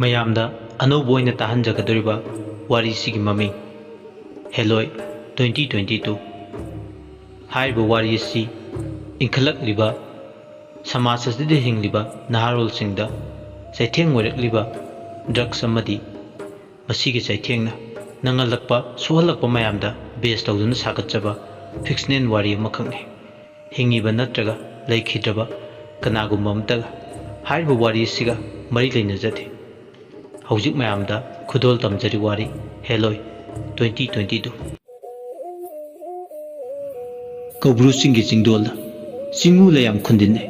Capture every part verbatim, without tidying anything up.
ꯃꯌꯥꯝꯗ ꯑꯅꯧꯕ ꯑꯣꯏꯅ ꯇꯥꯍꯟꯖꯒꯗꯧꯔꯤꯕ ꯋꯥꯔꯤꯁꯤꯒꯤ ꯃꯃꯤꯡ ꯍꯦꯂꯣꯏ ꯇ꯭ꯋꯦꯟꯇꯤ ꯇ꯭ꯋꯦꯟꯇꯤ ꯇꯨ꯫ ꯍꯥꯏꯔꯤꯕ ꯋꯥꯔꯤ ꯑꯁꯤ ꯏꯟꯈꯠꯂꯛꯂꯤꯕ ꯁꯃꯥꯖ ꯑꯁꯤꯗ ꯍꯤꯡꯂꯤꯕ ꯅꯍꯥꯔꯣꯜꯁꯤꯡꯗ ꯆꯩꯊꯦꯡ ꯑꯣꯏꯔꯛꯂꯤꯕ ꯗ꯭ꯔꯒꯁ ꯑꯃꯗꯤ ꯃꯁꯤꯒꯤ ꯆꯩꯊꯦꯡꯅ ꯅꯪꯍꯜꯂꯛꯄ, ꯁꯣꯛꯍꯜꯂꯛꯄ ꯃꯌꯥꯝꯗ ꯕꯦꯁ ꯇꯧꯗꯨꯅ ꯁꯥꯒꯠꯆꯕ ꯐꯤꯛꯁꯅꯦꯜ ꯋꯥꯔꯤ ꯑꯃꯈꯛꯅꯤ꯫ ꯍꯤꯡꯉꯤꯕ ꯅꯠꯇ꯭ꯔꯒ ꯂꯩꯈꯤꯗ꯭ꯔꯕ ꯀꯅꯥꯒꯨꯝꯕ ꯑꯃꯠꯇꯒ ꯍꯥꯏꯔꯤꯕ ꯋꯥꯔꯤ ꯑꯁꯤꯒ ꯃꯔꯤ ꯂꯩꯅꯖꯗꯦ꯫ ꯍꯧꯖꯤꯛ ꯃꯌꯥꯝꯗ ꯈꯨꯗꯣꯜ ꯇꯝꯖꯔꯤ ꯋꯥꯔꯤ ꯍꯦꯂꯣꯏ ꯇ꯭ꯋꯦꯟꯇꯤ ꯇ꯭ꯋꯦꯟꯇꯤ ꯇꯨ꯫ ꯀꯧꯕ꯭ꯔꯨ ꯆꯤꯡꯒꯤ ꯆꯤꯡꯗꯣꯜꯗ ꯆꯤꯡꯉꯨ ꯂꯩꯌꯥꯝ ꯈꯨꯟꯗꯤꯟꯅꯩ꯫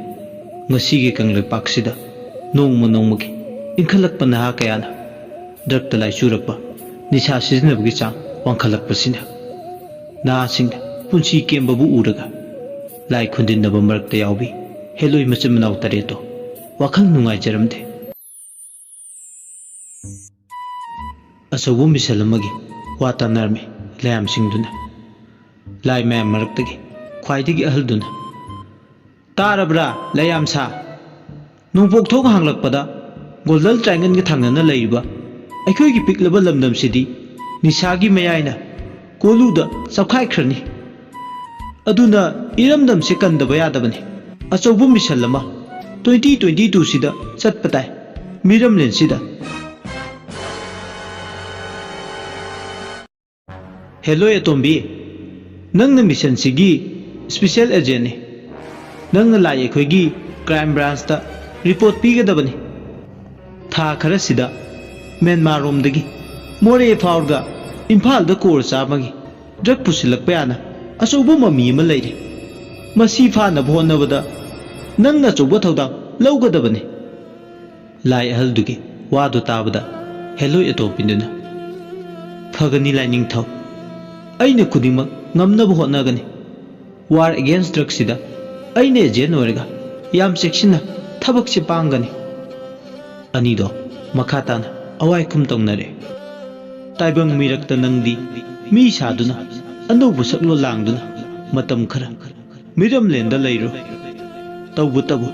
ꯉꯁꯤꯒꯤ ꯀꯪꯂꯩꯄꯥꯛꯁꯤꯗ ꯅꯣꯡꯃ ꯅꯣꯡꯃꯒꯤ ꯏꯟꯈꯠꯂꯛꯄ ꯅꯍꯥ ꯀꯌꯥꯅ ꯗ꯭ꯔꯒꯇ ꯂꯥꯏꯆꯨꯔꯛꯄ, ꯅꯤꯁꯥ ꯁꯤꯖꯤꯟꯅꯕꯒꯤ ꯆꯥꯡ ꯋꯥꯡꯈꯠꯂꯛꯄꯁꯤꯅ ꯅꯍꯥꯁꯤꯡꯅ ꯄꯨꯟꯁꯤ ꯀꯦꯝꯕꯕꯨ ꯎꯔꯒ ꯂꯥꯏ ꯈꯨꯟꯗꯤꯟꯅꯕ ꯃꯔꯛꯇ ꯌꯥꯎꯕꯤ ꯍꯦꯂꯣꯏ ꯃꯆꯤꯟ ꯃꯅꯥꯎ ꯇꯔꯦꯠꯇꯣ ꯋꯥꯈꯜ ꯅꯨꯡꯉꯥꯏꯖꯔꯝꯗꯦ꯫ ꯑꯆꯧꯕ ꯃꯤꯁꯜ ꯑꯃꯒꯤ ꯋꯥ ꯇꯥꯟꯅꯔꯝꯃꯤ ꯂꯩꯌꯥꯝꯁꯤꯡꯗꯨꯅ꯫ ꯂꯥꯏ ꯃꯌꯥꯝ ꯃꯔꯛꯇꯒꯤ ꯈ꯭ꯋꯥꯏꯗꯒꯤ ꯑꯍꯜꯗꯨꯅ, "ꯇꯥꯔꯕ꯭ꯔꯥ ꯂꯩꯌꯥꯝ ꯁꯥ? ꯅꯣꯡꯄꯣꯛ ꯊꯣꯛ ꯍꯥꯡꯂꯛꯄꯗ ꯒꯣꯜꯗꯟ ꯇ꯭ꯔꯥꯏꯡꯒꯜꯒ ꯊꯪꯅꯅ ꯂꯩꯔꯤꯕ ꯑꯩꯈꯣꯏꯒꯤ ꯄꯤꯛꯂꯕ ꯂꯝꯗꯝꯁꯤꯗꯤ ꯅꯤꯁꯥꯒꯤ ꯃꯌꯥꯏꯅ ꯀꯣꯂꯨꯗ ꯆꯞꯈꯥꯏꯈ꯭ꯔꯅꯤ꯫ ꯑꯗꯨꯅ ꯏꯔꯝꯗꯝꯁꯦ ꯀꯟꯗꯕ ꯌꯥꯗꯕꯅꯤ꯫ ꯑꯆꯧꯕ ꯃꯤꯁꯜ ꯑꯃ ꯇ꯭ꯋꯦꯟꯇꯤ ꯇ꯭ꯋꯦꯟꯇꯤ ꯇꯨꯁꯤꯗ ꯆꯠꯄ ꯇꯥꯏ, ꯃꯤꯔꯝꯂꯦꯟꯁꯤꯗ꯫" "ꯍꯦꯂꯣꯏ ꯑꯇꯣꯝꯕꯤ, ꯅꯪꯅ ꯃꯤꯁꯟꯁꯤꯒꯤ ꯏꯁꯄꯤꯁꯦꯜ ꯑꯦꯖꯦꯟꯅꯤ꯫ ꯅꯪꯅ ꯂꯥꯛꯏ ꯑꯩꯈꯣꯏꯒꯤ ꯀ꯭ꯔꯥꯏꯝ ꯕ꯭ꯔꯥꯟꯁꯇ ꯔꯤꯄꯣꯔꯠ ꯄꯤꯒꯗꯕꯅꯤ꯫ ꯊꯥ ꯈꯔꯁꯤꯗ ꯃ꯭ꯌꯥꯟꯃꯥꯔꯔꯣꯝꯗꯒꯤ ꯃꯣꯔꯦ ꯐꯥꯎꯔꯒ ꯏꯝꯐꯥꯜꯗ ꯀ꯭ꯔꯣꯔ ꯆꯥꯝꯃꯒꯤ ꯗ꯭ꯔꯒ ꯄꯨꯁꯤꯜꯂꯛꯄ ꯌꯥꯅ ꯑꯆꯧꯕ ꯃꯃꯤ ꯑꯃ ꯂꯩꯔꯦ꯫ ꯃꯁꯤ ꯐꯥꯅꯕ ꯍꯣꯠꯅꯕꯗ ꯅꯪꯅ ꯑꯆꯧꯕ ꯊꯧꯗꯥꯡ ꯂꯧꯒꯗꯕꯅꯤ꯫ ꯂꯥꯏ ꯑꯍꯜꯗꯨꯒꯤ ꯋꯥꯗꯨ ꯇꯥꯕꯗ ꯍꯦꯂꯣꯏ ꯑꯇꯣꯝꯕꯤꯗꯨꯅ, "ꯐꯒꯅꯤ ꯂꯥꯏꯅꯤꯡꯊꯧ, ꯑꯩꯅ ꯈꯨꯗꯤꯡꯃꯛ ꯉꯝꯅꯕ ꯍꯣꯠꯅꯒꯅꯤ꯫ War against ꯗ꯭ꯔꯒꯁꯤꯗ ꯑꯩꯅ ꯑꯦꯖꯦꯟ ꯑꯣꯏꯔꯒ ꯌꯥꯝ ꯆꯦꯛꯁꯤꯟꯅ ꯊꯕꯛꯁꯦ ꯄꯥꯡꯒꯅꯤ"꯫ ꯑꯅꯤꯗꯣ ꯃꯈꯥ ꯇꯥꯅ ꯑꯋꯥꯏ ꯈꯨꯝ ꯇꯧꯅꯔꯦ꯫ ꯇꯥꯏꯕꯪ ꯃꯤꯔꯛꯇ ꯅꯪꯗꯤ ꯃꯤ ꯁꯥꯗꯨꯅ, ꯑꯅꯧꯕ ꯁꯛꯂꯣꯟ ꯂꯥꯡꯗꯨꯅ ꯃꯇꯝ ꯈꯔ ꯃꯤꯔꯝꯂꯦꯟꯗ ꯂꯩꯔꯣ꯫ ꯇꯧꯕꯇꯕꯨ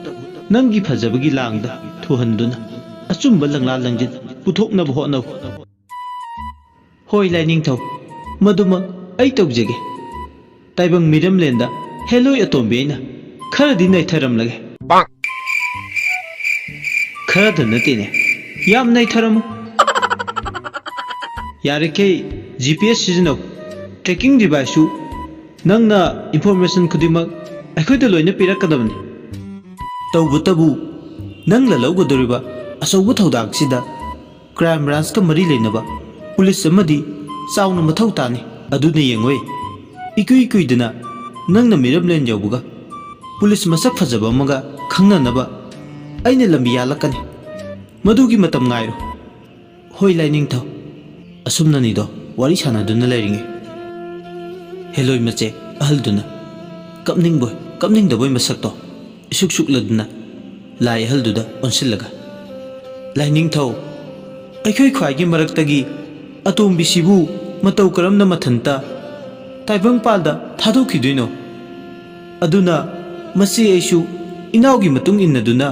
ꯅꯪꯒꯤ ꯐꯖꯕꯒꯤ ꯂꯥꯡꯗ ꯊꯨꯍꯟꯗꯨꯅ ꯑꯆꯨꯝꯕ ꯂꯪꯂꯥ ꯂꯪꯖꯤꯟ ꯄꯨꯊꯣꯛꯅꯕ ꯍꯣꯠꯅꯧ꯫ ꯍꯣꯏ ꯂꯥꯏꯅꯤꯡꯊꯧ, ꯃꯗꯨꯃꯛ ꯑꯩ ꯇꯧꯖꯒꯦ꯫ ꯇꯥꯏꯕꯪ ꯃꯤꯔꯝꯂꯦꯟꯗ ꯍꯦꯂꯣꯏ ꯑꯇꯣꯝꯕꯤ ꯑꯩꯅ ꯈꯔꯗꯤ ꯅꯩꯊꯔꯝꯂꯒꯦ꯫ ꯈꯔꯗ ꯅꯠꯇꯦꯅꯦ, ꯌꯥꯝ ꯅꯩꯊꯔꯝꯃꯨ꯫ ꯌꯥꯔꯤꯈꯩ ꯖꯤ ꯄꯤ ꯑꯦꯁ ꯁꯤꯖꯤꯟꯅꯧ꯫ ꯇ꯭ꯔꯦꯀꯤꯡ ꯗꯤꯚꯥꯏꯁꯁꯨ ꯅꯪꯅ ꯏꯟꯐꯣꯔꯃꯦꯁꯟ ꯈꯨꯗꯤꯡꯃꯛ ꯑꯩꯈꯣꯏꯗ ꯂꯣꯏꯅ ꯄꯤꯔꯛꯀꯗꯕꯅꯤ꯫ ꯇꯧꯕꯇꯕꯨ ꯅꯪꯅ ꯂꯧꯒꯗꯧꯔꯤꯕ ꯑꯆꯧꯕ ꯊꯧꯗꯥꯡꯁꯤꯗ ꯀ꯭ꯔꯥꯏꯝ ꯕ꯭ꯔꯥꯟꯁꯀ ꯃꯔꯤ ꯂꯩꯅꯕ ꯄꯨꯂꯤꯁ ꯑꯃꯗꯤ ꯆꯥꯎꯅ ꯃꯊꯧ ꯇꯥꯅꯤ꯫ ꯑꯗꯨꯅ ꯌꯦꯡꯉꯣꯏ, ꯏꯀꯨꯏ ꯀꯨꯏꯗꯅ ꯅꯪꯅ ꯃꯤꯔꯝꯂꯦꯟ ꯌꯧꯕꯒ ꯄꯨꯂꯤꯁ ꯃꯁꯛ ꯐꯖꯕ ꯑꯃꯒ ꯈꯪꯅꯅꯕ ꯑꯩꯅ ꯂꯝꯕꯤ ꯌꯥꯜꯂꯛꯀꯅꯤ꯫ ꯃꯗꯨꯒꯤ ꯃꯇꯝ ꯉꯥꯏꯔꯣ꯫ ꯍꯣꯏ ꯂꯥꯏꯅꯤꯡꯊꯧ꯫ ꯑꯁꯨꯝꯅꯅꯤꯗꯣ ꯋꯥꯔꯤ ꯁꯥꯟꯅꯗꯨꯅ ꯂꯩꯔꯤꯉꯩ, ꯍꯦꯂꯣꯏ ꯃꯆꯦ ꯑꯍꯜꯗꯨꯅ ꯀꯞꯅꯤꯡꯕꯣꯏ ꯀꯞꯅꯤꯡꯗꯕꯣꯏ ꯃꯁꯛꯇꯣ ꯏꯁꯨꯛ ꯁꯨꯛꯂꯗꯨꯅ ꯂꯥꯏ ꯑꯍꯜꯗꯨꯗ ꯑꯣꯟꯁꯤꯜꯂꯒ, "ꯂꯥꯏꯅꯤꯡꯊꯧ, ꯑꯩꯈꯣꯏ ꯈ꯭ꯋꯥꯏꯒꯤ ꯃꯔꯛꯇꯒꯤ ꯑꯇꯣꯝꯕꯤꯁꯤꯕꯨ ꯃꯇꯧ ꯀꯔꯝꯅ ꯃꯊꯟꯇ ꯇꯥꯏꯕꯪꯄꯥꯜꯗ ꯊꯥꯗꯣꯛꯈꯤꯗꯣꯏꯅꯣ? ꯑꯗꯨꯅ ꯃꯁꯤ ꯑꯩꯁꯨ ꯏꯅꯥꯎꯒꯤ ꯃꯇꯨꯡ ꯏꯟꯅꯗꯨꯅ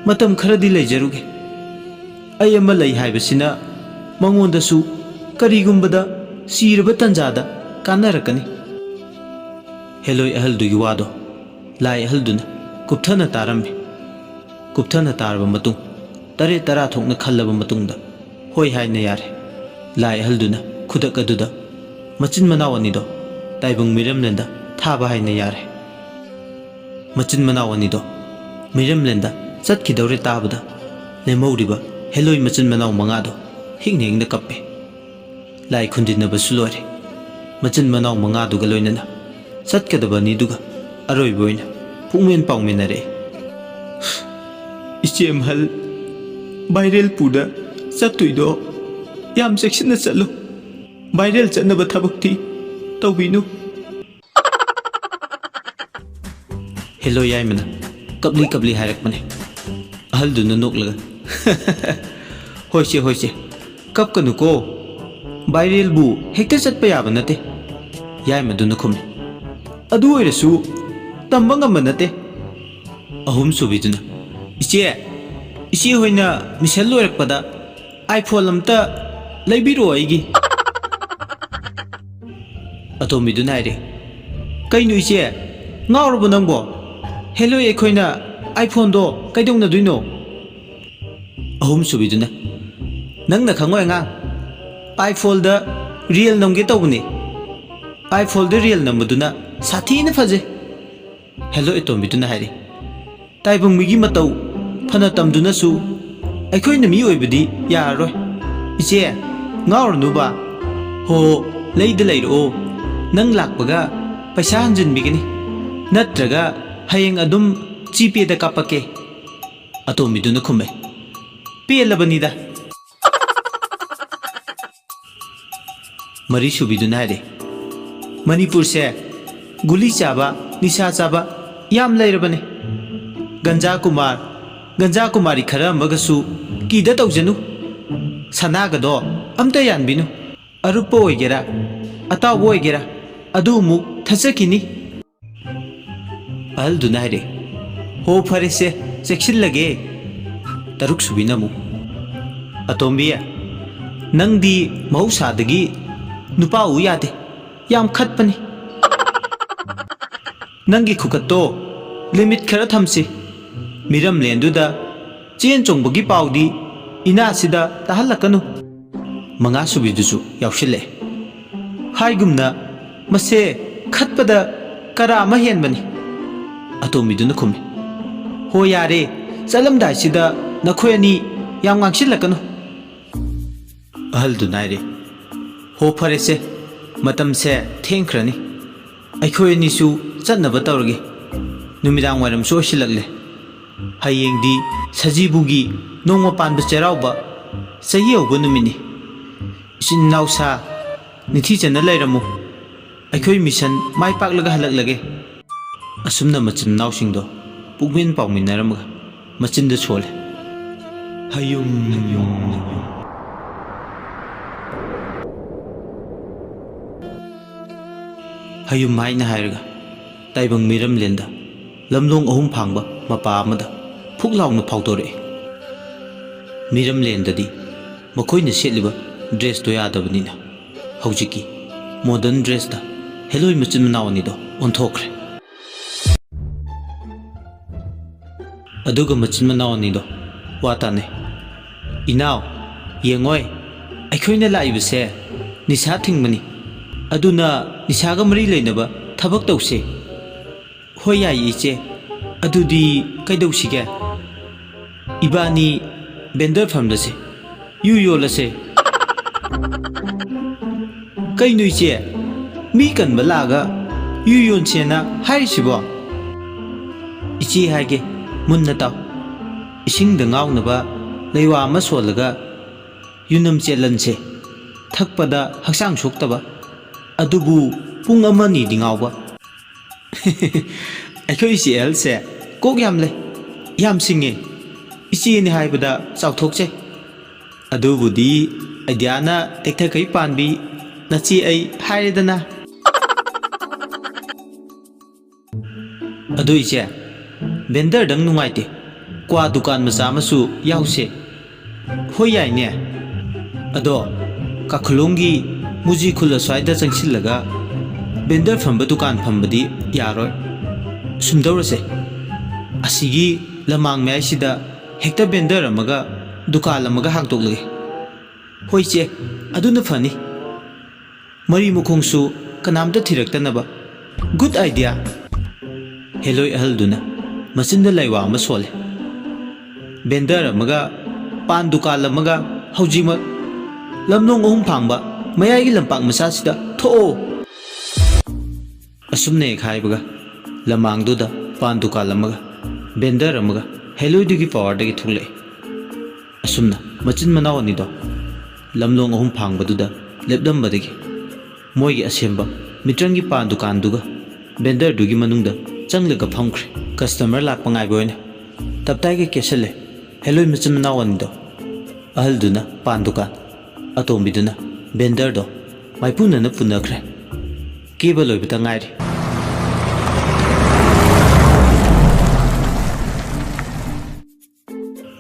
ꯃꯇꯝ ꯈꯔꯗꯤ ꯂꯩꯖꯔꯨꯒꯦ꯫ ꯑꯩ ꯑꯃ ꯂꯩ ꯍꯥꯏꯕꯁꯤꯅ ꯃꯉꯣꯟꯗꯁꯨ ꯀꯔꯤꯒꯨꯝꯕꯗ ꯁꯤꯔꯕ ꯇꯟꯖꯥꯗ ꯀꯥꯟꯅꯔꯛꯀꯅꯤ"꯫ ꯍꯦꯂꯣꯏ ꯑꯍꯜꯗꯨꯒꯤ ꯋꯥꯗꯣ ꯂꯥꯏ ꯑꯍꯜꯗꯨꯅ ꯀꯨꯞꯊꯅ ꯇꯥꯔꯝꯃꯤ꯫ ꯀꯨꯞꯊꯅ ꯇꯥꯔꯕ ꯃꯇꯨꯡ, ꯇꯔꯦꯠ ꯇꯔꯥ ꯊꯣꯛꯅ ꯈꯜꯂꯕ ꯃꯇꯨꯡꯗ, "ꯍꯣꯏ" ꯍꯥꯏꯅ ꯌꯥꯔꯦ꯫ ꯂꯥꯏ ꯑꯍꯜꯗꯨꯅ ꯈꯨꯗꯛ ꯑꯗꯨꯗ ꯃꯆꯤꯟ ꯃꯅꯥꯎ ꯑꯅꯤꯗꯣ ꯇꯥꯏꯕꯪ ꯃꯤꯔꯝꯂꯦꯟꯗ ꯊꯥꯕ ꯍꯥꯏꯅ ꯌꯥꯔꯦ꯫ ꯃꯆꯤꯟ ꯃꯅꯥꯎ ꯑꯅꯤꯗꯣ ꯃꯤꯔꯝꯂꯦꯟꯗ ꯆꯠꯈꯤꯗꯧꯔꯦ ꯇꯥꯕꯗ, ꯂꯦꯝꯍꯧꯔꯤꯕ ꯍꯦꯂꯣꯏ ꯃꯆꯤꯟ ꯃꯅꯥꯎ ꯃꯉꯥꯗꯣ ꯍꯤꯡꯅ ꯍꯤꯡꯅ ꯀꯞꯄꯦ꯫ ꯂꯥꯏ ꯈꯨꯟꯗꯤꯟꯅꯕꯁꯨ ꯂꯣꯏꯔꯦ꯫ ꯃꯆꯤꯟ ꯃꯅꯥꯎ ꯃꯉꯥꯗꯨꯒ ꯂꯣꯏꯅꯅ ꯆꯠꯀꯗꯕ ꯑꯅꯤꯗꯨꯒ ꯑꯔꯣꯏꯕ ꯑꯣꯏꯅ ꯄꯨꯛꯃꯦꯟ ꯄꯥꯎꯃꯤꯟꯅꯔꯛꯑꯦ꯫ "ꯏꯆꯦ ꯑꯍꯜ, ꯚꯥꯏꯔꯦꯜ ꯄꯨꯗ ꯆꯠꯇꯣꯏꯗꯣ ꯌꯥꯝ ꯆꯦꯛꯁꯤꯟꯅ ꯆꯠꯂꯨ꯫ ꯚꯥꯏꯔꯦꯜ ꯆꯠꯅꯕ ꯊꯕꯛꯇꯤ ꯇꯧꯕꯤꯅꯨ"꯫ ꯍꯦꯂꯣ ꯌꯥꯏꯃꯅ ꯀꯞꯂꯤ ꯀꯞꯂꯤ ꯍꯥꯏꯔꯛꯄꯅꯦ꯫ ꯑꯍꯜꯗꯨꯅ ꯅꯣꯛꯂꯒ, "ꯍꯣꯏꯁꯦ, ꯍꯣꯏꯁꯦ, ꯀꯞꯀꯅꯨꯀꯣ꯫ ꯚꯥꯏꯔꯦꯜꯕꯨ ꯍꯦꯛꯇ ꯆꯠꯄ ꯌꯥꯕ ꯅꯠꯇꯦ"꯫ ꯌꯥꯏꯃꯗꯨꯅ ꯈꯨꯝꯃꯤ, "ꯑꯗꯨ ꯑꯣꯏꯔꯁꯨ ꯇꯝꯕ ꯉꯝꯕ ꯅꯠꯇꯦ"꯫ ꯑꯍꯨꯝꯁꯨꯕꯤꯗꯨꯅ, "ꯏꯆꯦ, ꯏꯆꯦ ꯍꯣꯏꯅ ꯃꯤꯁꯟ ꯂꯣꯏꯔꯛꯄꯗ iPhone ꯑꯝꯇ ꯂꯩꯕꯤꯔꯛꯑꯣ ꯑꯩꯒꯤ"꯫ ꯑꯇꯣꯝꯕꯤꯗꯨꯅ ꯍꯥꯏꯔꯦ, "ꯀꯩꯅꯣ ꯏꯆꯦ, ꯉꯥꯎꯔꯕꯣ ꯅꯪꯕꯣ? ꯍꯦꯂꯣꯏ ꯑꯩꯈꯣꯏꯅ iPhone ꯗꯣ ꯀꯩꯗꯧꯅꯗꯣꯏꯅꯣ?" ꯑꯍꯨꯝꯁꯨꯕꯤꯗꯨꯅ, "ꯅꯪꯅ ꯈꯪꯉꯣꯏ ꯑꯉꯥꯡ, iPhone ꯗ reel ꯅꯝꯒꯦ ꯇꯧꯕꯅꯦ꯫ iPhone ꯗ reel ꯅꯝꯕꯗꯨꯅ ꯁꯥꯊꯤꯅ ꯐꯖꯩ"꯫ ꯍꯦꯂꯣꯏ ꯑꯇꯣꯝꯕꯤꯗꯨꯅ ꯍꯥꯏꯔꯦ, "ꯇꯥꯏꯕꯪ ꯃꯤꯒꯤ ꯃꯇꯧ ꯐꯅ ꯇꯝꯗꯨꯅꯁꯨ ꯑꯩꯈꯣꯏꯅ ꯃꯤ ꯑꯣꯏꯕꯗꯤ ꯌꯥꯔꯔꯣꯏ꯫ ꯏꯆꯦ, ꯉꯥꯎꯔꯅꯨꯕ꯫ ꯍꯣ, ꯂꯩꯗ ꯂꯩꯔꯛꯑꯣ꯫ ꯅꯪ ꯂꯥꯛꯄꯒ ꯄꯩꯁꯥ ꯍꯟꯖꯤꯟꯕꯤꯒꯅꯤ꯫ ꯅꯠꯇ꯭ꯔꯒ ꯍꯌꯦꯡ ꯑꯗꯨꯝ GPay ꯗ ꯀꯥꯞꯄꯛꯀꯦ"꯫ ꯑꯇꯣꯝꯕꯤꯗꯨꯅ ꯈꯨꯝꯃꯦ, "ꯄꯦꯜꯂꯕꯅꯤꯗ"꯫ ꯃꯔꯤꯁꯨꯕꯤꯗꯨꯅ ꯍꯥꯏꯔꯦ, "ꯃꯅꯤꯄꯨꯔꯁꯦ ꯒꯨꯂꯤ ꯆꯥꯕ, ꯅꯤꯁꯥ ꯆꯥꯕ ꯌꯥꯝ ꯂꯩꯔꯕꯅꯦ꯫ ꯒꯟꯖꯥ ꯀꯨꯃꯥꯔ, ꯒꯟꯖꯥ ꯀꯨꯃꯥꯔꯤ ꯈꯔ ꯑꯃꯒꯁꯨ ꯀꯤꯗ ꯇꯧꯖꯅꯨ꯫ ꯁꯅꯥꯒꯗꯣ ꯑꯝꯇ ꯌꯥꯟꯕꯤꯅꯨ꯫ ꯑꯔꯨꯞꯄ ꯑꯣꯏꯒꯦꯔꯥ, ꯑꯇꯥꯎꯕ ꯑꯣꯏꯒꯦꯔꯥ, ꯑꯗꯨ ꯑꯃꯨꯛ ꯊꯠꯆꯈꯤꯅꯤ"꯫ ꯑꯍꯜꯗꯨꯅ ꯍꯥꯏꯔꯦ, "ꯍꯣ, ꯐꯔꯦꯁꯦ, ꯆꯦꯛꯁꯤꯜꯂꯒꯦ"꯫ ꯇꯔꯨꯛꯁꯨꯕꯤꯅ ꯑꯃꯨꯛ, "ꯑꯇꯣꯝꯕꯤ, ꯅꯪꯗꯤ ꯃꯍꯧꯁꯥꯗꯒꯤ ꯅꯨꯄꯥ ꯎ ꯌꯥꯗꯦ, ꯌꯥꯝ ꯈꯠꯄꯅꯤ꯫ ꯅꯪꯒꯤ ꯈꯨꯈꯠꯇꯣ limit ꯈꯔ ꯊꯝꯁꯤ꯫ ꯃꯤꯔꯝꯂꯦꯟꯗꯨꯗ ꯆꯦꯟ ꯆꯣꯡꯕꯒꯤ ꯄꯥꯎꯗꯤ ꯏꯅꯥꯁꯤꯗ ꯇꯥꯍꯜꯂꯛꯀꯅꯨ"꯫ ꯃꯉꯥꯁꯨꯕꯤꯗꯨꯁꯨ ꯌꯥꯎꯁꯤꯜꯂꯛꯑꯦ꯫ ꯍꯥꯏꯒꯨꯝꯅ, ꯃꯁꯦ ꯈꯠꯄꯗ ꯀꯔꯥ ꯑꯃ ꯍꯦꯟꯕꯅꯤ꯫ ꯑꯇꯣꯝꯕꯤꯗꯨꯅ ꯈꯨꯝꯃꯤ, "ꯍꯣ ꯌꯥꯔꯦ, ꯆꯠꯂꯝꯗꯥꯏꯁꯤꯗ ꯅꯈꯣꯏ ꯑꯅꯤ ꯌꯥꯝ ꯉꯥꯡꯁꯤꯜꯂꯛꯀꯅꯨ"꯫ ꯑꯍꯜꯗꯨꯅ ꯍꯥꯏꯔꯦ, ꯍꯣ, ꯐꯔꯦꯁꯦ, ꯃꯇꯝꯁꯦ ꯊꯦꯡꯈ꯭ꯔꯅꯤ꯫ ꯑꯩꯈꯣꯏ ꯑꯅꯤꯁꯨ ꯆꯠꯅꯕ ꯇꯧꯔꯒꯦ꯫ ꯅꯨꯃꯤꯗꯥꯡ ꯋꯥꯏꯔꯝꯁꯨ ꯑꯣꯏꯁꯤꯜꯂꯛꯂꯦ꯫ ꯍꯌꯦꯡꯗꯤ ꯁꯖꯤꯕꯨꯒꯤ ꯅꯣꯡꯃ ꯄꯥꯟꯕ ꯆꯩꯔꯥꯎꯕ, ꯆꯍꯤ ꯍꯧꯕ ꯅꯨꯃꯤꯠꯅꯤ꯫ ꯏꯆꯤꯟ ꯏꯅꯥꯎ ꯁꯥ, ꯅꯤꯡꯊꯤꯖꯅ ꯂꯩꯔꯝꯃꯨ꯫ ꯑꯩꯈꯣꯏ ꯃꯤꯁꯟ ꯃꯥꯏ ꯄꯥꯛꯂꯒ ꯍꯜꯂꯛꯂꯒꯦ꯫ ꯑꯁꯨꯝꯅ ꯃꯆꯤꯟ ꯃꯅꯥꯎꯁꯤꯡꯗꯣ ꯄꯨꯛꯃꯦꯟ ꯄꯥꯎꯃꯤꯟꯅꯔꯝꯃꯒ ꯃꯆꯤꯟꯗ ꯁꯣꯜꯂꯦ꯫ ꯍꯌꯨꯝ꯫ ꯍꯌꯨꯝ ꯍꯥꯏꯅ ꯍꯥꯏꯔꯒ ꯇꯥꯏꯕꯪ ꯃꯤꯔꯝꯂꯦꯟꯗ ꯂꯝꯂꯣꯡ ꯑꯍꯨꯝ ꯐꯥꯡꯕ ꯃꯄꯥ ꯑꯃꯗ ꯐꯨꯛ ꯂꯥꯎꯅ ꯐꯥꯎꯗꯣꯔꯛꯏ꯫ ꯃꯤꯔꯝꯂꯦꯟꯗꯗꯤ ꯃꯈꯣꯏꯅ ꯁꯦꯠꯂꯤꯕ ꯗ꯭ꯔꯦꯁꯇꯣ ꯌꯥꯗꯕꯅꯤꯅ ꯍꯧꯖꯤꯛꯀꯤ ꯃꯣꯗꯔꯟ ꯗ꯭ꯔꯦꯁꯇ ꯍꯦꯂꯣꯏ ꯃꯆꯤꯟ ꯃꯅꯥꯎ ꯑꯅꯤꯗꯣ ꯑꯣꯟꯊꯣꯛꯈ꯭ꯔꯦ꯫ ꯑꯗꯨꯒ ꯃꯆꯤꯟ ꯃꯅꯥꯎ ꯑꯅꯤꯗꯣ ꯋꯥ ꯇꯥꯅꯩ꯫ "ꯏꯅꯥꯎ, ꯌꯦꯡꯉꯣꯏ, ꯑꯩꯈꯣꯏꯅ ꯂꯥꯛꯏꯕꯁꯦ ꯅꯤꯁꯥ ꯊꯤꯡꯕꯅꯤ꯫ ꯑꯗꯨꯅ ꯅꯤꯁꯥꯒ ꯃꯔꯤ ꯂꯩꯅꯕ ꯊꯕꯛ ꯇꯧꯁꯦ꯫" "ꯍꯣꯏ, ꯌꯥꯏꯌꯦ, ꯏꯆꯦ꯫ ꯑꯗꯨꯗꯤ ꯀꯩꯗꯧꯁꯤꯒꯦ?" "ꯏꯕꯥꯅꯤ ꯕꯦꯟꯗꯔ ꯐꯝꯂꯁꯦ, ꯌꯨ ꯌꯣꯜꯂꯁꯦ꯫" "ꯀꯩꯅꯣ, ꯏꯆꯦ? ꯃꯤ ꯀꯟꯕ ꯂꯥꯛꯑꯒ ꯌꯨ ꯌꯣꯟꯁꯦꯅ ꯍꯥꯏꯔꯤꯁꯤꯕꯣ?" "ꯏꯆꯦ ꯍꯥꯏꯒꯦ, ꯃꯨꯟꯅ ꯇꯥꯎ꯫ ꯏꯁꯤꯡꯗ ꯉꯥꯎꯅꯕ ꯂꯩꯋꯥ ꯑꯃ ꯁꯣꯜꯂꯒ ꯌꯨꯅꯝ ꯆꯦꯜꯍꯟꯁꯦ꯫ ꯊꯛꯄꯗ ꯍꯛꯆꯥꯡ ꯁꯣꯛꯇꯕ, ꯑꯗꯨꯕꯨ ꯄꯨꯡ ꯑꯃ ꯑꯅꯤꯗꯤ ꯉꯥꯎꯕ꯫" "ꯑꯩꯈꯣꯏ ꯏꯆꯦ ꯑꯍꯜꯁꯦ ꯀꯣꯛ ꯌꯥꯝ ꯂꯩ, ꯌꯥꯝ ꯁꯤꯡꯉꯦ꯫ ꯏꯆꯦꯅꯤ ꯍꯥꯏꯕꯗ ꯆꯥꯎꯊꯣꯛꯆꯩ꯫ ꯑꯗꯨꯕꯨꯗꯤ ꯑꯥꯏꯗꯤꯌꯥꯅ ꯇꯦꯛꯊꯈꯩ ꯄꯥꯟꯕꯤ ꯅꯆꯦ ꯑꯩ ꯍꯥꯏꯔꯦꯗꯅ꯫" "ꯑꯗꯨ ꯏꯆꯦ, ꯕꯦꯟꯗꯔꯗꯪ ꯅꯨꯡꯉꯥꯏꯇꯦ, ꯀ꯭ꯋꯥ ꯗꯨꯀꯥꯟ ꯃꯆꯥ ꯑꯃꯁꯨ ꯌꯥꯎꯁꯦ꯫" "ꯍꯣꯏ, ꯌꯥꯏꯅꯦ꯫ ꯑꯗꯣ ꯀꯥꯈꯨꯂꯣꯡꯒꯤ ꯃꯨꯖꯤ ꯈꯨꯜ ꯑꯁ꯭ꯋꯥꯏꯗ ꯆꯪꯁꯤꯜꯂꯒ ꯕꯦꯟꯗꯔ ꯐꯝꯕ ꯗꯨꯀꯥꯟ ꯐꯝꯕꯗꯤ ꯌꯥꯔꯣꯏ꯫ ꯁꯨꯝꯗꯧꯔꯁꯦ, ꯑꯁꯤꯒꯤ ꯂꯃꯥꯡ ꯃꯌꯥꯏꯁꯤꯗ ꯍꯦꯛꯇ ꯕꯦꯟꯗꯔ ꯑꯃꯒ ꯗꯨꯀꯥꯟ ꯑꯃꯒ ꯍꯥꯡꯗꯣꯛꯂꯒꯦ꯫" "ꯍꯣꯏ ꯏꯆꯦ, ꯑꯗꯨꯅ ꯐꯅꯤ꯫ ꯃꯔꯤ ꯃꯈꯣꯡꯁꯨ ꯀꯅꯥꯝꯇ ꯊꯤꯔꯛꯇꯅꯕ꯫ Good idea." ꯍꯦꯂꯣꯏ ꯑꯍꯜꯗꯨꯅ ꯃꯆꯤꯟꯗ ꯂꯩꯋꯥ ꯑꯃ ꯁꯣꯜꯂꯦ꯫ "ꯕꯦꯟꯗꯔ ꯑꯃꯒ ꯄꯥꯟ ꯗꯨꯀꯥꯟ ꯑꯃꯒ ꯍꯧꯖꯤꯛꯃꯛ ꯂꯝꯂꯣꯡ ꯑꯍꯨꯝ ꯐꯥꯡꯕ ꯃꯌꯥꯏꯒꯤ ꯂꯝꯄꯥꯛ ꯃꯆꯥꯁꯤꯗ ꯊꯣꯛꯑꯣ!" ꯑꯁꯨꯝꯅ ꯍꯦꯛ ꯍꯥꯏꯕꯒ, ꯂꯃꯥꯡꯗꯨꯗ ꯄꯥꯟ ꯗꯨꯀꯥꯟ ꯑꯃꯒ, ꯚꯦꯟꯗꯔ ꯑꯃꯒ ꯍꯦꯂꯣꯏꯗꯨꯒꯤ ꯄꯥꯋꯔꯗꯒꯤ ꯊꯣꯛꯂꯛꯑꯦ꯫ ꯑꯁꯨꯝꯅ ꯃꯆꯤꯟ ꯃꯅꯥꯎ ꯑꯅꯤꯗꯣ ꯂꯝꯂꯣꯡ ꯑꯍꯨꯝ ꯐꯥꯡꯕꯗꯨꯗ ꯂꯦꯞꯂꯝꯕꯗꯒꯤ, ꯃꯣꯏꯒꯤ ꯑꯁꯦꯝꯕ ꯃꯤꯇ꯭ꯔꯪꯒꯤ ꯄꯥꯟ ꯗꯨꯀꯥꯟꯗꯨꯒ ꯚꯦꯟꯗꯔꯗꯨꯒꯤ ꯃꯅꯨꯡꯗ ꯆꯪꯂꯒ ꯐꯝꯈ꯭ꯔꯦ꯫ ꯀꯁꯇꯃꯔ ꯂꯥꯛꯄ ꯉꯥꯏꯕ ꯑꯣꯏꯅ ꯇꯞꯇꯥꯏꯒ ꯀꯦꯁꯜꯂꯦ ꯍꯦꯂꯣꯏ ꯃꯆꯤꯟ ꯃꯅꯥꯎ ꯑꯅꯤꯗꯣ꯫ ꯑꯍꯜꯗꯨꯅ ꯄꯥꯟ ꯗꯨꯀꯥꯟ, ꯑꯇꯣꯝꯕꯤꯗꯨꯅ ꯚꯦꯟꯗꯔꯗꯣ ꯃꯥꯏꯄꯨꯅꯅ ꯄꯨꯅꯈ꯭ꯔꯦ꯫ ꯀꯦꯕ ꯂꯣꯏꯕꯇ ꯉꯥꯏꯔꯤ꯫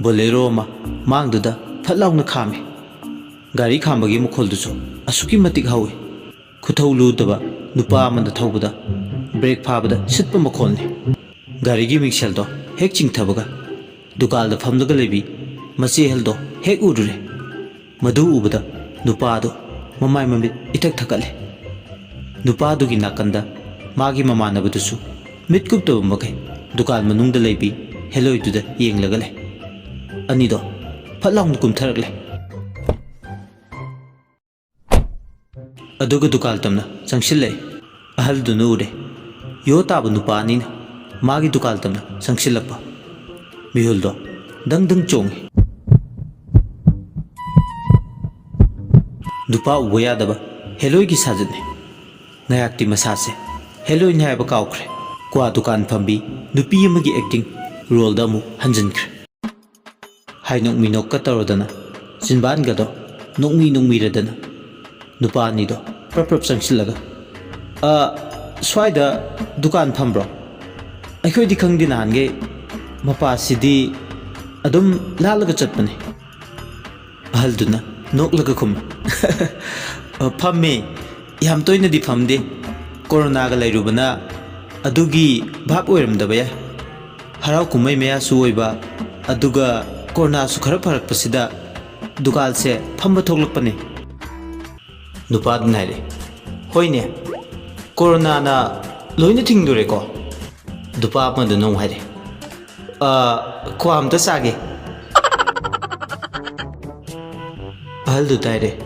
ꯕꯣꯂꯦꯔꯣ ꯑꯃ ꯃꯥꯡꯗꯨꯗ ꯐꯠ ꯂꯥꯎꯅ ꯈꯥꯝꯃꯤ꯫ ꯒꯥꯔꯤ ꯈꯥꯝꯕꯒꯤ ꯃꯈꯣꯜꯗꯨꯁꯨ ꯑꯁꯨꯛꯀꯤ ꯃꯇꯤꯛ ꯍꯧꯏ꯫ ꯈꯨꯊꯧ ꯂꯨꯗꯕ ꯅꯨꯄꯥ ꯑꯃꯅ ꯊꯧꯕꯗ ꯕ꯭ꯔꯦꯛ ꯐꯥꯕꯗ ꯁꯤꯠꯄ ꯃꯈꯣꯜꯅꯤ꯫ ꯒꯥꯔꯤꯒꯤ ꯃꯤꯡꯁꯦꯜꯗꯣ ꯍꯦꯛ ꯆꯤꯡꯊꯕꯒ, ꯗꯨꯀꯥꯟꯗ ꯐꯝꯂꯒ ꯂꯩꯕꯤ ꯃꯆꯦ ꯑꯍꯜꯗꯣ ꯍꯦꯛ ꯎꯔꯨꯔꯦ꯫ ꯃꯗꯨ ꯎꯕꯗ ꯅꯨꯄꯥꯗꯨ ꯃꯃꯥꯏ ꯃꯃꯤꯠ ꯏꯊꯛ ꯊꯛꯀꯠꯂꯦ꯫ ꯅꯨꯄꯥꯗꯨꯒꯤ ꯅꯥꯀꯟꯗ ꯃꯥꯒꯤ ꯃꯃꯥꯟꯅꯕꯗꯨꯁꯨ ꯃꯤꯠ ꯀꯨꯞꯇꯕ ꯃꯈꯩ ꯗꯨꯀꯥꯟ ꯃꯅꯨꯡꯗ ꯂꯩꯕꯤ ꯍꯦꯂꯣꯏꯗꯨꯗ ꯌꯦꯡꯂꯒ ꯂꯩ꯫ ꯑꯅꯤꯗꯣ ꯐꯠ ꯂꯥꯎꯅ ꯀꯨꯝꯊꯔꯛꯂꯦ꯫ ꯑꯗꯨꯒ ꯗꯨꯀꯥꯟ ꯇꯝꯅ ꯆꯪꯁꯤꯜꯂꯛꯏ꯫ ꯑꯍꯜꯗꯨꯅ ꯎꯔꯦ꯫ ꯌꯣ ꯇꯥꯕ ꯅꯨꯄꯥ ꯑꯅꯤꯅ ꯃꯥꯒꯤ ꯗꯨꯀꯥꯟ ꯇꯝꯅ ꯆꯪꯁꯤꯜꯂꯛꯄ꯫ ꯃꯤꯍꯨꯜꯗꯣ ꯗꯪ ꯗꯪ ꯆꯣꯡꯉꯤ꯫ ꯅꯨꯄꯥ ꯎꯕ ꯌꯥꯗꯕ ꯍꯦꯂꯣꯏꯒꯤ ꯁꯥꯖꯠꯅꯤ꯫ ꯉꯥꯏꯍꯥꯛꯇꯤ ꯃꯁꯥꯁꯦ ꯍꯦꯂꯣꯏꯅꯤ ꯍꯥꯏꯕ ꯀꯥꯎꯈ꯭ꯔꯦ꯫ ꯀ꯭ꯋꯥ ꯗꯨꯀꯥꯟ ꯐꯝꯕꯤ ꯅꯨꯄꯤ ꯑꯃꯒꯤ ꯑꯦꯛꯇꯤꯡ ꯔꯣꯜꯗ ꯑꯃꯨꯛ ꯍꯟꯖꯤꯟꯈ꯭ꯔꯦ꯫ ꯍꯥꯏꯅꯣꯛ ꯃꯤꯅꯣꯛꯀ ꯇꯧꯔꯗꯅ, ꯆꯤꯟꯕꯥꯟꯒꯗꯣ ꯅꯣꯛꯃꯤ ꯅꯣꯛꯃꯤꯔꯗꯅ, ꯅꯨꯄꯥ ꯑꯅꯤꯗꯣ ꯄ꯭ꯔꯞ ꯄ꯭ꯔꯞ ꯆꯪꯁꯤꯜꯂꯒ, "ꯑ, ꯁ꯭ꯋꯥꯏꯗ ꯗꯨꯀꯥꯟ ꯐꯝꯕ꯭ꯔꯣ? ꯑꯩꯈꯣꯏꯗꯤ ꯈꯪꯗꯦ, ꯅꯍꯥꯟꯈꯩ ꯃꯄꯥꯁꯤꯗꯤ ꯑꯗꯨꯝ ꯂꯥꯜꯂꯒ ꯆꯠꯄꯅꯦ꯫" ꯑꯍꯜꯗꯨꯅ ꯅꯣꯛꯂꯒ ꯈꯨꯝꯃꯤ, "ꯑ, ꯐꯝꯃꯦ꯫ ꯌꯥꯝ ꯇꯣꯏꯅꯗꯤ ꯐꯝꯗꯦ꯫ ꯀꯣꯔꯣꯅꯥꯒ ꯂꯩꯔꯨꯕꯅ ꯑꯗꯨꯒꯤ ꯚꯥꯞ ꯑꯣꯏꯔꯝꯗꯕ ꯌꯥꯏ꯫ ꯍꯔꯥꯎ ꯀꯨꯝꯍꯩ ꯃꯌꯥꯁꯨ ꯑꯣꯏꯕ, ꯑꯗꯨꯒ ꯀꯣꯔꯣꯅꯥꯁꯨ ꯈꯔ ꯐꯔꯛꯄꯁꯤꯗ ꯗꯨꯀꯥꯟꯁꯦ ꯐꯝꯕ ꯊꯣꯛꯂꯛꯄꯅꯦ꯫" ꯅꯨꯄꯥꯗꯨꯅ ꯍꯥꯏꯔꯛꯑꯦ, "ꯍꯣꯏꯅꯦ, ꯀꯣꯔꯣꯅꯥꯅ ꯂꯣꯏꯅ ꯊꯤꯡꯗꯣꯔꯦꯀꯣ?" ꯅꯨꯄꯥ ꯑꯃꯗꯨꯅ ꯑꯃꯨꯛ ꯍꯥꯏꯔꯛꯑꯦ, "ꯑ, ꯈ꯭ꯋꯥ ꯑꯝꯇ ꯆꯥꯒꯦ꯫" ꯑꯍꯜꯗꯨꯗ ꯍꯥꯏꯔꯛꯑꯦ,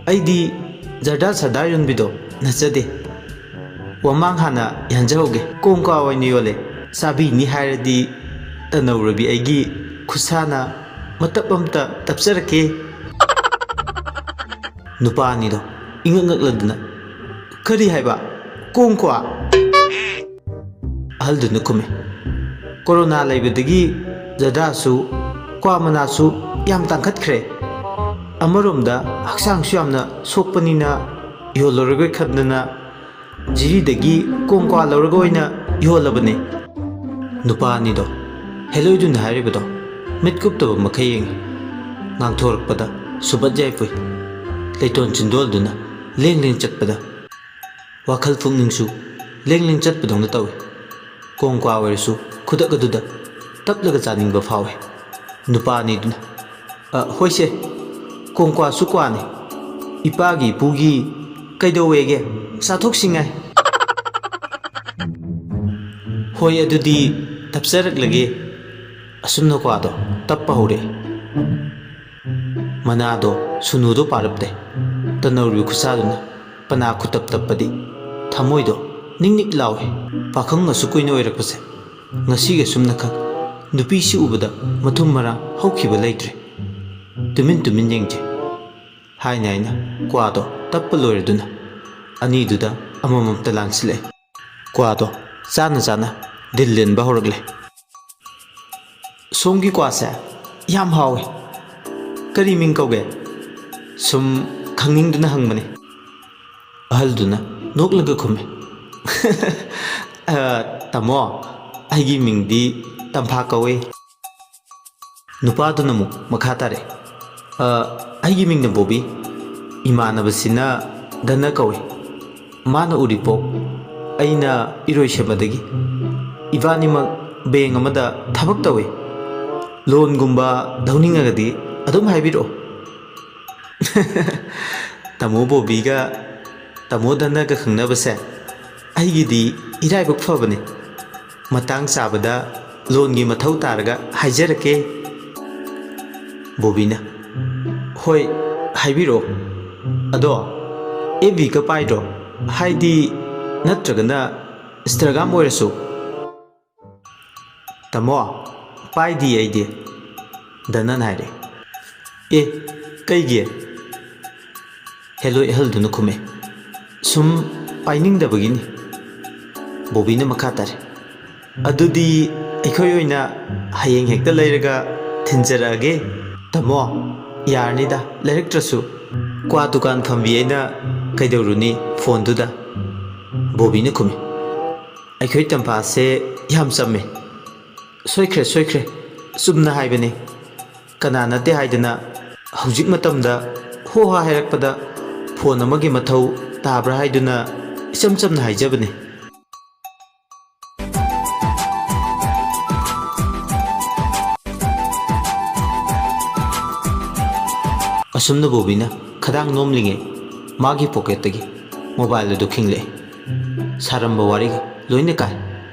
ꯑꯩꯗꯤ ꯖꯔꯗꯥ ꯁꯔꯗꯥ ꯌꯣꯟꯕꯤꯗꯣ ꯅꯠꯆꯗꯦ꯫ ꯋꯥꯃꯥꯡ ꯍꯥꯟꯅ ꯌꯥꯟꯖꯍꯧꯒꯦ꯫ ꯀꯣꯡ ꯀ꯭ꯋꯥ ꯑꯣꯏꯅ ꯌꯣꯜꯂꯦ꯫ ꯆꯥꯕꯤꯅꯤ ꯍꯥꯏꯔꯗꯤ ꯇꯅꯧꯔꯕꯤ ꯑꯩꯒꯤ ꯈꯨꯠꯁꯥꯅ ꯃꯇꯞ ꯑꯝꯇ ꯇꯞꯆꯔꯛꯀꯦ꯫ ꯅꯨꯄꯥ ꯑꯅꯤꯗꯣ ꯏꯉꯛ ꯉꯛꯂꯗꯨꯅ, "ꯀꯔꯤ ꯍꯥꯏꯕ? ꯀꯣꯡ ꯀ꯭ꯋꯥ?" ꯑꯍꯜꯗꯨꯅ ꯈꯨꯝꯃꯤ, "ꯀꯣꯔꯣꯅꯥ ꯂꯩꯕꯗꯒꯤ ꯖꯔꯗꯥꯁꯨ ꯀ꯭ꯋꯥ ꯃꯅꯥꯁꯨ ꯌꯥꯝ ꯇꯥꯡꯈꯠꯈ꯭ꯔꯦ꯫ ꯑꯃꯔꯣꯝꯗ ꯍꯛꯆꯥꯡꯁꯨ ꯌꯥꯝꯅ ꯁꯣꯛꯄꯅꯤꯅ ꯌꯣꯜꯂꯔꯣꯏꯒꯦ ꯈꯟꯗꯅ ꯖꯤꯔꯤꯗꯒꯤ ꯀꯣꯡ ꯀ꯭ꯋꯥ ꯂꯧꯔꯒ ꯑꯣꯏꯅ ꯌꯣꯜꯂꯕꯅꯦ꯫" ꯅꯨꯄꯥ ꯑꯅꯤꯗꯣ ꯍꯦꯂꯣꯏꯗꯨꯅ ꯍꯥꯏꯔꯤꯕꯗꯣ ꯃꯤꯠ ꯀꯨꯞꯇꯕ ꯃꯈꯩ ꯌꯦꯡꯉꯤ꯫ ꯉꯥꯡꯊꯣꯔꯛꯄꯗ ꯁꯨꯕꯠ ꯌꯥꯏꯐꯨꯏ꯫ ꯂꯩꯇꯣꯟ ꯆꯤꯟꯗꯣꯜꯗꯨꯅ ꯂꯦꯡ ꯂꯦꯡ ꯆꯠꯄꯗ ꯋꯥꯈꯜ ꯄꯨꯛꯅꯤꯡꯁꯨ ꯂꯦꯡ ꯂꯦꯡ ꯆꯠꯄꯗꯧꯅ ꯇꯧꯏ꯫ ꯀꯣꯡ ꯀ꯭ꯋꯥ ꯑꯣꯏꯔꯁꯨ ꯈꯨꯗꯛ ꯑꯗꯨꯗ ꯇꯞꯂꯒ ꯆꯥꯅꯤꯡꯕ ꯐꯥꯎꯏ꯫ ꯅꯨꯄꯥ ꯑꯅꯤꯗꯨꯅ, "ꯑ, ꯍꯣꯏꯁꯦ, ꯀꯣꯡ ꯀ꯭ꯋꯥꯁꯨ ꯀ꯭ꯋꯥꯅꯤ꯫ ꯏꯄꯥꯒꯤ ꯏꯄꯨꯒꯤ ꯀꯩꯗꯧꯋꯦꯒꯦ? ꯆꯥꯊꯣꯛꯁꯤꯉꯥꯏ꯫" "ꯍꯣꯏ, ꯑꯗꯨꯗꯤ ꯇꯞꯆꯔꯛꯂꯒꯦ꯫" ꯑꯁꯨꯝꯅ ꯀ꯭ꯋꯥꯗꯣ ꯇꯞꯄ ꯍꯧꯔꯛꯏ꯫ ꯃꯅꯥꯗꯣ ꯁꯨꯅꯨꯗꯣ ꯄꯥꯔꯞꯇꯦ꯫ ꯇꯅꯧꯔꯤꯕ ꯈꯨꯠꯁꯥꯗꯨꯅ ꯄꯅꯥ ꯈꯨꯇꯞ ꯇꯞꯄꯗꯤ ꯊꯃꯣꯏꯗꯣ ꯅꯤꯛ ꯅꯤꯛ ꯂꯥꯎꯏ꯫ ꯄꯥꯈꯪ ꯑꯁꯨꯛ ꯀꯨꯏꯅ ꯑꯣꯏꯔꯛꯄꯁꯦ ꯉꯁꯤꯒ ꯁꯨꯝꯅꯈꯛ ꯅꯨꯄꯤꯁꯤ ꯎꯕꯗ ꯃꯊꯨꯝ ꯃꯔꯥꯡ ꯍꯧꯈꯤꯕ ꯂꯩꯇ꯭ꯔꯦ꯫ ꯇꯨꯃꯤꯟ ꯇꯨꯃꯤꯟ ꯌꯦꯡꯖꯩ꯫ ꯍꯥꯏꯅ ꯍꯥꯏꯅ ꯀ꯭ꯋꯥꯗꯣ ꯇꯞꯄ ꯂꯣꯏꯔꯗꯨꯅ ꯑꯅꯤꯗꯨꯗ ꯑꯃꯃꯝꯇ ꯂꯥꯟꯁꯤꯜꯂꯛꯑꯦ꯫ ꯀ꯭ꯋꯥꯗꯣ ꯆꯥꯅ ꯆꯥꯅ ꯗꯤꯜ ꯂꯦꯟꯕ ꯍꯧꯔꯛꯂꯦ꯫ "ꯁꯣꯝꯒꯤ ꯀ꯭ꯋꯥꯁꯦ ꯌꯥꯝ ꯍꯥꯎꯋꯦ꯫ ꯀꯔꯤ ꯃꯤꯡ ꯀꯧꯒꯦ? ꯁꯨꯝ ꯈꯪꯅꯤꯡꯗꯨꯅ ꯍꯪꯕꯅꯤ꯫" ꯑꯍꯜꯗꯨꯅ ꯅꯣꯛꯂꯒ ꯈꯨꯝꯃꯤ, "ꯑ, ꯇꯥꯃꯣ, ꯑꯩꯒꯤ ꯃꯤꯡꯗꯤ ꯇꯝꯐꯥ ꯀꯧꯏ꯫" ꯅꯨꯄꯥꯗꯨꯅ ꯑꯃꯨꯛ ꯃꯈꯥ ꯇꯥꯔꯛꯏ, "ꯑ, ꯑꯩꯒꯤ ꯃꯤꯡꯅ ꯕꯣꯕꯤ, ꯏꯃꯥꯟꯅꯕꯁꯤꯅ ꯙꯅ ꯀꯧꯏ꯫ ꯃꯥꯅ ꯎꯔꯤꯄꯣꯛ, ꯑꯩꯅ ꯏꯔꯣꯏꯁꯦꯝꯕꯗꯒꯤ꯫ ꯏꯕꯥꯅꯤꯃꯛ ꯕꯦꯡ ꯑꯃꯗ ꯊꯕꯛ ꯇꯧꯏ꯫ ꯂꯣꯟꯒꯨꯝꯕ ꯂꯧꯅꯤꯡꯉꯒꯗꯤ ꯑꯗꯨꯝ ꯍꯥꯏꯕꯤꯔꯛꯑꯣ꯫" ꯇꯥꯃꯣ ꯕꯣꯕꯤꯒ ꯇꯥꯃꯣ ꯙꯅꯒ ꯈꯪꯅꯕꯁꯦ ꯑꯩꯒꯤꯗꯤ ꯏꯔꯥꯏꯕꯛ ꯐꯕꯅꯤ꯫ ꯃꯇꯥꯡ ꯆꯥꯕꯗ ꯂꯣꯟꯒꯤ ꯃꯊꯧ ꯇꯥꯔꯒ ꯍꯥꯏꯖꯔꯛꯀꯦ꯫ ꯕꯣꯕꯤꯅ, "ꯍꯣꯏ, ꯍꯥꯏꯕꯤꯔꯛꯑꯣ꯫" ꯑꯗꯣ ꯑꯦꯐ ꯕꯤꯒ ꯄꯥꯏꯗ꯭ꯔꯣ? ꯍꯥꯏꯗꯤ, ꯅꯠꯇ꯭ꯔꯒꯅ ꯏꯟꯁꯇꯥꯒ꯭ꯔꯥꯝ ꯑꯣꯏꯔꯁꯨ? ꯇꯥꯃꯣ, ꯄꯥꯏꯗꯤꯌꯦ ꯑꯩꯗꯤ꯫ ꯗꯅꯟ ꯍꯥꯏꯔꯦ꯫ ꯑꯦ, ꯀꯩꯒꯤ? ꯍꯦꯂꯣꯏ ꯑꯍꯜꯗꯨꯅ ꯈꯨꯝꯃꯦ꯫ ꯁꯨꯝ ꯄꯥꯏꯅꯤꯡꯗꯕꯒꯤꯅꯤ꯫ ꯕꯣꯕꯤꯅ ꯃꯈꯥ ꯇꯥꯔꯦ꯫ ꯑꯗꯨꯗꯤ ꯑꯩꯈꯣꯏ ꯑꯣꯏꯅ ꯍꯌꯦꯡ ꯍꯦꯛꯇ ꯂꯩꯔꯒ ꯊꯤꯟꯖꯔꯛꯑꯒꯦ꯫ ꯇꯥꯃꯣ, ꯌꯥꯔꯅꯤꯗ, ꯂꯩꯔꯛꯇ꯭ꯔꯁꯨ꯫ ꯀ꯭ꯋꯥ ꯗꯨꯀꯥꯟ ꯐꯝꯕꯤ ꯑꯩꯅ ꯀꯩꯗꯧꯔꯨꯅꯤ ꯐꯣꯟꯗꯨꯗ? ꯕꯣꯕꯤꯅ ꯈꯨꯝꯃꯤ꯫ ꯑꯩꯈꯣꯏ ꯇꯝꯐꯥꯁꯦ ꯌꯥꯝ ꯆꯝꯃꯦ꯫ ꯁꯣꯏꯈ꯭ꯔꯦ, ꯁꯣꯏꯈ꯭ꯔꯦ꯫ ꯆꯨꯝꯅ ꯍꯥꯏꯕꯅꯦ꯫ ꯀꯅꯥ ꯅꯠꯇꯦ ꯍꯥꯏꯗꯅ ꯍꯧꯖꯤꯛ ꯃꯇꯝꯗ ꯍꯣ ꯍꯥ ꯍꯥꯏꯔꯛꯄꯗ ꯐꯣꯟ ꯑꯃꯒꯤ ꯃꯊꯧ ꯇꯥꯕ꯭ꯔꯥ ꯍꯥꯏꯗꯨꯅ ꯏꯆꯝ ꯆꯝꯅ ꯍꯥꯏꯖꯕꯅꯦ꯫ ꯑꯁꯨꯝꯅ ꯕꯣꯕꯤꯅ ꯈꯗꯥꯡ ꯅꯣꯝꯂꯤꯉꯩ ꯃꯥꯒꯤ ꯄꯣꯀꯦꯠꯇꯒꯤ ꯃꯣꯕꯥꯏꯜ ꯑꯗꯨ ꯈꯤꯡꯂꯛꯑꯦ꯫ ꯁꯥꯔꯝꯕ ꯋꯥꯔꯤꯒ ꯂꯣꯏꯅ ꯀꯥꯏ꯫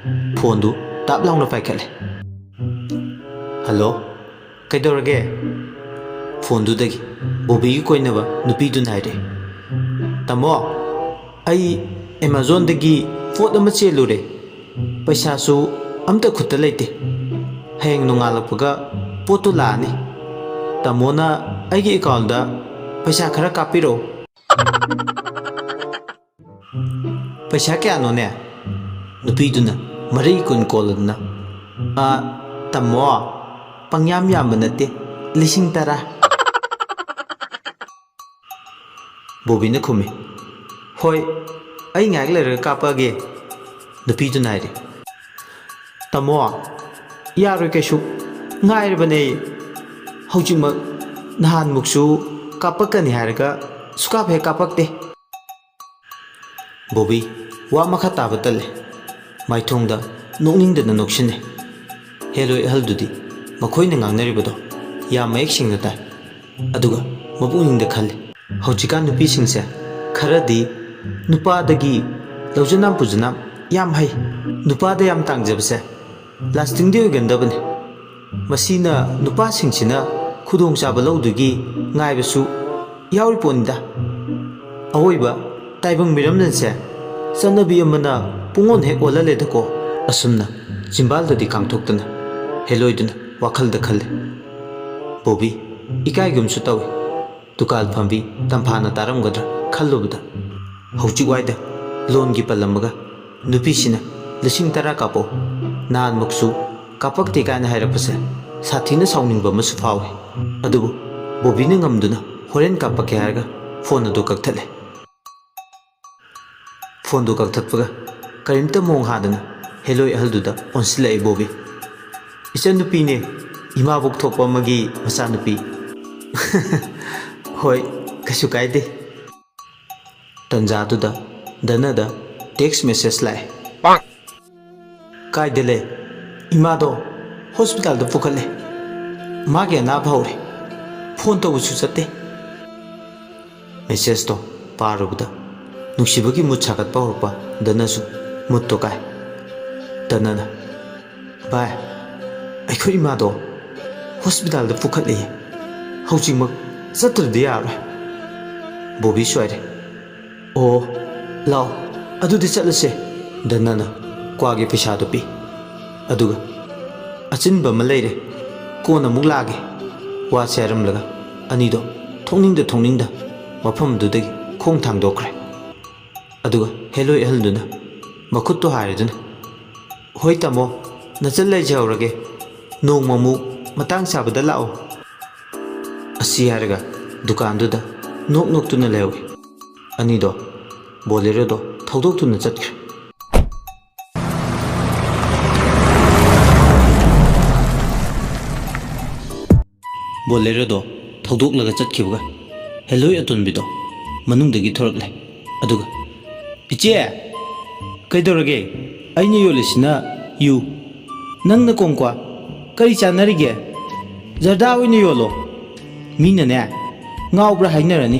ꯐꯣꯟꯗꯨ ꯇꯥꯞ ꯂꯥꯎꯅ ꯄꯥꯏꯈꯠꯂꯦ꯫ "ꯍꯜꯂꯣ, ꯀꯩꯗꯧꯔꯒꯦ?" ꯐꯣꯟꯗꯨꯗꯒꯤ ꯕꯣꯕꯤꯒꯤ ꯀꯣꯏꯅꯕ ꯅꯨꯄꯤꯗꯨꯅ ꯍꯥꯏꯔꯛꯑꯦ꯫ "ꯇꯥꯃꯣ, ꯑꯩ ꯑꯦꯃꯥꯖꯣꯟꯗꯒꯤ ꯄꯣꯠ ꯑꯃ ꯆꯦꯜꯂꯨꯔꯦ꯫ ꯄꯩꯁꯥꯁꯨ ꯑꯝꯇ ꯈꯨꯠꯇ ꯂꯩꯇꯦ꯫ ꯍꯌꯦꯡ ꯅꯣꯡꯉꯥꯜꯂꯛꯄꯒ ꯄꯣꯠꯇꯨ ꯂꯥꯛꯑꯅꯤ꯫ ꯇꯥꯃꯣꯅ ꯑꯩꯒꯤ ꯑꯦꯀꯥꯎꯟꯗ ꯄꯩꯁꯥ ꯈꯔ ꯀꯥꯞꯄꯤꯔꯛꯑꯣ꯫" "ꯄꯩꯁꯥ ꯀꯌꯥꯅꯣꯅꯦ?" ꯅꯨꯄꯤꯗꯨꯅ ꯃꯔꯩ ꯀꯨꯟ ꯀꯣꯜꯂꯗꯨꯅ, "ꯑ, ꯇꯥꯃꯣ, ꯄꯪꯌꯥꯝ ꯌꯥꯝꯕ ꯅꯠꯇꯦ, ꯂꯤꯁꯤꯡ ꯇꯔꯥ꯫" ꯕꯣꯕꯤꯅ ꯈꯨꯝꯃꯤ꯫ "ꯍꯣꯏ, ꯑꯩ ꯉꯥꯏꯍꯥꯛ ꯂꯩꯔꯒ ꯀꯥꯞꯄꯛꯑꯒꯦ꯫" ꯅꯨꯄꯤꯗꯨꯅ ꯍꯥꯏꯔꯦ꯫ "ꯇꯥꯃꯣ, ꯌꯥꯔꯣꯏ ꯀꯩꯁꯨ, ꯉꯥꯏꯔꯕꯅꯦ ꯑꯩ ꯍꯧꯖꯤꯛꯃꯛ꯫ ꯅꯍꯥꯟꯃꯨꯛꯁꯨ ꯀꯥꯞꯄꯛꯀꯅꯤ ꯍꯥꯏꯔꯒ ꯁꯨꯀꯥꯞ ꯍꯦꯛ ꯀꯥꯞꯄꯛꯇꯦ꯫" ꯕꯣꯕꯤ ꯋꯥ ꯃꯈꯥ ꯇꯥꯕ ꯇꯜꯂꯦ꯫ ꯃꯥꯏꯊꯣꯡꯗ ꯅꯣꯛꯅꯤꯡꯗꯅ ꯅꯣꯛꯁꯤꯟꯅꯩ꯫ ꯍꯦꯂꯣꯏ ꯑꯍꯜꯗꯨꯗꯤ ꯃꯈꯣꯏꯅ ꯉꯥꯡꯅꯔꯤꯕꯗꯣ ꯌꯥꯝ ꯃꯌꯦꯛ ꯁꯦꯡꯅ ꯇꯥꯏ꯫ ꯑꯗꯨꯒ ꯃꯄꯨꯛꯅꯤꯡꯗ ꯈꯜꯂꯤ, "ꯍꯧꯖꯤꯛꯀꯥꯟ ꯅꯨꯄꯤꯁꯤꯡꯁꯦ ꯈꯔꯗꯤ ꯅꯨꯄꯥꯗꯒꯤ ꯂꯧꯖꯅꯥꯝ ꯄꯨꯖꯅꯥꯝ ꯌꯥꯝ ꯍꯩ꯫ ꯅꯨꯄꯥꯗ ꯌꯥꯝ ꯇꯥꯡꯖꯕꯁꯦ ꯂꯥꯁꯇꯤꯡꯗꯤ ꯑꯣꯏꯒꯟꯗꯕꯅꯤ꯫ ꯃꯁꯤꯅ ꯅꯨꯄꯥꯁꯤꯡꯁꯤꯅ ꯈꯨꯗꯣꯡꯆꯥꯕ ꯂꯧꯗꯨꯒꯤ ꯉꯥꯏꯕꯁꯨ ꯌꯥꯎꯔꯤ ꯄꯣꯠꯅꯤꯗ꯫" ꯑꯋꯣꯏꯕ ꯇꯥꯏꯕꯪ ꯃꯤꯔꯝꯂꯦꯟꯁꯦ ꯆꯠꯅꯕꯤ ꯑꯃꯅ ꯄꯨꯡꯑꯣꯟ ꯍꯦꯛ ꯑꯣꯜꯍꯜꯂꯦꯗꯀꯣ꯫ ꯑꯁꯨꯝꯅ ꯆꯤꯝꯕꯥꯜꯗꯗꯤ ꯀꯥꯡꯊꯣꯛꯇꯅ ꯍꯦꯂꯣꯏꯗꯨꯅ ꯋꯥꯈꯜꯗ ꯈꯜꯂꯤ꯫ ꯕꯣꯕꯤ ꯏꯀꯥꯏꯒꯨꯝꯁꯨ ꯇꯧꯏ꯫ ꯗꯨꯀꯥꯟ ꯐꯝꯕꯤ ꯇꯝꯐꯥꯅ ꯇꯥꯔꯝꯒꯗ꯭ꯔꯥ ꯈꯜꯂꯨꯕꯗ ꯍꯧꯖꯤꯛ ꯋꯥꯏꯗ ꯂꯣꯟꯒꯤ ꯄꯜꯂꯝꯃꯒ ꯅꯨꯄꯤꯁꯤꯅ "ꯂꯤꯁꯤꯡ ꯇꯔꯥ ꯀꯥꯞꯄꯛꯑꯣ, ꯅꯍꯥꯟꯃꯨꯛꯁꯨ ꯀꯥꯞꯄꯛꯇꯦ" ꯀꯥꯏꯅ ꯍꯥꯏꯔꯛꯄꯁꯦ ꯁꯥꯊꯤꯅ ꯁꯥꯎꯅꯤꯡꯕ ꯑꯃꯁꯨ ꯐꯥꯎꯏ꯫ ꯑꯗꯨꯕꯨ ꯕꯣꯕꯤꯅ ꯉꯝꯗꯨꯅ "ꯍꯣꯔꯦꯟ ꯀꯥꯞꯄꯛꯀꯦ" ꯍꯥꯏꯔꯒ ꯐꯣꯟ ꯑꯗꯨ ꯀꯛꯊꯠꯂꯦ꯫ ꯐꯣꯟꯗꯨ ꯀꯛꯊꯠꯄꯒ ꯀꯔꯤꯝꯇ ꯃꯣꯡ ꯍꯥꯗꯅ ꯍꯦꯂꯣꯏ ꯑꯍꯜꯗꯨꯗ ꯑꯣꯟꯁꯤꯜꯂꯛꯑꯦ ꯕꯣꯕꯤ꯫ "ꯏꯆꯟꯅꯨꯄꯤꯅꯦ, ꯏꯃꯥꯕꯣꯛ ꯊꯣꯛꯄ ꯑꯃꯒꯤ ꯃꯆꯥꯅꯨꯄꯤ꯫" "ꯍꯣꯏ, ꯀꯩꯁꯨ ꯀꯥꯏꯗꯦ꯫" ꯇꯟꯖꯥꯗꯨꯗ ꯗꯅꯗ ꯇꯦꯛꯁ ꯃꯦꯁꯦꯖ ꯂꯥꯛꯑꯦ꯫ "ꯀꯥꯏꯗ ꯂꯩ?" "ꯏꯃꯥꯗꯣ ꯍꯣꯁꯄꯤꯇꯥꯜꯗ ꯄꯨꯈꯠꯂꯦ꯫ ꯃꯥꯒꯤ ꯑꯅꯥꯕ ꯍꯧꯔꯦ꯫ ꯐꯣꯟ ꯇꯧꯕꯁꯨ ꯆꯠꯇꯦ꯫" ꯃꯦꯁꯦꯖꯇꯣ ꯄꯥꯔꯨꯕꯗ ꯅꯨꯡꯁꯤꯕꯒꯤ ꯃꯨꯠ ꯁꯥꯒꯠꯄ ꯍꯧꯔꯛꯄ ꯗꯅꯁꯨ ꯃꯨꯠꯇꯣ ꯀꯥꯏ꯫ ꯗꯅꯅ, "ꯚꯥꯏ, ꯑꯩꯈꯣꯏ ꯏꯃꯥꯗꯣ ꯍꯣꯁꯄꯤꯇꯥꯜꯗ ꯄꯨꯈꯠꯂꯦ꯫ ꯍꯧꯖꯤꯛꯃꯛ ꯆꯠꯇ꯭ꯔꯗꯤ ꯌꯥꯔꯣꯏ꯫" ꯕꯣꯕꯤ ꯁꯣꯏꯔꯦ꯫ "ꯑꯣ, ꯂꯥꯛꯑꯣ, ꯑꯗꯨꯗꯤ ꯆꯠꯂꯁꯦ꯫" ꯗꯅꯅ ꯀ꯭ꯋꯥꯒꯤ ꯄꯩꯁꯥꯗꯨ ꯄꯤ꯫ ꯑꯗꯨꯒ, "ꯑꯆꯤꯟꯕ ꯑꯃ ꯂꯩꯔꯦ, ꯀꯣꯟꯅ ꯑꯃꯨꯛ ꯂꯥꯛꯑꯒꯦ" ꯋꯥꯁꯦ ꯍꯥꯏꯔꯝꯂꯒ ꯑꯅꯤꯗꯣ ꯊꯣꯛꯅꯤꯡꯗ ꯊꯣꯛꯅꯤꯡꯗ ꯃꯐꯝꯗꯨꯗꯒꯤ ꯈꯣꯡ ꯊꯥꯡꯗꯣꯛꯈ꯭ꯔꯦ꯫ ꯑꯗꯨꯒ ꯍꯦꯂꯣꯏ ꯑꯍꯜꯗꯨꯅ ꯃꯈꯨꯠꯇꯣ ꯍꯥꯏꯔꯗꯨꯅ, "ꯍꯣꯏ ꯇꯥꯃꯣ, ꯅꯆꯜ ꯂꯩꯖꯍꯧꯔꯒꯦ, ꯅꯣꯡꯃ ꯑꯃꯨꯛ ꯃꯇꯥꯡ ꯆꯥꯕꯗ ꯂꯥꯛꯑꯣ" ꯑꯁꯤ ꯍꯥꯏꯔꯒ ꯗꯨꯀꯥꯟꯗꯨꯗ ꯅꯣꯛ ꯅꯣꯛꯇꯨꯅ ꯂꯩꯍꯧꯏ꯫ ꯑꯅꯤꯗꯣ ꯕꯣꯂꯦꯔꯣꯗꯣ ꯊꯧꯗꯣꯛꯇꯨꯅ ꯆꯠꯈ꯭ꯔꯦ꯫ ꯕꯣꯂꯦꯔꯣꯗꯣ ꯊꯧꯗꯣꯛꯂꯒ ꯆꯠꯈꯤꯕꯒ ꯍꯦꯂꯣꯏ ꯑꯇꯣꯟꯕꯤꯗꯣ ꯃꯅꯨꯡꯗꯒꯤ ꯊꯣꯔꯛꯂꯦ꯫ ꯑꯗꯨꯒ, "ꯏꯆꯦ, ꯀꯩꯗꯧꯔꯒꯦ? ꯑꯩꯅ ꯌꯣꯜꯂꯤꯁꯤꯅ ꯌꯨ, ꯅꯪꯅ ꯀꯣꯡꯀ꯭ꯋꯥ꯫ ꯀꯔꯤ ꯆꯥꯟꯅꯔꯤꯒꯦ? ꯖꯔꯗꯥ ꯑꯣꯏꯅ ꯌꯣꯜꯂꯣ꯫ ꯃꯤꯅꯅꯦ, ꯉꯥꯎꯕ꯭ꯔꯥ ꯍꯥꯏꯅꯔꯅꯤ꯫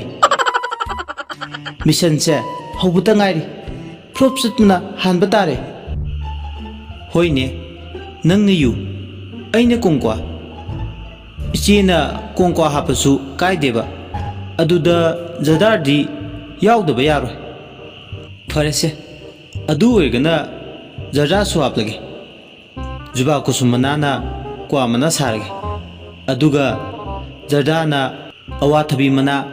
ꯃꯤꯁꯟꯁꯦ ꯍꯧꯕꯇ ꯉꯥꯏꯔꯤ꯫ ꯐ꯭ꯂꯣꯞ ꯆꯠꯄꯅ ꯍꯥꯟꯕ ꯇꯥꯔꯦ꯫" "ꯍꯣꯏꯅꯦ, ꯅꯪꯅ ꯌꯨ, ꯑꯩꯅ ꯀꯣꯡꯀ꯭ꯋꯥ꯫ ꯏꯆꯦꯅ ꯀꯣꯡꯀ꯭ꯋꯥ ꯍꯥꯞꯄꯁꯨ ꯀꯥꯏꯗꯦꯕ꯫ ꯑꯗꯨꯗ ꯖꯔꯗꯥꯗꯤ ꯌꯥꯎꯗꯕ ꯌꯥꯔꯣꯏ꯫ ꯐꯔꯦꯁꯦ, ꯑꯗꯨ ꯑꯣꯏꯔꯒꯅ ꯖꯔꯗꯥꯁꯨ ꯍꯥꯞꯂꯒꯦ꯫ ꯖꯨꯕꯥ ꯀꯨꯁꯨꯝ ꯃꯅꯥꯅ ꯀ꯭ꯋꯥ ꯃꯅꯥ ꯁꯥꯔꯒꯦ, ꯑꯗꯨꯒ ꯖꯔꯗꯥꯅ ꯑꯋꯥꯊꯕꯤ ꯃꯅꯥ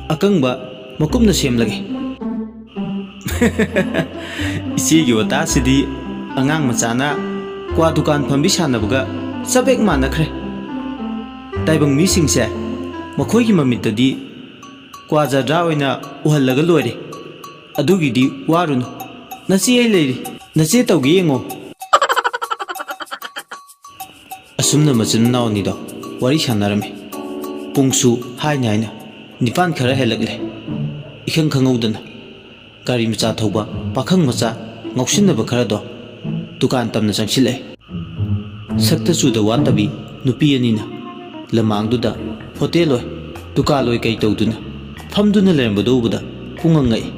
ꯑꯀꯪꯕ ꯃꯀꯨꯞꯅ ꯁꯦꯝꯂꯒꯦ꯫ ꯏꯆꯦꯒꯤ ꯋꯥꯇꯥꯁꯤꯗꯤ ꯑꯉꯥꯡ ꯃꯆꯥꯅ ꯀ꯭ꯋꯥ ꯗꯨꯀꯥꯟ ꯐꯝꯕꯤ ꯁꯥꯟꯅꯕꯒ ꯆꯞ ꯍꯦꯛ ꯃꯥꯟꯅꯈ꯭ꯔꯦ꯫ ꯇꯥꯏꯕꯪ ꯃꯤꯁꯤꯡꯁꯦ ꯃꯈꯣꯏꯒꯤ ꯃꯃꯤꯠꯇꯗꯤ ꯀ꯭ꯋꯥ ꯖꯔꯗꯥ ꯑꯣꯏꯅ ꯎꯍꯜꯂꯒ ꯂꯣꯏꯔꯦ꯫ ꯑꯗꯨꯒꯤꯗꯤ ꯋꯥꯔꯨꯅꯨ, ꯅꯆꯦ ꯑꯩ ꯂꯩꯔꯤ꯫ ꯅꯆꯦ ꯇꯧꯒꯦ ꯌꯦꯡꯉꯣ꯫ ꯑꯁꯨꯝꯅ ꯃꯆꯤꯟ ꯃꯅꯥꯎ ꯑꯅꯤꯗꯣ ꯋꯥꯔꯤ ꯁꯥꯟꯅꯔꯝꯃꯤ꯫ ꯄꯨꯡꯁꯨ ꯍꯥꯏꯅ ꯍꯥꯏꯅ ꯅꯤꯄꯥꯟ ꯈꯔ ꯍꯦꯜꯂꯛꯂꯦ꯫ ꯏꯈꯪ ꯈꯪꯍꯧꯗꯅ ꯒꯥꯔꯤ ꯃꯆꯥ ꯊꯧꯕ ꯄꯥꯈꯪ ꯃꯆꯥ ꯉꯥꯎꯁꯤꯟꯅꯕ ꯈꯔꯗꯣ ꯗꯨꯀꯥꯟ ꯇꯝꯅ ꯆꯪꯁꯤꯜꯂꯛꯑꯦ꯫ ꯁꯛꯇ ꯆꯨꯗ ꯋꯥꯠꯇꯕꯤ ꯅꯨꯄꯤ ꯑꯅꯤꯅ ꯂꯝꯃꯥꯡꯗꯨꯗ ꯍꯣꯇꯦꯜ ꯑꯣꯏ, ꯗꯨꯀꯥꯟ ꯑꯣꯏ ꯀꯩ ꯇꯧꯗꯨꯅ ꯐꯝꯗꯨꯅ ꯂꯩꯔꯝꯕꯗꯨ ꯎꯕꯗ ꯄꯨꯡꯉꯛ ꯉꯛꯏ꯫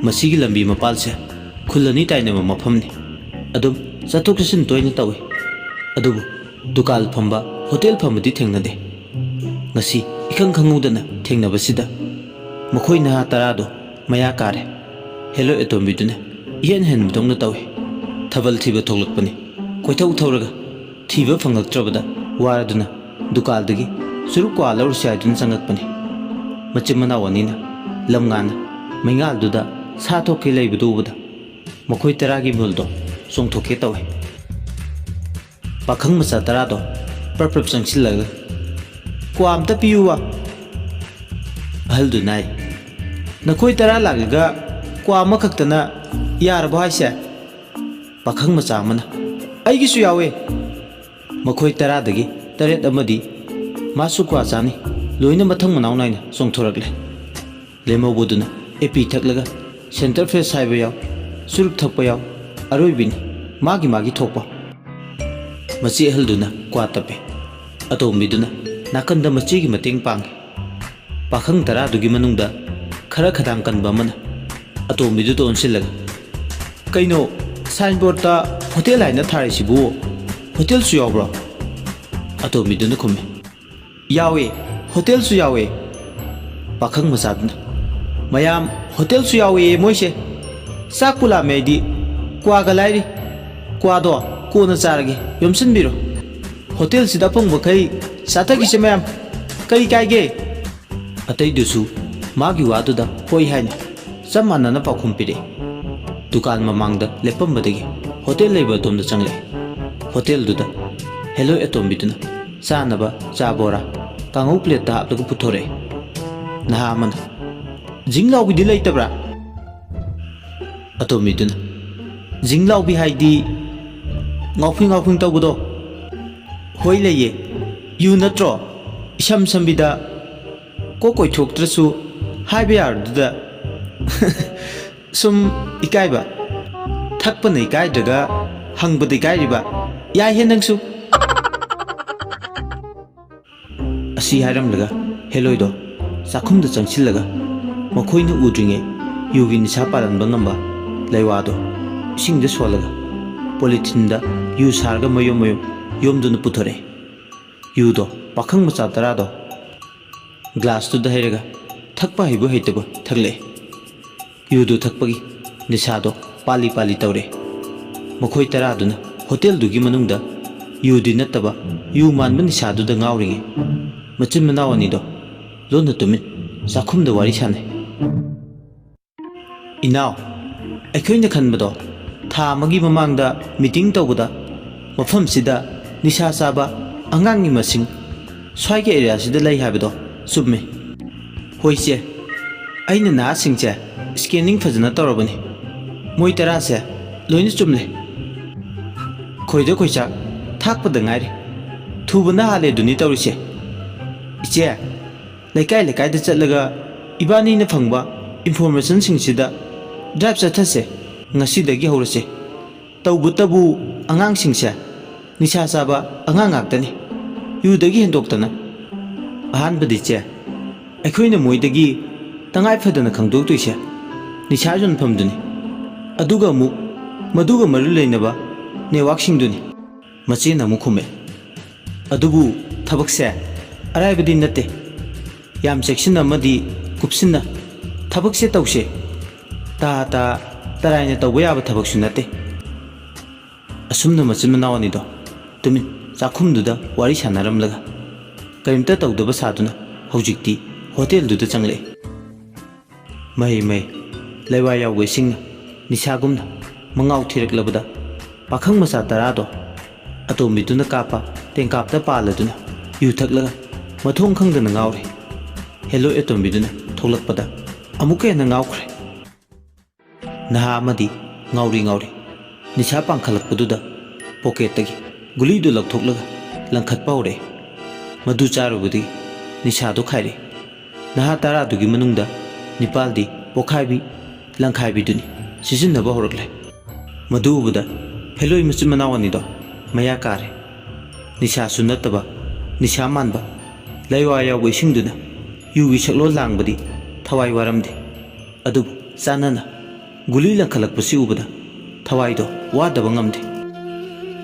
ꯃꯁꯤꯒꯤ ꯂꯝꯕꯤ ꯃꯄꯥꯜꯁꯦ ꯈꯨꯜ ꯑꯅꯤ ꯇꯥꯏꯅꯕ ꯃꯐꯝꯅꯤ꯫ ꯑꯗꯨꯝ ꯆꯠꯊꯣꯛ ꯆꯠꯁꯤꯟ ꯇꯣꯏꯅ ꯇꯧꯏ꯫ ꯑꯗꯨꯕꯨ ꯗꯨꯀꯥꯟ ꯐꯝꯕ, ꯍꯣꯇꯦꯜ ꯐꯝꯕꯗꯤ ꯊꯦꯡꯅꯗꯦ꯫ ꯉꯁꯤ ꯏꯈꯪ ꯈꯪꯍꯧꯗꯅ ꯊꯦꯡꯅꯕꯁꯤꯗ ꯃꯈꯣꯏ ꯅꯍꯥ ꯇꯔꯥꯗꯣ ꯃꯌꯥ ꯀꯥꯔꯦ꯫ ꯍꯦꯂꯣꯏ ꯑꯇꯣꯝꯕꯤꯗꯨꯅ ꯏꯍꯦꯟ ꯍꯦꯟꯕꯗꯧꯅ ꯇꯧꯏ꯫ ꯊꯥꯕꯜ ꯊꯤꯕ ꯊꯣꯛꯂꯛꯄꯅꯤ꯫ ꯀꯣꯏꯊꯧ ꯊꯧꯔꯒ ꯊꯤꯕ ꯐꯪꯂꯛꯇ꯭ꯔꯕꯗ ꯋꯥꯔꯗꯨꯅ ꯗꯨꯀꯥꯟꯗꯒꯤ ꯆꯨꯔꯨꯞ ꯀ꯭ꯋꯥ ꯂꯧꯔꯨꯁꯤ ꯍꯥꯏꯗꯨꯅ ꯆꯪꯉꯛꯄꯅꯤ꯫ ꯃꯆꯤꯟ ꯃꯅꯥꯎ ꯑꯅꯤꯅ ꯂꯝꯉꯥꯟꯅ ꯃꯩꯉꯥꯜꯗꯨꯗ ꯁꯥ ꯊꯣꯛꯀꯦ ꯂꯩꯕꯗꯨ ꯎꯕꯗ ꯃꯈꯣꯏ ꯇꯔꯥꯒꯤ ꯃꯤꯍꯨꯜꯗꯣ ꯆꯣꯡꯊꯣꯛꯀꯦ ꯇꯧꯏ꯫ ꯄꯥꯈꯪ ꯃꯆꯥ ꯇꯔꯥꯗꯣ ꯄ꯭ꯔꯞ ꯄ꯭ꯔꯞ ꯆꯪꯁꯤꯜꯂꯒ, "ꯀ꯭ꯋꯥ ꯑꯝꯇ ꯄꯤꯌꯨꯕ?" ꯑꯍꯜꯗꯨꯅ ꯍꯥꯏ꯫ "ꯅꯈꯣꯏ ꯇꯔꯥ ꯂꯥꯛꯂꯒ ꯀ꯭ꯋꯥ ꯑꯃꯈꯛꯇꯅ ꯌꯥꯔꯕꯣ ꯍꯥꯏꯁꯦ?" ꯄꯥꯈꯪ ꯃꯆꯥ ꯑꯃꯅ, "ꯑꯩꯒꯤꯁꯨ ꯌꯥꯎꯋꯦ!" ꯃꯈꯣꯏ ꯇꯔꯥꯗꯒꯤ ꯇꯔꯦꯠ ꯑꯃꯗꯤ ꯃꯥꯁꯨ ꯀ꯭ꯋꯥ ꯆꯥꯅꯤ ꯂꯣꯏꯅ ꯃꯊꯪ ꯃꯅꯥꯎ ꯅꯥꯏꯅ ꯆꯣꯡꯊꯣꯔꯛꯂꯦ꯫ ꯂꯦꯝꯍꯧꯕꯗꯨꯅ ꯑꯦꯄꯤ ꯊꯛꯂꯒ ꯁꯦꯟꯇꯔ ꯐ꯭ꯔꯦꯁ ꯍꯥꯏꯕ ꯌꯥꯎ, ꯆꯨꯔꯨꯞ ꯊꯛꯄ ꯌꯥꯎ, ꯑꯔꯣꯏꯕꯤꯅꯤ ꯃꯥꯒꯤ ꯃꯥꯒꯤ ꯊꯣꯛꯄ꯫ ꯃꯆꯦ ꯑꯍꯜꯗꯨꯅ ꯀ꯭ꯋꯥ ꯇꯞꯄꯦ꯫ ꯑꯇꯣꯝꯕꯤꯗꯨꯅ ꯅꯥꯀꯟꯗ ꯃꯆꯦꯒꯤ ꯃꯇꯦꯡ ꯄꯥꯡꯏ꯫ ꯄꯥꯈꯪ ꯇꯔꯥꯗꯨꯒꯤ ꯃꯅꯨꯡꯗ ꯈꯔ ꯈꯗꯥꯡ ꯀꯟꯕ ꯑꯃꯅ ꯑꯇꯣꯝꯕꯤꯗꯨꯗ ꯑꯣꯟꯁꯤꯜꯂꯒ, "ꯀꯩꯅꯣ, ꯁꯥꯏꯟꯕꯣꯔꯗꯇ ꯍꯣꯇꯦꯜ ꯍꯥꯏꯅ ꯊꯥꯔꯤꯁꯤꯕꯨ ꯍꯣꯇꯦꯜꯁꯨ ꯌꯥꯎꯕ꯭ꯔꯣ?" ꯑꯇꯣꯝꯕꯤꯗꯨꯅ ꯈꯨꯝꯃꯤ, "ꯌꯥꯎꯋꯦ, ꯍꯣꯇꯦꯜꯁꯨ ꯌꯥꯎꯋꯦ꯫" ꯄꯥꯈꯪ ꯃꯆꯥꯗꯨꯅ, ꯃꯌꯥꯝ, ꯍꯣꯇꯦꯜꯁꯨ ꯌꯥꯎꯋꯦꯌꯦ ꯃꯣꯏꯁꯦ꯫ ꯆꯥꯛꯄꯨ ꯂꯥꯝꯃꯦ ꯑꯩꯗꯤ꯫ ꯀ꯭ꯋꯥꯒ ꯂꯥꯏꯔꯤ꯫ ꯀ꯭ꯋꯥꯗꯣ ꯀꯣꯟꯅ ꯆꯥꯔꯒꯦ, ꯌꯣꯝꯁꯤꯟꯕꯤꯔꯣ꯫ ꯍꯣꯇꯦꯜꯁꯤꯗ ꯑꯐꯪꯕ ꯃꯈꯩ ꯆꯥꯊꯈꯤꯁꯦ ꯃꯌꯥꯝ꯫ ꯀꯔꯤ ꯀꯥꯏꯒꯦ? ꯑꯇꯩꯗꯨꯁꯨ ꯃꯥꯒꯤ ꯋꯥꯗꯨꯗ ꯍꯣꯏ ꯍꯥꯏꯅ ꯆꯞ ꯃꯥꯟꯅꯅ ꯄꯥꯎꯈꯨꯝ ꯄꯤꯔꯛꯏ꯫ ꯗꯨꯀꯥꯟ ꯃꯃꯥꯡꯗ ꯂꯦꯞꯄꯝꯕꯗꯒꯤ ꯍꯣꯇꯦꯜ ꯂꯩꯕ ꯑꯗꯣꯝꯗ ꯆꯪꯂꯛꯏ꯫ ꯍꯣꯇꯦꯜꯗꯨꯗ ꯍꯦꯂꯣꯏ ꯑꯇꯣꯝꯕꯤꯗꯨꯅ ꯆꯥꯅꯕ ꯆꯥ ꯕꯣꯔꯥ, ꯀꯥꯡꯍꯧ ꯄ꯭ꯂꯦꯠꯇ ꯍꯥꯞꯂꯒ ꯄꯨꯊꯣꯔꯛꯏ꯫ ꯅꯍꯥ ꯑꯃꯅ, "ꯖꯤꯡ ꯂꯥꯎꯕꯤꯗꯤ ꯂꯩꯇꯕ꯭ꯔꯥ?" ꯑꯇꯣꯝꯕꯤꯗꯨꯅ, "ꯖꯤꯡ ꯂꯥꯎꯕꯤ ꯍꯥꯏꯗꯤ ꯉꯥꯎꯐꯤꯡ ꯉꯥꯎꯐꯤꯡ ꯇꯧꯕꯗꯣ?" "ꯍꯣꯏ ꯂꯩꯌꯦ, ꯌꯨ ꯅꯠꯇ꯭ꯔꯣ? ꯏꯁꯝ ꯁꯝꯕꯤꯗ, ꯀꯣꯛ ꯀꯣꯏꯊꯣꯛꯇ꯭ꯔꯁꯨ ꯍꯥꯏꯕ ꯌꯥꯔꯗꯨꯗ꯫" "ꯁꯨꯝ ꯏꯀꯥꯏꯕ꯫ ꯊꯛꯄꯅ ꯏꯀꯥꯏꯗ꯭ꯔꯒ ꯍꯪꯕꯗ ꯏꯀꯥꯏꯔꯤꯕ꯫ ꯌꯥꯏꯍꯦ ꯅꯪꯁꯨ꯫" ꯑꯁꯤ ꯍꯥꯏꯔꯝꯂꯒ ꯍꯦꯂꯣꯏꯗꯣ ꯆꯥꯛꯈꯨꯝꯗ ꯆꯪꯁꯤꯜꯂꯒ ꯃꯈꯣꯏꯅ ꯎꯗ꯭ꯔꯤꯉꯩ ꯌꯨꯒꯤ ꯅꯤꯁꯥ ꯄꯥꯜꯍꯟꯕ ꯉꯝꯕ ꯂꯩꯋꯥꯗꯣ ꯏꯁꯤꯡꯗ ꯁꯣꯜꯂꯒ ꯄꯣꯂꯤꯊꯤꯟꯗ ꯌꯨ ꯁꯥꯔꯒ ꯃꯌꯨꯝ ꯃꯌꯨꯝ ꯌꯣꯝꯗꯨꯅ ꯄꯨꯊꯣꯔꯛꯑꯦ꯫ ꯌꯨꯗꯣ ꯄꯥꯈꯪ ꯃꯆꯥ ꯇꯔꯥꯗꯣ ꯒ꯭ꯂꯥꯁꯇꯨꯗ ꯍꯩꯔꯒ ꯊꯛꯄ ꯍꯩꯕ ꯍꯩꯇꯕ ꯊꯛꯂꯛꯑꯦ꯫ ꯌꯨꯗꯨ ꯊꯛꯄꯒꯤ ꯅꯤꯁꯥꯗꯣ ꯄꯥꯂꯤ ꯄꯥꯂꯤ ꯇꯧꯔꯦ꯫ ꯃꯈꯣꯏ ꯇꯔꯥꯗꯨꯅ ꯍꯣꯇꯦꯜꯗꯨꯒꯤ ꯃꯅꯨꯡꯗ ꯌꯨꯗꯤ ꯅꯠꯇꯕ ꯌꯨ ꯃꯥꯟꯕ ꯅꯤꯁꯥꯗꯨꯗ ꯉꯥꯎꯔꯤꯉꯩ ꯃꯆꯤꯟ ꯃꯅꯥꯎ ꯑꯅꯤꯗꯣ ꯂꯣꯟꯅ ꯇꯨꯃꯤꯟ ꯆꯥꯛꯈꯨꯝꯗ ꯋꯥꯔꯤ ꯁꯥꯟꯅꯩ꯫ "ꯏꯅꯥꯎ, ꯑꯩꯈꯣꯏꯅ ꯈꯟꯕꯗꯣ ꯊꯥ ꯑꯃꯒꯤ ꯃꯃꯥꯡꯗ ꯃꯤꯇꯤꯡ ꯇꯧꯕꯗ ꯃꯐꯝꯁꯤꯗ ꯅꯤꯁꯥ ꯆꯥꯕ ꯑꯉꯥꯡꯒꯤ ꯃꯁꯤꯡ ꯁ꯭ꯋꯥꯏꯒꯤ ꯑꯦꯔꯤꯌꯥꯁꯤꯗ ꯂꯩ ꯍꯥꯏꯕꯗꯣ ꯆꯨꯝꯃꯦ꯫" "ꯍꯣꯏ ꯏꯆꯦ, ꯑꯩꯅ ꯅꯍꯥꯁꯤꯡꯁꯦ ꯁ꯭ꯀꯦꯅꯤꯡ ꯐꯖꯅ ꯇꯧꯔꯕꯅꯤ꯫ ꯃꯣꯏ ꯇꯔꯥꯁꯦ ꯂꯣꯏꯅ ꯆꯨꯝꯂꯦ꯫ ꯈꯣꯏꯗ ꯈꯣꯏꯆꯥꯛ ꯊꯥꯛꯄꯗ ꯉꯥꯏꯔꯤ꯫ ꯊꯨꯕꯅ ꯍꯥꯜꯂꯦ ꯑꯗꯨꯅꯤ ꯇꯧꯔꯤꯁꯦ꯫ ꯏꯆꯦ, ꯂꯩꯀꯥꯏ ꯂꯩꯀꯥꯏꯗ ꯆꯠꯂꯒ ꯏꯕꯥꯅꯤꯅ ꯐꯪꯕ ꯏꯟꯐꯣꯔꯃꯦꯁꯟꯁꯤꯡꯁꯤꯗ ꯗ꯭ꯔꯥꯏꯚ ꯆꯠꯊꯁꯦ꯫ ꯉꯁꯤꯗꯒꯤ ꯍꯧꯔꯁꯦ꯫ ꯇꯧꯕꯇꯕꯨ ꯑꯉꯥꯡꯁꯤꯡꯁꯦ ꯅꯤꯁꯥ ꯆꯥꯕ ꯑꯉꯥꯡ ꯉꯥꯛꯇꯅꯤ꯫ ꯌꯨꯗꯒꯤ ꯍꯦꯟꯗꯣꯛꯇꯅ꯫ ꯑꯍꯥꯟꯕꯗꯤ ꯏꯆꯦ, ꯑꯩꯈꯣꯏꯅ ꯃꯣꯏꯗꯒꯤ ꯇꯉꯥꯏ ꯐꯗꯅ ꯈꯪꯗꯣꯛꯇꯣꯏꯁꯦ ꯅꯤꯁꯥ ꯌꯣꯟꯐꯝꯗꯨꯅꯤ꯫ ꯑꯗꯨꯒ ꯑꯃꯨꯛ ꯃꯗꯨꯒ ꯃꯔꯤ ꯂꯩꯅꯕ ꯅꯦꯠꯋꯥꯛꯁꯤꯡꯗꯨꯅꯤ꯫" ꯃꯆꯦꯅ ꯑꯃꯨꯛ ꯈꯨꯝꯃꯦ, "ꯑꯗꯨꯕꯨ ꯊꯕꯛꯁꯦ ꯑꯔꯥꯏꯕꯗꯤ ꯅꯠꯇꯦ꯫ ꯌꯥꯝ ꯆꯦꯛꯁꯤꯟꯅ ꯑꯃꯗꯤ ꯀꯨꯞꯁꯤꯟꯅ "ꯊꯕꯛꯁꯦ ꯇꯧꯁꯦ꯫ ꯇꯥ ꯇꯥ ꯇꯔꯥꯏꯅ ꯇꯧꯕ ꯌꯥꯕ ꯊꯕꯛꯁꯨ ꯅꯠꯇꯦ"꯫ ꯑꯁꯨꯝꯅ ꯃꯆꯤꯟ ꯃꯅꯥꯎ ꯑꯅꯤꯗꯣ ꯇꯨꯃꯤꯟ ꯆꯥꯛꯈꯨꯝꯗꯨꯗ ꯋꯥꯔꯤ ꯁꯥꯟꯅꯔꯝꯂꯒ ꯀꯔꯤꯝꯇ ꯇꯧꯗꯕ ꯁꯥꯗꯨꯅ ꯍꯧꯖꯤꯛꯇꯤ ꯍꯣꯇꯦꯜꯗꯨꯗ ꯆꯪꯂꯛꯑꯦ꯫ ꯃꯍꯩ ꯃꯍꯩ ꯂꯩꯋꯥ ꯌꯥꯎꯕ ꯏꯁꯤꯡꯅ ꯅꯤꯁꯥꯒꯨꯝꯅ ꯃꯉꯥꯎ ꯊꯤꯔꯛꯂꯕꯗ ꯄꯥꯈꯪ ꯃꯆꯥ ꯇꯔꯥꯗꯣ ꯑꯇꯣꯝꯕꯤꯗꯨꯅ ꯀꯥꯞꯄ ꯇꯦꯡꯀꯥꯞꯇ ꯄꯥꯜꯂꯗꯨꯅ ꯌꯨ ꯊꯛꯂꯒ ꯃꯊꯣꯡ ꯈꯪꯗꯅ ꯉꯥꯎꯔꯦ꯫ ꯍꯦꯂꯣꯏ ꯑꯇꯣꯝꯕꯤꯗꯨꯅ ꯊꯣꯛꯂꯛꯄꯗ ꯑꯃꯨꯛꯀ ꯍꯦꯟꯅ ꯉꯥꯎꯈ꯭ꯔꯦ꯫ ꯅꯍꯥ ꯑꯃꯗꯤ ꯉꯥꯎꯔꯤ ꯉꯥꯎꯔꯤ ꯅꯤꯁꯥ ꯄꯥꯡꯈꯠꯂꯛꯄꯗꯨꯗ ꯄꯣꯀꯦꯠꯇꯒꯤ ꯒꯨꯂꯤꯗꯨ ꯂꯧꯊꯣꯛꯂꯒ ꯂꯪꯈꯠꯄ ꯍꯧꯔꯛꯑꯦ꯫ ꯃꯗꯨ ꯆꯥꯔꯨꯕꯗꯒꯤ ꯅꯤꯁꯥꯗꯨ ꯈꯥꯏꯔꯦ꯫ ꯅꯍꯥ ꯇꯔꯥꯗꯨꯒꯤ ꯃꯅꯨꯡꯗ ꯅꯤꯄꯥꯜꯗꯤ ꯄꯣꯈꯥꯏꯕꯤ ꯂꯪꯈꯥꯏꯕꯤꯗꯨꯅꯤ ꯁꯤꯖꯤꯟꯅꯕ ꯍꯧꯔꯛꯂꯦ꯫ ꯃꯗꯨ ꯎꯕꯗ ꯐꯦꯂꯣꯏ ꯃꯆꯤꯟ ꯃꯅꯥꯎ ꯑꯅꯤꯗꯣ ꯃꯌꯥ ꯀꯥꯔꯦ꯫ ꯅꯤꯁꯥꯁꯨ ꯅꯠꯇꯕ ꯅꯤꯁꯥ ꯃꯥꯟꯕ ꯂꯩꯋꯥ ꯌꯥꯎꯕ ꯏꯁꯤꯡꯗꯨꯅ ꯌꯨꯒꯤ ꯁꯛꯂꯣꯟ ꯂꯥꯡꯕꯗꯤ ꯊꯋꯥꯏ ꯋꯥꯔꯝꯗꯦ꯫ ꯑꯗꯨꯕꯨ ꯆꯥꯟꯅꯅ ꯒꯨꯂꯤ ꯂꯪꯈꯠꯂꯛꯄꯁꯤ ꯎꯕꯗ ꯊꯋꯥꯏꯗꯣ ꯋꯥꯗꯕ ꯉꯝꯗꯦ꯫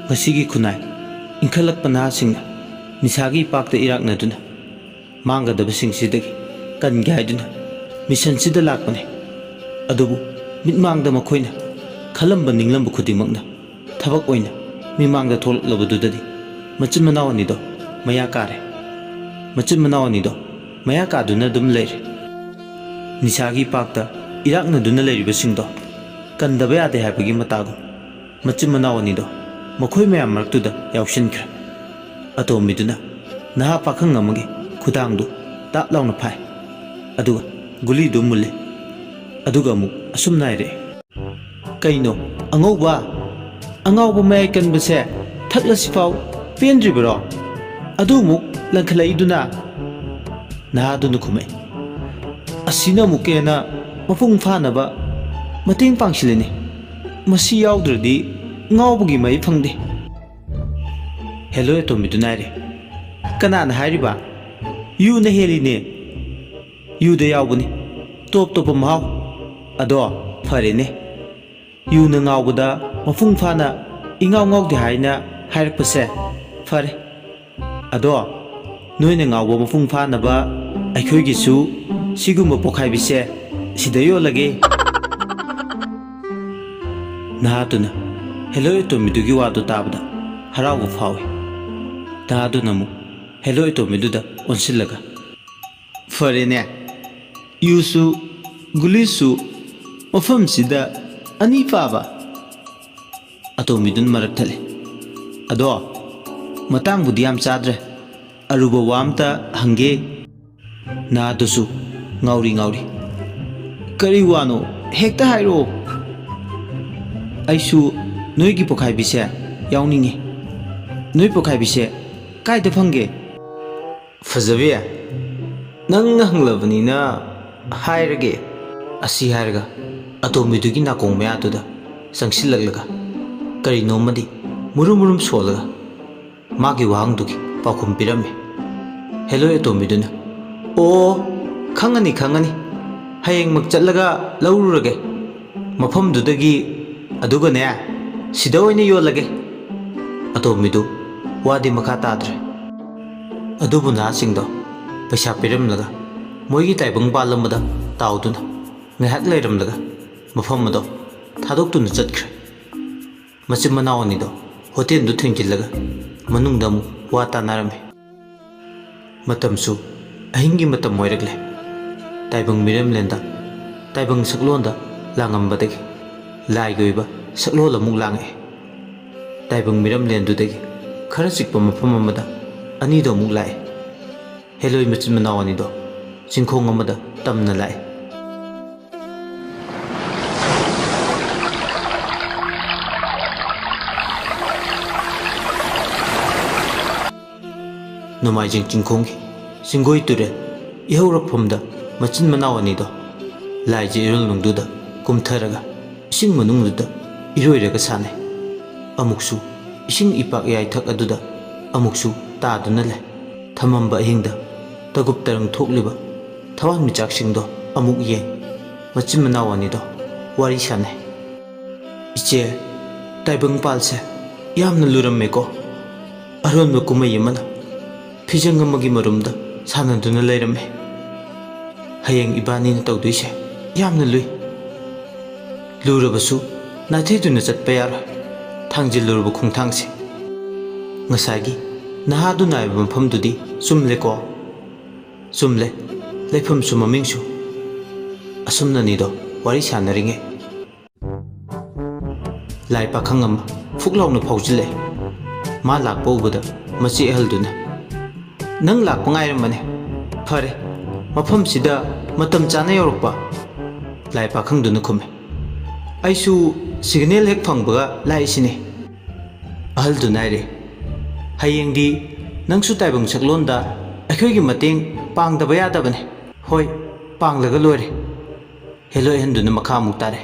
ꯉꯁꯤꯒꯤ ꯈꯨꯟꯅꯥꯏ ꯏꯟꯈꯠꯂꯛꯄ ꯅꯍꯥꯁꯤꯡꯅ ꯅꯤꯁꯥꯒꯤ ꯏꯄꯥꯛꯇ ꯏꯔꯥꯛꯅꯗꯨꯅ ꯃꯥꯡꯒꯗꯕꯁꯤꯡꯁꯤꯗꯒꯤ ꯀꯟꯒꯦ ꯍꯥꯏꯗꯨꯅ ꯃꯤꯁꯟꯁꯤꯗ ꯂꯥꯛꯄꯅꯤ꯫ ꯑꯗꯨꯕꯨ ꯃꯤꯠꯃꯥꯡꯗ ꯃꯈꯣꯏꯅ ꯈꯜꯂꯝꯕ ꯅꯤꯡꯂꯝꯕ ꯈꯨꯗꯤꯡꯃꯛꯅ ꯊꯕꯛ ꯑꯣꯏꯅ ꯃꯤꯃꯥꯡꯗ ꯊꯣꯛꯂꯛꯂꯕꯗꯨꯗꯗꯤ ꯃꯆꯤꯟ ꯃꯅꯥꯎ ꯑꯅꯤꯗꯣ ꯃꯌꯥ ꯀꯥꯔꯦ꯫ ꯃꯆꯤꯟ ꯃꯅꯥꯎ ꯑꯅꯤꯗꯣ ꯃꯌꯥ ꯀꯥꯗꯨꯅ ꯑꯗꯨꯝ ꯂꯩꯔꯦ꯫ ꯅꯤꯁꯥꯒꯤ ꯏꯄꯥꯛꯇ ꯏꯔꯥꯛꯅꯗꯨꯅ ꯂꯩꯔꯤꯕꯁꯤꯡꯗꯣ ꯀꯟꯗꯕ ꯌꯥꯗꯦ ꯍꯥꯏꯕꯒꯤ ꯃꯇꯥꯒꯨꯝ ꯃꯆꯤꯟ ꯃꯅꯥꯎ ꯑꯅꯤꯗꯣ ꯃꯈꯣꯏ ꯃꯌꯥꯝ ꯃꯔꯛꯇꯨꯗ ꯌꯥꯎꯁꯤꯟꯈ꯭ꯔꯦ꯫ ꯑꯇꯣꯝꯕꯤꯗꯨꯅ ꯅꯍꯥ ꯄꯥꯈꯪ ꯑꯃꯒꯤ ꯈꯨꯗꯥꯡꯗꯨ ꯇꯥꯞ ꯂꯥꯎꯅ ꯐꯥꯏ꯫ ꯑꯗꯨꯒ ꯒꯨꯂꯤꯗꯨ ꯃꯨꯜꯂꯦ꯫ ꯑꯗꯨꯒ ꯑꯃꯨꯛ ꯑꯁꯨꯝꯅ ꯍꯥꯏꯔꯛꯑꯦ, "ꯀꯩꯅꯣ, ꯑꯉꯧꯕ? ꯑꯉꯥꯎꯕ ꯃꯌꯥꯏ ꯀꯟꯕꯁꯦ ꯊꯛꯂꯁꯤꯐꯥꯎ ꯄꯦꯟꯗ꯭ꯔꯤꯕꯔꯣ? ꯑꯗꯨ ꯑꯃꯨꯛ ꯂꯪꯈꯠꯂꯛꯏꯗꯨꯅ?" ꯅꯍꯥꯗꯨꯅ ꯈꯨꯝꯃꯛꯏ, "ꯑꯁꯤꯅ ꯑꯃꯨꯛꯀ ꯍꯦꯟꯅ ꯃꯄꯨꯡ ꯐꯥꯅꯕ ꯃꯇꯦꯡ ꯄꯥꯡꯁꯤꯜꯂꯤꯅꯤ꯫ ꯃꯁꯤ ꯌꯥꯎꯗ꯭ꯔꯗꯤ ꯉꯥꯎꯕꯒꯤ ꯃꯍꯩ ꯐꯪꯗꯦ꯫" ꯍꯦꯂꯣꯏ ꯑꯇꯣꯝꯕꯤꯗꯨꯅ ꯍꯥꯏꯔꯦ, "ꯀꯅꯥꯅ ꯍꯥꯏꯔꯤꯕ? ꯌꯨꯅ ꯍꯦꯜꯂꯤꯅꯦ꯫ ꯌꯨꯗ ꯌꯥꯎꯕꯅꯤ ꯇꯣꯞ ꯇꯣꯞꯄ ꯃꯍꯥꯎ꯫ ꯑꯗꯣ ꯐꯔꯦꯅꯦ, ꯌꯨꯅ ꯉꯥꯎꯕꯗ ꯃꯄꯨꯡ ꯐꯥꯅ ꯏꯉꯥꯎ ꯉꯥꯎꯗꯦ ꯍꯥꯏꯅ ꯍꯥꯏꯔꯛꯄꯁꯦ ꯐꯔꯦ꯫ ꯑꯗꯣ ꯅꯣꯏꯅ ꯉꯥꯎꯕ ꯃꯄꯨꯡ ꯐꯥꯅꯕ ꯑꯩꯈꯣꯏꯒꯤꯁꯨ ꯁꯤꯒꯨꯝꯕ ꯄꯣꯈꯥꯏꯕꯤꯁꯦ ꯁꯤꯗ ꯌꯣꯜꯂꯒꯦ꯫ ꯅꯍꯥꯗꯨꯅ ꯍꯦꯂꯣꯏ ꯑꯇꯣꯝꯕꯤꯗꯨꯒꯤ ꯋꯥꯗꯨ ꯇꯥꯕꯗ ꯍꯔꯥꯎꯕ ꯐꯥꯎꯏ꯫ ꯅꯍꯥꯗꯨꯅ ꯑꯃꯨꯛ ꯍꯦꯂꯣꯏ ꯑꯇꯣꯝꯕꯤꯗꯨꯗ ꯑꯣꯟꯁꯤꯜꯂꯒ, "ꯐꯔꯦꯅꯦ, ꯌꯨꯁꯨ ꯒꯨꯂꯤꯁꯨ ꯃꯐꯝꯁꯤꯗ ꯑꯅꯤ ꯄꯥꯕ?" ꯑꯇꯣꯝꯕꯤꯗꯨꯅ ꯃꯔꯛ ꯊꯠꯂꯦ꯫ "ꯑꯗꯣ, ꯃꯇꯥꯡꯕꯨꯗꯤ ꯌꯥꯝ ꯆꯥꯗ꯭ꯔꯦ, ꯑꯔꯨꯕ ꯋꯥ ꯑꯝꯇ ꯍꯪꯒꯦ?" ꯅꯍꯥꯗꯨꯁꯨ ꯉꯥꯎꯔꯤ ꯉꯥꯎꯔꯤ, "ꯀꯔꯤ ꯋꯥꯅꯣ? ꯍꯦꯛꯇ ꯍꯥꯏꯔꯛꯑꯣ꯫ ꯑꯩꯁꯨ ꯅꯣꯏꯒꯤ ꯄꯣꯈꯥꯏꯕꯤꯁꯦ ꯌꯥꯎꯅꯤꯡꯉꯤ꯫ ꯅꯣꯏ ꯄꯣꯈꯥꯏꯕꯤꯁꯦ ꯀꯥꯏꯗ ꯐꯪꯒꯦ?" "ꯐꯖꯕꯤ, ꯅꯪꯅ ꯍꯪꯂꯕꯅꯤꯅ ꯍꯥꯏꯔꯒꯦ꯫" ꯑꯁꯤ ꯍꯥꯏꯔꯒ ꯑꯇꯣꯝꯕꯤꯗꯨꯒꯤ ꯅꯥꯀꯣꯡ ꯃꯌꯥꯗꯨꯗ ꯆꯪꯁꯤꯜꯂꯛꯂꯒ ꯀꯔꯤꯅꯣꯃꯗꯤ ꯃꯨꯔꯨꯝ ꯃꯨꯔꯨꯝ ꯁꯣꯜꯂꯒ ꯃꯥꯒꯤ ꯋꯥꯍꯪꯗꯨꯒꯤ ꯄꯥꯎꯈꯨꯝ ꯄꯤꯔꯝꯃꯤ꯫ ꯍꯦꯂꯣꯏ ꯑꯇꯣꯝꯕꯤꯗꯨꯅ, "ꯑꯣ, ꯈꯪꯉꯅꯤ, ꯈꯪꯉꯅꯤ꯫ ꯍꯌꯦꯡꯃꯛ ꯆꯠꯂꯒ ꯂꯧꯔꯨꯔꯒꯦ ꯃꯐꯝꯗꯨꯗꯒꯤ, ꯑꯗꯨꯒꯅꯦ, ꯁꯤꯗ ꯑꯣꯏꯅ ꯌꯣꯜꯂꯒꯦ꯫" ꯑꯇꯣꯝꯕꯤꯗꯨ ꯋꯥꯗꯤ ꯃꯈꯥ ꯇꯥꯗ꯭ꯔꯦ꯫ ꯑꯗꯨꯕꯨ ꯅꯍꯥꯁꯤꯡꯗꯣ ꯄꯩꯁꯥ ꯄꯤꯔꯝꯂꯒ ꯃꯣꯏꯒꯤ ꯇꯥꯏꯕꯪ ꯄꯥꯜꯂꯝꯕꯗ ꯇꯥꯎꯗꯨꯅ ꯉꯥꯏꯍꯥꯛ ꯂꯩꯔꯝꯂꯒ ꯃꯐꯝ ꯑꯗꯣ ꯊꯥꯗꯣꯛꯇꯨꯅ ꯆꯠꯈ꯭ꯔꯦ꯫ ꯃꯆꯤꯟ ꯃꯅꯥꯎ ꯑꯅꯤꯗꯣ ꯍꯣꯇꯦꯜꯗꯨ ꯊꯤꯡꯖꯤꯜꯂꯒ ꯃꯅꯨꯡꯗ ꯑꯃꯨꯛ ꯋꯥ ꯇꯥꯅꯔꯝꯃꯤ꯫ ꯃꯇꯝꯁꯨ ꯑꯍꯤꯡꯒꯤ ꯃꯇꯝ ꯑꯣꯏꯔꯛꯂꯦ꯫ ꯇꯥꯏꯕꯪ ꯃꯤꯔꯝꯂꯦꯟꯗ ꯇꯥꯏꯕꯪ ꯁꯛꯂꯣꯟꯗ ꯂꯥꯡꯉꯝꯕꯗꯒꯤ ꯂꯥꯏꯒꯤ ꯑꯣꯏꯕ ꯁꯛꯂꯣꯟ ꯑꯃꯨꯛ ꯂꯥꯡꯉꯛꯑꯦ꯫ ꯇꯥꯏꯕꯪ ꯃꯤꯔꯝꯂꯦꯟꯗꯨꯗꯒꯤ ꯈꯔ ꯆꯤꯛꯄ ꯃꯐꯝ ꯑꯃꯗ ꯑꯅꯤꯗꯣ ꯑꯃꯨꯛ ꯂꯥꯛꯑꯦ꯫ ꯍꯦꯂꯣꯏ ꯃꯆꯤꯟ ꯃꯅꯥꯎ ꯑꯅꯤꯗꯣ ꯆꯤꯡꯈꯣꯡ ꯑꯃꯗ ꯇꯝꯅ ꯂꯥꯛꯑꯦ꯫ ꯅꯣꯡꯃꯥꯏꯖꯤꯡ ꯆꯤꯡꯈꯣꯡꯒꯤ ꯆꯤꯡꯒꯣꯏ ꯇꯨꯔꯦꯜ ꯏꯍꯧꯔꯛꯐꯝꯗ ꯃꯆꯤꯟ ꯃꯅꯥꯎ ꯑꯅꯤꯗꯣ ꯂꯥꯏꯖ ꯏꯔꯣꯜꯅꯨꯡꯗꯨꯗ ꯀꯨꯝꯊꯔꯒ ꯏꯁꯤꯡ ꯃꯅꯨꯡꯗꯨꯗ ꯏꯔꯣꯏꯔꯒ ꯁꯥꯟꯅꯩ꯫ ꯑꯃꯨꯛꯁꯨ ꯏꯁꯤꯡ ꯏꯄꯥꯛ ꯏꯌꯥꯏꯊꯛ ꯑꯗꯨꯗ ꯑꯃꯨꯛꯁꯨ ꯇꯥꯗꯨꯅ ꯂꯩ꯫ ꯊꯃꯝꯕ ꯑꯍꯤꯡꯗ ꯇꯒꯨꯞ ꯇꯔꯪ ꯊꯣꯛꯂꯤꯕ ꯊꯋꯥꯟꯃꯤꯆꯥꯛꯁꯤꯡꯗꯣ ꯑꯃꯨꯛ ꯌꯦꯡ, ꯃꯆꯤꯟ ꯃꯅꯥꯎ ꯑꯅꯤꯗꯣ ꯋꯥꯔꯤ ꯁꯥꯟꯅꯩ꯫ "ꯏꯆꯦ, ꯇꯥꯏꯕꯪꯄꯥꯜꯁꯦ ꯌꯥꯝꯅ ꯂꯨꯔꯝꯃꯦꯀꯣ꯫ ꯑꯔꯣꯟꯕ ꯀꯨꯝꯍꯩ ꯑꯃꯅ ꯐꯤꯖꯪ ꯑꯃꯒꯤ ꯃꯔꯨꯝꯗ ꯁꯥꯟꯅꯗꯨꯅ ꯂꯩꯔꯝꯃꯦ꯫ ꯍꯌꯦꯡ ꯏꯕꯥꯅꯤꯅ ꯇꯧꯗꯣꯏꯁꯦ ꯌꯥꯝꯅ ꯂꯨꯏ꯫ ꯂꯨꯔꯕꯁꯨ ꯅꯥꯊꯩꯗꯨꯅ ꯆꯠꯄ ꯌꯥꯔꯣꯏ꯫ ꯊꯥꯡꯖꯤꯜꯂꯨꯔꯕ ꯈꯣꯡꯊꯥꯡꯁꯦ꯫ ꯉꯁꯥꯏꯒꯤ ꯅꯍꯥꯗꯨ ꯅꯥꯏꯕ ꯃꯐꯝꯗꯨꯗꯤ ꯆꯨꯝꯂꯦꯀꯣ? ꯆꯨꯝꯂꯦ꯫ ꯂꯩꯐꯝꯁꯨ ꯃꯃꯤꯡꯁꯨ꯫ ꯑꯁꯨꯝꯅꯅꯤꯗꯣ ꯋꯥꯔꯤ ꯁꯥꯟꯅꯔꯤꯉꯩ꯫ ꯂꯥꯏ ꯄꯥꯈꯪ ꯑꯃ ꯐꯨꯛ ꯂꯥꯎꯅ ꯐꯥꯎꯖꯤꯜꯂꯛꯑꯦ꯫ ꯃꯥ ꯂꯥꯛꯄ ꯎꯕꯗ ꯃꯆꯦ ꯑꯍꯜꯗꯨꯅ, "ꯅꯪ ꯂꯥꯛꯄ ꯉꯥꯏꯔꯝꯕꯅꯦ꯫ ꯐꯔꯦ, ꯃꯐꯝꯁꯤꯗ ꯃꯇꯝ ꯆꯥꯅ ꯌꯧꯔꯛꯄ꯫" ꯂꯥꯏ ꯄꯥꯈꯪꯗꯨꯅ ꯈꯨꯝꯃꯦ, "ꯑꯩꯁꯨ ꯁꯤꯒꯅꯦꯜ ꯍꯦꯛ ꯐꯪꯕꯒ ꯂꯥꯛꯏꯁꯤꯅꯦ꯫" ꯑꯍꯜꯗꯨꯅ ꯍꯥꯏꯔꯦ, "ꯍꯌꯦꯡꯗꯤ ꯅꯪꯁꯨ ꯇꯥꯏꯕꯪ ꯁꯛꯂꯣꯟꯗ ꯑꯩꯈꯣꯏꯒꯤ ꯃꯇꯦꯡ ꯄꯥꯡꯗꯕ ꯌꯥꯗꯕꯅꯦ꯫" "ꯍꯣꯏ, ꯄꯥꯡꯂꯒ ꯂꯣꯏꯔꯦ꯫" ꯍꯦꯂꯣꯏ ꯑꯍꯟꯗꯨꯅ ꯃꯈꯥ ꯑꯃꯨꯛ ꯇꯥꯔꯦ,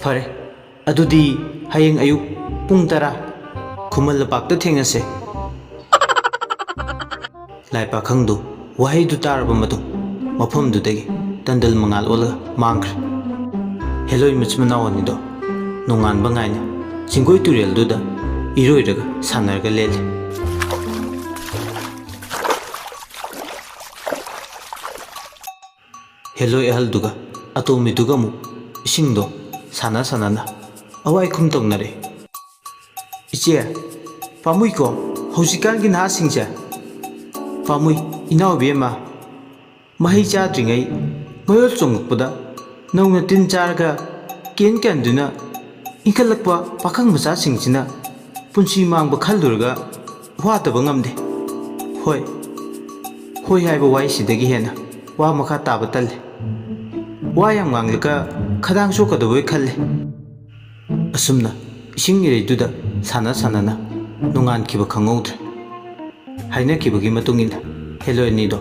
"ꯐꯔꯦ, ꯑꯗꯨꯗꯤ ꯍꯌꯦꯡ ꯑꯌꯨꯛ ꯄꯨꯡ ꯇꯔꯥ ꯈꯨꯃꯟ ꯂꯝꯄꯥꯛꯇ ꯊꯦꯡꯅꯁꯦ꯫" ꯂꯥꯏ ꯄꯥꯈꯪꯗꯨ ꯋꯥꯍꯩꯗꯨ ꯇꯥꯔꯕ ꯃꯇꯨꯡ ꯃꯐꯝꯗꯨꯗꯒꯤ ꯇꯟꯗꯜ ꯃꯉꯥꯜ ꯑꯣꯜꯂꯒ ꯃꯥꯡꯈ꯭ꯔꯦ꯫ ꯍꯦꯂꯣꯏ ꯃꯆꯤꯟ ꯃꯅꯥꯎ ꯑꯅꯤꯗꯣ ꯅꯣꯡꯉꯥꯟꯕ ꯉꯥꯏꯅ ꯆꯤꯡꯒꯣꯏ ꯇꯨꯔꯦꯜꯗꯨꯗ ꯏꯔꯣꯏꯔꯒ ꯁꯥꯟꯅꯔꯒ ꯂꯦꯜꯂꯤ꯫ ꯍꯦꯂꯣꯏ ꯑꯍꯜꯗꯨꯒ ꯑꯇꯣꯝꯕꯤꯗꯨꯒ ꯑꯃꯨꯛ ꯏꯁꯤꯡꯗꯣ ꯁꯥꯟꯅ ꯁꯥꯟꯅꯅ ꯑꯋꯥꯏ ꯈꯨꯝ ꯇꯧꯅꯔꯦ꯫ "ꯏꯆꯦ, ꯄꯥꯝꯃꯨꯏꯀꯣ ꯍꯧꯖꯤꯛꯀꯥꯟꯒꯤ ꯅꯍꯥꯁꯤꯡꯁꯦ꯫ ꯄꯥꯝꯃꯨꯏ, ꯏꯅꯥꯎ ꯏꯕꯦꯝꯃ꯫ ꯃꯍꯩ ꯆꯥꯗ꯭ꯔꯤꯉꯩ ꯃꯌꯣꯜ ꯆꯣꯡꯉꯛꯄꯗ ꯅꯧꯅ ꯇꯤꯟ ꯆꯥꯔꯒ ꯀꯦꯟ ꯀꯦꯟꯗꯨꯅ ꯏꯟꯈꯠꯂꯛꯄ ꯄꯥꯈꯪ ꯃꯆꯥꯁꯤꯡꯁꯤꯅ ꯄꯨꯟꯁꯤ ꯃꯥꯡꯕ ꯈꯜꯂꯨꯔꯒ ꯋꯥꯗꯕ ꯉꯝꯗꯦ꯫ ꯍꯣꯏ, ꯍꯣꯏ ꯍꯥꯏꯕ ꯋꯥꯍꯩꯁꯤꯗꯒꯤ ꯍꯦꯟꯅ ꯋꯥ ꯃꯈꯥ ꯇꯥꯕ ꯇꯜꯂꯦ꯫ ꯋꯥ ꯌꯥꯝ ꯉꯥꯡꯂꯒ ꯈꯗꯥꯡ ꯁꯣꯛꯀꯗꯕꯣꯏ ꯈꯜꯂꯦ꯫" ꯑꯁꯨꯝꯅ ꯏꯁꯤꯡ ꯏꯔꯩꯗꯨꯗ ꯁꯥꯟꯅ ꯁꯥꯟꯅꯅ ꯅꯣꯡꯉꯥꯟꯈꯤꯕ ꯈꯪꯍꯧꯗ꯭ꯔꯦ꯫ ꯍꯥꯏꯅꯈꯤꯕꯒꯤ ꯃꯇꯨꯡ ꯏꯟꯅ ꯍꯦꯂꯣꯏ ꯑꯅꯤꯗꯣ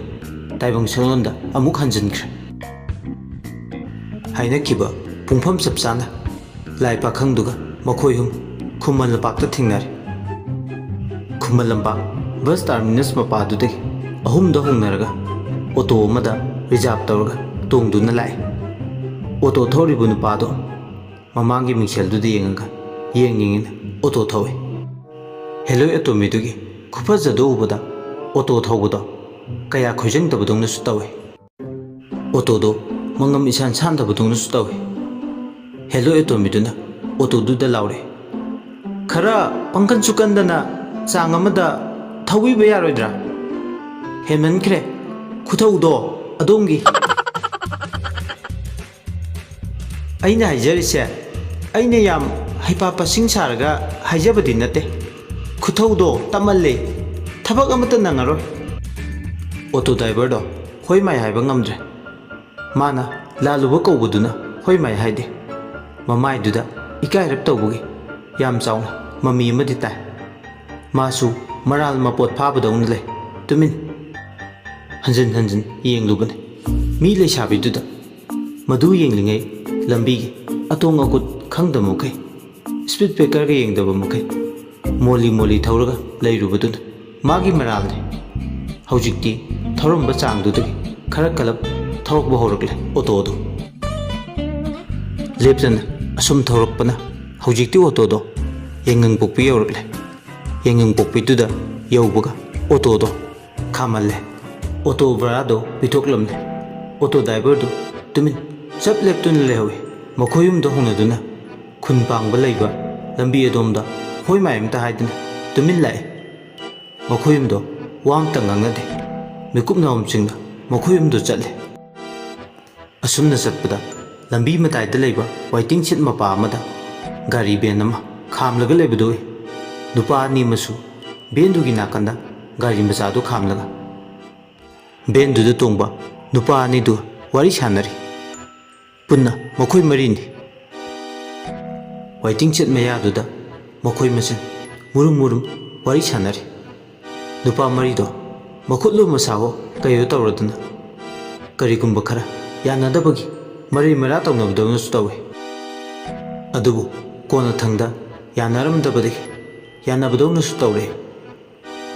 ꯇꯥꯏꯕꯪ ꯁꯛꯂꯣꯟꯗ ꯑꯃꯨꯛ ꯍꯟꯖꯤꯟꯈ꯭ꯔꯦ꯫ ꯍꯥꯏꯅꯈꯤꯕ ꯄꯨꯡꯐꯝ ꯆꯞ ꯆꯥꯅ ꯂꯥꯏ ꯄꯥꯈꯪꯗꯨꯒ ꯃꯈꯣꯏ ꯑꯍꯨꯝ ꯈꯨꯃꯟ ꯂꯝꯄꯥꯛꯇ ꯊꯦꯡꯅꯔꯦ꯫ ꯈꯨꯃꯟ ꯂꯝꯄꯥꯛ ꯕꯁ ꯇꯥꯔꯃꯤꯅꯁ ꯃꯄꯥꯗꯨꯗꯒꯤ ꯑꯍꯨꯝꯗ ꯍꯧꯅꯔꯒ ꯑꯣꯇꯣ ꯑꯃꯗ ꯔꯤꯖꯥꯕ ꯇꯧꯔꯒ ꯇꯣꯡꯗꯨꯅ ꯂꯥꯛꯑꯦ꯫ ꯑꯣꯇꯣ ꯊꯧꯔꯤꯕ ꯅꯨꯄꯥꯗꯣ ꯃꯃꯥꯡꯒꯤ ꯃꯤꯡꯁꯦꯜꯗꯨꯗ ꯌꯦꯡꯉꯒ ꯌꯦꯡ ꯌꯦꯡꯉꯤꯅ ꯑꯣꯇꯣ ꯊꯧꯏ꯫ ꯍꯦꯂꯣꯏ ꯑꯇꯣꯝꯕꯤꯗꯨꯒꯤ ꯈꯨꯐꯖꯗꯣ ꯎꯕꯗ ꯑꯣꯇꯣ ꯊꯧꯕꯗꯣ ꯀꯌꯥ ꯈꯣꯏꯖꯪꯗꯕꯗꯧꯅꯁꯨ ꯇꯧꯏ꯫ ꯑꯣꯇꯣꯗꯣ ꯃꯉꯝ ꯏꯁꯥꯟ ꯁꯥꯟꯗꯕꯗꯧꯅꯁꯨ ꯇꯧꯏ꯫ ꯍꯦꯜꯂꯣꯏ ꯑꯣꯇꯣ ꯃꯤꯗꯨꯅ ꯑꯣꯇꯣꯗꯨꯗ ꯂꯥꯎꯔꯦ, "ꯈꯔ ꯄꯪꯀꯟ ꯆꯨꯀꯟꯗꯅ ꯆꯥꯡ ꯑꯃꯗ ꯊꯧꯕꯤꯕ ꯌꯥꯔꯣꯏꯗ꯭ꯔꯥ? ꯍꯦꯟꯃꯟꯈ꯭ꯔꯦ ꯈꯨꯊꯧꯗꯣ ꯑꯗꯣꯝꯒꯤ꯫" "ꯑꯩꯅ ꯍꯥꯏꯖꯔꯤꯁꯦ, ꯑꯩꯅ ꯌꯥꯝ ꯍꯩꯄꯥ ꯄꯁꯤꯡ ꯁꯥꯔꯒ ꯍꯥꯏꯖꯕꯗꯤ ꯅꯠꯇꯦ꯫ ꯈꯨꯊꯧꯗꯣ ꯇꯞꯃꯜꯂꯦ, ꯊꯕꯛ ꯑꯃꯠꯇ ꯅꯪꯉꯔꯣꯏ꯫" ꯑꯣꯇꯣ ꯗ꯭ꯔꯥꯏꯚꯔꯗꯣ ꯍꯣꯏ ꯃꯥꯏ ꯍꯥꯏꯕ ꯉꯝꯗ꯭ꯔꯦ꯫ ꯃꯥꯅ ꯂꯥꯜꯂꯨꯕ ꯀꯧꯕꯗꯨꯅ ꯍꯣꯏ ꯃꯥꯏ ꯍꯥꯏꯗꯦ꯫ ꯃꯃꯥꯏꯗꯨꯗ ꯏꯀꯥꯏꯔꯞ ꯇꯧꯕꯒꯤ ꯌꯥꯝ ꯆꯥꯎꯅ ꯃꯃꯤ ꯑꯃꯗꯤ ꯇꯥꯏ꯫ ꯃꯥꯁꯨ ꯃꯔꯥꯜ ꯃꯄꯣꯠ ꯐꯥꯕꯗꯧꯅ ꯂꯩ, ꯇꯨꯃꯤꯟ꯫ ꯍꯟꯖꯤꯟ ꯍꯟꯖꯤꯟ ꯌꯦꯡꯂꯨꯕꯅꯤ ꯃꯤ ꯂꯩꯁꯥꯕꯤꯗꯨꯗ꯫ ꯃꯗꯨ ꯌꯦꯡꯂꯤꯉꯩ ꯂꯝꯕꯤꯒꯤ ꯑꯇꯣꯡ ꯑꯀꯨꯠ ꯈꯪꯗꯕ ꯃꯈꯩ, ꯁ꯭ꯄꯤꯗ ꯕ꯭ꯔꯦꯀꯔꯒ ꯌꯦꯡꯗꯕ ꯃꯈꯩ, ꯃꯣꯜꯂꯤ ꯃꯣꯜꯂꯤ ꯊꯧꯔꯒ ꯂꯩꯔꯨꯕꯗꯨꯅ ꯃꯥꯒꯤ ꯃꯔꯥꯜꯅꯤ꯫ ꯍꯧꯖꯤꯛꯇꯤ ꯊꯧꯔꯝꯕ ꯆꯥꯡꯗꯨꯗꯒꯤ ꯈꯔ ꯀꯜꯂꯞ ꯊꯧꯔꯛꯄ ꯍꯧꯔꯛꯂꯦ ꯑꯣꯇꯣꯗꯨ꯫ ꯂꯦꯞꯇꯅ ꯑꯁꯨꯝ ꯊꯧꯔꯛꯄꯅ ꯍꯧꯖꯤꯛꯇꯤ ꯑꯣꯇꯣꯗꯣ ꯌꯥꯏꯉꯪꯄꯣꯛꯄꯤ ꯌꯧꯔꯛꯂꯦ꯫ ꯌꯥꯏꯉꯪꯄꯣꯛꯄꯤꯗꯨꯗ ꯌꯧꯕꯒ ꯑꯣꯇꯣꯗꯣ ꯈꯥꯝꯍꯜꯂꯦ꯫ ꯑꯣꯇꯣ ꯚꯔꯥꯗꯣ ꯄꯤꯊꯣꯛꯂꯝꯂꯦ꯫ ꯑꯣꯇꯣ ꯗ꯭ꯔꯥꯏꯚꯔꯗꯨ ꯇꯨꯃꯤꯟ ꯆꯞ ꯂꯦꯞꯇꯨꯅ ꯂꯩꯍꯧꯏ꯫ ꯃꯈꯣꯏ ꯑꯍꯨꯝꯗꯣ ꯍꯧꯅꯗꯨꯅ ꯈꯨꯟ ꯄꯥꯡꯕ ꯂꯩꯕ ꯂꯝꯕꯤ ꯑꯗꯣꯝꯗ ꯍꯣꯏ ꯃꯥꯏ ꯑꯃꯇ ꯍꯥꯏꯗꯅ ꯇꯨꯃꯤꯟ ꯂꯥꯛꯏ꯫ ꯃꯈꯣꯏ ꯑꯍꯨꯝꯗꯣ ꯋꯥ ꯑꯃꯇ ꯉꯥꯡꯅꯗꯦ꯫ ꯃꯤꯀꯨꯞ ꯅꯥꯍꯨꯝꯁꯤꯡꯅ ꯃꯈꯣꯏ ꯑꯍꯨꯝꯗꯣ ꯆꯠꯂꯦ꯫ ꯑꯁꯨꯝꯅ ꯆꯠꯄꯗ ꯂꯝꯕꯤ ꯃꯇꯥꯏꯗ ꯂꯩꯕ ꯋꯥꯏꯇꯤꯡ ꯁꯦꯠ ꯃꯄꯥ ꯑꯃꯗ ꯒꯥꯔꯤ ꯚꯦꯟ ꯑꯃ ꯈꯥꯝꯂꯒ ꯂꯩꯕꯗꯨ ꯎꯏ꯫ ꯅꯨꯄꯥ ꯑꯅꯤ ꯑꯃꯁꯨ ꯚꯦꯟꯗꯨꯒꯤ ꯅꯥꯀꯟꯗ ꯒꯥꯔꯤ ꯃꯆꯥꯗꯨ ꯈꯥꯝꯂꯒ ꯚꯦꯟꯗꯨꯗ ꯇꯣꯡꯕ ꯅꯨꯄꯥ ꯑꯅꯤꯗꯨ ꯋꯥꯔꯤ ꯁꯥꯟꯅꯔꯤ꯫ ꯄꯨꯟꯅ ꯃꯈꯣꯏ ꯃꯔꯤꯅꯤ꯫ ꯋꯥꯏꯇꯤꯡ ꯁꯦꯠ ꯃꯌꯥꯗꯨꯗ ꯃꯈꯣꯏ ꯃꯁꯦꯟ ꯃꯨꯔꯨꯝ ꯃꯨꯔꯨꯝ ꯋꯥꯔꯤ ꯁꯥꯟꯅꯔꯤ꯫ ꯅꯨꯄꯥ ꯃꯔꯤꯗꯣ ꯃꯈꯨꯠꯂꯣ ꯃꯁꯥꯋꯣ ꯀꯩꯌꯣ ꯇꯧꯔꯗꯅ ꯀꯔꯤꯒꯨꯝꯕ ꯈꯔ ꯌꯥꯅꯗꯕꯒꯤ ꯃꯔꯩ ꯃꯔꯥ ꯇꯧꯅꯕꯗꯧꯅꯁꯨ ꯇꯧꯏ꯫ ꯑꯗꯨꯕꯨ ꯀꯣꯟꯅꯊꯪꯗ ꯌꯥꯅꯔꯝꯗꯕꯗꯒꯤ ꯌꯥꯅꯕꯗꯧꯅꯁꯨ ꯇꯧꯔꯦ꯫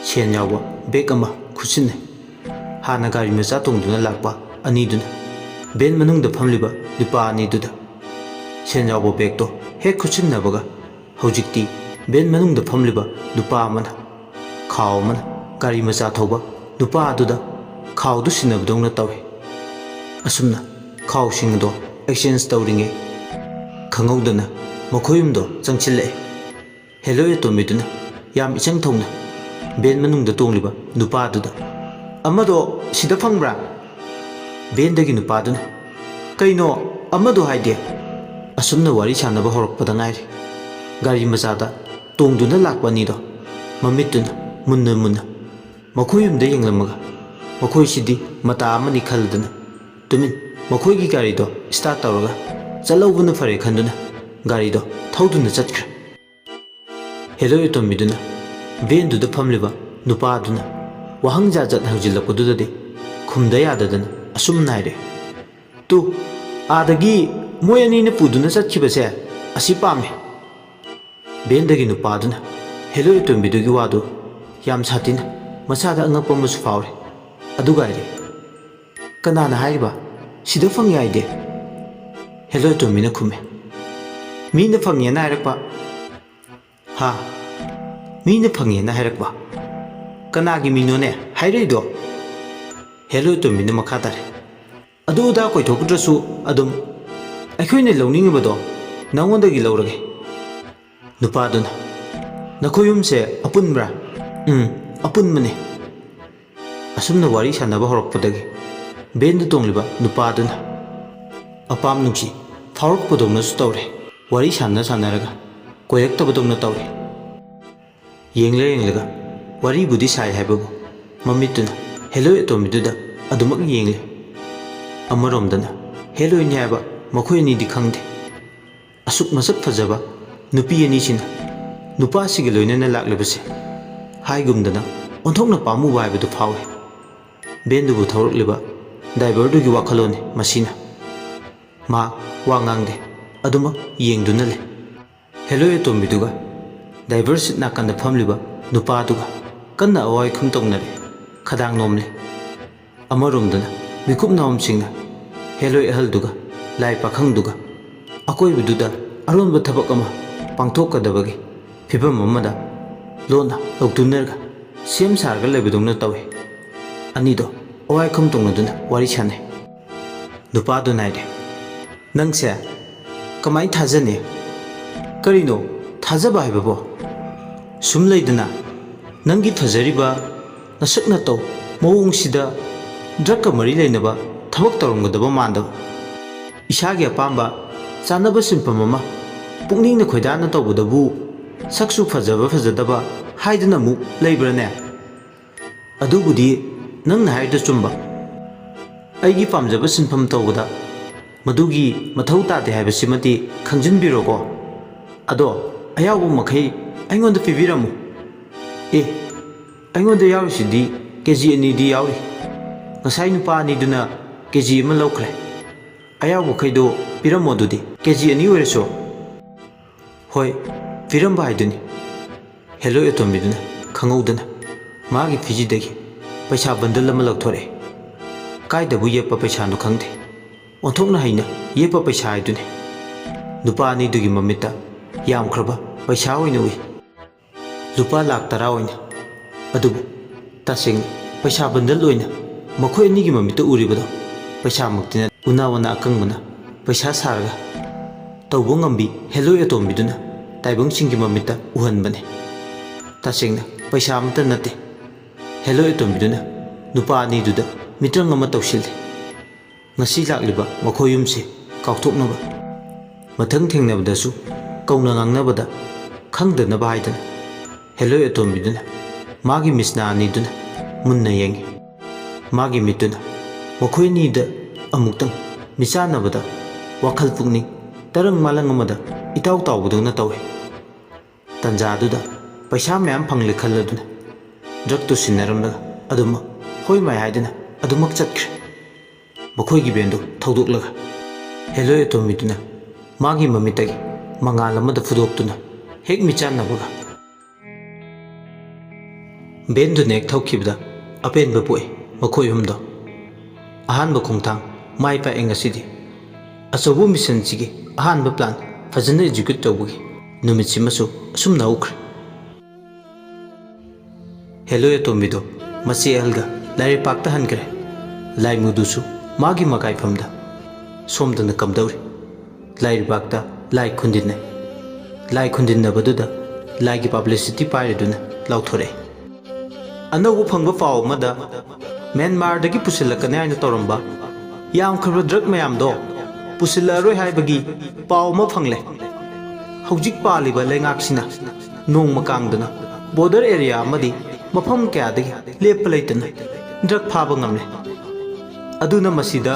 ꯁꯦꯟ ꯌꯥꯎꯕ ꯕꯦꯒ ꯑꯃ ꯈꯨꯠꯁꯤꯟꯅꯩ꯫ ꯍꯥꯟꯅ ꯒꯥꯔꯤ ꯃꯆꯥ ꯇꯣꯡꯗꯨꯅ ꯂꯥꯛꯄ ꯑꯅꯤꯗꯨꯅ ꯚꯦꯟ ꯃꯅꯨꯡꯗ ꯐꯝꯂꯤꯕ ꯅꯨꯄꯥ ꯑꯅꯤꯗꯨꯗ ꯁꯦꯟ ꯌꯥꯎꯕ ꯕꯦꯒꯇꯣ ꯍꯦꯛ ꯈꯨꯠꯁꯤꯟꯅꯕꯒ ꯍꯧꯖꯤꯛꯇꯤ ꯚꯦꯟ ꯃꯅꯨꯡꯗ ꯐꯝꯂꯤꯕ ꯅꯨꯄꯥ ꯑꯃꯅ ꯈꯥꯎ ꯑꯃꯅ ꯒꯥꯔꯤ ꯃꯆꯥ ꯊꯧꯕ ꯅꯨꯄꯥ ꯑꯗꯨꯗ ꯈꯥꯎꯗꯨ ꯁꯤꯟꯅꯕꯗꯧꯅ ꯇꯧꯏ꯫ ꯑꯁꯨꯝꯅ ꯈꯥꯎꯁꯤꯡ ꯑꯗꯣ exchange ꯇꯧꯔꯤꯉꯩ ꯈꯪꯍꯧꯗꯅ ꯃꯈꯣꯏ ꯌꯨꯝꯗꯣ ꯆꯪꯁꯤꯜꯂꯛꯑꯦ꯫ ꯍꯦꯂꯣꯏ ꯑꯇꯣꯝꯕꯤꯗꯨꯅ ꯌꯥꯝ ꯏꯆꯪ ꯊꯧꯅ ꯚꯦꯟ ꯃꯅꯨꯡꯗ ꯇꯣꯡꯂꯤꯕ ꯅꯨꯄꯥꯗꯨꯗ, "ꯑꯃꯗꯣ ꯁꯤꯗ ꯐꯪꯕ꯭ꯔꯥ?" ꯚꯦꯟꯗꯒꯤ ꯅꯨꯄꯥꯗꯨꯅ, "ꯀꯩꯅꯣ ꯑꯃꯗꯣ ꯍꯥꯏꯗꯤ?" ꯑꯁꯨꯝꯅ ꯋꯥꯔꯤ ꯁꯥꯟꯅꯕ ꯍꯧꯔꯛꯄꯗ ꯉꯥꯏꯔꯤ꯫ ꯒꯥꯔꯤ ꯃꯆꯥꯗ ꯇꯣꯡꯗꯨꯅ ꯂꯥꯛꯄ ꯑꯅꯤꯗꯣ ꯃꯃꯤꯠꯇꯨꯅ ꯃꯨꯟꯅ ꯃꯨꯟꯅ ꯃꯈꯣꯏ ꯌꯨꯝꯗ ꯌꯦꯡꯂꯝꯃꯒ, ꯃꯈꯣꯏꯁꯤꯗꯤ ꯃꯇꯥ ꯑꯃꯅꯤ ꯈꯜꯂꯗꯅ ꯇꯨꯃꯤꯟ ꯃꯈꯣꯏꯒꯤ ꯒꯥꯔꯤꯗꯣ start ꯇꯧꯔꯒ ꯆꯠꯍꯧꯕꯅ ꯐꯔꯦ ꯈꯟꯗꯨꯅ ꯒꯥꯔꯤꯗꯣ ꯊꯧꯗꯨꯅ ꯆꯠꯈ꯭ꯔꯦ꯫ ꯍꯦꯂꯣꯏ ꯑꯇꯣꯝꯕꯤꯗꯨꯅ ꯚꯦꯟꯗꯨꯗ ꯐꯝꯂꯤꯕ ꯅꯨꯄꯥꯗꯨꯅ ꯋꯥꯍꯪ ꯖꯥꯠ ꯖꯥꯠ ꯍꯪꯖꯤꯜꯂꯛꯄꯗꯨꯗꯗꯤ ꯈꯨꯝꯗ ꯌꯥꯗꯗꯅ ꯑꯁꯨꯝꯅ ꯍꯥꯏꯔꯛꯏ, "ꯇꯨ, ꯑꯥꯗꯒꯤ ꯃꯣꯏ ꯑꯅꯤꯅ ꯄꯨꯗꯨꯅ ꯆꯠꯈꯤꯕꯁꯦ ꯑꯁꯤ ꯄꯥꯝꯃꯦ꯫" ꯚꯦꯟꯗꯒꯤ ꯅꯨꯄꯥꯗꯨꯅ ꯍꯦꯂꯣꯏ ꯑꯇꯣꯝꯕꯤꯗꯨꯒꯤ ꯋꯥꯗꯨ ꯌꯥꯝ ꯁꯥꯊꯤꯅ ꯃꯁꯥꯗ ꯑꯉꯛꯄ ꯑꯃꯁꯨ ꯐꯥꯎꯔꯦ꯫ ꯑꯗꯨꯒ ꯍꯥꯏꯔꯦ, "ꯀꯅꯥꯅ ꯍꯥꯏꯔꯤꯕ? ꯁꯤꯗ ꯐꯪꯉꯦ ꯍꯥꯏꯗꯦ?" ꯍꯦꯂꯣꯏ ꯑꯇꯣꯝꯕꯤꯅ ꯈꯨꯝꯃꯦ, "ꯃꯤꯅ ꯐꯪꯉꯦꯅ ꯍꯥꯏꯔꯛꯄ꯫" "ꯍꯥ? ꯃꯤꯅ ꯐꯪꯉꯦꯅ ꯍꯥꯏꯔꯛꯄ? ꯀꯅꯥꯒꯤ ꯃꯤꯅꯣꯅꯦ ꯍꯥꯏꯔꯛꯏꯗꯣ?" ꯍꯦꯂꯣꯏ ꯑꯇꯣꯝꯕꯤꯅ ꯃꯈꯥ ꯇꯥꯔꯦ, "ꯑꯗꯨ ꯑꯗꯥ ꯀꯣꯏꯊꯣꯛꯇ꯭ꯔꯁꯨ ꯑꯗꯨꯝ ꯑꯩꯈꯣꯏꯅ ꯂꯧꯅꯤꯡꯉꯤꯕꯗꯣ ꯅꯉꯣꯟꯗꯒꯤ ꯂꯧꯔꯒꯦ꯫" ꯅꯨꯄꯥꯗꯨꯅ, "ꯅꯈꯣꯏ ꯌꯨꯝꯁꯦ ꯑꯄꯨꯟꯕ꯭ꯔꯥ?" "ꯎꯝ, ꯑꯄꯨꯟꯕꯅꯤ꯫" ꯑꯁꯨꯝꯅ ꯋꯥꯔꯤ ꯁꯥꯟꯅꯕ ꯍꯧꯔꯛꯄꯗꯒꯤ ꯚꯦꯟꯗ ꯇꯣꯡꯂꯤꯕ ꯅꯨꯄꯥꯗꯨꯅ ꯑꯄꯥꯝ ꯅꯨꯡꯁꯤ ꯐꯥꯎꯔꯛꯄꯗꯧꯅꯁꯨ ꯇꯧꯔꯦ꯫ ꯋꯥꯔꯤ ꯁꯥꯟꯅ ꯁꯥꯟꯅꯔꯒ ꯀꯣꯏꯔꯛꯇꯕꯗꯧꯅ ꯇꯧꯔꯦ꯫ ꯌꯦꯡꯂ ꯌꯦꯡꯂꯒ ꯋꯥꯔꯤꯕꯨꯗꯤ ꯁꯥꯏ ꯍꯥꯏꯕꯕꯨ ꯃꯃꯤꯠꯇꯨꯅ ꯍꯦꯂꯣꯏ ꯑꯇꯣꯝꯕꯤꯗꯨꯗ ꯑꯗꯨꯃꯛ ꯌꯦꯡꯂꯤ꯫ ꯑꯃꯔꯣꯝꯗꯅ ꯍꯦꯂꯣꯏꯅꯤ ꯍꯥꯏꯕ ꯃꯈꯣꯏ ꯑꯅꯤꯗꯤ ꯈꯪꯗꯦ꯫ ꯑꯁꯨꯛ ꯃꯁꯛ ꯐꯖꯕ ꯅꯨꯄꯤ ꯑꯅꯤꯁꯤꯅ ꯅꯨꯄꯥꯁꯤꯒ ꯂꯣꯏꯅꯅ ꯂꯥꯛꯂꯤꯕꯁꯦ ꯍꯥꯏꯒꯨꯝꯗꯅ ꯑꯣꯟꯊꯣꯛꯅ ꯄꯥꯝꯃꯨꯕ ꯍꯥꯏꯕꯗꯨ ꯐꯥꯎꯏ꯫ ꯚꯦꯟꯗꯨꯕꯨ ꯊꯧꯔꯛꯂꯤꯕ ꯗ꯭ꯔꯥꯏꯚꯔꯗꯨꯒꯤ ꯋꯥꯈꯜꯂꯣꯟꯅꯤ ꯃꯁꯤꯅ꯫ ꯃꯍꯥꯛ ꯋꯥ ꯉꯥꯡꯗꯦ, ꯑꯗꯨꯃꯛ ꯌꯦꯡꯗꯨꯅ ꯂꯩ꯫ ꯍꯦꯂꯣꯏ ꯑꯇꯣꯝꯕꯤꯗꯨꯒ ꯗ꯭ꯔꯥꯏꯚꯔ ꯁꯤꯠ ꯅꯥꯀꯟꯗ ꯐꯝꯂꯤꯕ ꯅꯨꯄꯥꯗꯨꯒ ꯀꯟꯅ ꯑꯋꯥꯏ ꯈꯨꯝ ꯇꯧꯅꯔꯦ, ꯈꯗꯥꯡ ꯅꯣꯝꯂꯤ꯫ ꯑꯃꯔꯣꯝꯗꯅ ꯃꯤꯀꯨꯞ ꯅꯥꯍꯨꯝꯁꯤꯡꯅ ꯍꯦꯂꯣꯏ ꯑꯍꯜꯗꯨꯒ ꯂꯥꯏ ꯄꯥꯈꯪꯗꯨꯒ ꯑꯀꯣꯏꯕꯗꯨꯗ ꯑꯔꯣꯟꯕ ꯊꯕꯛ ꯑꯃ ꯄꯥꯡꯊꯣꯛꯀꯗꯕꯒꯤ ꯐꯤꯕꯝ ꯑꯃꯗ ꯂꯣꯟꯅ ꯂꯧꯇꯨꯅꯔꯒ ꯁꯦꯝ ꯁꯥꯔꯒ ꯂꯩꯕꯗꯧꯅ ꯇꯧꯏ꯫ ꯑꯅꯤꯗꯣ ꯑꯋꯥꯏꯈꯨꯝ ꯇꯧꯅꯗꯨꯅ ꯋꯥꯔꯤ ꯁꯥꯟꯅꯩ꯫ ꯅꯨꯄꯥꯗꯨꯅ ꯍꯥꯏꯔꯦ, "ꯅꯪꯁꯦ ꯀꯃꯥꯏꯅ ꯊꯥꯖꯅꯤ? ꯀꯔꯤꯅꯣ ꯊꯥꯖꯕ ꯍꯥꯏꯕꯕꯣ? ꯁꯨꯝ ꯂꯩꯗꯅ, ꯅꯪꯒꯤ ꯐꯖꯔꯤꯕ ꯅꯁꯛ ꯅꯇꯧ ꯃꯑꯣꯡꯁꯤꯗ ꯗ꯭ꯔꯛꯀ ꯃꯔꯤ ꯂꯩꯅꯕ ꯊꯕꯛ ꯇꯧꯔꯝꯒꯗꯕ ꯃꯥꯟꯗꯕ꯫ ꯏꯁꯥꯒꯤ ꯑꯄꯥꯝꯕ ꯆꯥꯅꯕ ꯁꯤꯟꯐꯝ ꯑꯃ ꯄꯨꯛꯅꯤꯡꯅ ꯈꯣꯏꯗꯥꯅ ꯇꯧꯕꯗꯕꯨ ꯁꯛꯁꯨ ꯐꯖꯕ ꯐꯖꯗꯕ ꯍꯥꯏꯗꯅ ꯑꯃꯨꯛ ꯂꯩꯕ꯭ꯔꯥꯅꯦ? ꯑꯗꯨꯕꯨꯗꯤ ꯅꯪꯅ ꯍꯥꯏꯔꯤꯗꯨ ꯆꯨꯝꯕ꯫ ꯑꯩꯒꯤ ꯄꯥꯝꯖꯕ ꯁꯤꯟꯐꯝ ꯇꯧꯕꯗ ꯃꯗꯨꯒꯤ ꯃꯊꯧ ꯇꯥꯗꯦ ꯍꯥꯏꯕꯁꯤꯃꯗꯤ ꯈꯪꯖꯤꯟꯕꯤꯔꯣꯀꯣ꯫ ꯑꯗꯣ ꯑꯌꯥꯎꯕ ꯃꯈꯩ ꯑꯩꯉꯣꯟꯗ ꯄꯤꯕꯤꯔꯝꯃꯨ꯫" "ꯑꯦ, ꯑꯩꯉꯣꯟꯗ ꯌꯥꯎꯔꯤꯁꯤꯗꯤ ꯀꯦ ꯖꯤ ꯑꯅꯤꯗꯤ ꯌꯥꯎꯔꯤ꯫ ꯉꯁꯥꯏ ꯅꯨꯄꯥ ꯑꯅꯤꯗꯨꯅ ꯀꯦ ꯖꯤ ꯑꯃ ꯂꯧꯈ꯭ꯔꯦ꯫ ꯑꯌꯥꯎꯕꯈꯩꯗꯣ ꯄꯤꯔꯝꯃꯣ ꯑꯗꯨꯗꯤ, ꯀꯦ ꯖꯤ ꯑꯅꯤ ꯑꯣꯏꯔꯁꯨ꯫" "ꯍꯣꯏ, ꯄꯤꯔꯝꯕ ꯍꯥꯏꯗꯨꯅꯤ꯫" ꯍꯦꯂꯣꯏ ꯑꯇꯣꯝꯕꯤꯗꯨꯅ ꯈꯪꯍꯧꯗꯅ ꯃꯥꯒꯤ ꯐꯤꯖꯤꯗꯒꯤ ꯄꯩꯁꯥ ꯕꯟꯗꯜ ꯑꯃ ꯂꯧꯊꯣꯔꯛꯑꯦ꯫ ꯀꯥꯏꯗꯕꯨ ꯌꯦꯞꯄ ꯄꯩꯁꯥꯅꯣ ꯈꯪꯗꯦ, ꯑꯣꯟꯊꯣꯛꯅ ꯍꯩꯅ ꯌꯦꯞꯄ ꯄꯩꯁꯥ ꯍꯥꯏꯗꯨꯅꯤ꯫ ꯅꯨꯄꯥ ꯑꯅꯤꯗꯨꯒꯤ ꯃꯃꯤꯠꯇ ꯌꯥꯝꯈ꯭ꯔꯕ ꯄꯩꯁꯥ ꯑꯣꯏꯅ ꯎꯏ꯫ ꯂꯨꯄꯥ ꯂꯥꯛ ꯇꯔꯥ ꯑꯣꯏꯅ꯫ ꯑꯗꯨꯕꯨ ꯇꯁꯦꯡꯅ ꯄꯩꯁꯥ ꯕꯟꯗꯜ ꯑꯣꯏꯅ ꯃꯈꯣꯏ ꯑꯅꯤꯒꯤ ꯃꯃꯤꯠꯇ ꯎꯔꯤꯕꯗꯣ ꯄꯩꯁꯥꯃꯛꯇꯤ ꯅꯠꯇꯦ꯫ ꯎꯅꯥ ꯋꯥꯅꯥ ꯑꯀꯪꯕꯅ ꯄꯩꯁꯥ ꯁꯥꯔꯒ ꯇꯧꯕ ꯉꯝꯕꯤ ꯍꯦꯂꯣꯏ ꯑꯇꯣꯝꯕꯤꯗꯨꯅ ꯇꯥꯏꯕꯪꯁꯤꯡꯒꯤ ꯃꯃꯤꯠꯇ ꯎꯍꯟꯕꯅꯤ꯫ ꯇꯁꯦꯡꯅ ꯄꯩꯁꯥ ꯑꯃꯠꯇ ꯅꯠꯇꯦ꯫ ꯍꯦꯂꯣꯏ ꯑꯇꯣꯝꯕꯤꯗꯨꯅ ꯅꯨꯄꯥ ꯑꯅꯤꯗꯨꯗ ꯃꯤꯇ꯭ꯔꯪ ꯑꯃ ꯇꯧꯁꯤꯜꯂꯤ꯫ ꯉꯁꯤ ꯂꯥꯛꯂꯤꯕ ꯃꯈꯣꯏ ꯌꯨꯝꯁꯦ ꯀꯥꯎꯊꯣꯛꯅꯕ, ꯃꯊꯪ ꯊꯦꯡꯅꯕꯗꯁꯨ ꯀꯧꯅ ꯉꯥꯡꯅꯕꯗ ꯈꯪꯗꯅꯕ ꯍꯥꯏꯗꯅ ꯍꯦꯂꯣꯏ ꯑꯇꯣꯝꯕꯤꯗꯨꯅ ꯃꯥꯒꯤ ꯃꯤꯁꯅꯥ ꯑꯅꯤꯗꯨꯅ ꯃꯨꯟꯅ ꯌꯦꯡꯉꯤ꯫ ꯃꯥꯒꯤ ꯃꯤꯠꯇꯨꯅ ꯃꯈꯣꯏ ꯑꯅꯤꯗ ꯑꯃꯨꯛꯇꯪ ꯃꯤꯆꯥꯟꯅꯕꯗ ꯋꯥꯈꯜ ꯄꯨꯛꯅꯤꯡ ꯇꯔꯪ ꯃꯥꯂꯪ ꯑꯃꯗ ꯏꯇꯥꯎ ꯇꯥꯎꯕꯗꯧꯅ ꯇꯧꯏ꯫ ꯇꯟꯖꯥꯗꯨꯗ ꯄꯩꯁꯥ ꯃꯌꯥꯝ ꯐꯪꯂꯦ ꯈꯜꯂꯗꯨꯅ ꯗ꯭ꯔꯛꯇꯨ ꯁꯤꯟꯅꯔꯝꯂꯒ ꯑꯗꯨꯃꯛ ꯍꯣꯏ ꯃꯥꯏ ꯍꯥꯏꯗꯨꯅ ꯑꯗꯨꯃꯛ ꯆꯠꯈ꯭ꯔꯦ꯫ ꯃꯈꯣꯏꯒꯤ ꯚꯦꯟꯗꯨ ꯊꯧꯗꯣꯛꯂꯒ ꯍꯦꯂꯣꯏ ꯑꯇꯣꯝꯕꯤꯗꯨꯅ ꯃꯥꯒꯤ ꯃꯃꯤꯠꯇꯒꯤ ꯃꯉꯥꯜ ꯑꯃꯗ ꯐꯨꯗꯣꯛꯇꯨꯅ ꯍꯦꯛ ꯃꯤꯆꯥꯟꯅꯕꯒ ꯚꯦꯟꯗꯨꯅ ꯍꯦꯛ ꯊꯧꯈꯤꯕꯗ ꯑꯄꯦꯟꯕ ꯄꯣꯛꯏ ꯃꯈꯣꯏ ꯑꯍꯨꯝꯗꯣ꯫ ꯑꯍꯥꯟꯕ ꯈꯣꯡꯊꯥꯡ ꯃꯥꯏ ꯄꯥꯛꯑꯦ ꯉꯁꯤꯗꯤ꯫ ꯑꯆꯧꯕ ꯃꯤꯁꯟꯁꯤꯒꯤ ꯑꯍꯥꯟꯕ ꯄ꯭ꯂꯥꯟ ꯐꯖꯅ ꯑꯦꯛꯖꯤꯀ꯭ꯌꯨꯠ ꯇꯧꯕꯒꯤ ꯅꯨꯃꯤꯠꯁꯤꯃꯁꯨ ꯑꯁꯨꯝꯅ ꯍꯧꯈ꯭ꯔꯦ꯫ ꯍꯦꯂꯣꯏ ꯑꯇꯣꯝꯕꯤꯗꯣ ꯃꯆꯦ ꯑꯍꯜꯒ ꯂꯥꯏꯔꯩꯄꯥꯛꯇ ꯍꯟꯈ꯭ꯔꯦ꯫ ꯂꯥꯏꯃꯨꯗꯨꯁꯨ ꯃꯥꯒꯤ ꯃꯀꯥꯏꯐꯝꯗ ꯁꯣꯝꯗꯅ ꯀꯝꯗꯧꯔꯤ? ꯂꯥꯏꯔꯤꯕꯥꯛꯇ ꯂꯥꯏ ꯈꯨꯟꯗꯤꯟꯅꯩ꯫ ꯂꯥꯏ ꯈꯨꯟꯗꯤꯟꯅꯕꯗꯨꯗ ꯂꯥꯏꯒꯤ ꯄꯕ꯭ꯂꯤꯁꯤꯇꯤ ꯄꯥꯏꯔꯗꯨꯅ ꯂꯥꯎꯊꯣꯔꯛꯏ꯫ ꯑꯅꯧꯕ ꯐꯪꯕ ꯄꯥꯎ ꯑꯃꯗ, ꯃ꯭ꯌꯥꯟꯃꯥꯔꯗꯒꯤ ꯄꯨꯁꯤꯜꯂꯛꯀꯅꯤ ꯍꯥꯏꯅ ꯇꯧꯔꯝꯕ ꯌꯥꯝꯈ꯭ꯔꯕ ꯗ꯭ꯔꯒ ꯃꯌꯥꯝꯗꯣ ꯄꯨꯁꯤꯜꯂꯛꯑꯔꯣꯏ ꯍꯥꯏꯕꯒꯤ ꯄꯥꯎ ꯑꯃ ꯐꯪꯂꯦ꯫ ꯍꯧꯖꯤꯛ ꯄꯥꯜꯂꯤꯕ ꯂꯩꯉꯥꯛꯁꯤꯅ ꯅꯣꯡꯃ ꯀꯥꯡꯗꯅ ꯕꯣꯔꯗꯔ ꯑꯦꯔꯤꯌꯥ ꯑꯃꯗꯤ ꯃꯐꯝ ꯀꯌꯥꯗꯒꯤ ꯂꯦꯞꯄ ꯂꯩꯇꯅ ꯗ꯭ꯔꯒ ꯐꯥꯕ ꯉꯝꯂꯦ꯫ ꯑꯗꯨꯅ ꯃꯁꯤꯗ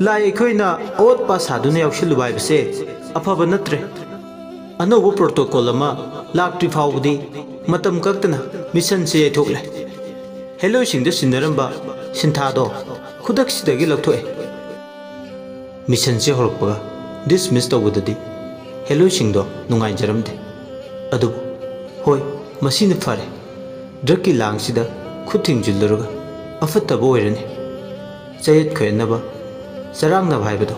ꯂꯥꯏ ꯑꯩꯈꯣꯏꯅ ꯑꯋꯣꯠ ꯑꯄꯥ ꯁꯥꯗꯨꯅ ꯌꯥꯎꯁꯤꯜꯂꯨꯕ ꯍꯥꯏꯕꯁꯦ ꯑꯐꯕ ꯅꯠꯇ꯭ꯔꯦ꯫ ꯑꯅꯧꯕ ꯄ꯭ꯔꯣꯇꯣꯀꯣꯜ ꯑꯃ ꯂꯥꯛꯇ꯭ꯔꯤ ꯐꯥꯎꯕꯗꯤ ꯃꯇꯝ ꯀꯛꯇꯅ ꯃꯤꯁꯟꯁꯦ ꯌꯩꯊꯣꯛꯂꯦ꯫ ꯍꯦꯂꯣꯏꯁꯤꯡꯗ ꯁꯤꯟꯅꯔꯝꯕ ꯁꯤꯟꯊꯥꯗꯣ ꯈꯨꯗꯛꯁꯤꯗꯒꯤ ꯂꯧꯊꯣꯛꯑꯦ꯫ ꯃꯤꯁꯟꯁꯦ ꯍꯧꯔꯛꯄꯒ ꯗꯤꯁꯃꯤꯁ ꯇꯧꯕꯗꯗꯤ ꯍꯦꯂꯣꯏꯁꯤꯡꯗꯣ ꯅꯨꯡꯉꯥꯏꯖꯔꯝꯗꯦ꯫ ꯑꯗꯨꯕꯨ ꯍꯣꯏ, ꯃꯁꯤꯅ ꯐꯔꯦ꯫ ꯗ꯭ꯔꯒꯀꯤ ꯂꯥꯡꯁꯤꯗ ꯈꯨꯠ ꯊꯤꯡꯖꯤꯜꯂꯨꯔꯒ ꯑꯐꯠꯇꯕ ꯑꯣꯏꯔꯅꯤ꯫ ꯆꯌꯦꯠ ꯈꯣꯏꯌꯦꯠꯅꯕ, ꯆꯔꯥꯡꯅꯕ ꯍꯥꯏꯕꯗꯣ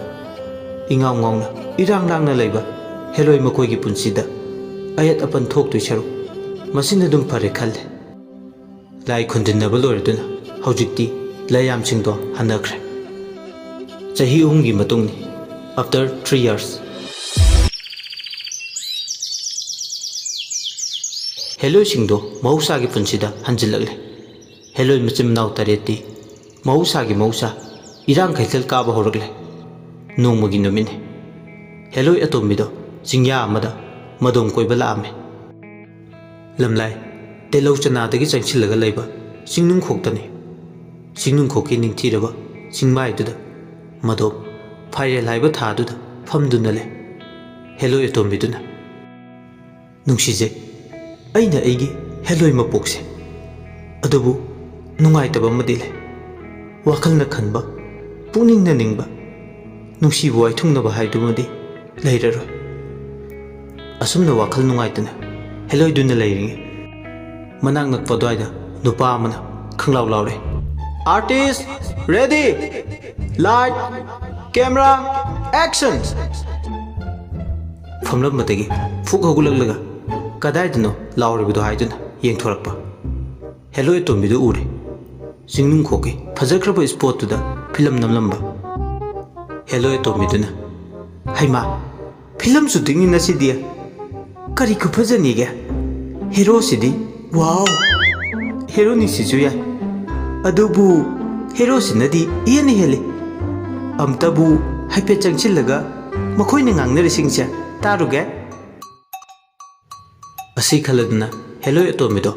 ꯏꯉꯥꯎ ꯉꯥꯎꯅ, ꯏꯔꯥꯡ ꯂꯥꯡꯅ ꯂꯩꯕ ꯍꯦꯂꯣꯏ ꯃꯈꯣꯏꯒꯤ ꯄꯨꯟꯁꯤꯗ ꯑꯌꯦꯠ ꯑꯄꯟ ꯊꯣꯛꯇꯣꯏ ꯁꯔꯨꯛ ꯃꯁꯤꯅ ꯑꯗꯨꯝ ꯐꯔꯦ ꯈꯜꯂꯦ꯫ ꯂꯥꯏ ꯈꯨꯟꯗꯤꯟꯅꯕ ꯂꯣꯏꯔꯗꯨꯅ ꯍꯧꯖꯤꯛꯇꯤ ꯂꯥꯏꯌꯥꯝꯁꯤꯡꯗꯣ ꯍꯟꯅꯈ꯭ꯔꯦ꯫ ꯆꯍꯤ ꯑꯍꯨꯝꯒꯤ ꯃꯇꯨꯡꯅꯤ, after three years꯫ ꯍꯦꯂꯣꯏꯁꯤꯡꯗꯣ ꯃꯍꯧꯁꯥꯒꯤ ꯄꯨꯟꯁꯤꯗ ꯍꯟꯖꯤꯜꯂꯛꯂꯦ꯫ ꯍꯦꯂꯣꯏ ꯃꯆꯤꯟ ꯃꯅꯥꯎ ꯇꯔꯦꯠꯇꯤ ꯃꯍꯧꯁꯥꯒꯤ ꯃꯍꯧꯁꯥ ꯏꯔꯥꯡ ꯀꯩꯊꯦꯜ ꯀꯥꯕ ꯍꯧꯔꯛꯂꯦ꯫ ꯅꯣꯡꯃꯒꯤ ꯅꯨꯃꯤꯠꯅꯤ꯫ ꯍꯦꯂꯣꯏ ꯑꯇꯣꯝꯕꯤꯗꯣ ꯆꯤꯡꯌꯥ ꯑꯃꯗ ꯃꯗꯣꯝ ꯀꯣꯏꯕ ꯂꯥꯛꯑꯝꯃꯦ꯫ ꯂꯝꯂꯥꯏ ꯇꯦꯂꯧ ꯆꯅꯥꯗꯒꯤ ꯆꯪꯁꯤꯜꯂꯒ ꯂꯩꯕ ꯆꯤꯡꯅꯨꯡꯈꯣꯛꯇꯅꯤ꯫ ꯆꯤꯡꯅꯨꯡꯈꯣꯛꯀꯤ ꯅꯤꯡꯊꯤꯔꯕ ꯆꯤꯡꯃꯥꯏꯗꯨꯗ ꯃꯗꯣꯝ ꯐꯥꯏꯔꯦꯜ ꯍꯥꯏꯕ ꯊꯥꯗꯨꯗ ꯐꯝꯗꯨꯅ ꯂꯩ꯫ ꯍꯦꯂꯣꯏ ꯑꯇꯣꯝꯕꯤꯗꯨꯅ, "ꯅꯨꯡꯁꯤꯖꯩ, ꯑꯩꯅ ꯑꯩꯒꯤ ꯍꯦꯂꯣꯏ ꯃꯄꯣꯛꯁꯦ꯫ ꯑꯗꯨꯕꯨ ꯅꯨꯡꯉꯥꯏꯇꯕ ꯑꯃꯗꯤ ꯂꯩ꯫ ꯋꯥꯈꯜꯅ ꯈꯟꯕ, ꯄꯨꯛꯅꯤꯡꯅ ꯅꯤꯡꯕ, ꯅꯨꯡꯁꯤꯕ ꯋꯥꯏꯊꯨꯡꯅꯕ ꯍꯥꯏꯗꯨꯃꯗꯤ ꯂꯩꯔꯔꯣꯏ꯫" ꯑꯁꯨꯝꯅ ꯋꯥꯈꯜ ꯅꯨꯡꯉꯥꯏꯇꯅ ꯍꯦꯂꯣꯏꯗꯨꯅ ꯂꯩꯔꯤꯉꯩ, ꯃꯅꯥꯛ ꯅꯛꯄ ꯑꯗꯨꯋꯥꯏꯗ ꯅꯨꯄꯥ ꯑꯃꯅ ꯈꯪꯂꯥꯎ ꯂꯥꯎꯔꯦ, "Artist, ready! Light, camera, action!" ꯐꯝꯂꯝꯕꯗꯒꯤ ꯐꯨꯛ ꯍꯧꯒꯠꯂꯛꯂꯒ, "ꯀꯗꯥꯏꯗꯅꯣ ꯂꯥꯎꯔꯤꯕꯗꯣ?" ꯍꯥꯏꯗꯨꯅ ꯌꯦꯡꯊꯣꯔꯛꯄ꯫ ꯍꯦꯂꯣꯏ ꯑꯇꯣꯝꯕꯤꯗꯨ ꯎꯔꯦ꯫ ꯆꯤꯡꯅꯨꯡꯈꯣꯛꯀꯤ ꯐꯖꯈ꯭ꯔꯕ ꯏꯁꯄꯣꯠꯇꯨꯗ ꯐꯤꯂꯝ ꯅꯝꯂꯝꯕ꯫ ꯍꯦꯂꯣꯏ ꯑꯇꯣꯝꯕꯤꯗꯨꯅ, "ꯍꯩꯃꯥ, ꯐꯤꯂꯝ ꯁꯨꯇꯤꯡꯅꯤ ꯉꯁꯤꯗꯤ꯫ ꯀꯔꯤ ꯈꯨꯐꯖꯅꯤꯒꯦ? ꯍꯦꯔꯣꯁꯤꯗꯤ, ꯋꯥꯎ! ꯍꯦꯔꯣꯅꯤꯁꯤꯁꯨ ꯌꯥꯏ꯫ ꯑꯗꯨꯕꯨ ꯍꯦꯔꯣꯁꯤꯅꯗꯤ ꯏꯍꯦꯟꯅ ꯍꯦꯜꯂꯤ꯫ ꯑꯝꯇꯕꯨ ꯍꯥꯏꯐꯦꯠ ꯆꯪꯁꯤꯜꯂꯒ ꯃꯈꯣꯏꯅ ꯉꯥꯡꯅꯔꯤꯁꯤꯡꯁꯦ ꯇꯥꯔꯨꯒꯦ꯫" ꯑꯁꯤ ꯈꯜꯂꯗꯨꯅ ꯍꯦꯂꯣꯏ ꯑꯇꯣꯝꯕꯤꯗꯣ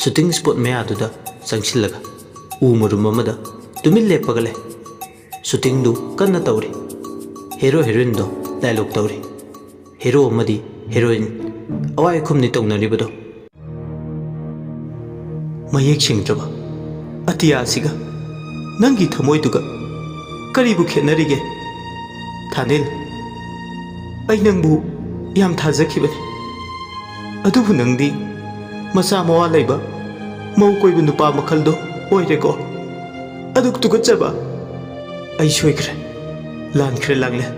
ꯁꯨꯇꯤꯡ ꯁ꯭ꯄꯣꯠ ꯃꯌꯥꯗꯨꯗ ꯆꯪꯁꯤꯜꯂꯒ ꯎ ꯃꯔꯨꯝ ꯑꯃꯗ ꯇꯨꯃꯤꯟ ꯂꯦꯞꯄꯒ ꯂꯩ꯫ ꯁꯨꯇꯤꯡꯗꯨ ꯀꯟꯅ ꯇꯧꯔꯤ꯫ ꯍꯦꯔꯣ ꯍꯦꯔꯣꯏꯟꯗꯣ ꯗꯥꯏꯂꯣꯛ ꯇꯧꯔꯤ꯫ ꯍꯦꯔꯣ ꯑꯃꯗꯤ ꯍꯦꯔꯣꯏꯟ ꯑꯋꯥꯏ ꯑꯈꯨꯝꯅꯤ ꯇꯧꯅꯔꯤꯕꯗꯣ꯫ ꯃꯌꯦꯛ ꯁꯦꯡꯗ꯭ꯔꯕ ꯑꯇꯤꯌꯥꯁꯤꯒ ꯅꯪꯒꯤ ꯊꯃꯣꯏꯗꯨꯒ ꯀꯔꯤꯕꯨ ꯈꯦꯠꯅꯔꯤꯒꯦ? ꯊꯥꯅꯤꯜ, ꯑꯩ ꯅꯪꯕꯨ ꯌꯥꯝ ꯊꯥꯖꯈꯤꯕꯅꯤ꯫ ꯑꯗꯨꯕꯨ ꯅꯪꯗꯤ ꯃꯆꯥ ꯃꯋꯥ ꯂꯩꯕ, ꯃꯧ ꯀꯣꯏꯕ ꯅꯨꯄꯥ ꯃꯈꯜꯗꯣ ꯑꯣꯏꯔꯦꯀꯣ꯫ ꯑꯗꯨꯛ ꯇꯨꯀꯠꯆꯕ! ꯑꯩ ꯁꯣꯏꯈ꯭ꯔꯦ, ꯂꯥꯟꯈ꯭ꯔꯦ ꯂꯥꯡꯂꯦꯟ꯫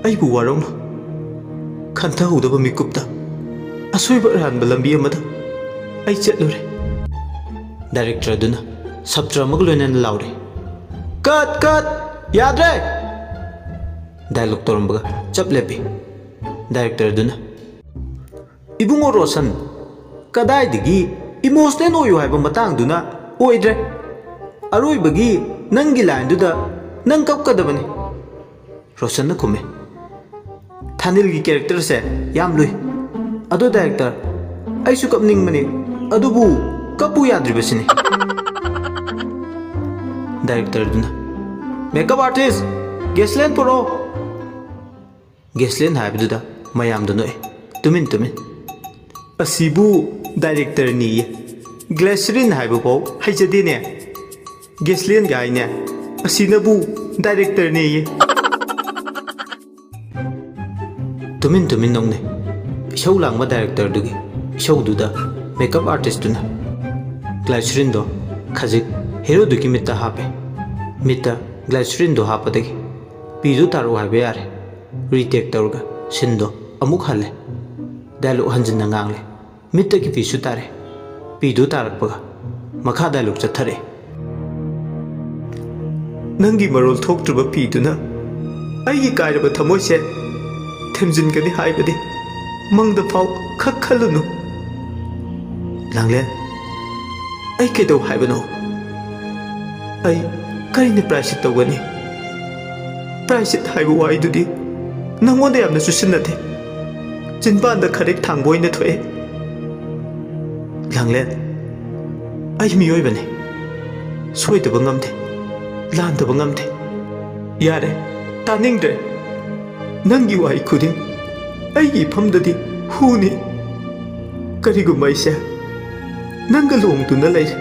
ꯑꯩꯕꯨ ꯋꯥꯔꯧꯅꯨ꯫ ꯈꯟꯊꯍꯧꯗꯕ ꯃꯤꯀꯨꯞꯇ ꯑꯁꯣꯏꯕ ꯑꯔꯥꯟꯕ ꯂꯝꯕꯤ ꯑꯃꯗ ꯑꯩ ꯆꯠꯂꯨꯔꯦ꯫ ꯗꯥꯏꯔꯦꯛꯇꯔ ꯑꯗꯨꯅ ꯁꯞꯇ꯭ꯔ ꯑꯃꯒ ꯂꯣꯏꯅꯅ ꯂꯥꯎꯔꯦ, "ꯀꯠ! ꯀꯠ! ꯌꯥꯗ꯭ꯔꯦ!" ꯗꯥꯏꯂꯣꯛ ꯇꯧꯔꯝꯕꯒ ꯆꯞ ꯂꯦꯞꯄꯤ꯫ ꯗꯥꯏꯔꯦꯛꯇꯔ ꯑꯗꯨꯅ, "ꯏꯕꯨꯡꯉꯣ ꯔꯣꯁꯟ, ꯀꯗꯥꯏꯗꯒꯤ ꯏꯃꯣꯁꯅꯦꯜ ꯑꯣꯏꯌꯨ ꯍꯥꯏꯕ ꯃꯇꯥꯡꯗꯨꯅ ꯑꯣꯏꯗ꯭ꯔꯦ꯫ ꯑꯔꯣꯏꯕꯒꯤ ꯅꯪꯒꯤ ꯂꯥꯏꯟꯗꯨꯗ ꯅꯪ ꯀꯞꯀꯗꯕꯅꯤ꯫" ꯔꯣꯁꯟꯅ ꯈꯨꯝꯃꯦ, "ꯊꯥꯅꯤꯜꯒꯤ ꯀꯦꯔꯦꯛꯇꯔꯁꯦ ꯌꯥꯝ ꯂꯨꯏ꯫ ꯑꯗꯣ ꯗꯥꯏꯔꯦꯛꯇꯔ, ꯑꯩꯁꯨ ꯀꯞꯅꯤꯡꯕꯅꯤ, ꯑꯗꯨꯕꯨ ꯀꯞꯄꯨ ꯌꯥꯗ꯭ꯔꯤꯕꯁꯤꯅꯤ꯫" ꯗꯥꯏꯔꯦꯛꯇꯔꯗꯨꯅ, "ꯃꯦꯀꯞ ꯑꯥꯔꯇꯤꯁ, ꯒꯦꯁꯂꯦꯟ ꯄꯨꯔꯛꯑꯣ꯫" ꯒꯦꯁꯂꯦꯟ ꯍꯥꯏꯕꯗꯨꯗ ꯃꯌꯥꯝꯗꯣ ꯅꯣꯛꯑꯦ꯫ ꯇꯨꯃꯤꯟ ꯇꯨꯃꯤꯟ꯫ "ꯑꯁꯤꯕꯨ ꯗꯥꯏꯔꯦꯛꯇꯔꯅꯤꯌꯦ꯫ ꯒ꯭ꯂꯦꯁꯔꯤꯟ ꯍꯥꯏꯕꯐꯥꯎ ꯍꯩꯖꯗꯦꯅꯦ꯫ ꯒꯦꯁꯂꯦꯟꯒ ꯍꯥꯏꯅꯦ꯫ ꯑꯁꯤꯅꯕꯨ ꯗꯥꯏꯔꯦꯛꯇꯔꯅꯦꯌꯦ꯫" ꯇꯨꯃꯤꯟ ꯇꯨꯃꯤꯟ ꯅꯣꯛꯅꯩ꯫ ꯏꯁꯧ ꯂꯥꯡꯕ ꯗꯥꯏꯔꯦꯛꯇꯔꯗꯨꯒꯤ ꯏꯁꯧꯗꯨꯗ ꯃꯦꯀꯞ ꯑꯥꯔꯇꯤꯁꯇꯨꯅ ꯒ꯭ꯂꯥꯏꯁꯔꯤꯟꯗꯣ ꯈꯖꯤꯛ ꯍꯦꯔꯣꯗꯨꯒꯤ ꯃꯤꯠꯇ ꯍꯥꯞꯄꯦ꯫ ꯃꯤꯠꯇ ꯒ꯭ꯂꯥꯏꯁꯔꯤꯟꯗꯣ ꯍꯥꯞꯄꯗꯒꯤ ꯄꯤꯗꯨ ꯇꯥꯔꯛꯎ ꯍꯥꯏꯕ ꯌꯥꯔꯦ꯫ ꯔꯤꯇꯦꯛ ꯇꯧꯔꯒ ꯁꯤꯟꯗꯣ ꯑꯃꯨꯛ ꯍꯜꯂꯦ꯫ ꯗꯥꯏꯂꯣꯛ ꯍꯟꯖꯤꯟꯅ ꯉꯥꯡꯂꯦ꯫ ꯃꯤꯠꯇꯒꯤ ꯄꯤꯁꯨ ꯇꯥꯔꯦ꯫ ꯄꯤꯗꯨ ꯇꯥꯔꯛꯄꯒ ꯃꯈꯥ ꯗꯥꯏꯂꯣꯛ ꯆꯠꯊꯔꯛꯑꯦ꯫ ꯅꯪꯒꯤ ꯃꯔꯣꯜ ꯊꯣꯛꯇ꯭ꯔꯕ ꯄꯤꯗꯨꯅ ꯑꯩꯒꯤ ꯀꯥꯏꯔꯕ ꯊꯃꯣꯏꯁꯦ ꯊꯦꯝꯖꯤꯟꯒꯅꯤ ꯍꯥꯏꯕꯗꯤ ꯃꯪꯗ ꯐꯥꯎ ꯈꯛ ꯈꯜꯂꯨꯅꯨ꯫ ꯂꯥꯡꯂꯦꯟ, ꯑꯩ ꯀꯩꯗꯧ ꯍꯥꯏꯕꯅꯣ? ꯑꯩ ꯀꯔꯤꯅ ꯄ꯭ꯔꯥꯏꯁꯤꯠ ꯇꯧꯒꯅꯤ? ꯄ꯭ꯔꯥꯏꯁꯤꯠ ꯍꯥꯏꯕ ꯋꯥꯍꯩꯗꯨꯗꯤ ꯅꯪꯉꯣꯟꯗ ꯌꯥꯝꯅ ꯆꯨꯁꯤꯟꯅꯗꯦ꯫ ꯆꯤꯟꯕꯥꯟꯗ ꯈꯔꯦꯛ ꯊꯥꯡꯕ ꯑꯣꯏꯅ ꯊꯣꯛꯑꯦ꯫ ꯂꯥꯡꯂꯦꯟ, ꯑꯩ ꯃꯤꯑꯣꯏꯕꯅꯤ꯫ ꯁꯣꯏꯗꯕ ꯉꯝꯗꯦ, ꯂꯥꯟꯗꯕ ꯉꯝꯗꯦ꯫ ꯌꯥꯔꯦ, ꯇꯥꯅꯤꯡꯗ꯭ꯔꯦ꯫ ꯅꯪꯒꯤ ꯋꯥꯍꯩ ꯈꯨꯗꯤꯡ ꯑꯩꯒꯤ ꯏꯐꯝꯗꯗꯤ ꯍꯨꯅꯤ꯫ ꯀꯔꯤꯒꯨꯝꯕ ꯑꯩꯁꯦ ꯅꯪꯒ ꯂꯨꯍꯣꯡꯗꯨꯅ ꯂꯩꯔꯦ,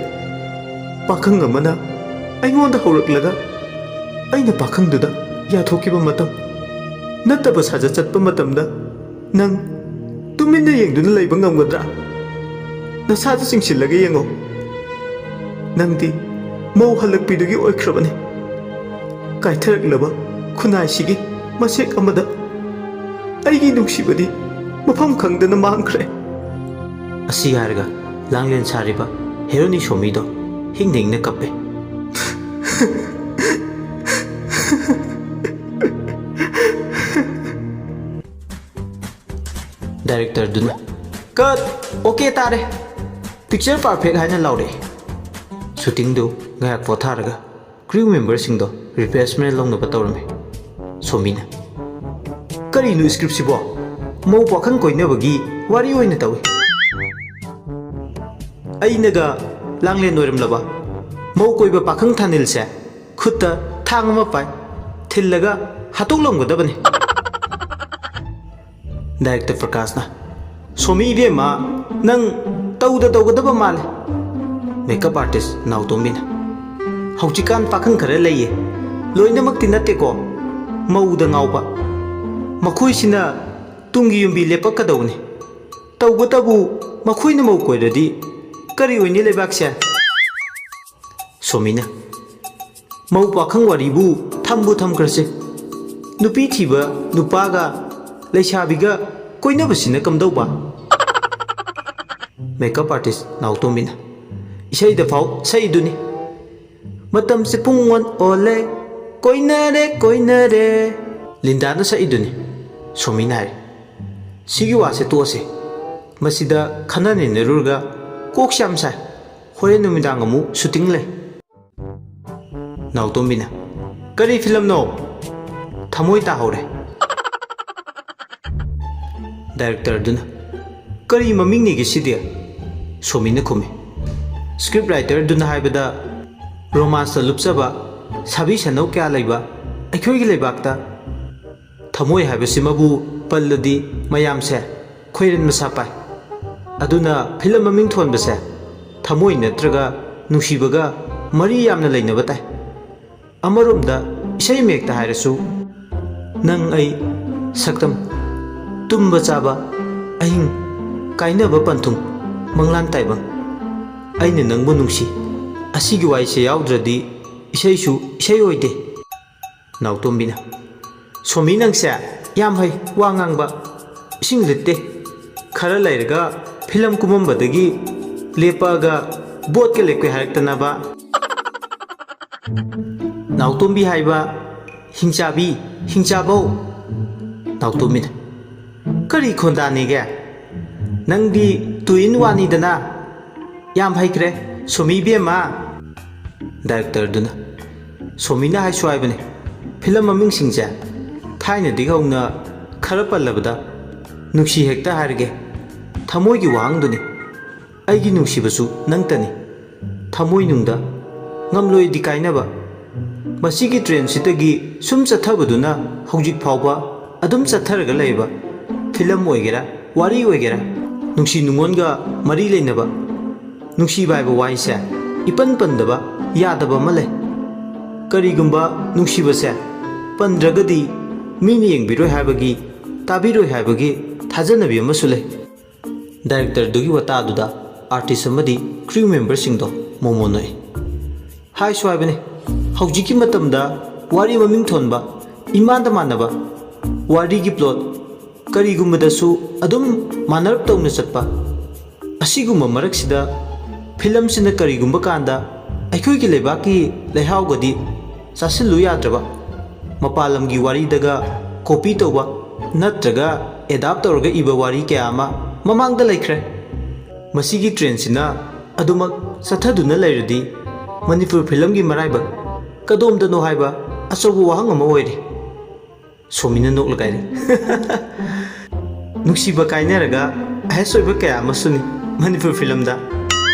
ꯄꯥꯈꯪ ꯑꯃꯅ ꯑꯩꯉꯣꯟꯗ ꯍꯧꯔꯛꯂꯒ ꯑꯩꯅ ꯄꯥꯈꯪꯗꯨꯗ ꯌꯥꯊꯣꯛꯈꯤꯕ ꯃꯇꯝ, ꯅꯠꯇꯕ ꯁꯥꯖꯠ ꯆꯠꯄ ꯃꯇꯝꯗ ꯅꯪ ꯇꯨꯃꯤꯟꯅ ꯌꯦꯡꯗꯨꯅ ꯂꯩꯕ ꯉꯝꯒꯗ꯭ꯔꯥ? ꯅꯁꯥꯗ ꯆꯤꯡꯁꯤꯜꯂꯒ ꯌꯦꯡꯉꯣ꯫ ꯅꯪꯗꯤ ꯃꯧ ꯍꯜꯂꯛꯄꯤꯗꯨꯒꯤ ꯑꯣꯏꯈ꯭ꯔꯕꯅꯤ꯫ ꯀꯥꯏꯊꯔꯛꯂꯕ ꯈꯨꯟꯅꯥꯏꯁꯤꯒꯤ ꯃꯁꯦꯛ ꯑꯃꯗ ꯑꯩꯒꯤ ꯅꯨꯡꯁꯤꯕꯗꯤ ꯃꯐꯝ ꯈꯪꯗꯅ ꯃꯥꯡꯈ꯭ꯔꯦ꯫ ꯑꯁꯤ ꯍꯥꯏꯔꯒ ꯂꯥꯡꯂꯦꯟ ꯁꯥꯔꯤꯕ ꯍꯦꯔꯣꯅꯤ ꯁꯣꯃꯤꯗꯣ ꯍꯤꯡꯅ ꯍꯤꯡꯅ ꯀꯞꯄꯦ꯫ ꯗꯥꯏꯔꯦꯛꯇꯔꯗꯨꯅ, "ꯀꯠ! ꯑꯣꯀꯦ ꯇꯥꯔꯦ꯫ ꯄꯤꯛꯆꯔ ꯄꯔꯐꯦꯛ" ꯍꯥꯏꯅ ꯂꯥꯎꯔꯛꯏ꯫ ꯁꯨꯇꯤꯡꯗꯨ ꯉꯥꯏꯍꯥꯛ ꯄꯣꯊꯥꯔꯒ ꯀ꯭ꯔꯤꯎ ꯃꯦꯝꯕꯔꯁꯤꯡꯗꯣ ꯔꯤꯐ꯭ꯔꯦꯁꯃꯦꯟ ꯂꯧꯅꯕ ꯇꯧꯔꯝꯃꯤ꯫ ꯁꯣꯃꯤꯅ, "ꯀꯔꯤꯅꯣ ꯁ꯭ꯀ꯭ꯔꯤꯞꯁꯤꯕꯣ? ꯃꯧ ꯄꯥꯈꯪ ꯀꯣꯏꯅꯕꯒꯤ ꯋꯥꯔꯤ ꯑꯣꯏꯅ ꯇꯧꯏ꯫ ꯑꯩꯅꯒ ꯂꯥꯡꯂꯦꯟ ꯑꯣꯏꯔꯝꯂꯕ ꯃꯧ ꯀꯣꯏꯕ ꯄꯥꯈꯪ ꯊꯥꯅꯤꯜꯁꯦ ꯈꯨꯠꯇ ꯊꯥꯡ ꯑꯃ ꯄꯥꯏ ꯊꯤꯜꯂꯒ ꯍꯥꯠꯇꯣꯛꯂꯝꯒꯗꯕꯅꯤ꯫" ꯗꯥꯏꯔꯦꯛꯇꯔ ꯄ꯭ꯔꯀꯥꯁꯅ, "ꯁꯣꯃꯤ ꯏꯕꯦꯝꯃ, ꯅꯪ ꯇꯧꯗ ꯇꯧꯒꯗꯕ ꯃꯥꯜꯂꯦ꯫" ꯃꯦꯀꯞ ꯑꯥꯔꯇꯤꯁ ꯅꯥꯎꯇꯣꯝꯕꯤꯅ, "ꯍꯧꯖꯤꯛꯀꯥꯟ ꯄꯥꯈꯪ ꯈꯔ ꯂꯩꯌꯦ, ꯂꯣꯏꯅꯃꯛꯇꯤ ꯅꯠꯇꯦꯀꯣ, ꯃꯧꯗ ꯉꯥꯎꯕ꯫ ꯃꯈꯣꯏꯁꯤꯅ ꯇꯨꯡꯒꯤ ꯌꯨꯝꯕꯤ ꯂꯦꯞꯄꯛꯀꯗꯧꯕꯅꯤ꯫ ꯇꯧꯕꯇꯕꯨ ꯃꯈꯣꯏꯅ ꯃꯧ ꯀꯣꯏꯔꯗꯤ ꯀꯔꯤ ꯑꯣꯏꯅꯤ ꯂꯩꯕꯥꯛꯁꯦ?" ꯁꯣꯃꯤꯅ, "ꯃꯧ ꯄꯥꯈꯪ ꯋꯥꯔꯤꯕꯨ ꯊꯝꯕꯨ ꯊꯝꯈ꯭ꯔꯁꯦ꯫ ꯅꯨꯄꯤ ꯊꯤꯕ ꯅꯨꯄꯥꯒ ꯂꯩꯁꯥꯕꯤꯒ ꯀꯣꯏꯅꯕꯁꯤꯅ ꯀꯝꯗꯧꯕ?" ꯃꯦꯀꯞ ꯑꯥꯔꯇꯤꯁ ꯅꯥꯎꯇꯣꯝꯕꯤꯅ, "ꯏꯁꯩꯗ ꯐꯥꯎ ꯁꯛꯏꯗꯨꯅꯤ꯫ ꯃꯇꯝꯁꯦ ꯄꯨꯡ ꯑꯣꯟ ꯑꯣꯜꯂꯦ, ꯀꯣꯏꯅꯔꯦ ꯀꯣꯏꯅꯔꯦ꯫ ꯂꯤꯟꯗꯥꯅ ꯁꯛꯏꯗꯨꯅꯤ꯫ ꯁꯣꯃꯤꯅ ꯍꯥꯏꯔꯤ, "ꯁꯤꯒꯤ ꯋꯥꯁꯦ ꯇꯣꯛꯑꯁꯦ, ꯃꯁꯤꯗ ꯈꯟꯅ ꯅꯩꯅꯔꯨꯔꯒ ꯀꯣꯛꯁꯦ ꯌꯥꯝ ꯁꯥꯏ꯫ ꯍꯣꯔꯦꯟ ꯅꯨꯃꯤꯗꯥꯡ ꯑꯃꯨꯛ ꯁꯨꯇꯤꯡ ꯂꯩ꯫" ꯅꯥꯎꯇꯣꯝꯕꯤꯅ, "ꯀꯔꯤ ꯐꯤꯂꯝꯅꯣ? ꯊꯃꯣꯏ ꯇꯥꯍꯧꯔꯦ꯫" ꯗꯥꯏꯔꯦꯛꯇꯔꯗꯨꯅ, "ꯀꯔꯤ ꯃꯃꯤꯡꯅꯤꯒꯦ ꯁꯤꯗꯤ?" ꯁꯣꯃꯤꯅ ꯈꯨꯝꯃꯤ, "ꯁ꯭ꯀ꯭ꯔꯤꯞ ꯔꯥꯏꯇꯔꯗꯨꯅ ꯍꯥꯏꯕꯗ ꯔꯣꯃꯥꯟꯁꯇ ꯂꯨꯞꯆꯕ ꯁꯥꯕꯤ ꯁꯟꯅꯧ ꯀꯌꯥ ꯂꯩꯕ ꯑꯩꯈꯣꯏꯒꯤ ꯂꯩꯕꯥꯛꯇ ꯊꯃꯣꯏ ꯍꯥꯏꯕꯁꯤꯃꯕꯨ ꯄꯜꯂꯗꯤ ꯃꯌꯥꯝꯁꯦ ꯈꯣꯏꯔꯟ ꯃꯁꯥ ꯄꯥꯏ꯫ ꯑꯗꯨꯅ ꯐꯤꯂꯝ ꯃꯃꯤꯡ ꯊꯣꯟꯕꯁꯦ ꯊꯃꯣꯏ ꯅꯠꯇ꯭ꯔꯒ ꯅꯨꯡꯁꯤꯕꯒ ꯃꯔꯤ ꯌꯥꯝꯅ ꯂꯩꯅꯕ ꯇꯥꯏ꯫ ꯑꯃꯔꯣꯝꯗ ꯏꯁꯩ ꯃꯌꯦꯛꯇ ꯍꯥꯏꯔꯁꯨ, ꯅꯪ ꯑꯩ ꯁꯛꯇꯝ, ꯇꯨꯝꯕ ꯆꯥꯕ ꯑꯍꯤꯡ, ꯀꯥꯏꯅꯕ ꯄꯟꯊꯨꯡ, ꯃꯪꯂꯥꯟ ꯇꯥꯏꯕꯪ, ꯑꯩꯅ ꯅꯪꯕꯨ ꯅꯨꯡꯁꯤ, ꯑꯁꯤꯒꯤ ꯋꯥꯍꯩꯁꯦ ꯌꯥꯎꯗ꯭ꯔꯗꯤ ꯏꯁꯩꯁꯨ ꯏꯁꯩ ꯑꯣꯏꯗꯦ꯫" ꯅꯥꯎꯇꯣꯝꯕꯤꯅ, "ꯁꯣꯃꯤ, ꯅꯪꯁꯦ ꯌꯥꯝ ꯍꯩ, ꯋꯥ ꯉꯥꯡꯕ ꯏꯁꯤꯡ ꯂꯤꯠꯇꯦ꯫ ꯈꯔ ꯂꯩꯔꯒ ꯐꯤꯂꯝ ꯀꯨꯝꯃꯝꯕꯗꯒꯤ ꯂꯦꯞꯄꯛꯑꯒ ꯕꯣꯠꯀ ꯂꯦꯞꯀꯦ ꯍꯥꯏꯔꯛꯇꯅꯕ꯫" ꯅꯥꯎꯇꯣꯝꯕꯤ ꯍꯥꯏꯕ ꯍꯤꯡꯆꯥꯕꯤ, ꯍꯤꯡꯆꯥꯕꯧ꯫ ꯅꯥꯎꯇꯣꯝꯕꯤꯅ, "ꯀꯔꯤ ꯈꯣꯟꯗꯥꯅꯤꯒꯦ? ꯅꯪꯗꯤ ꯇꯨ ꯏꯟ ꯋꯥꯟꯅꯤꯗꯅ꯫ ꯌꯥꯝ ꯍꯩꯈ꯭ꯔꯦ, ꯁꯣꯃꯤ ꯏꯕꯦꯝꯃ꯫" ꯗꯥꯏꯔꯦꯛꯇꯔꯗꯨꯅ, "ꯁꯣꯃꯤꯅ ꯍꯥꯏꯁꯨ ꯍꯥꯏꯕꯅꯦ, ꯐꯤꯂꯝ ꯃꯃꯤꯡꯁꯤꯡꯁꯦ ꯊꯥꯏꯅꯗꯒꯤ ꯍꯧꯅ ꯈꯔ ꯄꯜꯂꯕꯗ ꯅꯨꯡꯁꯤ ꯍꯦꯛꯇ ꯍꯥꯏꯔꯒꯦ꯫ ꯊꯃꯣꯏꯒꯤ ꯋꯥꯍꯪꯗꯨꯅꯤ꯫ ꯑꯩꯒꯤ ꯅꯨꯡꯁꯤꯕꯁꯨ ꯅꯪꯇꯅꯤ꯫ ꯊꯃꯣꯏꯅꯨꯡꯗ ꯉꯝꯂꯣꯏꯗꯤ ꯀꯥꯏꯅꯕ꯫ ꯃꯁꯤꯒꯤ ꯇ꯭ꯔꯦꯟꯁꯤꯗꯒꯤ ꯁꯨꯝ ꯆꯠꯊꯕꯗꯨꯅ ꯍꯧꯖꯤꯛ ꯐꯥꯎꯕ ꯑꯗꯨꯝ ꯆꯠꯊꯔꯒ ꯂꯩꯕ ꯐꯤꯂꯝ ꯑꯣꯏꯒꯦꯔꯥ, ꯋꯥꯔꯤ ꯑꯣꯏꯒꯦꯔꯥ, ꯅꯨꯡꯁꯤ ꯅꯨꯡꯉꯣꯟꯒ ꯃꯔꯤ ꯂꯩꯅꯕ ꯅꯨꯡꯁꯤꯕ ꯍꯥꯏꯕ ꯋꯥꯍꯩꯁꯦ ꯏꯄꯟ ꯄꯟꯗꯕ ꯌꯥꯗꯕ ꯑꯃ ꯂꯩ꯫ ꯀꯔꯤꯒꯨꯝꯕ ꯅꯨꯡꯁꯤꯕꯁꯦ ꯄꯟꯗ꯭ꯔꯒꯗꯤ ꯃꯤꯅ ꯌꯦꯡꯕꯤꯔꯣꯏ ꯍꯥꯏꯕꯒꯤ, ꯇꯥꯕꯤꯔꯣꯏ ꯍꯥꯏꯕꯒꯤ ꯊꯥꯖꯅꯕꯤ ꯑꯃꯁꯨ ꯂꯩ꯫" ꯗꯥꯏꯔꯦꯛꯇꯔꯗꯨꯒꯤ ꯋꯥꯇꯥꯗꯨꯗ ꯑꯥꯔꯇꯤꯁ ꯑꯃꯗꯤ ꯀ꯭ꯔꯤꯎ ꯃꯦꯝꯕꯔꯁꯤꯡꯗꯣ ꯃꯣꯃꯣꯟ ꯅꯣꯛꯏ꯫ ꯍꯥꯏꯁꯨ ꯍꯥꯏꯕꯅꯤ, ꯍꯧꯖꯤꯛꯀꯤ ꯃꯇꯝꯗ ꯋꯥꯔꯤ ꯃꯃꯤꯡ ꯊꯣꯟꯕ, ꯏꯃꯥꯟꯗ ꯃꯥꯟꯅꯕ ꯋꯥꯔꯤꯒꯤ ꯄ꯭ꯂꯣꯠ ꯀꯔꯤꯒꯨꯝꯕꯗꯁꯨ ꯑꯗꯨꯝ ꯃꯥꯟꯅꯔꯞ ꯇꯧꯅ ꯆꯠꯄ, ꯑꯁꯤꯒꯨꯝꯕ ꯃꯔꯛꯁꯤꯗ ꯐꯤꯂꯝꯁꯤꯅ ꯀꯔꯤꯒꯨꯝꯕ ꯀꯥꯟꯗ ꯑꯩꯈꯣꯏꯒꯤ ꯂꯩꯕꯥꯛꯀꯤ ꯂꯩꯍꯥꯎꯒꯗꯤ ꯆꯥꯁꯤꯜꯂꯨ ꯌꯥꯗ꯭ꯔꯕ, ꯃꯄꯥꯟ ꯂꯝꯒꯤ ꯋꯥꯔꯤꯗꯒ ꯀꯣꯄꯤ ꯇꯧꯕ ꯅꯠꯇ꯭ꯔꯒ ꯑꯦꯗꯥꯞ ꯇꯧꯔꯒ ꯏꯕ ꯋꯥꯔꯤ ꯀꯌꯥ ꯑꯃ ꯃꯃꯥꯡꯗ ꯂꯩꯈ꯭ꯔꯦ꯫ ꯃꯁꯤꯒꯤ ꯇ꯭ꯔꯦꯟꯁꯤꯅ ꯑꯗꯨꯃꯛ ꯆꯠꯊꯗꯨꯅ ꯂꯩꯔꯗꯤ ꯃꯅꯤꯄꯨꯔ ꯐꯤꯂꯝꯒꯤ ꯃꯔꯥꯏꯕꯛ ꯀꯗꯣꯝꯗꯅꯣ ꯍꯥꯏꯕ ꯑꯆꯧꯕ ꯋꯥꯍꯪ ꯑꯃ ꯑꯣꯏꯔꯤ꯫ ꯁꯣꯃꯤꯅ ꯅꯣꯛꯂꯒ ꯍꯥꯏꯔꯤ, "ꯅꯨꯡꯁꯤꯕ ꯀꯥꯏꯅꯔꯒ ꯑꯍꯦꯁ ꯑꯣꯏꯕ ꯀꯌꯥ ꯑꯃꯁꯨꯅꯤ ꯃꯅꯤꯄꯨꯔ ꯐꯤꯂꯝꯗ"꯫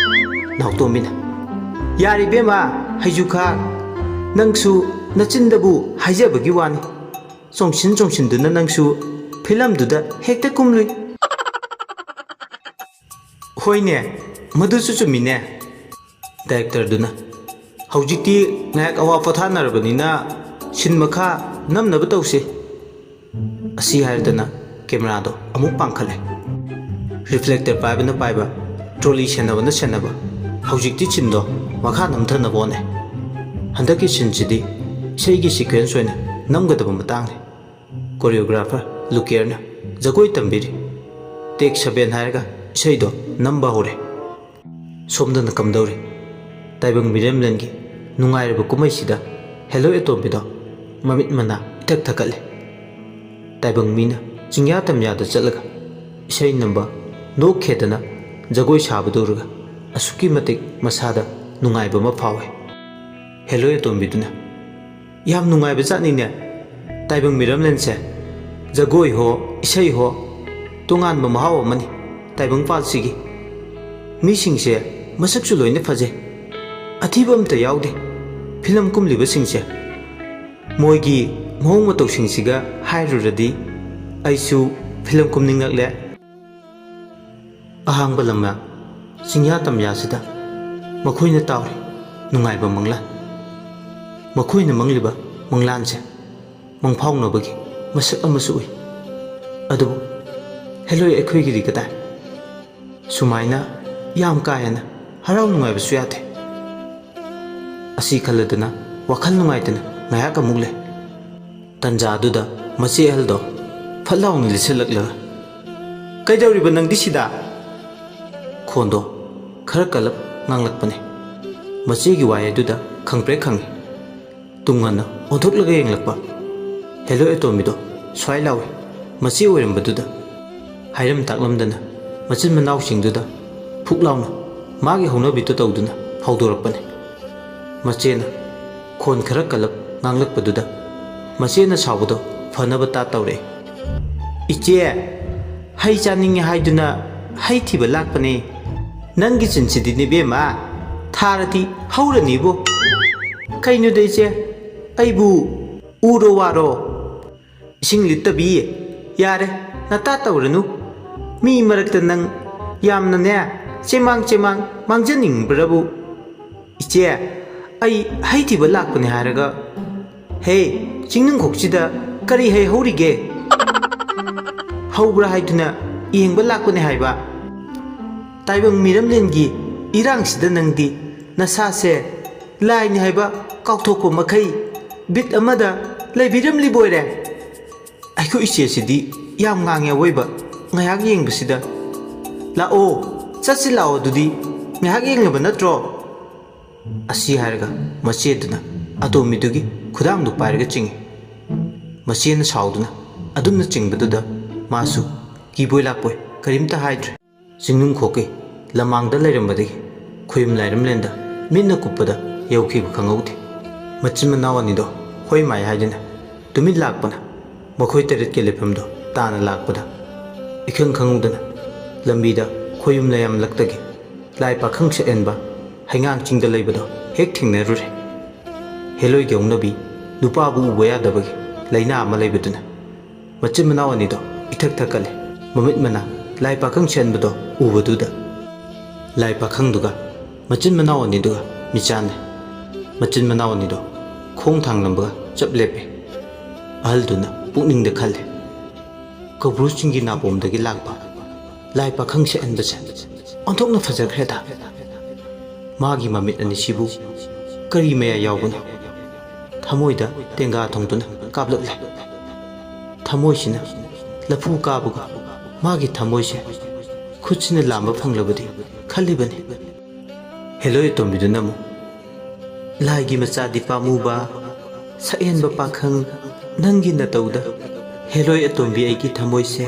ꯅꯥꯎꯇꯣꯝꯕꯤꯅ, "ꯌꯥꯔꯦ ꯏꯕꯦꯝꯃ, ꯍꯩꯖꯨꯈꯥ, ꯅꯪꯁꯨ ꯅꯆꯤꯟꯗꯕꯨ ꯍꯥꯏꯖꯕꯒꯤ ꯋꯥꯅꯤ꯫ ꯆꯣꯡꯁꯤꯟ ꯆꯣꯡꯁꯤꯟꯗꯨꯅ ꯅꯪꯁꯨ ꯐꯤꯂꯝꯗꯨꯗ ꯍꯦꯛꯇ ꯀꯨꯝꯂꯨꯏ"꯫ "ꯍꯣꯏꯅꯦ, ꯃꯗꯨꯁꯨ ꯆꯨꯝꯃꯤꯅꯦ"꯫ ꯗꯥꯏꯔꯦꯛꯇꯔꯗꯨꯅ, "ꯍꯧꯖꯤꯛꯇꯤ ꯉꯥꯏꯍꯥꯛ ꯑꯋꯥ ꯄꯣꯊꯥꯅꯔꯕꯅꯤꯅ ꯁꯤꯟ ꯃꯈꯥ ꯅꯝꯅꯕ ꯇꯧꯁꯤ"꯫ ꯑꯁꯤ ꯍꯥꯏꯔꯗꯅ ꯀꯦꯃꯦꯔꯥꯗꯣ ꯑꯃꯨꯛ ꯄꯥꯡꯈꯠꯂꯦ꯫ ꯔꯤꯐ꯭ꯂꯦꯛꯇꯔ ꯄꯥꯏꯕꯅ ꯄꯥꯏꯕ, ꯇ꯭ꯔꯣꯂꯤ ꯁꯦꯟꯅꯕꯅ ꯁꯦꯟꯅꯕ, ꯍꯧꯖꯤꯛꯇꯤ ꯁꯤꯟꯗꯣ ꯃꯈꯥ ꯅꯝꯊꯅꯕ ꯍꯣꯠꯅꯩ꯫ ꯍꯟꯗꯛꯀꯤ ꯁꯤꯟꯁꯤꯗꯤ ꯏꯁꯩꯒꯤ ꯁꯤꯀ꯭ꯋꯦꯟꯁ ꯑꯣꯏꯅ ꯅꯝꯒꯗꯕ ꯃꯇꯥꯡꯅꯤ꯫ ꯀꯣꯔꯤꯌꯣꯒ꯭ꯔꯥꯐꯔ ꯂꯨꯀꯤꯌꯔꯅ ꯖꯒꯣꯏ ꯇꯝꯕꯤꯔꯤ꯫ ꯇꯦꯛ ꯁꯕꯦꯟ ꯍꯥꯏꯔꯒ ꯏꯁꯩꯗꯣ ꯅꯝꯕ ꯍꯧꯔꯦ꯫ ꯁꯣꯝꯗꯅ ꯀꯝꯗꯧꯔꯤ? ꯇꯥꯏꯕꯪ ꯃꯤꯔꯦꯝꯂꯦꯟꯒꯤ ꯅꯨꯡꯉꯥꯏꯔꯕ ꯀꯨꯝꯍꯩꯁꯤꯗ ꯍꯦꯂꯣꯏ ꯑꯇꯣꯝꯕꯤꯗꯣ ꯃꯃꯤꯠ ꯃꯅꯥ ꯏꯊꯛ ꯊꯛꯀꯠꯂꯦ꯫ ꯇꯥꯏꯕꯪ ꯃꯤꯅ ꯆꯤꯡꯌꯥ ꯇꯝꯌꯥꯗ ꯆꯠꯂꯒ ꯏꯁꯩ ꯅꯝꯕ, ꯅꯣꯛ ꯈꯦꯗꯅ ꯖꯒꯣꯏ ꯁꯥꯕꯗꯨ ꯎꯔꯒ ꯑꯁꯨꯛꯀꯤ ꯃꯇꯤꯛ ꯃꯁꯥꯗ ꯅꯨꯡꯉꯥꯏꯕ ꯑꯃ ꯐꯥꯎꯏ꯫ ꯍꯦꯂꯣꯏ ꯑꯇꯣꯝꯕꯤꯗꯨꯅ, "ꯌꯥꯝ ꯅꯨꯡꯉꯥꯏꯕ ꯖꯥꯠꯅꯤꯅꯦ ꯇꯥꯏꯕꯪ ꯃꯤꯔꯝꯂꯦꯟꯁꯦ꯫ ꯖꯒꯣꯏ ꯍꯣ, ꯏꯁꯩ ꯍꯣ, ꯇꯣꯉꯥꯟꯕ ꯃꯍꯥꯎ ꯑꯃꯅꯤ ꯇꯥꯏꯕꯪ ꯄꯥꯜꯁꯤꯒꯤ꯫ ꯃꯤꯁꯤꯡꯁꯦ ꯃꯁꯛꯁꯨ ꯂꯣꯏꯅ ꯐꯖꯩ, ꯑꯊꯤꯕ ꯑꯝꯇ ꯌꯥꯎꯗꯦ꯫ ꯐꯤꯂꯝ ꯀꯨꯝꯂꯤꯕꯁꯤꯡꯁꯦ, ꯃꯣꯏꯒꯤ ꯃꯑꯣꯡ ꯃꯇꯧꯁꯤꯡꯁꯤꯒ ꯍꯥꯏꯔꯨꯔꯗꯤ ꯑꯩꯁꯨ ꯐꯤꯂꯝ ꯀꯨꯝꯅꯤꯡꯂꯛꯂꯦ"꯫ ꯑꯍꯥꯡꯕ ꯂꯝꯌꯥ, ꯆꯤꯡꯌꯥ ꯇꯝꯌꯥꯁꯤꯗ ꯃꯈꯣꯏꯅ ꯇꯥꯎꯔꯤ ꯅꯨꯡꯉꯥꯏꯕ ꯃꯪꯂꯥꯟ꯫ ꯃꯈꯣꯏꯅ ꯃꯪꯂꯤꯕ ꯃꯪꯂꯥꯟꯁꯦ ꯃꯪꯐꯥꯎꯅꯕꯒꯤ ꯃꯁꯛ ꯑꯃꯁꯨ ꯎꯏ꯫ ꯑꯗꯨꯕꯨ ꯍꯦꯂꯣꯏ ꯑꯩꯈꯣꯏꯒꯤꯗꯤ ꯀꯗꯥꯏ? ꯁꯨꯃꯥꯏꯅ ꯌꯥꯝ ꯀꯥ ꯍꯦꯟꯅ ꯍꯔꯥꯎ ꯅꯨꯡꯉꯥꯏꯕꯁꯨ ꯌꯥꯗꯦ꯫ ꯑꯁꯤ ꯈꯜꯂꯗꯨꯅ ꯋꯥꯈꯜ ꯅꯨꯡꯉꯥꯏꯇꯅ ꯉꯥꯏꯍꯥꯛ ꯑꯃꯨꯛ ꯂꯩ꯫ ꯇꯟꯖꯥꯗꯨꯗ ꯃꯆꯦ ꯑꯍꯜꯗꯣ ꯐꯠ ꯂꯥꯎꯅ ꯂꯤꯠꯁꯤꯜꯂꯛꯂꯒ, "ꯀꯩꯗꯧꯔꯤꯕ ꯅꯪꯗꯤ ꯁꯤꯗ?" ꯈꯣꯟꯗꯣ ꯈꯔ ꯀꯜꯂꯞ ꯉꯥꯡꯂꯛꯄꯅꯦ꯫ ꯃꯆꯦꯒꯤ ꯋꯥꯍꯩ ꯑꯗꯨꯗ ꯈꯪꯄ꯭ꯔꯦꯛ ꯈꯪꯉꯤ꯫ ꯇꯨꯡ ꯍꯟꯅ ꯑꯣꯟꯊꯣꯛꯂꯒ ꯌꯦꯡꯂꯛꯄ ꯍꯦꯂꯣꯏ ꯑꯇꯣꯝꯕꯤꯗꯣ ꯁ꯭ꯋꯥꯏ ꯂꯥꯎꯏ꯫ ꯃꯆꯦ ꯑꯣꯏꯔꯝꯕꯗꯨꯗ ꯍꯥꯏꯔꯝ ꯇꯥꯛꯂꯝꯗꯅ ꯃꯆꯤꯟ ꯃꯅꯥꯎꯁꯤꯡꯗꯨꯗ ꯐꯨꯛ ꯂꯥꯎꯅ ꯃꯥꯒꯤ ꯍꯧꯅꯕꯤꯗꯨ ꯇꯧꯗꯨꯅ ꯍꯧꯗꯣꯔꯛꯄꯅꯤ꯫ ꯃꯆꯦꯅ ꯈꯣꯟ ꯈꯔ ꯀꯜꯂꯞ ꯉꯥꯡꯂꯛꯄꯗꯨꯗ ꯃꯆꯦꯅ ꯁꯥꯎꯕꯗꯣ ꯐꯅꯕ ꯇꯥ ꯇꯧꯔꯛꯏ꯫ "ꯏꯆꯦ, ꯍꯩ ꯆꯥꯅꯤꯡꯉꯦ ꯍꯥꯏꯗꯨꯅ ꯍꯩ ꯊꯤꯕ ꯂꯥꯛꯄꯅꯦ꯫ ꯅꯪꯒꯤ ꯆꯤꯟꯁꯤꯗꯤꯅꯦ ꯏꯕꯦꯝꯃ, ꯊꯥꯔꯗꯤ ꯍꯧꯔꯅꯤꯕꯣ꯫ ꯀꯩꯅꯣꯗ ꯏꯆꯦ, ꯑꯩꯕꯨ ꯎꯔꯣ ꯋꯥꯔꯣ? ꯏꯁꯤꯡ ꯂꯤꯠꯇꯕꯤ, ꯌꯥꯔꯦ, ꯅꯇꯥ ꯇꯧꯔꯅꯨ꯫ ꯃꯤ ꯃꯔꯛꯇ ꯅꯪ ꯌꯥꯝꯅꯅꯦ ꯆꯦꯃꯥꯡ ꯆꯦꯃꯥꯡ ꯃꯥꯡꯖꯅꯤꯡꯕ꯭ꯔꯕꯨ? ꯏꯆꯦ, ꯑꯩ ꯍꯩ ꯊꯤꯕ ꯂꯥꯛꯄꯅꯦ ꯍꯥꯏꯔꯒ, ꯍꯦ, ꯆꯤꯡꯅꯨꯡꯈꯣꯛꯁꯤꯗ ꯀꯔꯤ ꯍꯩ ꯍꯧꯔꯤꯒꯦ? ꯍꯧꯕ꯭ꯔꯥ ꯍꯥꯏꯗꯨꯅ ꯌꯦꯡꯕ ꯂꯥꯛꯄꯅꯦ ꯍꯥꯏꯕ꯫ ꯇꯥꯏꯕꯪ ꯃꯤꯔꯝꯂꯦꯟꯒꯤ ꯏꯔꯥꯡꯁꯤꯗ ꯅꯪꯗꯤ ꯅꯁꯥꯁꯦ ꯂꯥꯏꯅꯤ ꯍꯥꯏꯕ ꯀꯥꯎꯊꯣꯛꯄ ꯃꯈꯩ ꯕꯤꯠ ꯑꯃꯗ ꯂꯩꯕꯤꯔꯝꯂꯤꯕꯣꯏꯔꯦ꯫ ꯑꯩꯈꯣꯏ ꯏꯆꯦꯁꯤꯗꯤ ꯌꯥꯝ ꯉꯥꯡꯉꯦ ꯑꯋꯣꯏꯕ꯫ ꯉꯥꯏꯍꯥꯛ ꯌꯦꯡꯕꯁꯤꯗ, "ꯂꯥꯛꯑꯣ, ꯆꯠꯁꯤ ꯂꯥꯛꯑꯣ, ꯑꯗꯨꯗꯤ ꯉꯥꯏꯍꯥꯛ ꯌꯦꯡꯂꯕ ꯅꯠꯇ꯭ꯔꯣ?" ꯑꯁꯤ ꯍꯥꯏꯔꯒ ꯃꯆꯦꯗꯨꯅ ꯑꯇꯣꯝꯕꯤꯗꯨꯒꯤ ꯈꯨꯗꯥꯡꯗꯨ ꯄꯥꯏꯔꯒ ꯆꯤꯡꯏ꯫ ꯃꯆꯦꯅ ꯁꯥꯎꯗꯨꯅ ꯑꯗꯨꯝꯅ ꯆꯤꯡꯕꯗꯨꯗ ꯃꯥꯁꯨ ꯀꯤꯕꯣꯏ ꯂꯥꯛꯄꯣꯏ ꯀꯔꯤꯝꯇ ꯍꯥꯏꯗ꯭ꯔꯦ꯫ ꯆꯤꯡꯅꯨꯡꯈꯣꯛꯀꯤ ꯂꯃꯥꯡꯗ ꯂꯩꯔꯝꯕꯗꯒꯤ ꯈꯣꯌꯨꯝ ꯂꯥꯏꯔꯝꯂꯦꯟꯗ ꯃꯤꯠꯅ ꯀꯨꯞꯄꯗ ꯌꯧꯈꯤꯕ ꯈꯪꯍꯧꯗꯦ꯫ ꯃꯆꯤꯟ ꯃꯅꯥꯎ ꯑꯅꯤꯗꯣ ꯍꯣꯏ ꯃꯥꯏ ꯍꯥꯏꯗꯨꯅ ꯇꯨꯃꯤꯟ ꯂꯥꯛꯄꯅ ꯃꯈꯣꯏ ꯇꯔꯦꯠꯀꯤ ꯂꯩꯐꯝꯗꯣ ꯇꯥꯅ ꯂꯥꯛꯄꯗ ꯏꯈꯪ ꯈꯪꯍꯧꯗꯅ ꯂꯝꯕꯤꯗ ꯈꯣꯌꯨꯝ ꯂꯩꯌꯥꯝꯂꯛꯇꯒꯤ ꯂꯥꯏ ꯄꯥꯈꯪ ꯁꯛꯍꯦꯟꯕ ꯍꯩꯉꯥꯡ ꯆꯤꯡꯗ ꯂꯩꯕꯗꯣ ꯍꯦꯛ ꯊꯦꯡꯅꯔꯨꯔꯦ꯫ ꯍꯦꯂꯣꯏꯒꯤ ꯍꯧꯅꯕꯤ ꯅꯨꯄꯥꯕꯨ ꯎꯕ ꯌꯥꯗꯕꯒꯤ ꯂꯥꯏꯅꯥ ꯑꯃ ꯂꯩꯕꯗꯨꯅ ꯃꯆꯤꯟ ꯃꯅꯥꯎ ꯑꯅꯤꯗꯣ ꯏꯊꯛ ꯊꯛꯀꯠꯂꯦ꯫ ꯃꯃꯤꯠ ꯃꯅꯥ ꯂꯥꯏ ꯄꯥꯈꯪ ꯁꯛꯍꯦꯟꯕꯗꯣ ꯎꯕꯗꯨꯗ ꯂꯥꯏ ꯄꯥꯈꯪꯗꯨꯒ ꯃꯆꯤꯟ ꯃꯅꯥꯎ ꯑꯅꯤꯗꯨꯒ ꯃꯤꯆꯥꯟꯅꯩ꯫ ꯃꯆꯤꯟ ꯃꯅꯥꯎ ꯑꯅꯤꯗꯣ ꯈꯣꯡ ꯊꯥꯡꯂꯝꯕꯒ ꯆꯞ ꯂꯦꯞꯄꯦ꯫ ꯑꯍꯜꯗꯨꯅ ꯄꯨꯛꯅꯤꯡꯗ ꯈꯜꯂꯦ, "ꯀꯧꯕ꯭ꯔꯨ ꯆꯤꯡꯒꯤ ꯅꯥꯄꯣꯝꯗꯒꯤ ꯂꯥꯛꯄ ꯂꯥꯏ ꯄꯥꯈꯪ ꯁꯛꯍꯦꯟꯕꯁꯦ ꯑꯣꯟꯊꯣꯛꯅ ꯐꯖꯈ꯭ꯔꯦꯗ꯫ ꯃꯥꯒꯤ ꯃꯃꯤꯠ ꯑꯅꯤꯁꯤꯕꯨ ꯀꯔꯤ ꯃꯌꯥ ꯌꯥꯎꯕꯅꯣ?" ꯊꯃꯣꯏꯗ ꯇꯦꯡꯒꯥ ꯊꯣꯡꯗꯨꯅ ꯀꯥꯞꯂꯛꯂꯦ꯫ ꯊꯃꯣꯏꯁꯤꯅ ꯂꯐꯨ ꯀꯥꯕꯒ ꯃꯥꯒꯤ ꯊꯃꯣꯏꯁꯦ ꯈꯨꯠꯁꯤꯅ ꯂꯥꯝꯕ ꯐꯪꯂꯕꯗꯤ ꯈꯜꯂꯤꯕꯅꯤ꯫ ꯍꯦꯂꯣꯏ ꯑꯇꯣꯝꯕꯤꯗꯨꯅ ꯑꯃꯨꯛ ꯂꯥꯏꯒꯤ ꯃꯆꯥꯗꯤ ꯄꯥꯝꯃꯨꯕ, ꯁꯛꯍꯦꯟꯕ ꯄꯥꯈꯪ, ꯅꯪꯒꯤ ꯅꯇꯧꯗ ꯍꯦꯂꯣꯏ ꯑꯇꯣꯝꯕꯤ ꯑꯩꯒꯤ ꯊꯃꯣꯏꯁꯦ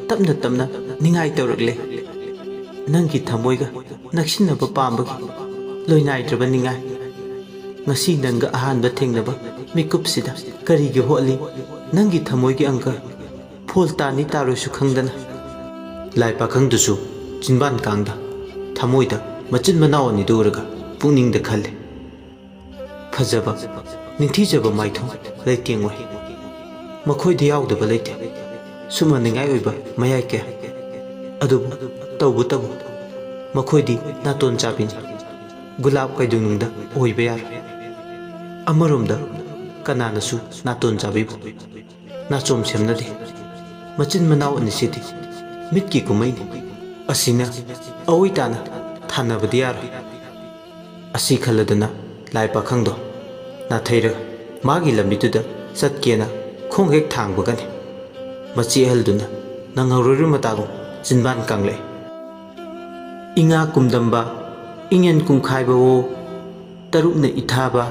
ꯇꯞꯅ ꯇꯞꯅ ꯅꯤꯡꯉꯥꯏ ꯇꯧꯔꯛꯂꯦ꯫ ꯅꯪꯒꯤ ꯊꯃꯣꯏꯒ ꯅꯛꯁꯤꯟꯅꯕ ꯄꯥꯝꯕꯒꯤ ꯂꯣꯏꯅꯥꯏꯗ꯭ꯔꯕ ꯅꯤꯡꯉꯥꯏ꯫ ꯉꯁꯤ ꯅꯪꯒ ꯑꯍꯥꯟꯕ ꯊꯦꯡꯅꯕ ꯃꯤꯀꯨꯞꯁꯤꯗ ꯀꯔꯤꯒꯤ ꯍꯣꯠꯂꯤ? ꯅꯪꯒꯤ ꯊꯃꯣꯏꯒꯤ ꯑꯪꯀ ꯐꯣꯜ ꯇꯥꯅꯤ ꯇꯥꯔꯣꯏꯁꯨ ꯈꯪꯗꯅ꯫ ꯂꯥꯏ ꯄꯥꯈꯪꯗꯨꯁꯨ ꯆꯤꯟꯕꯥꯟ ꯀꯥꯡꯗ ꯊꯃꯣꯏꯗ ꯃꯆꯤꯟ ꯃꯅꯥꯎ ꯑꯅꯤꯗꯨ ꯎꯔꯒ ꯄꯨꯛꯅꯤꯡꯗ ꯈꯜꯂꯦ, "ꯐꯖꯕ, ꯅꯤꯡꯊꯤꯖꯕ ꯃꯥꯏꯊꯣꯡ ꯂꯩꯇꯦꯡ ꯑꯣꯏ꯫ ꯃꯈꯣꯏꯗ ꯌꯥꯎꯗꯕ ꯂꯩꯇꯦ ꯁꯨꯝꯍꯟꯅꯤꯡꯉꯥꯏ ꯑꯣꯏꯕ ꯃꯌꯥꯏ ꯀꯌꯥ꯫ ꯑꯗꯨꯕꯨ ꯇꯧꯕꯇꯕꯨ ꯃꯈꯣꯏꯗꯤ ꯅꯥꯇꯣꯟ ꯆꯥꯕꯤꯅꯤ꯫ ꯒꯨꯂꯥꯞ ꯀꯩꯗꯧꯅꯨꯡꯗ ꯑꯣꯏꯕ ꯌꯥꯔꯣꯏ꯫ ꯑꯃꯔꯣꯝꯗ ꯀꯅꯥꯅꯁꯨ ꯅꯥꯇꯣꯟ ꯆꯥꯕꯤꯕꯨ ꯅꯥꯆꯣꯝ ꯁꯦꯝꯅꯗꯦ꯫ ꯃꯆꯤꯟ ꯃꯅꯥꯎ ꯑꯅꯤꯁꯤꯗꯤ ꯃꯤꯠꯀꯤ ꯀꯨꯝꯍꯩꯅꯤ꯫ ꯑꯁꯤꯅ ꯑꯑꯣꯏ ꯇꯥꯅ ꯊꯥꯅꯕꯗꯤ ꯌꯥꯔꯣꯏ"꯫ ꯑꯁꯤ ꯈꯜꯂꯗꯨꯅ ꯂꯥꯏ ꯄꯥꯈꯪꯗꯣ ꯅꯥꯊꯩꯔꯒ ꯃꯥꯒꯤ ꯂꯝꯕꯤꯗꯨꯗ ꯆꯠꯀꯦꯅ ꯈꯣꯡ ꯍꯦꯛ ꯊꯥꯡꯕꯒꯅꯤ ꯃꯆꯤ ꯑꯍꯜꯗꯨꯅ ꯅꯪꯍꯧꯔꯣꯏꯔꯣꯏ ꯃꯇꯥꯒꯨꯝ ꯆꯤꯟꯕꯥꯟ ꯀꯥꯡꯂꯛꯏ꯫ "ꯏꯉꯥ ꯀꯨꯝꯗꯝꯕ, ꯏꯉꯦꯟ ꯀꯨꯝꯈꯥꯏꯕꯋꯣ, ꯇꯔꯨꯛꯅ ꯏꯊꯥꯕ,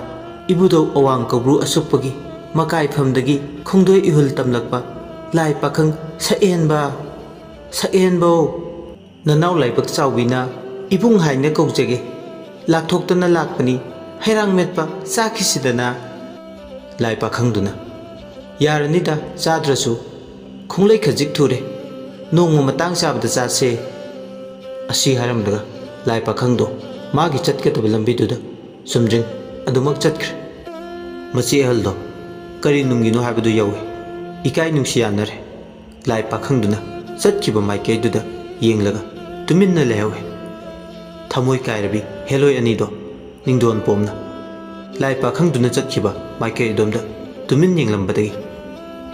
ꯏꯕꯨꯙꯧ ꯑꯋꯥꯡ ꯀꯧꯕ꯭ꯔꯨ ꯑꯁꯨꯛꯄꯒꯤ ꯃꯀꯥꯏꯐꯝꯗꯒꯤ ꯈꯣꯡꯗꯣꯏ ꯏꯍꯨꯜ ꯇꯝꯂꯛꯄ ꯂꯥꯏ ꯄꯥꯈꯪ ꯁꯛꯍꯦꯟꯕ, ꯁꯛꯍꯦꯟꯕꯧ, ꯅꯅꯥꯎ ꯂꯥꯏꯕꯛ ꯆꯥꯎꯕꯤꯅ ꯏꯕꯨꯡ ꯍꯥꯏꯅ ꯀꯧꯖꯒꯦ꯫ ꯂꯥꯛꯊꯣꯛꯇꯅ ꯂꯥꯛꯄꯅꯤ ꯍꯩꯔꯥꯡ ꯃꯦꯠꯄ ꯆꯥꯈꯤꯁꯤꯗꯅ"꯫ ꯂꯥꯏ ꯄꯥꯈꯪꯗꯨꯅ, "ꯌꯥꯔꯅꯤꯗ, ꯆꯥꯗ꯭ꯔꯁꯨ꯫ ꯈꯣꯡꯂꯩ ꯈꯖꯤꯛ ꯊꯨꯔꯦ꯫ ꯅꯣꯡꯃ ꯃꯇꯥꯡ ꯆꯥꯕꯗ ꯆꯥꯁꯦ"꯫ ꯑꯁꯤ ꯍꯥꯏꯔꯝꯂꯒ ꯂꯥꯏ ꯄꯥꯈꯪꯗꯣ ꯃꯥꯒꯤ ꯆꯠꯀꯗꯕ ꯂꯝꯕꯤꯗꯨꯗ ꯆꯨꯝꯗ꯭ꯔꯤꯡ ꯑꯗꯨꯃꯛ ꯆꯠꯈ꯭ꯔꯦ꯫ ꯃꯆꯤ ꯑꯍꯜꯗꯣ ꯀꯔꯤ ꯅꯨꯡꯒꯤꯅꯣ ꯍꯥꯏꯕꯗꯨ ꯌꯧꯏ꯫ ꯏꯀꯥꯏ ꯅꯨꯡꯁꯤ ꯌꯥꯅꯔꯦ꯫ ꯂꯥꯏ ꯄꯥꯈꯪꯗꯨꯅ ꯆꯠꯈꯤꯕ ꯃꯥꯏꯀꯩꯗꯨꯗ ꯌꯦꯡꯂꯒ ꯇꯨꯃꯤꯟꯅ ꯂꯩꯍꯧꯏ꯫ ꯊꯃꯣꯏ ꯀꯥꯏꯔꯕꯤ ꯍꯦꯂꯣꯏ ꯑꯅꯤꯗꯣ ꯅꯤꯡꯗꯣꯟ ꯄꯣꯝꯅ ꯂꯥꯏ ꯄꯥꯈꯪꯗꯨꯅ ꯆꯠꯈꯤꯕ ꯃꯥꯏꯀꯩ ꯑꯗꯣꯝꯗ ꯇꯨꯃꯤꯟ ꯌꯦꯡꯂꯝꯕꯗꯒꯤ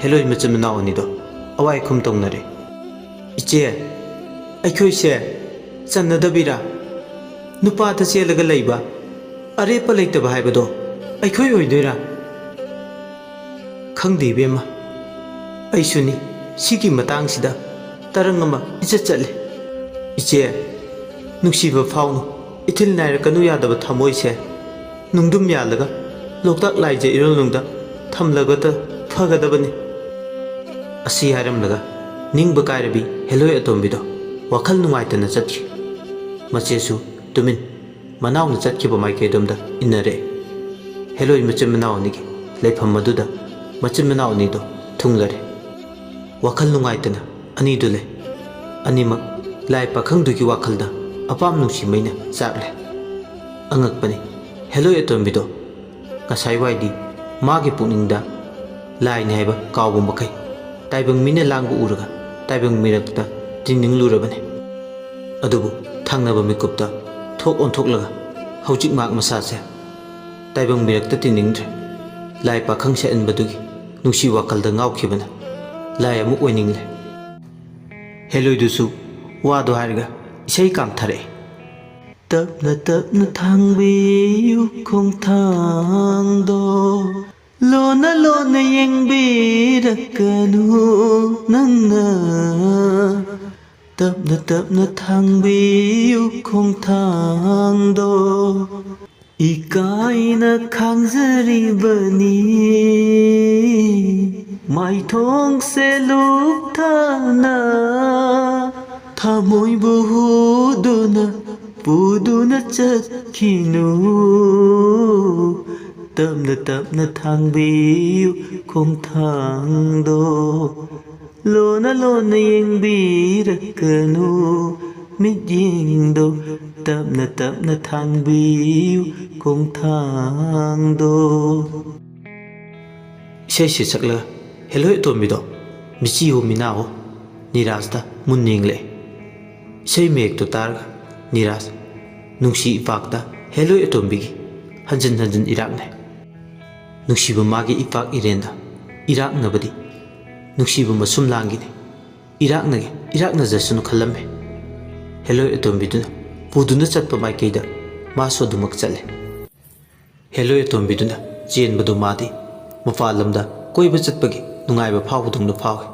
ꯍꯦꯂꯣꯏ ꯃꯆꯤꯟ ꯃꯅꯥꯎ ꯑꯅꯤꯗꯣ ꯑꯋꯥꯏ ꯈꯨꯝ ꯇꯧꯅꯔꯦ꯫ "ꯏꯆꯦ, ꯑꯩꯈꯣꯏꯁꯦ ꯆꯟꯅꯗꯕꯤꯔꯥ? ꯅꯨꯄꯥꯗ ꯆꯦꯜꯂꯒ ꯂꯩꯕ, ꯑꯔꯦꯞꯄ ꯂꯩꯇꯕ ꯍꯥꯏꯕꯗꯣ ꯑꯩꯈꯣꯏ ꯑꯣꯏꯗꯣꯏꯔꯥ?" "ꯈꯪꯗꯦ ꯏꯕꯦꯝꯃ, ꯑꯩꯁꯨꯅꯤ꯫ ꯁꯤꯒꯤ ꯃꯇꯥꯡꯁꯤꯗ ꯇꯔꯪ ꯑꯃ ꯏꯆꯠ ꯆꯠꯂꯤ꯫ ꯏꯆꯦ, ꯅꯨꯡꯁꯤꯕ ꯐꯥꯎꯅꯨ, ꯏꯊꯤꯜ ꯅꯥꯏꯔꯛꯀꯅꯨ ꯌꯥꯗꯕ ꯊꯃꯣꯏꯁꯦ ꯅꯨꯡꯗꯨꯝ ꯌꯥꯜꯂꯒ ꯂꯣꯛꯇꯥꯛ ꯂꯥꯏꯖ ꯏꯔꯣꯜꯅꯨꯡꯗ ꯊꯝꯂꯒꯇ ꯐꯒꯗꯕꯅꯤ꯫ ꯑꯁꯤ ꯍꯥꯏꯔꯝꯂꯒ ꯅꯤꯡꯕ ꯀꯥꯏꯔꯕꯤ ꯍꯦꯂꯣꯏ ꯑꯇꯣꯝꯕꯤꯗꯣ ꯋꯥꯈꯜ ꯅꯨꯡꯉꯥꯏꯇꯅ ꯆꯠꯈꯤ꯫ ꯃꯆꯦꯁꯨ ꯇꯨꯃꯤꯟ ꯃꯅꯥꯎꯅ ꯆꯠꯈꯤꯕ ꯃꯥꯏꯀꯩꯗꯣꯝꯗ ꯏꯟꯅꯔꯛꯑꯦ꯫ ꯍꯦꯂꯣꯏ ꯃꯆꯤꯟ ꯃꯅꯥꯎ ꯑꯅꯤꯒꯤ ꯂꯩꯐꯝ ꯑꯗꯨꯗ ꯃꯆꯤꯟ ꯃꯅꯥꯎ ꯑꯅꯤꯗꯣ ꯊꯨꯡꯂꯔꯦ꯫ ꯋꯥꯈꯜ ꯅꯨꯡꯉꯥꯏꯇꯅ ꯑꯅꯤꯗꯨ ꯂꯩ꯫ ꯑꯅꯤꯃꯛ ꯂꯥꯏ ꯄꯥꯈꯪꯗꯨꯒꯤ ꯋꯥꯈꯜꯗ ꯑꯄꯥꯝ ꯅꯨꯡꯁꯤꯃꯩꯅ ꯆꯥꯛꯂꯦ꯫ ꯑꯉꯛꯄꯅꯤ, ꯍꯦꯂꯣꯏ ꯑꯇꯣꯝꯕꯤꯗꯣ ꯉꯁꯥꯏ ꯋꯥꯏꯗꯤ ꯃꯥꯒꯤ ꯄꯨꯛꯅꯤꯡꯗ ꯂꯥꯏꯅꯤ ꯍꯥꯏꯕ ꯀꯥꯎꯕ ꯃꯈꯩ ꯇꯥꯏꯕꯪ ꯃꯤꯅ ꯂꯥꯡꯕ ꯎꯔꯒ ꯇꯥꯏꯕꯪ ꯃꯤꯔꯛꯇ ꯇꯤꯟꯅꯤꯡꯂꯨꯔꯕꯅꯤ꯫ ꯑꯗꯨꯕꯨ ꯊꯪꯅꯕ ꯃꯤꯀꯨꯞꯇ ꯊꯣꯛ ꯑꯣꯟꯊꯣꯛꯂꯒ ꯍꯧꯖꯤꯛ ꯃꯍꯥꯛ ꯃꯁꯥꯁꯦ ꯇꯥꯏꯕꯪ ꯃꯤꯔꯛꯇ ꯇꯤꯟꯅꯤꯡꯗ꯭ꯔꯦ꯫ ꯂꯥꯏ ꯄꯥꯈꯪ ꯁꯛꯍꯟꯕꯗꯨꯒꯤ ꯅꯨꯡꯁꯤ ꯋꯥꯈꯜꯗ ꯉꯥꯎꯈꯤꯕꯅ ꯂꯥꯏ ꯑꯃꯨꯛ ꯑꯣꯏꯅꯤꯡꯂꯦ꯫ ꯍꯦꯂꯣꯏꯗꯨꯁꯨ ꯋꯥꯗꯣ ꯍꯥꯏꯔꯒ ꯏꯁꯩ ꯀꯥꯡꯊꯔꯛꯑꯦ꯫ ꯇꯞꯅ ꯇꯞꯅ ꯊꯥꯡꯕꯤꯌꯨ ꯈꯣꯡꯊꯥꯡꯗꯣ, ꯂꯣꯟꯅ ꯂꯣꯟꯅ ꯌꯦꯡꯕꯤꯔꯛꯀꯅꯨ ꯅꯪꯅ꯫ ꯇꯞꯅ ꯇꯞꯅ ꯊꯥꯡꯕꯤꯌꯨ ꯈꯣꯡꯊꯥꯡꯗꯣ, ꯏꯀꯥꯏꯅ ꯈꯥꯡꯖꯔꯤꯕꯅꯤ꯫ ꯃꯥꯏꯊꯣꯡꯁꯦ ꯂꯨꯞꯊꯥꯅ ꯊꯃꯣꯏꯕꯨ ꯍꯨꯗꯨꯅ ꯄꯨꯗꯨꯅ ꯆꯠꯈꯤꯅꯨ꯫ ꯇꯞꯅ ꯇꯞꯅ ꯊꯥꯡꯕꯤꯌꯨ ꯈꯣꯡꯊꯥꯡꯗꯣ, ꯂꯣꯟꯅ ꯂꯣꯟꯅ ꯌꯦꯡꯕꯤꯔꯛꯀꯅꯨ ꯃꯤꯠꯌꯦꯡꯗꯣ, ꯇꯞꯅ ꯇꯞꯅ ꯊꯥꯡꯕꯤꯌꯨ ꯈꯣꯡꯊꯥꯡꯗꯣ꯫ ꯏꯁꯩꯁꯤ ꯁꯛꯂꯒ ꯍꯦꯂꯣꯏ ꯑꯇꯣꯝꯕꯤꯗꯣ ꯃꯤꯆꯤ ꯍꯣ ꯃꯤꯅꯥ ꯍꯣ ꯅꯤꯔꯥꯖꯇ ꯃꯨꯟꯅ ꯌꯦꯡꯂꯛꯑꯦ꯫ ꯏꯁꯩ ꯃꯌꯦꯛꯇꯨ ꯇꯥꯔꯒ ꯅꯤꯔꯥꯖ ꯅꯨꯡꯁꯤ ꯏꯄꯥꯛꯇ ꯍꯦꯂꯣꯏ ꯑꯇꯣꯝꯕꯤꯒꯤ ꯍꯟꯖꯤꯟ ꯍꯟꯖꯤꯟ ꯏꯔꯥꯛꯅꯩ꯫ ꯅꯨꯡꯁꯤꯕ ꯃꯥꯒꯤ ꯏꯄꯥꯛ ꯏꯔꯦꯟꯗ ꯏꯔꯥꯛꯅꯕꯗꯤ ꯅꯨꯡꯁꯤꯕ ꯃꯁꯨꯝ ꯂꯥꯡꯒꯤꯅꯤ꯫ ꯏꯔꯥꯛꯅꯒꯦ, ꯏꯔꯥꯛꯅꯖꯁꯅꯨ ꯈꯜꯂꯝꯃꯦ꯫ ꯍꯦꯂꯣꯏ ꯑꯇꯣꯝꯕꯤꯗꯨꯅ ꯄꯨꯗꯨꯅ ꯆꯠꯄ ꯃꯥꯏꯀꯩꯗ ꯃꯥꯁꯨ ꯑꯗꯨꯃꯛ ꯆꯠꯂꯦ꯫ ꯍꯦꯂꯣꯏ ꯑꯇꯣꯝꯕꯤꯗꯨꯅ ꯆꯦꯟꯕꯗꯨ ꯃꯥꯗꯤ ꯃꯄꯥꯟ ꯂꯝꯗ ꯀꯣꯏꯕ ꯆꯠꯄꯒꯤ ꯅꯨꯡꯉꯥꯏꯕ ꯐꯥꯎꯕꯗꯧꯅ ꯐꯥꯎꯏ꯫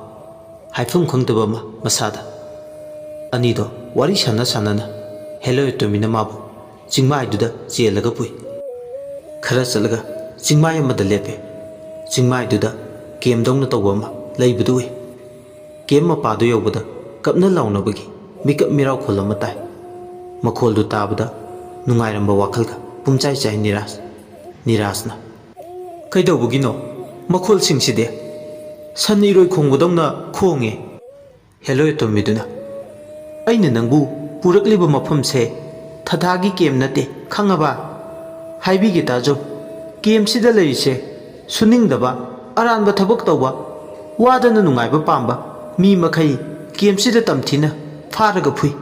ꯍꯥꯏꯐꯝ ꯈꯪꯗꯕ ꯑꯃ ꯃꯁꯥꯗ꯫ ꯑꯅꯤꯗꯣ ꯋꯥꯔꯤ ꯁꯥꯟꯅ ꯁꯥꯟꯅꯅ ꯍꯦꯂꯣꯏ ꯑꯇꯣꯝꯕꯤꯅ ꯃꯥꯕꯨ ꯆꯤꯡꯃꯥꯏꯗꯨꯗ ꯆꯦꯜꯂꯒ ꯄꯨꯏ꯫ ꯈꯔ ꯆꯠꯂꯒ ꯆꯤꯡꯃꯥꯏ ꯑꯃꯗ ꯂꯦꯞꯄꯦ꯫ ꯆꯤꯡꯃꯥꯏꯗꯨꯗ ꯀꯦꯝꯗꯧꯅ ꯇꯧꯕ ꯑꯃ ꯂꯩꯕꯗꯨ ꯎꯏ꯫ ꯀꯦꯝ ꯃꯄꯥꯗꯨ ꯌꯧꯕꯗ ꯀꯞꯅ ꯂꯥꯎꯅꯕꯒꯤ ꯃꯤꯀꯞ ꯃꯤꯔꯥꯎꯈꯣꯜ ꯑꯃ ꯇꯥꯏ꯫ ꯃꯈꯣꯜꯗꯨ ꯇꯥꯕꯗ ꯅꯨꯡꯉꯥꯏꯔꯝꯕ ꯋꯥꯈꯜꯒ ꯄꯨꯝꯆꯥꯏ ꯆꯥꯏ ꯅꯤꯔꯥꯖ꯫ ꯅꯤꯔꯥꯖꯅ, "ꯀꯩꯗꯧꯕꯒꯤꯅꯣ ꯃꯈꯣꯜꯁꯤꯡꯁꯤꯗꯤ?" "ꯁꯟ ꯏꯔꯣꯏ ꯈꯣꯡꯕꯗꯧꯅ ꯈꯣꯡꯉꯦ꯫" ꯍꯦꯂꯣꯏ ꯑꯇꯣꯝꯕꯤꯗꯨꯅ, "ꯑꯩꯅ ꯅꯪꯕꯨ ꯄꯨꯔꯛꯂꯤꯕ ꯃꯐꯝꯁꯦ ꯊꯊꯥꯒꯤ ꯀꯦꯝ ꯅꯠꯇꯦ, ꯈꯪꯉꯕ? ꯍꯥꯏꯕꯤꯒꯦ ꯇꯥꯖꯧ, ꯀꯦꯝꯁꯤꯗ ꯂꯩꯔꯤꯁꯦ ꯁꯨꯅꯤꯡꯗꯕ, ꯑꯔꯥꯟꯕ ꯊꯕꯛ ꯇꯧꯕ, ꯋꯥꯗꯅ ꯅꯨꯡꯉꯥꯏꯕ ꯄꯥꯝꯕ ꯃꯤ ꯃꯈꯩ ꯀꯦꯝꯁꯤꯗ ꯇꯝꯊꯤꯅ ꯐꯥꯔꯒ ꯐꯨꯏ꯫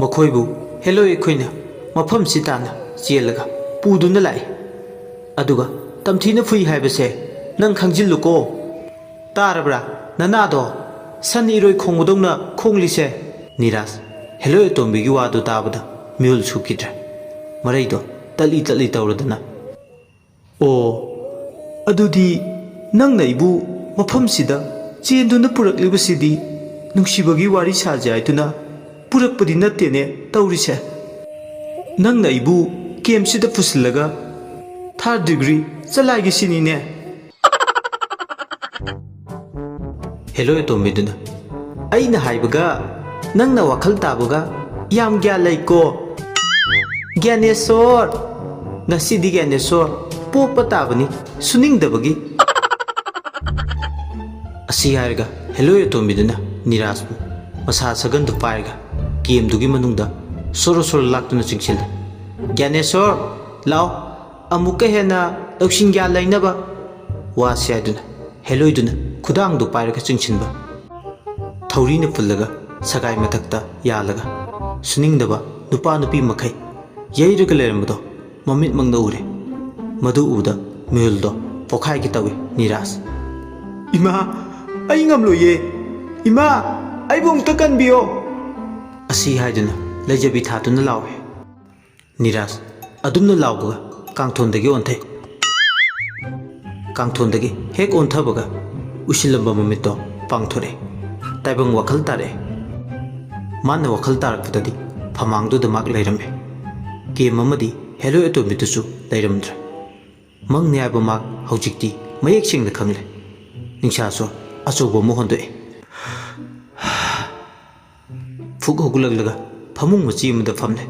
ꯃꯈꯣꯏꯕꯨ ꯍꯦꯂꯣꯏ ꯑꯩꯈꯣꯏꯅ ꯃꯐꯝꯁꯤ ꯇꯥꯟꯅ ꯆꯦꯜꯂꯒ ꯄꯨꯗꯨꯅ ꯂꯥꯛꯏ꯫ ꯑꯗꯨꯒ ꯇꯝꯊꯤꯅ ꯐꯨꯏ ꯍꯥꯏꯕꯁꯦ ꯅꯪ ꯈꯪꯖꯤꯜꯂꯨꯀꯣ꯫ ꯇꯥꯔꯕ꯭ꯔꯥ ꯅꯅꯥꯗꯣ? ꯁꯟ ꯏꯔꯣꯏ ꯈꯣꯡꯕꯗꯧꯅ ꯈꯣꯡꯂꯤꯁꯦ?" ꯅꯤꯔꯥꯖ ꯍꯦꯂꯣꯏ ꯑꯇꯣꯝꯕꯤꯒꯤ ꯋꯥꯗꯨ ꯇꯥꯕꯗ ꯃꯤꯍꯨꯜ ꯁꯨꯈꯤꯗ꯭ꯔꯦ꯫ ꯃꯔꯩꯗꯣ ꯇꯠꯂꯤ ꯇꯠꯂꯤ ꯇꯧꯔꯗꯅ, "ꯑꯣ, ꯑꯗꯨꯗꯤ ꯅꯪꯅ ꯑꯩꯕꯨ ꯃꯐꯝꯁꯤꯗ ꯆꯦꯟꯗꯨꯅ ꯄꯨꯔꯛꯂꯤꯕꯁꯤꯗꯤ ꯅꯨꯡꯁꯤꯕꯒꯤ ꯋꯥꯔꯤ ꯁꯥꯖꯦ ꯍꯥꯏꯗꯨꯅ ꯄꯨꯔꯛꯄꯗꯤ ꯅꯠꯇꯦꯅꯦ ꯇꯧꯔꯤꯁꯦ꯫ ꯅꯪꯅ ꯑꯩꯕꯨ ꯀꯦꯝꯁꯤꯗ ꯄꯨꯁꯤꯜꯂꯒ ꯊꯥꯔꯠ ꯗꯤꯒ꯭ꯔꯤ ꯆꯂꯥꯏꯒꯦ ꯁꯤꯅꯤꯅꯦ?" ꯍꯦꯂꯣꯏ ꯑꯇꯣꯝꯕꯤꯗꯨꯅ, "ꯑꯩꯅ ꯍꯥꯏꯕꯒ ꯅꯪꯅ ꯋꯥꯈꯜ ꯇꯥꯕꯒ ꯌꯥꯝ ꯒ꯭ꯌꯥꯟ ꯂꯩꯀꯣ꯫ ꯒ꯭ꯌꯥꯅꯦꯁꯣꯔ, ꯉꯁꯤꯗꯤ ꯒ꯭ꯌꯥꯅꯦꯁꯣꯔ ꯄꯣꯞꯄ ꯇꯥꯕꯅꯤ ꯁꯨꯅꯤꯡꯗꯕꯒꯤ꯫" ꯑꯁꯤ ꯍꯥꯏꯔꯒ ꯍꯦꯂꯣꯏ ꯑꯇꯣꯝꯕꯤꯗꯨꯅ ꯅꯤꯔꯥꯖꯄꯨ ꯃꯁꯥ ꯁꯒꯟꯗꯨ ꯄꯥꯏꯔꯒ ꯀꯦꯝꯗꯨꯒꯤ ꯃꯅꯨꯡꯗ ꯁꯣꯔꯣ ꯁꯣꯔꯣ ꯂꯥꯛꯇꯨꯅ ꯆꯤꯡꯁꯤꯜꯂꯦ꯫ "ꯒ꯭ꯌꯥꯅꯦꯁꯣꯔ, ꯂꯥꯛꯑꯣ, ꯑꯃꯨꯛꯀ ꯍꯦꯟꯅ ꯂꯧꯁꯤꯡ ꯒ꯭ꯌꯥꯟ ꯂꯩꯅꯕ ꯋꯥꯁꯤ" ꯍꯥꯏꯗꯨꯅ ꯍꯦꯂꯣꯏꯗꯨꯅ ꯈꯨꯗꯥꯡꯗꯨ ꯄꯥꯏꯔꯒ ꯆꯤꯡꯁꯤꯟꯕ꯫ ꯊꯧꯔꯤꯅ ꯄꯨꯜꯂꯒ ꯁꯒꯥꯏ ꯃꯊꯛꯇ ꯌꯥꯜꯂꯒ ꯁꯨꯅꯤꯡꯗꯕ ꯅꯨꯄꯥ ꯅꯨꯄꯤ ꯃꯈꯩ ꯌꯩꯔꯒ ꯂꯩꯔꯝꯕꯗꯣ ꯃꯃꯤꯠꯃꯛꯅ ꯎꯔꯦ꯫ ꯃꯗꯨ ꯎꯕꯗ ꯃꯤꯍꯨꯜꯗꯣ ꯄꯣꯛꯈꯥꯏꯒꯦ ꯇꯧꯏ ꯅꯤꯔꯥꯖ꯫ "ꯏꯃꯥ, ꯑꯩ ꯉꯝꯂꯣꯏꯌꯦ꯫ ꯏꯃꯥ, ꯑꯩꯕꯨ ꯑꯃꯨꯛꯇ ꯀꯟꯕꯤꯌꯣ!" ꯑꯁꯤ ꯍꯥꯏꯗꯨꯅ ꯂꯩꯖꯕꯤ ꯊꯥꯗꯨꯅ ꯂꯥꯎꯏ꯫ ꯅꯤꯔꯥꯖ ꯑꯗꯨꯝꯅ ꯂꯥꯎꯕꯒ ꯀꯥꯡꯊꯣꯟꯗꯒꯤ ꯑꯣꯟꯊꯩ꯫ ꯀꯥꯡꯊꯣꯟꯗꯒꯤ ꯍꯦꯛ ꯑꯣꯟꯊꯕꯒ ꯎꯏꯁꯤꯜꯂꯝꯕ ꯃꯃꯤꯠꯇꯣ ꯄꯥꯡꯊꯣꯔꯛꯑꯦ꯫ ꯇꯥꯏꯕꯪ ꯋꯥꯈꯜ ꯇꯥꯔꯛꯑꯦ꯫ ꯃꯥꯅ ꯋꯥꯈꯜ ꯇꯥꯔꯛꯄꯗꯗꯤ ꯐꯃꯥꯡꯗꯨꯗ ꯃꯍꯥꯛ ꯂꯩꯔꯝꯃꯦ꯫ ꯀꯦꯝ ꯑꯃꯗꯤ ꯍꯦꯂꯣꯏ ꯑꯇꯣꯝꯕꯤꯗꯨꯁꯨ ꯂꯩꯔꯝꯗ꯭ꯔꯦ꯫ ꯃꯪꯅꯤ ꯍꯥꯏꯕ ꯃꯍꯥꯛ ꯍꯧꯖꯤꯛꯇꯤ ꯃꯌꯦꯛ ꯁꯦꯡꯅ ꯈꯪꯂꯦ꯫ ꯅꯤꯡꯁꯥꯁꯨ ꯑꯆꯧꯕ ꯑꯃ ꯍꯣꯟꯗꯣꯛꯑꯦ꯫ ꯐꯨꯛ ꯍꯧꯒꯠꯂꯛꯂꯒ ꯐꯃꯨꯡ ꯃꯆꯤ ꯑꯃꯗ ꯐꯝꯂꯦ꯫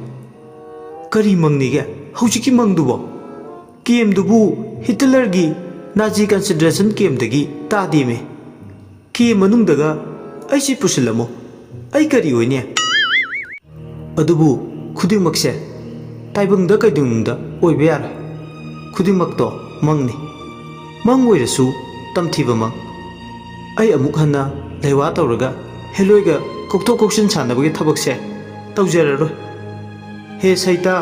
ꯀꯔꯤ ꯃꯪꯅꯤꯒꯦ ꯍꯧꯖꯤꯛꯀꯤ ꯃꯪꯗꯨꯕꯣ? ꯀꯦꯝꯗꯨꯕꯨ ꯍꯤꯇꯂꯔꯒꯤ ꯅꯥꯖꯤ ꯀꯟꯁꯦꯟꯇ꯭ꯔꯦꯁꯟ ꯀꯦꯝꯗꯒꯤ ꯇꯥꯗꯦꯃꯦ꯫ ꯀꯦꯝ ꯃꯅꯨꯡꯗꯒ ꯑꯩꯁꯤ ꯄꯨꯁꯤꯜꯂꯝꯃꯣ꯫ ꯑꯩ ꯀꯔꯤ ꯑꯣꯏꯅꯤ? ꯑꯗꯨꯕꯨ ꯈꯨꯗꯤꯡꯃꯛꯁꯦ ꯇꯥꯏꯕꯪꯗ ꯀꯩꯗꯧꯅꯨꯡꯗ ꯑꯣꯏꯕ ꯌꯥꯔꯣꯏ꯫ ꯈꯨꯗꯤꯡꯃꯛꯇꯣ ꯃꯪꯅꯤ꯫ ꯃꯪ ꯑꯣꯏꯔꯁꯨ ꯇꯝꯊꯤꯕ ꯃꯪ꯫ ꯑꯩ ꯑꯃꯨꯛ ꯍꯟꯅ ꯂꯩꯋꯥ ꯇꯧꯔꯒ ꯍꯦꯂꯣꯏꯒ ꯀꯧꯊꯣꯛ ꯀꯧꯁꯤꯟ ꯁꯥꯟꯅꯕꯒꯤ ꯊꯕꯛꯁꯦ ꯇꯧꯖꯔꯔꯣꯏ꯫ ꯍꯦ ꯁꯩꯇ,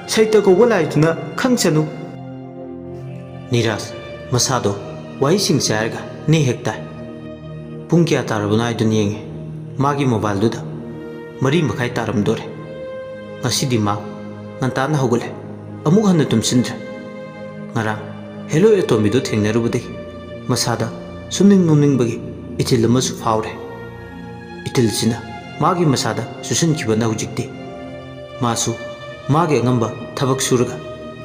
ꯁꯩꯇ ꯀꯧꯕ ꯂꯥꯏꯗꯨꯅ ꯈꯪꯁꯅꯨ꯫ ꯅꯤꯔꯥꯖ ꯃꯁꯥꯗꯣ ꯋꯥꯍꯩꯁꯤꯡ ꯆꯥꯏꯔꯒ ꯅꯦ ꯍꯦꯛ ꯇꯥꯏ꯫ ꯄꯨꯡ ꯀꯌꯥ ꯇꯥꯔꯕꯅꯣ ꯍꯥꯏꯗꯨꯅ ꯌꯦꯡꯉꯤ꯫ ꯃꯥꯒꯤ ꯃꯣꯕꯥꯏꯜꯗꯨꯗ ꯃꯔꯤ ꯃꯈꯥꯏ ꯇꯥꯔꯝꯗꯣꯔꯦ꯫ ꯉꯁꯤꯗꯤ ꯃꯥ ꯉꯟꯇꯥꯅ ꯍꯧꯒꯠꯂꯦ꯫ ꯑꯃꯨꯛ ꯍꯟꯅ ꯇꯨꯝꯁꯤꯟꯗ꯭ꯔꯦ꯫ ꯉꯔꯥꯡ ꯍꯦꯂꯣꯏ ꯑꯇꯣꯝꯕꯤꯗꯨ ꯊꯦꯡꯅꯔꯨꯕꯗꯒꯤ ꯃꯁꯥꯗ ꯁꯨꯝꯅꯤꯡ ꯅꯣꯝꯅꯤꯡꯕꯒꯤ ꯏꯊꯤꯜ ꯑꯃꯁꯨ ꯐꯥꯎꯔꯦ꯫ ꯏꯊꯤꯜꯁꯤꯅ ꯃꯥꯒꯤ ꯃꯁꯥꯗ ꯆꯨꯁꯤꯟꯈꯤꯕꯅ ꯍꯧꯖꯤꯛꯇꯤ ꯃꯥꯁꯨ ꯃꯥꯒꯤ ꯑꯉꯝꯕ ꯊꯕꯛ ꯁꯨꯔꯒ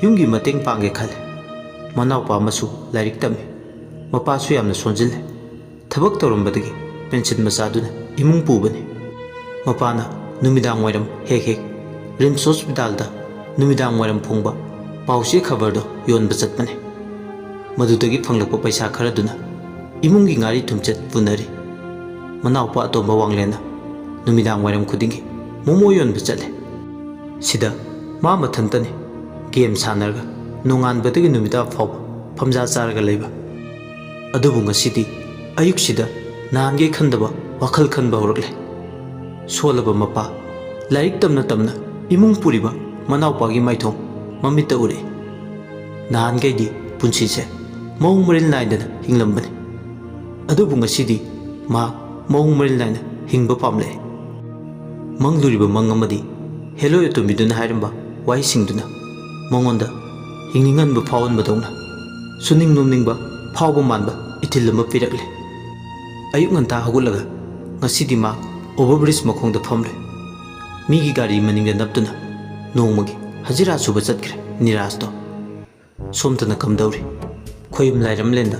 ꯌꯨꯝꯒꯤ ꯃꯇꯦꯡ ꯄꯥꯡꯒꯦ ꯈꯜꯂꯦ꯫ ꯃꯅꯥꯎꯄꯥ ꯑꯃꯁꯨ ꯂꯥꯏꯔꯤꯛ ꯇꯝꯃꯤ꯫ ꯃꯄꯥꯁꯨ ꯌꯥꯝꯅ ꯁꯣꯟꯖꯤꯜꯂꯦ꯫ ꯊꯕꯛ ꯇꯧꯔꯝꯕꯗꯒꯤ ꯄꯦꯟꯁꯤꯟ ꯃꯆꯥꯗꯨꯅ ꯏꯃꯨꯡ ꯄꯨꯕꯅꯤ꯫ ꯃꯄꯥꯅ ꯅꯨꯃꯤꯗꯥꯡ ꯋꯥꯏꯔꯝ ꯍꯦꯛ ꯍꯦꯛ ꯔꯤꯝꯁ ꯍꯣꯁꯄꯤꯇꯥꯜꯗ ꯅꯨꯃꯤꯗꯥꯡ ꯋꯥꯏꯔꯝ ꯐꯣꯡꯕ ꯄꯥꯎꯆꯦ ꯈꯕꯔꯗꯣ ꯌꯣꯟꯕ ꯆꯠꯄꯅꯤ꯫ ꯃꯗꯨꯗꯒꯤ ꯐꯪꯂꯛꯄ ꯄꯩꯁꯥ ꯈꯔꯗꯨꯅ ꯏꯃꯨꯡꯒꯤ ꯉꯥꯔꯤ ꯊꯨꯝꯆꯠ ꯄꯨꯅꯔꯤ꯫ ꯃꯅꯥꯎꯄꯥ ꯑꯇꯣꯝꯕ ꯋꯥꯡꯂꯦꯟꯅ ꯅꯨꯃꯤꯗꯥꯡ ꯋꯥꯏꯔꯝ ꯈꯨꯗꯤꯡꯒꯤ ꯃꯣꯃꯣ ꯌꯣꯟꯕ ꯆꯠꯂꯦ꯫ ꯁꯤꯗ ꯃꯥ ꯃꯊꯟꯇꯅꯤ ꯒꯦꯝ ꯁꯥꯟꯅꯔꯒ ꯅꯣꯡꯉꯥꯟꯕꯗꯒꯤ ꯅꯨꯃꯤꯗꯥꯡ ꯐꯥꯎꯕ ꯐꯝꯖꯥ ꯆꯥꯔꯒ ꯂꯩꯕ꯫ ꯑꯗꯨꯕꯨ ꯉꯁꯤꯗꯤ ꯑꯌꯨꯛꯁꯤꯗ ꯅꯍꯥꯟꯒꯩ ꯈꯟꯗꯕ ꯋꯥꯈꯜ ꯈꯟꯕ ꯍꯧꯔꯛꯂꯦ꯫ ꯁꯣꯜꯂꯕ ꯃꯄꯥ, ꯂꯥꯏꯔꯤꯛ ꯇꯝꯅ ꯇꯝꯅ ꯏꯃꯨꯡ ꯄꯨꯔꯤꯕ ꯃꯅꯥꯎꯄꯥꯒꯤ ꯃꯥꯏꯊꯣꯡ ꯃꯃꯤꯠꯇ ꯎꯔꯛꯏ꯫ ꯅꯍꯥꯟꯈꯩꯗꯤ ꯄꯨꯟꯁꯤꯁꯦ ꯃꯑꯣꯡ ꯃꯔꯤꯜ ꯅꯥꯏꯗꯅ ꯍꯤꯡꯂꯝꯕꯅꯤ꯫ ꯑꯗꯨꯕꯨ ꯉꯁꯤꯗꯤ ꯃꯍꯥꯛ ꯃꯑꯣꯡ ꯃꯔꯤꯜ ꯅꯥꯏꯅ ꯍꯤꯡꯕ ꯄꯥꯝꯂꯛꯏ꯫ ꯃꯪꯂꯨꯔꯤꯕ ꯃꯪ ꯑꯃꯗꯤ ꯍꯦꯂꯣꯏ ꯑꯇꯣꯝꯕꯤꯗꯨꯅ ꯍꯥꯏꯔꯝꯕ ꯋꯥꯍꯩꯁꯤꯡꯗꯨꯅ ꯃꯉꯣꯟꯗ ꯍꯤꯡꯅꯤꯡꯍꯟꯕ ꯐꯥꯎꯍꯟꯕꯗꯧꯅ ꯁꯨꯅꯤꯡ ꯅꯣꯝꯅꯤꯡꯕ ꯐꯥꯎꯕ ꯃꯥꯟꯕ ꯏꯊꯤꯜ ꯑꯃ ꯄꯤꯔꯛꯂꯦ꯫ ꯑꯌꯨꯛ ꯉꯟꯇꯥ ꯍꯧꯒꯠꯂꯒ ꯉꯁꯤꯗꯤ ꯃꯥ ꯑꯣꯚꯔ ꯕ꯭ꯔꯤꯖ ꯃꯈꯣꯡꯗ ꯐꯝꯂꯦ꯫ ꯃꯤꯒꯤ ꯒꯥꯔꯤ ꯃꯅꯤꯡꯗ ꯅꯞꯇꯨꯅ ꯅꯣꯡꯃꯒꯤ ꯍꯖꯤꯔꯥ ꯁꯨꯕ ꯆꯠꯈ꯭ꯔꯦ ꯅꯤꯔꯥꯖꯇꯣ꯫ ꯁꯣꯝꯗꯅ ꯀꯝꯗꯧꯔꯤ? ꯈꯣꯌꯨꯝ ꯂꯥꯏꯔꯝꯂꯦꯟꯗ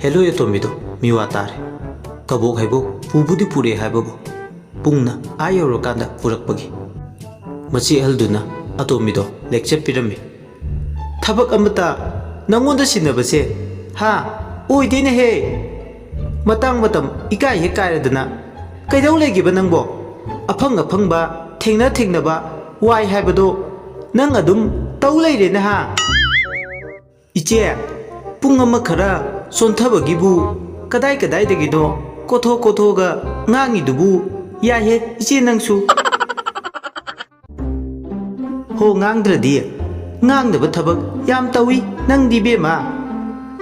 ꯍꯦꯂꯣꯏ ꯑꯇꯣꯝꯕꯤꯗꯣ ꯃꯤꯋꯥ ꯇꯥꯔꯦ꯫ ꯀꯕꯣꯛ ꯍꯩꯕꯣꯛ ꯄꯨꯕꯨꯗꯤ ꯄꯨꯔꯛꯑꯦ ꯍꯥꯏꯕꯕꯨ, ꯄꯨꯡꯅ ꯑꯥ ꯌꯧꯔꯀꯥꯟꯗ ꯄꯨꯔꯛꯄꯒꯤ꯫ ꯃꯆꯦ ꯑꯍꯜꯗꯨꯅ ꯑꯇꯣꯝꯕꯤꯗꯣ ꯂꯦꯛꯆꯔ ꯄꯤꯔꯝꯃꯤ꯫ "ꯊꯕꯛ ꯑꯃꯇ ꯅꯪꯉꯣꯟꯗ ꯁꯤꯟꯅꯕꯁꯦ, ꯍꯥ, ꯑꯣꯏꯗꯦꯅꯦꯍꯦ꯫ ꯃꯇꯥꯡ ꯃꯇꯝ ꯏꯀꯥꯏ ꯍꯦꯛ ꯀꯥꯏꯔꯗꯅ꯫ ꯀꯩꯗꯧ ꯂꯩꯒꯦꯕ ꯅꯪꯕꯣ? ꯑꯐꯪ ꯑꯐꯪꯕ, ꯊꯦꯡꯅ ꯊꯦꯡꯅꯕ ꯋꯥꯏ ꯍꯥꯏꯕꯗꯣ ꯅꯪ ꯑꯗꯨꯝ ꯇꯧ ꯂꯩꯔꯦꯅꯦ, ꯍꯥ?" "ꯏꯆꯦ, ꯄꯨꯡ ꯑꯃ ꯈꯔ ꯆꯣꯟꯊꯕꯒꯤꯕꯨ ꯀꯗꯥꯏ ꯀꯗꯥꯏꯗꯒꯤꯅꯣ ꯀꯣꯊꯣꯛ ꯀꯣꯊꯣꯛꯑꯒ ꯉꯥꯡꯉꯤꯗꯨꯕꯨ? ꯌꯥꯏꯍꯦ ꯏꯆꯦ ꯅꯪꯁꯨ꯫ ꯍꯣ, ꯉꯥꯡꯗ꯭ꯔꯗꯤ꯫ ꯉꯥꯡꯗꯕ ꯊꯕꯛ ꯌꯥꯝ ꯇꯧꯏ ꯅꯪꯗꯤ ꯕꯦꯝꯃ꯫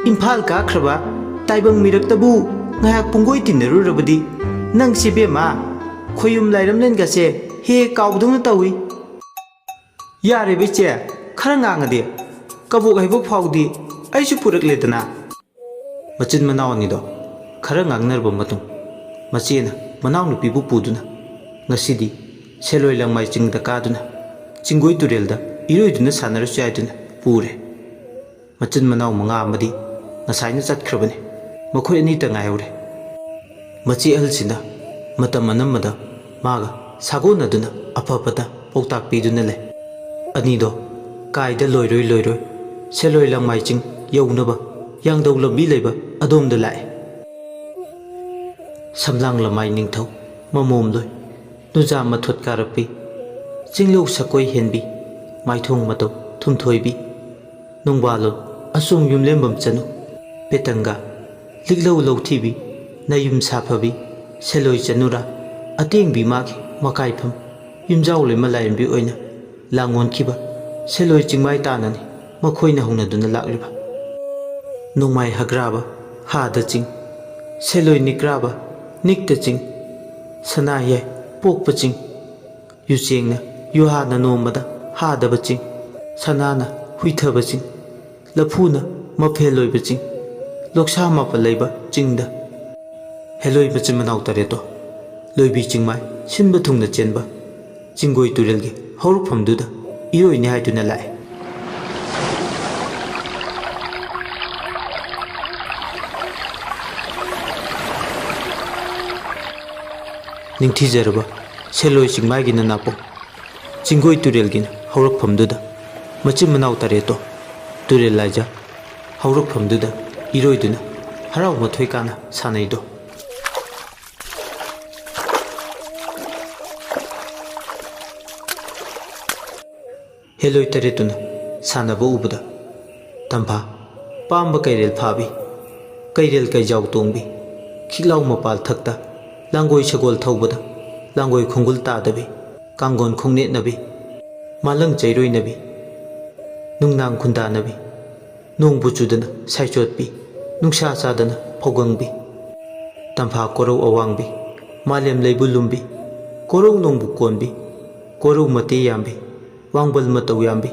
ꯏꯝꯐꯥꯜ ꯀꯥꯈ꯭ꯔꯕ ꯇꯥꯏꯕꯪ ꯃꯤꯔꯛꯇꯕꯨ ꯉꯥꯏꯍꯥꯛ ꯄꯨꯡꯒꯣꯏ ꯇꯤꯟꯅꯔꯨꯔꯕꯗꯤ ꯅꯪꯁꯤ ꯕꯦꯝꯃ, ꯈꯣꯌꯨꯝ ꯂꯥꯏꯔꯝꯂꯦꯟꯒꯁꯦ ꯍꯦꯛ ꯀꯥꯎꯗꯧꯅ ꯇꯧꯏ꯫ ꯌꯥꯔꯦꯕ ꯏꯆꯦ, ꯈꯔ ꯉꯥꯡꯉꯗꯤ꯫ ꯀꯕꯣꯛ ꯍꯩꯕꯣꯛ ꯐꯥꯎꯗꯤ ꯑꯩꯁꯨ ꯄꯨꯔꯛꯂꯦꯗꯅ꯫" ꯃꯆꯤꯟ ꯃꯅꯥꯎ ꯑꯅꯤꯗꯣ ꯈꯔ ꯉꯥꯡꯅꯔꯕ ꯃꯇꯨꯡ, ꯃꯆꯦꯅ ꯃꯅꯥꯎꯅꯨꯄꯤꯕꯨ ꯄꯨꯗꯨꯅ ꯉꯁꯤꯗꯤ ꯁꯦꯂꯣꯏ ꯂꯪꯃꯥꯏ ꯆꯤꯡꯗ ꯀꯥꯗꯨꯅ ꯆꯤꯡꯒꯣꯏ ꯇꯨꯔꯦꯜꯗ ꯏꯔꯣꯏꯗꯨꯅ ꯁꯥꯟꯅꯔꯨꯁꯤ ꯍꯥꯏꯗꯨꯅ ꯄꯨꯔꯦ꯫ ꯃꯆꯤꯟ ꯃꯅꯥꯎ ꯃꯉꯥ ꯑꯃꯗꯤ ꯉꯁꯥꯏꯅ ꯆꯠꯈ꯭ꯔꯕꯅꯤ꯫ ꯃꯈꯣꯏ ꯑꯅꯤꯇ ꯉꯥꯏꯍꯧꯔꯦ꯫ ꯃꯆꯦ ꯑꯍꯜꯁꯤꯅ ꯃꯇꯝ ꯑꯅꯝꯕꯗ ꯃꯥꯒ ꯁꯥꯒꯣꯟꯅꯗꯨꯅ ꯑꯐ ꯐꯠꯇ ꯄꯥꯎꯇꯥꯛ ꯄꯤꯗꯨꯅ ꯂꯩ꯫ ꯑꯅꯤꯗꯣ ꯀꯥꯏꯗ ꯂꯣꯏꯔꯣꯏ ꯂꯣꯏꯔꯣꯏ ꯁꯦꯂꯣꯏ ꯂꯪꯃꯥꯏ ꯆꯤꯡ ꯌꯧꯅꯕ ꯌꯥꯡꯗꯧ ꯂꯝꯕꯤ ꯂꯩꯕ ꯑꯗꯣꯝꯗ ꯂꯥꯛꯑꯦ꯫ ꯁꯝꯂꯥꯡ ꯂꯃꯥꯏ ꯅꯤꯡꯊꯧ ꯃꯃꯣꯝꯂꯣꯏ ꯅꯨꯖꯥ ꯃꯊꯣꯠ ꯀꯥꯔꯛꯄꯤ, ꯆꯤꯡꯂꯧ ꯁꯛꯀꯣꯏ ꯍꯦꯟꯕꯤ, ꯃꯥꯏꯊꯣꯡ ꯃꯇꯧ ꯊꯨꯝꯊꯣꯏꯕꯤ, ꯅꯨꯡꯕꯥꯂꯣꯜ ꯑꯁꯣꯝ ꯌꯨꯝꯂꯦꯝꯕꯝ ꯆꯅꯨ, ꯄꯦꯇꯪꯒ, ꯂꯤꯛꯂꯧ ꯂꯧꯊꯤꯕꯤ, ꯅꯌꯨꯝ ꯁꯥꯐꯕꯤ, ꯁꯦꯂꯣꯏ ꯆꯅꯨꯔꯥ, ꯑꯇꯦꯡꯕꯤ ꯃꯥꯒꯤ ꯃꯀꯥꯏꯐꯝ, ꯌꯨꯝꯖꯥꯎ ꯂꯩꯃ ꯂꯥꯏꯔꯦꯝꯕꯤ ꯑꯣꯏꯅ ꯂꯥꯡꯑꯣꯟꯈꯤꯕ ꯁꯦꯂꯣꯏ ꯆꯤꯡꯃꯥꯏ ꯇꯥꯟꯅꯅꯤ ꯃꯈꯣꯏꯅ ꯍꯧꯅꯗꯨꯅ ꯂꯥꯛꯂꯤꯕ꯫ ꯅꯣꯡꯃꯥꯏ ꯍꯒ꯭ꯔꯥꯕ ꯍꯥꯗ ꯆꯤꯡ, ꯁꯦꯂꯣꯏ ꯅꯤꯛ꯭ꯔꯥꯕ ꯅꯤꯛꯇ ꯆꯤꯡ, ꯁꯅꯥ ꯌꯥꯏ ꯄꯣꯛꯄ ꯆꯤꯡ, ꯌꯨꯆꯦꯡꯅ ꯌꯨꯍꯥꯅ ꯅꯣꯝꯕꯗ ꯍꯥꯗꯕ ꯆꯤꯡ, ꯁꯅꯥꯅ ꯍꯨꯏꯊꯕ ꯆꯤꯡ, ꯂꯐꯨꯅ ꯃꯐꯦꯜ ꯑꯣꯏꯕ ꯆꯤꯡ, ꯂꯣꯛꯁꯥ ꯃꯥꯄꯜ ꯂꯩꯕ ꯆꯤꯡꯗ꯫ ꯍꯦꯂꯣꯏ ꯃꯆꯤꯟ ꯃꯅꯥꯎ ꯇꯔꯦꯠꯇꯣ ꯂꯣꯏꯕꯤ ꯆꯤꯡꯃꯥꯏ ꯁꯤꯟꯕ ꯊꯨꯡꯅ ꯆꯦꯟꯕ ꯆꯤꯡꯒꯣꯏ ꯇꯨꯔꯦꯜꯒꯤ ꯍꯧꯔꯛꯐꯝꯗꯨꯗ ꯏꯔꯣꯏꯅꯤ ꯍꯥꯏꯗꯨꯅ ꯂꯥꯛꯑꯦ꯫ ꯅꯤꯡꯊꯤꯖꯔꯕ ꯁꯦꯂꯣꯏ ꯆꯤꯡꯃꯥꯏꯒꯤ ꯅꯅꯥꯄꯣꯛ ꯆꯤꯡꯒꯣꯏ ꯇꯨꯔꯦꯜꯒꯤꯅ ꯍꯧꯔꯛꯐꯝꯗꯨꯗ ꯃꯆꯤꯟ ꯃꯅꯥꯎ ꯇꯔꯦꯠꯇꯣ ꯇꯨꯔꯦꯜ ꯂꯥꯏꯖ ꯍꯧꯔꯛꯐꯝꯗꯨꯗ ꯏꯔꯣꯏꯗꯨꯅ ꯍꯔꯥꯎ ꯃꯊꯣꯏ ꯀꯥꯅ ꯁꯥꯟꯅꯩꯗꯣ꯫ ꯍꯦꯂꯣꯏ ꯇꯔꯦꯠꯇꯨꯅ ꯁꯥꯟꯅꯕ ꯎꯕꯗ ꯇꯝꯐꯥ ꯄꯥꯝꯕ ꯀꯩꯔꯦꯜ ꯐꯥꯕꯤ, ꯀꯩꯔꯦꯜ ꯀꯩꯖꯥꯎ ꯇꯣꯡꯕꯤ, ꯈꯤꯛꯂꯥꯎ ꯃꯄꯥꯜ ꯊꯛꯇ ꯂꯥꯡꯒꯣꯏ ꯁꯒꯣꯜ ꯊꯧꯕꯗ ꯂꯥꯡꯒꯣꯏ ꯈꯣꯡꯒꯨꯜ ꯇꯥꯗꯕꯤ, ꯀꯥꯡꯒꯣꯟ ꯈꯣꯡꯅꯦꯠꯅꯕꯤ, ꯃꯥꯂꯪ ꯆꯩꯔꯣꯏꯅꯕꯤ, ꯅꯨꯡꯅꯥꯡ ꯈꯨꯟꯗꯥꯅꯕꯤ, ꯅꯣꯡꯕꯨ ꯆꯨꯗꯅ ꯁꯥꯏꯆꯣꯠꯄꯤ, ꯅꯨꯡꯁꯥ ꯆꯥꯗꯅ ꯐꯧꯒꯪꯕꯤ, ꯇꯝꯐꯥ ꯀꯣꯔꯧ ꯑꯋꯥꯡꯕꯤ, ꯃꯥꯂꯦꯝ ꯂꯩꯕꯨ ꯂꯨꯝꯕꯤ, ꯀꯣꯔꯧ ꯅꯣꯡꯕꯨ ꯀꯣꯟꯕꯤ, ꯀꯣꯔꯧ ꯃꯇꯦ ꯌꯥꯝꯕꯤ, ꯋꯥꯡꯕꯜ ꯃꯇꯧ ꯌꯥꯝꯕꯤ,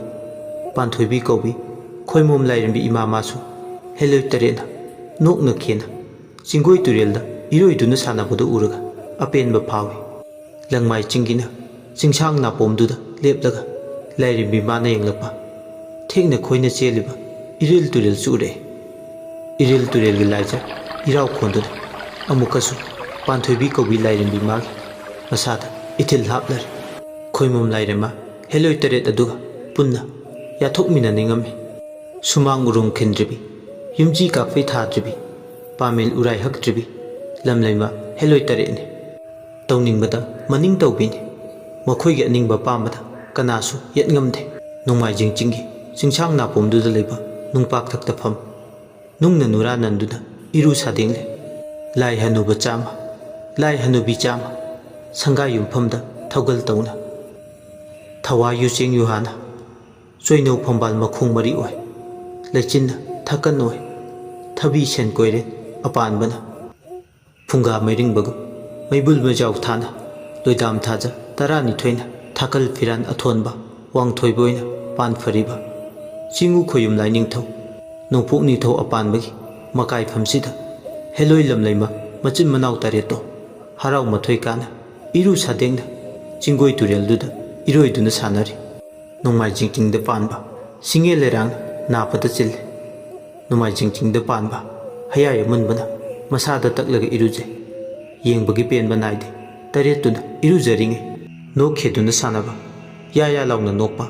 ꯄꯥꯟꯊꯣꯏꯕꯤ ꯀꯧꯕꯤ, ꯈꯣꯏꯃꯣꯝ ꯂꯥꯏꯔꯦꯝꯕꯤ ꯏꯃꯥ ꯃꯥꯁꯨ ꯍꯦꯂꯣꯏ ꯇꯔꯦꯠꯅ ꯅꯣꯛꯅ ꯈꯦꯅ ꯆꯤꯡꯒꯣꯏ ꯇꯨꯔꯦꯜꯗ ꯏꯔꯣꯏꯗꯨꯅ ꯁꯥꯟꯅꯕꯗꯨ ꯎꯔꯒ ꯑꯄꯦꯟꯕ ꯐꯥꯎꯏ꯫ ꯂꯪꯃꯥꯏ ꯆꯤꯡꯒꯤꯅ ꯆꯤꯡꯁꯥꯡ ꯅꯥꯄꯣꯝꯗꯨꯗ ꯂꯦꯞꯂꯒ ꯂꯥꯏꯔꯦꯝꯕꯤ ꯃꯥꯅ ꯌꯦꯡꯂꯛꯄ ꯊꯦꯡꯅ ꯈꯣꯏꯅ ꯆꯦꯜꯂꯤꯕ ꯏꯔꯤꯜ ꯇꯨꯔꯦꯜꯁꯨ ꯎꯔꯛꯏ꯫ ꯏꯔꯤꯜ ꯇꯨꯔꯦꯜꯒꯤ ꯂꯥꯏꯖ ꯏꯔꯥꯎ ꯈꯣꯟꯗꯨꯅ ꯑꯃꯨꯛꯀꯁꯨ ꯄꯥꯟꯊꯣꯏꯕꯤ ꯀꯧꯕꯤ ꯂꯥꯏꯔꯦꯝꯕꯤ ꯃꯥꯒꯤ ꯃꯁꯥꯗ ꯏꯊꯤꯜ ꯍꯥꯞꯂꯔꯦ꯫ ꯈꯣꯏꯃꯣꯝ ꯂꯥꯏꯔꯦꯝꯃ ꯍꯦꯂꯣꯏ ꯇꯔꯦꯠ ꯑꯗꯨꯒ ꯄꯨꯟꯅ ꯌꯥꯊꯣꯛꯃꯤꯟꯅꯅꯤꯡꯉꯝꯃꯤ꯫ ꯁꯨꯃꯥꯡ ꯎꯔꯨꯝ ꯈꯤꯟꯗ꯭ꯔꯤꯕꯤ, ꯌꯨꯝꯖꯤ ꯀꯥꯛꯐꯩ ꯊꯥꯗ꯭ꯔꯤꯕꯤ, ꯄꯥꯃꯦꯜ ꯎꯔꯥꯏ ꯍꯛꯇ꯭ꯔꯤꯕꯤ ꯂꯝꯂꯩꯃ ꯍꯦꯂꯣꯏ ꯇꯔꯦꯠꯅꯤ꯫ ꯇꯧꯅꯤꯡꯕꯗ ꯃꯅꯤꯡ ꯇꯧꯕꯤꯅꯤ꯫ ꯃꯈꯣꯏꯒꯤ ꯑꯅꯤꯡꯕ ꯄꯥꯝꯕꯗ ꯀꯅꯥꯁꯨ ꯌꯦꯠ ꯉꯝꯗꯦ꯫ ꯅꯣꯡꯃꯥꯏꯖꯤꯡ ꯆꯤꯡꯒꯤ ꯆꯤꯡꯁꯥꯡ ꯅꯥꯄꯣꯝꯗꯨꯗ ꯂꯩꯕ ꯅꯨꯡꯄꯥꯛ ꯊꯛꯇꯐꯝ ꯅꯨꯡꯅ ꯅꯨꯔꯥ ꯅꯟꯗꯨꯅ ꯏꯔꯨ ꯁꯥꯗꯦꯡꯂꯦ꯫ ꯂꯥꯏ ꯍꯅꯨꯕ ꯆꯥꯝꯃ, ꯂꯥꯏ ꯍꯅꯨꯕꯤ ꯆꯥꯝꯃ, ꯁꯪꯒꯥꯏ ꯌꯨꯝꯐꯝꯗ ꯊꯧꯒꯜ ꯇꯧꯅ꯫ ꯊꯋꯥ ꯌꯨꯆꯦꯡ ꯌꯨꯍꯥꯅ, ꯆꯣꯏꯅꯧ ꯐꯝꯕꯥꯜ ꯃꯈꯣꯡ ꯃꯔꯤ ꯑꯣꯏ꯫ ꯂꯩꯆꯤꯟꯅ ꯊꯥꯀꯟ ꯑꯣꯏ꯫ ꯊꯕꯤ ꯁꯦꯟ ꯀꯣꯏꯔꯦꯟ ꯑꯄꯥꯟꯕꯅ꯫ ꯐꯨꯡꯒꯥ ꯃꯩꯔꯤꯡꯕꯒꯨꯝ ꯃꯩꯕꯨꯜ ꯃꯩꯖꯥꯎ ꯊꯥꯅ, ꯂꯣꯏꯗꯥꯝ ꯊꯥꯖ ꯇꯔꯥꯅꯤꯊꯣꯏꯅ ꯊꯥꯀꯜ ꯐꯤꯔꯥꯟ ꯑꯊꯣꯟꯕ ꯋꯥꯡꯊꯣꯏꯕ ꯑꯣꯏꯅ ꯄꯥꯟ ꯐꯔꯤꯕ ꯆꯤꯡꯉꯨ ꯈꯣꯌꯨꯝ ꯂꯥꯏꯅꯤꯡꯊꯧ, ꯅꯣꯡꯄꯣꯛ ꯅꯤꯡꯊꯧ ꯑꯄꯥꯟꯕꯒꯤ ꯃꯀꯥꯏꯐꯝꯁꯤꯗ ꯍꯦꯂꯣꯏ ꯂꯝꯂꯩꯃ ꯃꯆꯤꯟ ꯃꯅꯥꯎ ꯇꯔꯦꯠꯇꯣ ꯍꯔꯥꯎ ꯃꯊꯣꯏ ꯀꯥꯅ ꯏꯔꯨ ꯁꯥꯗꯦꯡꯅ ꯆꯤꯡꯒꯣꯏ ꯇꯨꯔꯦꯜꯗꯨꯗ ꯏꯔꯣꯏꯗꯨꯅ ꯁꯥꯟꯅꯔꯤ꯫ ꯅꯣꯡꯃꯥꯏꯖꯤꯡ ꯆꯤꯡꯗ ꯄꯥꯟꯕ ꯁꯤꯡꯉꯦ ꯂꯩꯔꯥꯡ ꯅꯥꯄꯗ ꯆꯤꯜꯂꯦ꯫ ꯅꯣꯡꯃꯥꯏꯖꯤꯡ ꯆꯤꯡꯗ ꯄꯥꯟꯕ ꯍꯌꯥꯏ ꯑꯃꯨꯟꯕꯅ ꯃꯁꯥꯗ ꯇꯛꯂꯒ ꯏꯔꯨꯖꯩ꯫ ꯌꯦꯡꯕꯒꯤ ꯄꯦꯟꯕ ꯅꯥꯏꯗꯦ꯫ ꯇꯔꯦꯠꯇꯨꯅ ꯏꯔꯨꯖꯔꯤꯉꯩ ꯅꯣꯛꯈꯦꯗꯨꯅ ꯁꯥꯟꯅꯕ, ꯌꯥ ꯌꯥ ꯂꯥꯎꯅ ꯅꯣꯛꯄ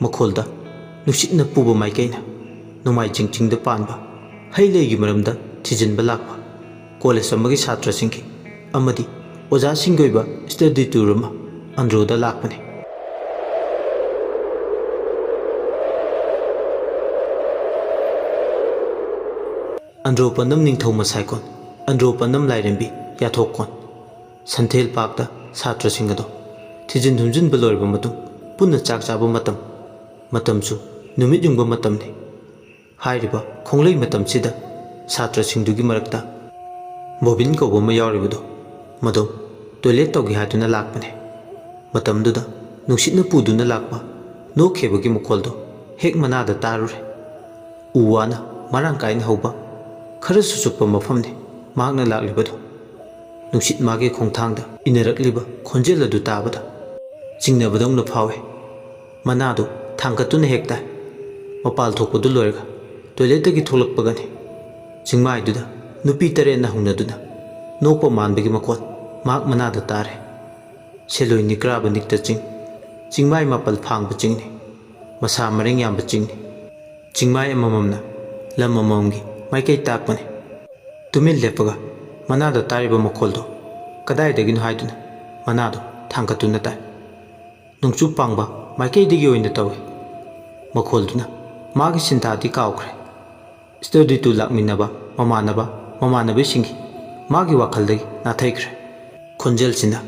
ꯃꯈꯣꯜꯗ ꯅꯨꯡꯁꯤꯠꯅ ꯄꯨꯕ ꯃꯥꯏꯀꯩꯅ ꯅꯣꯡꯃꯥꯏꯖꯤꯡ ꯆꯤꯡꯗ ꯄꯥꯟꯕ ꯍꯩ ꯂꯩꯒꯤ ꯃꯔꯝꯗ ꯊꯤꯖꯤꯟꯕ ꯂꯥꯛꯄ ꯀꯣꯂꯦꯖ ꯑꯃꯒꯤ ꯁꯥꯇ꯭ꯔꯁꯤꯡꯒꯤ ꯑꯃꯗꯤ ꯑꯣꯖꯥꯁꯤꯡꯒꯤ ꯑꯣꯏꯕ ꯁ꯭ꯇꯗꯤ ꯇꯨꯔ ꯑꯃ ꯑꯟꯗ꯭ꯔꯣꯗ ꯂꯥꯛꯄꯅꯤ꯫ ꯑꯟꯗ꯭ꯔꯣ ꯄꯅꯝ ꯅꯤꯡꯊꯧ ꯃꯁꯥꯏꯀꯣꯟ, ꯑꯟꯗ꯭ꯔꯣ ꯄꯅꯝ ꯂꯥꯏꯔꯦꯝꯕꯤ ꯌꯥꯊꯣꯛꯀꯣꯟ꯫ ꯁꯟꯊꯦꯜ ꯄꯥꯛꯇ ꯁꯥꯇ꯭ꯔꯁꯤꯡ ꯑꯗꯣ ꯊꯤꯖꯤꯟ ꯍꯨꯝꯖꯤꯟꯕ ꯂꯣꯏꯔꯕ ꯃꯇꯨꯡ ꯄꯨꯟꯅ ꯆꯥꯛ ꯆꯥꯕ ꯃꯇꯝ, ꯃꯇꯝꯁꯨ ꯅꯨꯃꯤꯠ ꯌꯨꯡꯕ ꯃꯇꯝꯅꯤ꯫ ꯍꯥꯏꯔꯤꯕ ꯈꯣꯡꯂꯩ ꯃꯇꯝꯁꯤꯗ ꯁꯥꯇ꯭ꯔꯁꯤꯡꯗꯨꯒꯤ ꯃꯔꯛꯇ ꯕꯣꯕꯤꯟ ꯀꯧꯕ ꯑꯃ ꯌꯥꯎꯔꯤꯕꯗꯨ ꯃꯗꯨ ꯇꯣꯏꯂꯦꯠ ꯇꯧꯒꯦ ꯍꯥꯏꯗꯨꯅ ꯂꯥꯛꯄꯅꯦ꯫ ꯃꯇꯝꯗꯨꯗ ꯅꯨꯡꯁꯤꯠꯅ ꯄꯨꯗꯨꯅ ꯂꯥꯛꯄ ꯅꯣꯛꯈꯤꯕꯒꯤ ꯃꯈꯣꯜꯗꯨ ꯍꯦꯛ ꯃꯅꯥꯗ ꯇꯥꯔꯨꯔꯦ꯫ ꯎ ꯋꯥꯅ ꯃꯔꯥꯡ ꯀꯥꯏꯅ ꯍꯧꯕ ꯈꯔꯁꯨ ꯆꯨꯞꯄ ꯃꯐꯝꯅꯤ ꯃꯍꯥꯛꯅ ꯂꯥꯛꯂꯤꯕꯗꯨ꯫ ꯅꯨꯡꯁꯤꯠ ꯃꯥꯒꯤ ꯈꯣꯡꯊꯥꯡꯗ ꯏꯟꯅꯔꯛꯂꯤꯕ ꯈꯣꯟꯖꯦꯜ ꯑꯗꯨ ꯇꯥꯕꯗ ꯆꯤꯡꯅꯕꯗꯧꯅ ꯐꯥꯎꯏ꯫ ꯃꯅꯥꯗꯨ ꯊꯥꯡꯒꯠꯇꯨꯅ ꯍꯦꯛ ꯇꯥꯏ꯫ ꯃꯄꯥꯜ ꯊꯣꯛꯄꯗꯨ ꯂꯣꯏꯔꯒ ꯇꯣꯏꯂꯦꯠꯇꯒꯤ ꯊꯣꯛꯂꯛꯄꯒꯅꯤ꯫ ꯆꯤꯡꯃꯥꯏꯗꯨꯗ ꯅꯨꯄꯤ ꯇꯔꯦꯠꯅ ꯍꯧꯅꯗꯨꯅ ꯅꯣꯛꯄ ꯃꯥꯟꯕꯒꯤ ꯃꯈꯣꯜ ꯃꯍꯥꯛ ꯃꯅꯥꯗ ꯇꯥꯔꯦ꯫ ꯁꯦꯂꯣꯏ ꯅꯤꯛꯀ꯭ꯔꯥꯕ ꯅꯤꯛꯇ ꯆꯤꯡ, ꯆꯤꯡꯃꯥꯏ ꯃꯥꯄꯜ ꯐꯥꯡꯕ ꯆꯤꯡꯅꯤ꯫ ꯃꯁꯥ ꯃꯔꯦꯡ ꯌꯥꯝꯕ ꯆꯤꯡꯅꯤ꯫ ꯆꯤꯡꯃꯥꯏ ꯑꯃꯃꯝꯅ ꯂꯝ ꯑꯃꯃꯝꯒꯤ ꯃꯥꯏꯀꯩ ꯇꯥꯛꯄꯅꯤ꯫ ꯇꯨꯃꯤꯟ ꯂꯦꯞꯄꯒ ꯃꯅꯥꯗ ꯇꯥꯔꯤꯕ ꯃꯈꯣꯜꯗꯨ ꯀꯗꯥꯏꯗꯒꯤꯅꯣ ꯍꯥꯏꯗꯨꯅ ꯃꯅꯥꯗꯨ ꯊꯥꯡꯒꯠꯇꯨꯅ ꯇꯥꯏ꯫ ꯅꯣꯡꯆꯨꯞ ꯄꯥꯡꯕ ꯃꯥꯏꯀꯩꯗꯒꯤ ꯑꯣꯏꯅ ꯇꯧꯏ꯫ ꯃꯈꯣꯜꯗꯨꯅ ꯃꯥꯒꯤ ꯁꯤꯟꯊꯥꯗꯤ ꯀꯥꯎꯈ꯭ꯔꯦ꯫ ꯁ꯭ꯇꯗꯤ ꯇꯨ ꯂꯥꯛꯃꯤꯟꯅꯕ ꯃꯃꯥꯟꯅꯕ ꯃꯃꯥꯟꯅꯕꯤꯁꯤꯡꯒꯤ ꯃꯥꯒꯤ ꯋꯥꯈꯜꯗꯒꯤ ꯅꯥꯊꯩꯈ꯭ꯔꯦ꯫ ꯈꯣꯟꯖꯦꯜꯁꯤꯅ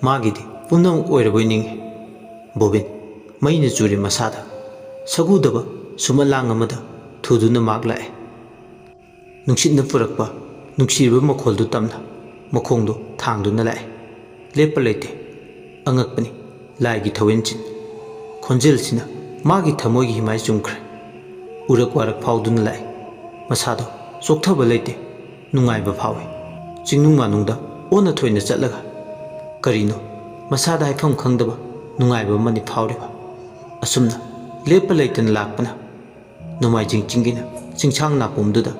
ꯃꯥꯒꯤꯗꯤ ꯄꯨꯝꯅꯃꯛ ꯑꯣꯏꯔꯕꯣꯏ ꯅꯤꯡꯏ꯫ ꯕꯣꯕꯤꯟ, ꯃꯩꯅ ꯆꯨꯔꯦ ꯃꯁꯥꯗ꯫ ꯁꯒꯨꯗꯕ ꯁꯨꯃꯂꯥꯡ ꯑꯃꯗ ꯊꯨꯗꯨꯅ ꯃꯍꯥꯛ ꯂꯥꯛꯑꯦ꯫ ꯅꯨꯡꯁꯤꯠꯅ ꯄꯨꯔꯛꯄ ꯅꯨꯡꯁꯤꯔꯕ ꯃꯈꯣꯜꯗꯨ ꯇꯝꯅ ꯃꯈꯣꯡꯗꯨ ꯊꯥꯡꯗꯨꯅ ꯂꯥꯛꯑꯦ꯫ ꯂꯦꯞꯄ ꯂꯩꯇꯦ꯫ ꯑꯉꯛꯄꯅꯤ꯫ ꯂꯥꯏꯒꯤ ꯊꯧꯋꯦꯟꯆꯤꯟ꯫ ꯈꯣꯟꯖꯦꯜꯁꯤꯅ ꯃꯥꯒꯤ ꯊꯃꯣꯏꯒꯤ ꯍꯤꯃꯥꯏ ꯆꯨꯝꯈ꯭ꯔꯦ꯫ ꯎꯔꯛ ꯋꯥꯔꯛ ꯐꯥꯎꯗꯨꯅ ꯂꯥꯛꯏ꯫ ꯃꯁꯥꯗꯣ ꯆꯣꯛꯊꯕ ꯂꯩꯇꯦ꯫ ꯅꯨꯡꯉꯥꯏꯕ ꯐꯥꯎꯏ꯫ ꯆꯤꯡꯅꯨꯡ ꯃꯥꯅꯨꯡꯗ ꯑꯣꯟꯅ ꯊꯣꯏꯅ ꯆꯠꯂꯒ ꯀꯔꯤꯅꯣ ꯃꯁꯥꯗ ꯍꯥꯏꯐꯝ ꯈꯪꯗꯕ ꯅꯨꯡꯉꯥꯏꯕ ꯑꯃꯅꯤ ꯐꯥꯎꯔꯤꯕ꯫ ꯑꯁꯨꯝꯅ ꯂꯦꯞꯄ ꯂꯩꯇꯅ ꯂꯥꯛꯄꯅ ꯅꯣꯡꯃꯥꯏꯖꯤꯡ ꯆꯤꯡꯒꯤꯅ ꯆꯤꯡꯁꯥꯡ ꯅꯥꯄꯣꯝꯗꯨꯗ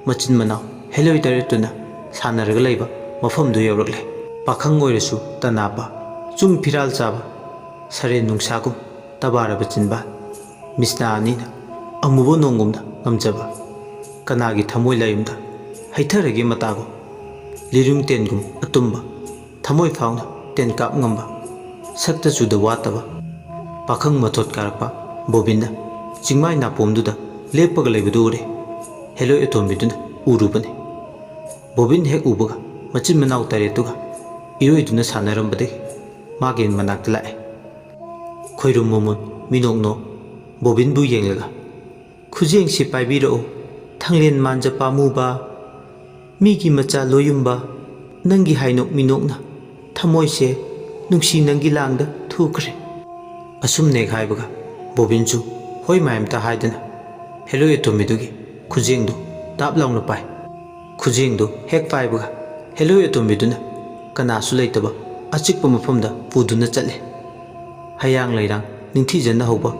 ꯃꯆꯤꯟ ꯃꯅꯥꯎ ꯍꯦꯂꯣꯏ ꯇꯔꯦꯠꯇꯨꯅ ꯁꯥꯟꯅꯔꯒ ꯂꯩꯕ ꯃꯐꯝꯗꯨ ꯌꯧꯔꯛꯂꯦ꯫ ꯄꯥꯈꯪ ꯑꯣꯏꯔꯁꯨ ꯇꯅꯥꯄꯥ, ꯆꯨꯡ ꯐꯤꯔꯥꯜ ꯆꯥꯕ, ꯁꯔꯦꯟ ꯅꯨꯡꯁꯥꯒꯨꯝ ꯇꯕꯥꯔꯕ ꯆꯤꯟꯕꯥꯜ, ꯃꯤꯁꯅꯥ ꯑꯅꯤꯅ ꯑꯃꯨꯕ ꯅꯣꯡꯒꯨꯝꯅ ꯉꯝꯖꯕ, ꯀꯅꯥꯒꯤ ꯊꯃꯣꯏ ꯂꯥꯏꯌꯨꯝꯗ ꯍꯩꯊꯔꯒꯦ ꯃꯇꯥꯒꯨꯝ, ꯂꯤꯔꯨꯡ ꯇꯦꯟꯒꯨꯝ ꯑꯇꯨꯝꯕ, ꯊꯃꯣꯏ ꯐꯥꯎꯅ ꯇꯦꯟꯀꯥꯞ ꯉꯝꯕ, ꯁꯛꯇ ꯆꯨꯗ ꯋꯥꯠꯇꯕ ꯄꯥꯈꯪ ꯃꯊꯣꯠ ꯀꯥꯔꯛꯄ ꯕꯣꯕꯤꯟꯅ ꯆꯤꯡꯃꯥꯏ ꯅꯥꯄꯣꯝꯗꯨꯗ ꯂꯦꯞꯄꯒ ꯂꯩꯕꯗꯨ ꯎꯔꯦ꯫ ꯍꯦꯂꯣꯏ ꯑꯇꯣꯝꯕꯤꯗꯨꯅ ꯎꯔꯨꯕꯅꯤ꯫ ꯕꯣꯕꯤꯟ ꯍꯦꯛ ꯎꯕꯒ ꯃꯆꯤꯟ ꯃꯅꯥꯎ ꯇꯔꯦꯠꯇꯨꯒ ꯏꯔꯣꯏꯗꯨꯅ ꯁꯥꯟꯅꯔꯝꯕꯗꯒꯤ ꯃꯥꯒꯤ ꯃꯅꯥꯛꯇ ꯂꯥꯛꯑꯦ꯫ ꯈꯣꯏꯔꯨꯝ ꯃꯃꯣꯟ ꯃꯤꯅꯣꯛꯅꯣ ꯕꯣꯕꯤꯟꯕꯨ ꯌꯦꯡꯂꯒ, "ꯈꯨꯖꯦꯡꯁꯤ ꯄꯥꯏꯕꯤꯔꯛꯎ, ꯊꯥꯡꯂꯦꯟ ꯃꯥꯟꯖ ꯄꯥꯝꯃꯨꯕ, ꯃꯤꯒꯤ ꯃꯆꯥ ꯂꯣꯌꯨꯝꯕ, ꯅꯪꯒꯤ ꯍꯥꯏꯅꯣꯛ ꯃꯤꯅꯣꯛꯅ ꯊꯃꯣꯏꯁꯦ ꯅꯨꯡꯁꯤ ꯅꯪꯒꯤ ꯂꯥꯡꯗ ꯊꯨꯈ꯭ꯔꯦ"꯫ ꯑꯁꯨꯝ ꯅꯦꯛ ꯍꯥꯏꯕꯒ ꯕꯣꯕꯤꯟꯁꯨ ꯍꯣꯏ ꯃꯥꯏ ꯑꯝꯇ ꯍꯥꯏꯗꯅ ꯍꯦꯂꯣꯏ ꯑꯇꯣꯝꯕꯤꯗꯨꯒꯤ ꯈꯨꯖꯦꯡꯗꯨ ꯇꯥꯞ ꯂꯥꯎꯅ ꯄꯥꯏ꯫ ꯈꯨꯖꯦꯡꯗꯨ ꯍꯦꯛ ꯄꯥꯏꯕꯒ ꯍꯦꯂꯣꯏ ꯑꯇꯣꯝꯕꯤꯗꯨꯅ ꯀꯅꯥꯁꯨ ꯂꯩꯇꯕ ꯑꯆꯤꯛꯄ ꯃꯐꯝꯗ ꯄꯨꯗꯨꯅ ꯆꯠꯂꯦ꯫ ꯍꯌꯥꯡ ꯂꯩꯔꯥꯡ ꯅꯤꯡꯊꯤꯖꯅ ꯍꯧꯕ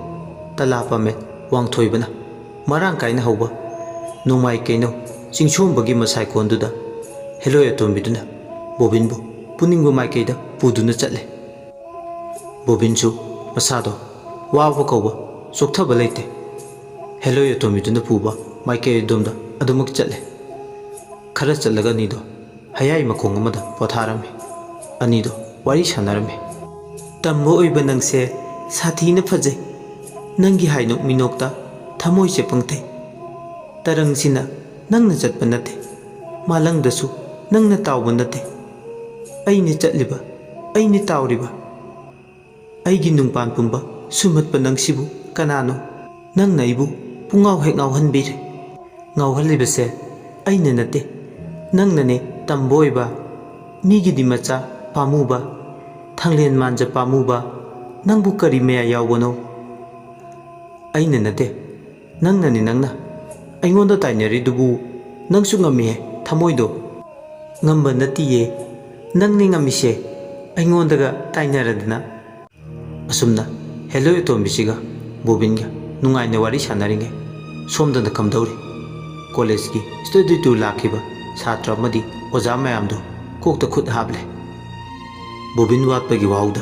ꯇꯂꯥ ꯄꯥꯃꯦꯟ ꯋꯥꯡꯊꯣꯏꯕꯅ ꯃꯔꯥꯡ ꯀꯥꯏꯅ ꯍꯧꯕ ꯅꯣꯡꯃꯥꯏ ꯀꯩꯅꯧ ꯆꯤꯡꯁꯣꯝꯕꯒꯤ ꯃꯁꯥꯏꯀꯣꯟꯗꯨꯗ ꯍꯦꯂꯣꯏ ꯑꯇꯣꯝꯕꯤꯗꯨꯅ ꯕꯣꯕꯤꯟꯕꯨ ꯄꯨꯅꯤꯡꯕ ꯃꯥꯏꯀꯩꯗ ꯄꯨꯗꯨꯅ ꯆꯠꯂꯦ꯫ ꯕꯣꯕꯤꯟꯁꯨ ꯃꯁꯥꯗꯣ ꯋꯥꯕ ꯀꯧꯕ ꯆꯣꯛꯊꯕ ꯂꯩꯇꯦ꯫ ꯍꯦꯂꯣꯏ ꯑꯇꯣꯝꯕꯤꯗꯨꯅ ꯄꯨꯕ ꯃꯥꯏꯀꯩ ꯑꯗꯣꯝꯗ ꯑꯗꯨꯃꯛ ꯆꯠꯂꯦ꯫ ꯈꯔ ꯆꯠꯂꯒ ꯑꯅꯤꯗꯣ ꯍꯌꯥꯏ ꯃꯈꯣꯡ ꯑꯃꯗ ꯄꯣꯊꯥꯔꯝꯃꯤ꯫ ꯑꯅꯤꯗꯣ ꯋꯥꯔꯤ ꯁꯥꯟꯅꯔꯝꯃꯤ꯫ "ꯇꯝꯕ ꯑꯣꯏꯕ ꯅꯪꯁꯦ ꯁꯥꯊꯤꯅ ꯐꯖꯩ꯫ ꯅꯪꯒꯤ ꯍꯥꯏꯅꯣꯛ ꯃꯤꯅꯣꯛꯇ ꯊꯃꯣꯏꯁꯦ ꯄꯪꯊꯩ꯫ ꯇꯔꯪꯁꯤꯅ ꯅꯪꯅ ꯆꯠꯄ ꯅꯠꯇꯦ, ꯃꯥꯂꯪꯗꯁꯨ ꯅꯪꯅ ꯇꯥꯎꯕ ꯅꯠꯇꯦ꯫ ꯑꯩꯅ ꯆꯠꯂꯤꯕ, ꯑꯩꯅ ꯇꯥꯎꯔꯤꯕ, ꯑꯩꯒꯤ ꯅꯨꯡꯄꯥꯟ ꯄꯨꯝꯕ ꯁꯨꯝꯍꯠꯄ ꯅꯪꯁꯤꯕꯨ ꯀꯅꯥꯅꯣ? ꯅꯪꯅ ꯑꯩꯕꯨ ꯄꯨꯡꯉꯥꯎ ꯍꯦꯛ ꯉꯥꯎꯍꯟꯕꯤꯔꯦ꯫ ꯉꯥꯎꯍꯜꯂꯤꯕꯁꯦ ꯑꯩꯅ ꯅꯠꯇꯦ, ꯅꯪꯅꯅꯦ ꯇꯝꯕ ꯑꯣꯏꯕ꯫ ꯃꯤꯒꯤꯗꯤ ꯃꯆꯥ ꯄꯥꯝꯃꯨꯕ, ꯊꯥꯡꯂꯦꯟ ꯃꯥꯟꯖ ꯄꯥꯝꯃꯨꯕ, ꯅꯪꯕꯨ ꯀꯔꯤ ꯃꯌꯥꯏ ꯌꯥꯎꯕꯅꯣ?" "ꯑꯩꯅ ꯅꯠꯇꯦ, ꯅꯪꯅꯅꯤ ꯅꯪꯅ꯫ ꯑꯩꯉꯣꯟꯗ ꯇꯥꯏꯅꯔꯤꯗꯨꯕꯨ ꯅꯪꯁꯨ ꯉꯝꯃꯤꯍꯦ ꯊꯃꯣꯏꯗꯣ꯫" "ꯉꯝꯕ ꯅꯠꯇꯤꯌꯦ, ꯅꯪꯅꯤ ꯉꯝꯃꯤꯁꯦ꯫ ꯑꯩꯉꯣꯟꯗꯒ ꯇꯥꯏꯅꯔꯗꯅ꯫" ꯑꯁꯨꯝꯅ ꯍꯦꯂꯣꯏ ꯑꯇꯣꯝꯕꯤꯁꯤꯒ ꯕꯣꯕꯤꯟꯒ ꯅꯨꯡꯉꯥꯏꯅ ꯋꯥꯔꯤ ꯁꯥꯟꯅꯔꯤꯉꯩ, ꯁꯣꯝꯗꯅ ꯀꯝꯗꯧꯔꯤ? ꯀꯣꯂꯦꯖꯀꯤ ꯁ꯭ꯇꯗꯤ ꯇꯨꯔ ꯂꯥꯛꯈꯤꯕ ꯁꯥꯇ꯭ꯔ ꯑꯃꯗꯤ ꯑꯣꯖꯥ ꯃꯌꯥꯝꯗꯨ ꯀꯣꯛꯇ ꯈꯨꯠ ꯍꯥꯞꯂꯦ꯫ ꯕꯣꯕꯤꯟ ꯋꯥꯠꯄꯒꯤ ꯋꯥꯍꯧꯗ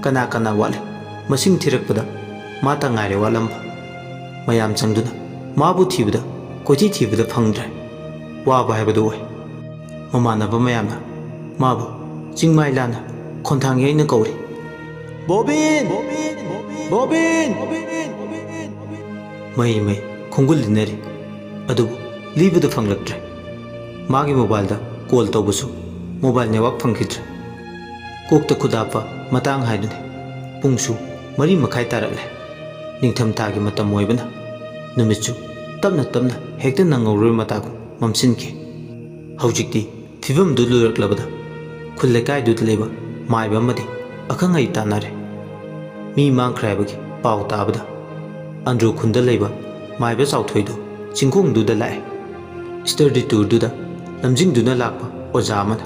ꯀꯅꯥ ꯀꯅꯥ ꯋꯥꯠꯂꯤ? ꯃꯁꯤꯡ ꯊꯤꯔꯛꯄꯗ ꯃꯥꯇ ꯉꯥꯏꯔꯦ ꯋꯥꯠꯂꯝꯕ꯫ ꯃꯌꯥꯝ ꯆꯪꯗꯨꯅ ꯃꯥꯕꯨ ꯊꯤꯕꯗ ꯀꯣꯏꯊꯤ ꯊꯤꯕꯗ ꯐꯪꯗ꯭ꯔꯦ꯫ ꯋꯥꯕ ꯍꯥꯏꯕꯗꯨ ꯑꯣꯏ꯫ ꯃꯃꯥꯟꯅꯕ ꯃꯌꯥꯝꯅ ꯃꯥꯕꯨ ꯆꯤꯡꯃꯥꯏ ꯂꯥꯟꯅ ꯈꯣꯟꯊꯥꯡ ꯌꯩꯅ ꯀꯧꯔꯤ꯫ "ꯕꯣꯕꯤꯟ! ꯕꯣꯕꯤꯟ! ꯃꯍꯩ ꯃꯍꯩ ꯈꯣꯡꯒꯨꯜ ꯂꯤꯟꯅꯔꯤ꯫ ꯑꯗꯨꯕꯨ ꯂꯤꯕꯗꯨ ꯐꯪꯂꯛꯇ꯭ꯔꯦ꯫ ꯃꯥꯒꯤ ꯃꯣꯕꯥꯏꯜꯗ ꯀꯣꯜ ꯇꯧꯕꯁꯨ ꯃꯣꯕꯥꯏꯜ ꯅꯦꯠꯋꯥꯛ ꯐꯪꯈꯤꯗ꯭ꯔꯦ꯫ ꯀꯣꯛꯇ ꯈꯨꯗꯥꯞꯄ ꯃꯇꯥꯡ ꯍꯥꯏꯗꯨꯅꯤ꯫ ꯄꯨꯡꯁꯨ ꯃꯔꯤ ꯃꯈꯥꯏ ꯇꯥꯔꯛꯂꯦ꯫ ꯅꯤꯡꯊꯝꯊꯥꯒꯤ ꯃꯇꯝ ꯑꯣꯏꯕꯅ ꯅꯨꯃꯤꯠꯁꯨ ꯇꯞꯅ ꯇꯞꯅ ꯍꯦꯛꯇ ꯅꯪꯍꯧꯔꯣꯏ ꯃꯇꯥꯒꯨꯝ ꯃꯝꯁꯤꯟꯈꯤ꯫ ꯍꯧꯖꯤꯛꯇꯤ ꯐꯤꯕꯝꯗꯨ ꯂꯣꯏꯔꯛꯂꯕꯗ ꯈꯨꯜ ꯂꯩꯀꯥꯏꯗꯨꯗ ꯂꯩꯕ ꯃꯥꯏꯕ ꯑꯃꯗꯤ ꯑꯈꯪ ꯑꯍꯩ ꯇꯥꯟꯅꯔꯦ꯫ ꯃꯤ ꯃꯥꯡꯈ꯭ꯔꯦ ꯍꯥꯏꯕꯒꯤ ꯄꯥꯎ ꯇꯥꯕꯗ ꯑꯟꯗ꯭ꯔꯣ ꯈꯨꯟꯗ ꯂꯩꯕ ꯃꯥꯏꯕ ꯆꯥꯎꯊꯣꯏꯗꯨ ꯆꯤꯡꯈꯣꯡꯗꯨꯗ ꯂꯥꯛꯑꯦ꯫ ꯁ꯭ꯇꯗꯤ ꯇꯨꯔꯗꯨꯗ ꯂꯝꯖꯤꯡꯗꯨꯅ ꯂꯥꯛꯄ ꯑꯣꯖꯥ ꯑꯃꯅ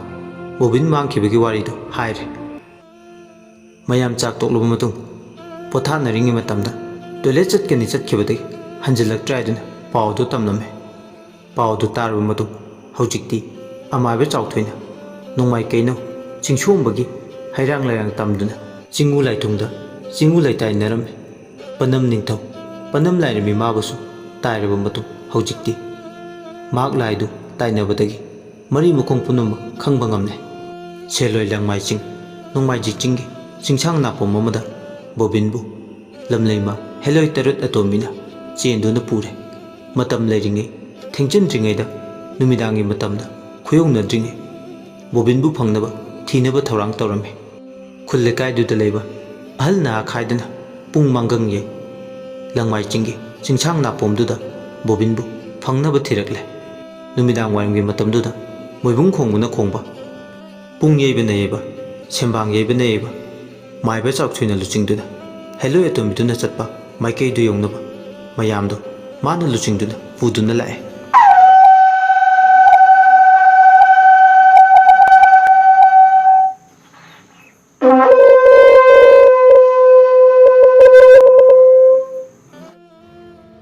ꯕꯣꯕꯤꯟ ꯃꯥꯡꯈꯤꯕꯒꯤ ꯋꯥꯔꯤꯗꯨ ꯍꯥꯏꯔꯦ꯫ ꯃꯌꯥꯝ ꯆꯥꯛ ꯇꯣꯛꯂꯕ ꯃꯇꯨꯡ ꯄꯣꯊꯥꯅꯔꯤꯉꯩ ꯃꯇꯝꯗ ꯇꯣꯏꯂꯦꯠ ꯆꯠꯀꯅꯤ ꯆꯠꯈꯤꯕꯗꯒꯤ ꯍꯟꯖꯤꯜꯂꯛꯇ꯭ꯔꯦ ꯍꯥꯏꯗꯨꯅ ꯄꯥꯎꯗꯨ ꯇꯝꯂꯝꯃꯦ꯫ ꯄꯥꯎꯗꯨ ꯇꯥꯔꯕ ꯃꯇꯨꯡ ꯍꯧꯖꯤꯛꯇꯤ ꯑꯃꯥꯏꯕ ꯆꯥꯎꯊꯣꯏꯅ ꯅꯣꯡꯃꯥꯏ ꯀꯩꯅꯧ ꯆꯤꯡꯁꯣꯡꯕꯒꯤ ꯍꯩꯔꯥꯡ ꯂꯩꯔꯥꯡ ꯇꯝꯗꯨꯅ ꯆꯤꯡꯉꯨ ꯂꯥꯏꯊꯨꯡꯗ ꯆꯤꯡꯉꯨ ꯂꯩꯇꯥꯏꯅꯔꯝꯃꯤ꯫ ꯄꯅꯝ ꯅꯤꯡꯊꯧ, ꯄꯅꯝ ꯂꯥꯏꯔꯦꯝꯕꯤ ꯃꯥꯕꯨꯁꯨ ꯇꯥꯏꯔꯕ ꯃꯇꯨꯡ ꯍꯧꯖꯤꯛꯇꯤ ꯃꯍꯥꯛ ꯂꯥꯏꯗꯨ ꯇꯥꯏꯅꯕꯗꯒꯤ ꯃꯔꯤ ꯃꯈꯣꯡ ꯄꯨꯝꯅꯃꯛ ꯈꯪꯕ ꯉꯝꯂꯦ꯫ ꯁꯦꯜꯂꯣꯏ ꯂꯪꯃꯥꯏ ꯆꯤꯡ, ꯅꯣꯡꯃꯥꯏꯖꯤ ꯆꯤꯡꯒꯤ ꯆꯤꯡꯁꯥꯡ ꯅꯥꯄꯣꯝ ꯑꯃꯗ ꯕꯣꯕꯤꯟꯕꯨ ꯂꯝꯂꯩꯃ ꯍꯦꯂꯣꯏ ꯇꯔꯨꯠ ꯑꯇꯣꯝꯕꯤꯅ ꯆꯦꯟꯗꯨꯅ ꯄꯨꯔꯦ꯫ ꯃꯇꯝ ꯂꯩꯔꯤꯉꯩ, ꯊꯦꯡꯖꯤꯟꯗ꯭ꯔꯤꯉꯩꯗ, ꯅꯨꯃꯤꯗꯥꯡꯒꯤ ꯃꯇꯝꯗ ꯈꯨꯌꯧꯅꯗ꯭ꯔꯤꯉꯩ ꯕꯣꯕꯤꯟꯕꯨ ꯐꯪꯅꯕ ꯊꯤꯅꯕ ꯊꯧꯔꯥꯡ ꯇꯧꯔꯝꯃꯤ꯫ ꯈꯨꯜ ꯂꯩꯀꯥꯏꯗꯨꯗ ꯂꯩꯕ ꯑꯍꯜ ꯅꯍꯥ ꯈꯥꯏꯗꯅ ꯄꯨꯡ ꯃꯥꯡꯒꯪ ꯌꯩ꯫ ꯂꯪꯃꯥꯏ ꯆꯤꯡꯒꯤ ꯆꯤꯡꯁꯥꯡ ꯅꯥꯄꯣꯝꯗꯨꯗ ꯕꯣꯕꯤꯟꯕꯨ ꯐꯪꯅꯕ ꯊꯤꯔꯛꯂꯦ꯫ ꯅꯨꯃꯤꯗꯥꯡ ꯋꯥꯏꯔꯝꯒꯤ ꯃꯇꯝꯗꯨꯗ ꯃꯣꯏꯕꯨꯡ ꯈꯣꯡꯕꯅ ꯈꯣꯡꯕ ꯄꯨꯡ ꯌꯩꯕꯅ ꯌꯩꯕ, ꯁꯦꯝꯕꯥꯡ ꯌꯩꯕꯅ ꯌꯩꯕ, ꯃꯥꯏꯕ ꯆꯥꯎꯊꯣꯏꯅ ꯂꯨꯆꯤꯡꯗꯨꯅ ꯍꯦꯂꯣꯏ ꯑꯇꯣꯝꯕꯤꯗꯨꯅ ꯆꯠꯄ ꯃꯥꯏꯀꯩꯗꯨ ꯌꯧꯅꯕ ꯃꯌꯥꯝꯗꯨ ꯃꯥꯅ ꯂꯨꯆꯤꯡꯗꯨꯅ ꯄꯨꯗꯨꯅ ꯂꯥꯛꯑꯦ꯫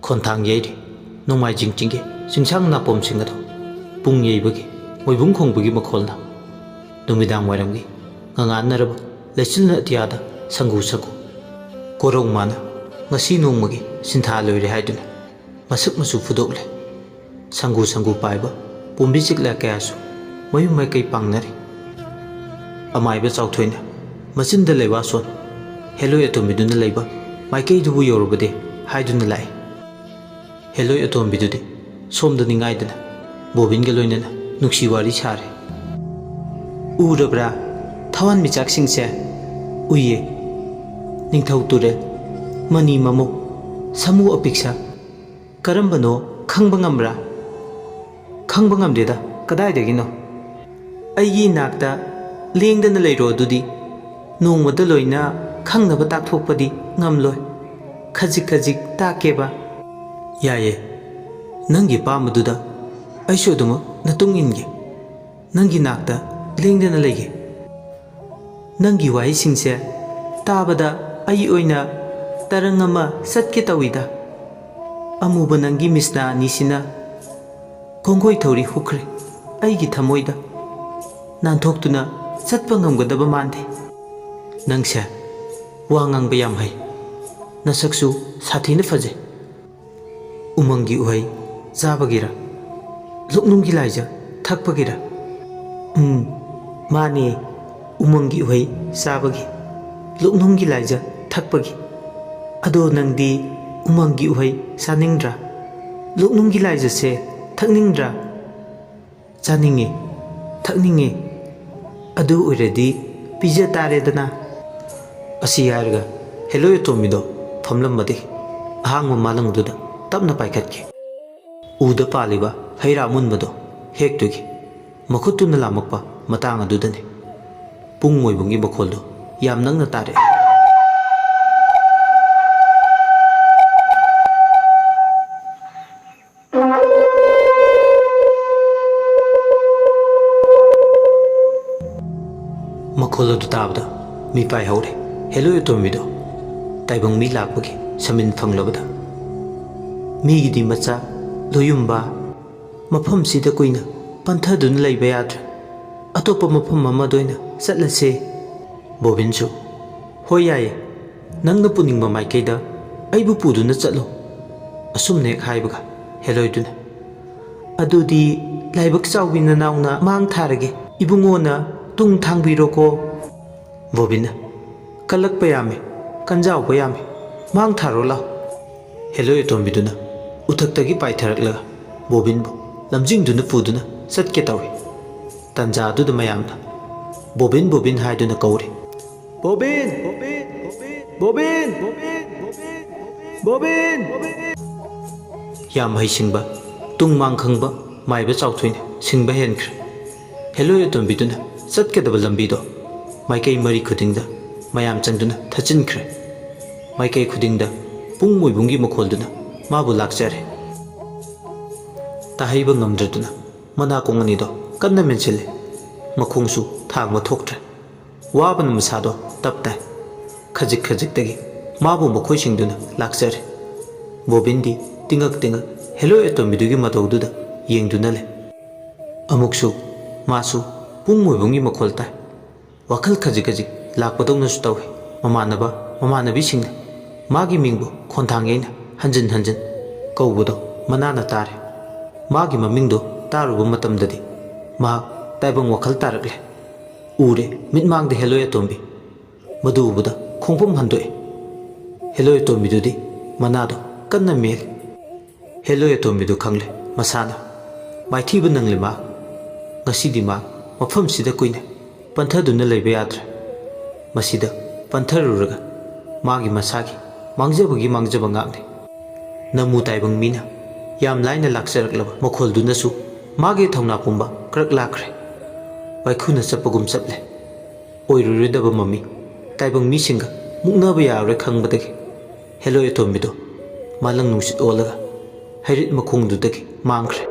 ꯀꯣꯟꯊꯥꯡ ꯌꯩꯔꯤ ꯅꯣꯡꯃꯥꯏꯖꯤꯡ ꯆꯤꯡꯒꯤ ꯆꯤꯡꯁꯥꯡ ꯅꯥꯄꯣꯝꯁꯤꯡ ꯑꯗꯣ ꯄꯨꯡ ꯌꯩꯕꯒꯤ ꯃꯣꯏꯕꯨꯡ ꯈꯣꯡꯕꯒꯤ ꯃꯈꯣꯜꯅ ꯅꯨꯃꯤꯗꯥꯡ ꯋꯥꯏꯔꯝꯒꯤ ꯉꯉꯥꯟꯅꯔꯕ ꯂꯩꯆꯤꯜ ꯑꯇꯤꯌꯥꯗ ꯁꯪꯒꯨ ꯁꯪꯒꯨ ꯀꯣꯔꯧ ꯃꯥꯅ ꯉꯁꯤ ꯅꯣꯡꯃꯒꯤ ꯁꯤꯟꯊꯥ ꯂꯣꯏꯔꯦ ꯍꯥꯏꯗꯨꯅ ꯃꯁꯛ ꯃꯆꯨ ꯐꯨꯗꯣꯛꯂꯦ꯫ ꯁꯪꯒꯨ ꯁꯪꯒꯨ ꯄꯥꯏꯕ ꯄꯣꯝꯕꯤ ꯆꯤꯛꯂꯥ ꯀꯌꯥꯁꯨ ꯃꯌꯨꯝ ꯃꯥꯏꯀꯩ ꯄꯥꯡꯅꯔꯤ꯫ ꯑꯃꯥꯏꯕ ꯆꯥꯎꯊꯣꯏꯅ ꯃꯆꯤꯟꯗ ꯂꯩꯋꯥ ꯁꯣꯟ ꯍꯦꯂꯣꯏ ꯑꯇꯣꯝꯕꯤꯗꯨꯅ ꯂꯩꯕ ꯃꯥꯏꯀꯩꯗꯨꯕꯨ ꯌꯧꯔꯕꯗꯤ ꯍꯥꯏꯗꯨꯅ ꯂꯥꯛꯏ꯫ ꯍꯦꯂꯣꯏ ꯑꯇꯣꯝꯕꯤꯗꯨꯗꯤ ꯁꯣꯝꯗ ꯅꯤꯡꯉꯥꯏꯗꯅ ꯕꯣꯕꯤꯟꯒ ꯂꯣꯏꯅꯅ ꯅꯨꯡꯁꯤ ꯋꯥꯔꯤ ꯁꯥꯔꯦ꯫ ꯎꯔꯕ꯭ꯔꯥ ꯊꯋꯥꯟꯃꯤꯆꯥꯛꯁꯤꯡꯁꯦ? ꯎꯏꯌꯦ꯫ ꯅꯤꯡꯊꯧ ꯇꯨꯔꯦꯜ, ꯃꯅꯤ ꯃꯃꯧ, ꯁꯥꯃꯨ ꯑꯄꯤꯛꯁꯛ, ꯀꯔꯝꯕꯅꯣ ꯈꯪꯕ ꯉꯝꯕ꯭ꯔꯥ? ꯈꯪꯕ ꯉꯝꯗꯦꯗ, ꯀꯗꯥꯏꯗꯒꯤꯅꯣ? ꯑꯩꯒꯤ ꯏꯅꯥꯛꯇ ꯂꯦꯡꯗꯅ ꯂꯩꯔꯣ ꯑꯗꯨꯗꯤ꯫ ꯅꯣꯡꯃꯗ ꯂꯣꯏꯅ ꯈꯪꯅꯕ ꯇꯥꯛꯊꯣꯛꯄꯗꯤ ꯉꯝꯂꯣꯏ꯫ ꯈꯖꯤꯛ ꯈꯖꯤꯛ ꯇꯥꯛꯀꯦꯕ꯫ ꯌꯥꯏꯌꯦ, ꯅꯪꯒꯤ ꯑꯄꯥꯝꯕꯗꯨꯗ ꯑꯩꯁꯨ ꯑꯗꯨꯃꯛ ꯅꯇꯨꯡ ꯏꯟꯒꯦ꯫ ꯅꯪꯒꯤ ꯅꯥꯛꯇ ꯂꯦꯡꯗꯅ ꯂꯩꯒꯦ꯫ ꯅꯪꯒꯤ ꯋꯥꯍꯩꯁꯤꯡꯁꯦ ꯇꯥꯕꯗ ꯑꯩ ꯑꯣꯏꯅ ꯇꯔꯪ ꯑꯃ ꯆꯠꯀꯦ ꯇꯧꯏꯗ꯫ ꯑꯃꯨꯕ ꯅꯪꯒꯤ ꯃꯤꯁꯅꯥ ꯑꯅꯤꯁꯤꯅ ꯀꯣꯡꯒꯣꯏ ꯊꯧꯔꯤ ꯍꯨꯛꯈ꯭ꯔꯦ ꯑꯩꯒꯤ ꯊꯃꯣꯏꯗ꯫ ꯅꯥꯟꯊꯣꯛꯇꯨꯅ ꯆꯠꯄ ꯉꯝꯒꯗꯕ ꯃꯥꯟꯗꯦ꯫ ꯅꯪꯁꯦ ꯋꯥ ꯉꯥꯡꯕ ꯌꯥꯝ ꯍꯩ꯫ ꯅꯁꯛꯁꯨ ꯁꯥꯊꯤꯅ ꯐꯖꯩ꯫ ꯎꯃꯪꯒꯤ ꯎꯍꯩ ꯆꯥꯕꯒꯤꯔ? ꯂꯨꯛꯅꯨꯡꯒꯤ ꯂꯥꯏꯖ ꯊꯛꯄꯒꯤꯔ? ꯎꯝ, ꯃꯥꯅꯦ, ꯎꯃꯪꯒꯤ ꯎꯍꯩ ꯆꯥꯕꯒꯤ, ꯂꯨꯛꯅꯨꯡꯒꯤ ꯂꯥꯏꯖ ꯊꯛꯄꯒꯤ꯫ ꯑꯗꯣ ꯅꯪꯗꯤ ꯎꯃꯪꯒꯤ ꯎꯍꯩ ꯆꯥꯅꯤꯡꯗ꯭ꯔꯥ? ꯂꯨꯛꯅꯨꯡꯒꯤ ꯂꯥꯏꯖꯁꯦ ꯊꯛꯅꯤꯡꯗ꯭ꯔꯥ? ꯆꯥꯅꯤꯡꯉꯤ, ꯊꯛꯅꯤꯡꯉꯤ꯫ ꯑꯗꯨ ꯑꯣꯏꯔꯗꯤ ꯄꯤꯖ ꯇꯥꯔꯦꯗꯅ꯫ ꯑꯁꯤ ꯍꯥꯏꯔꯒ ꯍꯦꯂꯣꯏ ꯑꯇꯣꯝꯕꯤꯗꯣ ꯐꯝꯂꯝꯕꯗꯒꯤ ꯑꯍꯥꯡꯕ ꯃꯥꯂꯪꯗꯨꯗ ꯇꯞꯅ ꯄꯥꯏꯈꯠꯈꯤ꯫ ꯎꯗ ꯄꯥꯜꯂꯤꯕ ꯍꯩ ꯔꯥ ꯑꯃꯨꯟꯕꯗꯣ ꯍꯦꯛꯇꯨꯒꯤ ꯃꯈꯨꯠꯇꯨꯅ ꯂꯥꯝꯃꯛꯄ ꯃꯇꯥꯡ ꯑꯗꯨꯗꯅꯤ꯫ ꯄꯨꯡ ꯃꯣꯏꯕꯨꯡꯒꯤ ꯃꯈꯣꯜꯗꯨ ꯌꯥꯝ ꯅꯛꯅ ꯇꯥꯔꯛꯑꯦ꯫ ꯃꯈꯣꯜ ꯑꯗꯨ ꯇꯥꯕꯗ ꯃꯤꯄꯥꯏ ꯍꯧꯔꯦ꯫ ꯍꯦꯂꯣꯏ ꯑꯇꯣꯝꯕꯤꯗꯣ ꯇꯥꯏꯕꯪ ꯃꯤ ꯂꯥꯛꯄꯒꯤ ꯁꯃꯤꯟ ꯐꯪꯂꯕꯗ ꯃꯤꯒꯤꯗꯤ ꯃꯆꯥ, ꯂꯣꯌꯨꯝꯕ, ꯃꯐꯝꯁꯤꯗ ꯀꯨꯏꯅ ꯄꯟꯊꯗꯨꯅ ꯂꯩꯕ ꯌꯥꯗ꯭ꯔꯦ꯫ ꯑꯇꯣꯞꯄ ꯃꯐꯝ ꯑꯃꯗ ꯑꯣꯏꯅ ꯆꯠꯂꯁꯦ꯫ ꯕꯣꯕꯤꯟꯁꯨ, "ꯍꯣꯏ, ꯌꯥꯏꯌꯦ꯫ ꯅꯪꯅ ꯄꯨꯅꯤꯡꯕ ꯃꯥꯏꯀꯩꯗ ꯑꯩꯕꯨ ꯄꯨꯗꯨꯅ ꯆꯠꯂꯣ"꯫ ꯑꯁꯨꯝꯅ ꯍꯦꯛ ꯍꯥꯏꯕꯒ ꯍꯦꯂꯣꯏꯗꯨꯅ, "ꯑꯗꯨꯗꯤ ꯂꯥꯏꯕꯛ ꯆꯥꯎꯕꯤ ꯅꯅꯥꯎꯅ ꯃꯥꯡ ꯊꯥꯔꯒꯦ꯫ ꯏꯕꯨꯡꯉꯣꯅ ꯇꯨꯡ ꯊꯥꯡꯕꯤꯔꯣꯀꯣ"꯫ ꯕꯣꯕꯤꯟꯅ, "ꯀꯜꯂꯛꯄ ꯌꯥꯝꯃꯤ, ꯀꯟꯖꯥꯎꯕ ꯌꯥꯝꯃꯤ, ꯃꯥꯡ ꯊꯥꯔꯣ ꯂꯥꯎ"꯫ ꯍꯦꯂꯣꯏ ꯑꯇꯣꯝꯕꯤꯗꯨꯅ ꯎꯊꯛꯇꯒꯤ ꯄꯥꯏꯊꯔꯛꯂꯒ ꯕꯣꯕꯤꯟꯕꯨ ꯂꯝꯖꯤꯡꯗꯨꯅ ꯄꯨꯗꯨꯅ ꯆꯠꯀꯦ ꯇꯧꯏ꯫ ꯇꯟꯖꯥ ꯑꯗꯨꯗ ꯃꯌꯥꯝꯅ "ꯕꯣꯕꯤꯟ, ꯕꯣꯕꯤꯟ" ꯍꯥꯏꯗꯨꯅ ꯀꯧꯔꯤ꯫ "ꯕꯣꯕꯤꯟ! ꯕꯣꯕꯤꯟ! ꯕꯣꯕꯤꯟ! ꯕꯣꯕꯤꯟ!" ꯌꯥꯝ ꯍꯩꯁꯤꯡꯕ, ꯇꯨꯡ ꯃꯥꯡ ꯈꯪꯕ ꯃꯥꯏꯕ ꯆꯥꯎꯊꯣꯏꯅ ꯁꯤꯡꯕ ꯍꯦꯟꯈ꯭ꯔꯦ꯫ ꯍꯦꯂꯣꯏ ꯑꯇꯣꯝꯕꯤꯗꯨꯅ ꯆꯠꯀꯗꯕ ꯂꯝꯕꯤꯗꯣ ꯃꯥꯏꯀꯩ ꯃꯔꯤ ꯈꯨꯗꯤꯡꯗ ꯃꯌꯥꯝ ꯆꯪꯗꯨꯅ ꯊꯠꯆꯤꯟꯈ꯭ꯔꯦ꯫ ꯃꯥꯏꯀꯩ ꯈꯨꯗꯤꯡꯗ ꯄꯨꯡ ꯃꯣꯏꯕꯨꯡꯒꯤ ꯃꯈꯣꯜꯗꯨꯅ ꯃꯥꯕꯨ ꯂꯥꯛꯆꯔꯦ꯫ ꯇꯥꯍꯩꯕ ꯉꯝꯗ꯭ꯔꯗꯨꯅ ꯃꯅꯥꯀꯣꯡ ꯑꯅꯤꯗꯣ ꯀꯟꯅ ꯃꯦꯟꯁꯤꯜꯂꯦ꯫ ꯃꯈꯣꯡꯁꯨ ꯊꯥꯡꯕ ꯊꯣꯛꯇ꯭ꯔꯦ꯫ ꯋꯥꯕꯅ ꯃꯁꯥꯗꯣ ꯇꯞ ꯇꯥꯏ꯫ ꯈꯖꯤꯛ ꯈꯖꯤꯛꯇꯒꯤ ꯃꯥꯕꯨ ꯃꯈꯣꯏꯁꯤꯡꯗꯨꯅ ꯂꯥꯛꯆꯔꯦ꯫ ꯕꯣꯕꯤꯟꯗꯤ ꯇꯤꯡꯉꯛ ꯇꯤꯡꯉꯛ ꯍꯦꯂꯣꯏ ꯑꯇꯣꯝꯕꯤꯗꯨꯒꯤ ꯃꯇꯧꯗꯨꯗ ꯌꯦꯡꯗꯨꯅ ꯂꯩ꯫ ꯑꯃꯨꯛꯁꯨ ꯃꯥꯁꯨ ꯄꯨꯡ ꯃꯣꯏꯕꯨꯡꯒꯤ ꯃꯈꯣꯜ ꯇꯥꯏ꯫ ꯋꯥꯈꯜ ꯈꯖꯤꯛ ꯈꯖꯤꯛ ꯂꯥꯛꯄꯗꯧꯅꯁꯨ ꯇꯧꯏ꯫ ꯃꯃꯥꯟꯅꯕ ꯃꯃꯥꯟꯅꯕꯤꯁꯤꯡꯅ ꯃꯥꯒꯤ ꯃꯤꯡꯕꯨ ꯈꯣꯟꯊꯥꯡ ꯌꯩꯅ ꯍꯟꯖꯤꯟ ꯍꯟꯖꯤꯟ ꯀꯧꯕꯗꯣ ꯃꯅꯥꯅ ꯇꯥꯔꯦ꯫ ꯃꯥꯒꯤ ꯃꯃꯤꯡꯗꯣ ꯇꯥꯔꯨꯕ ꯃꯇꯝꯗꯗꯤ ꯃꯍꯥꯛ ꯇꯥꯏꯕꯪ ꯋꯥꯈꯜ ꯇꯥꯔꯛꯂꯦ꯫ ꯎꯔꯦ ꯃꯤꯠꯃꯥꯡꯗ ꯍꯦꯂꯣꯏ ꯑꯇꯣꯝꯕꯤ꯫ ꯃꯗꯨ ꯎꯕꯗ ꯈꯣꯡꯐꯝ ꯍꯟꯗꯣꯛꯑꯦ꯫ ꯍꯦꯂꯣꯏ ꯑꯇꯣꯝꯕꯤꯗꯨꯗꯤ ꯃꯅꯥꯗꯣ ꯀꯟꯅ ꯃꯦꯜꯂꯤ꯫ ꯍꯦꯂꯣꯏ ꯑꯇꯣꯝꯕꯤꯗꯨ ꯈꯪꯂꯦ ꯃꯁꯥꯅ ꯃꯥꯏꯊꯤꯕ ꯅꯪꯂꯦ ꯃꯥ꯫ ꯉꯁꯤꯗꯤ ꯃꯥ ꯃꯐꯝꯁꯤꯗ ꯀꯨꯏꯅ ꯄꯟꯊꯗꯨꯅ ꯂꯩꯕ ꯌꯥꯗ꯭ꯔꯦ꯫ ꯃꯁꯤꯗ ꯄꯟꯊꯔꯨꯔꯒ ꯃꯥꯒꯤ ꯃꯁꯥꯒꯤ ꯃꯥꯡꯖꯕꯒꯤ ꯃꯥꯡꯖꯕ ꯉꯥꯛꯅꯤ꯫ ꯅꯃꯨ ꯇꯥꯏꯕꯪ ꯃꯤꯅ ꯌꯥꯝ ꯂꯥꯏꯅ ꯂꯥꯛꯆꯔꯛꯂꯕ ꯃꯈꯣꯜꯗꯨꯅꯁꯨ ꯃꯥꯒꯤ ꯊꯧꯅꯥ ꯄꯨꯝꯕ ꯀ꯭ꯔꯛ ꯂꯥꯛꯈ꯭ꯔꯦ꯫ ꯋꯥꯏꯈꯨꯅ ꯆꯠꯄꯒꯨꯝ ꯆꯠꯂꯦ꯫ ꯑꯣꯏꯔꯨꯔꯣꯏꯗꯕ ꯃꯃꯤ ꯇꯥꯏꯕꯪ ꯃꯤꯁꯤꯡꯒ ꯃꯨꯛꯅꯕ ꯌꯥꯔꯔꯣꯏ ꯈꯪꯕꯗꯒꯤ ꯍꯦꯂꯣꯏ ꯑꯇꯣꯝꯕꯤꯗꯣ ꯃꯥꯂꯪ ꯅꯨꯡꯁꯤꯠ ꯑꯣꯜꯂꯒ ꯍꯩꯔꯤꯠ ꯃꯈꯣꯡꯗꯨꯗꯒꯤ ꯃꯥꯡꯈ꯭ꯔꯦ꯫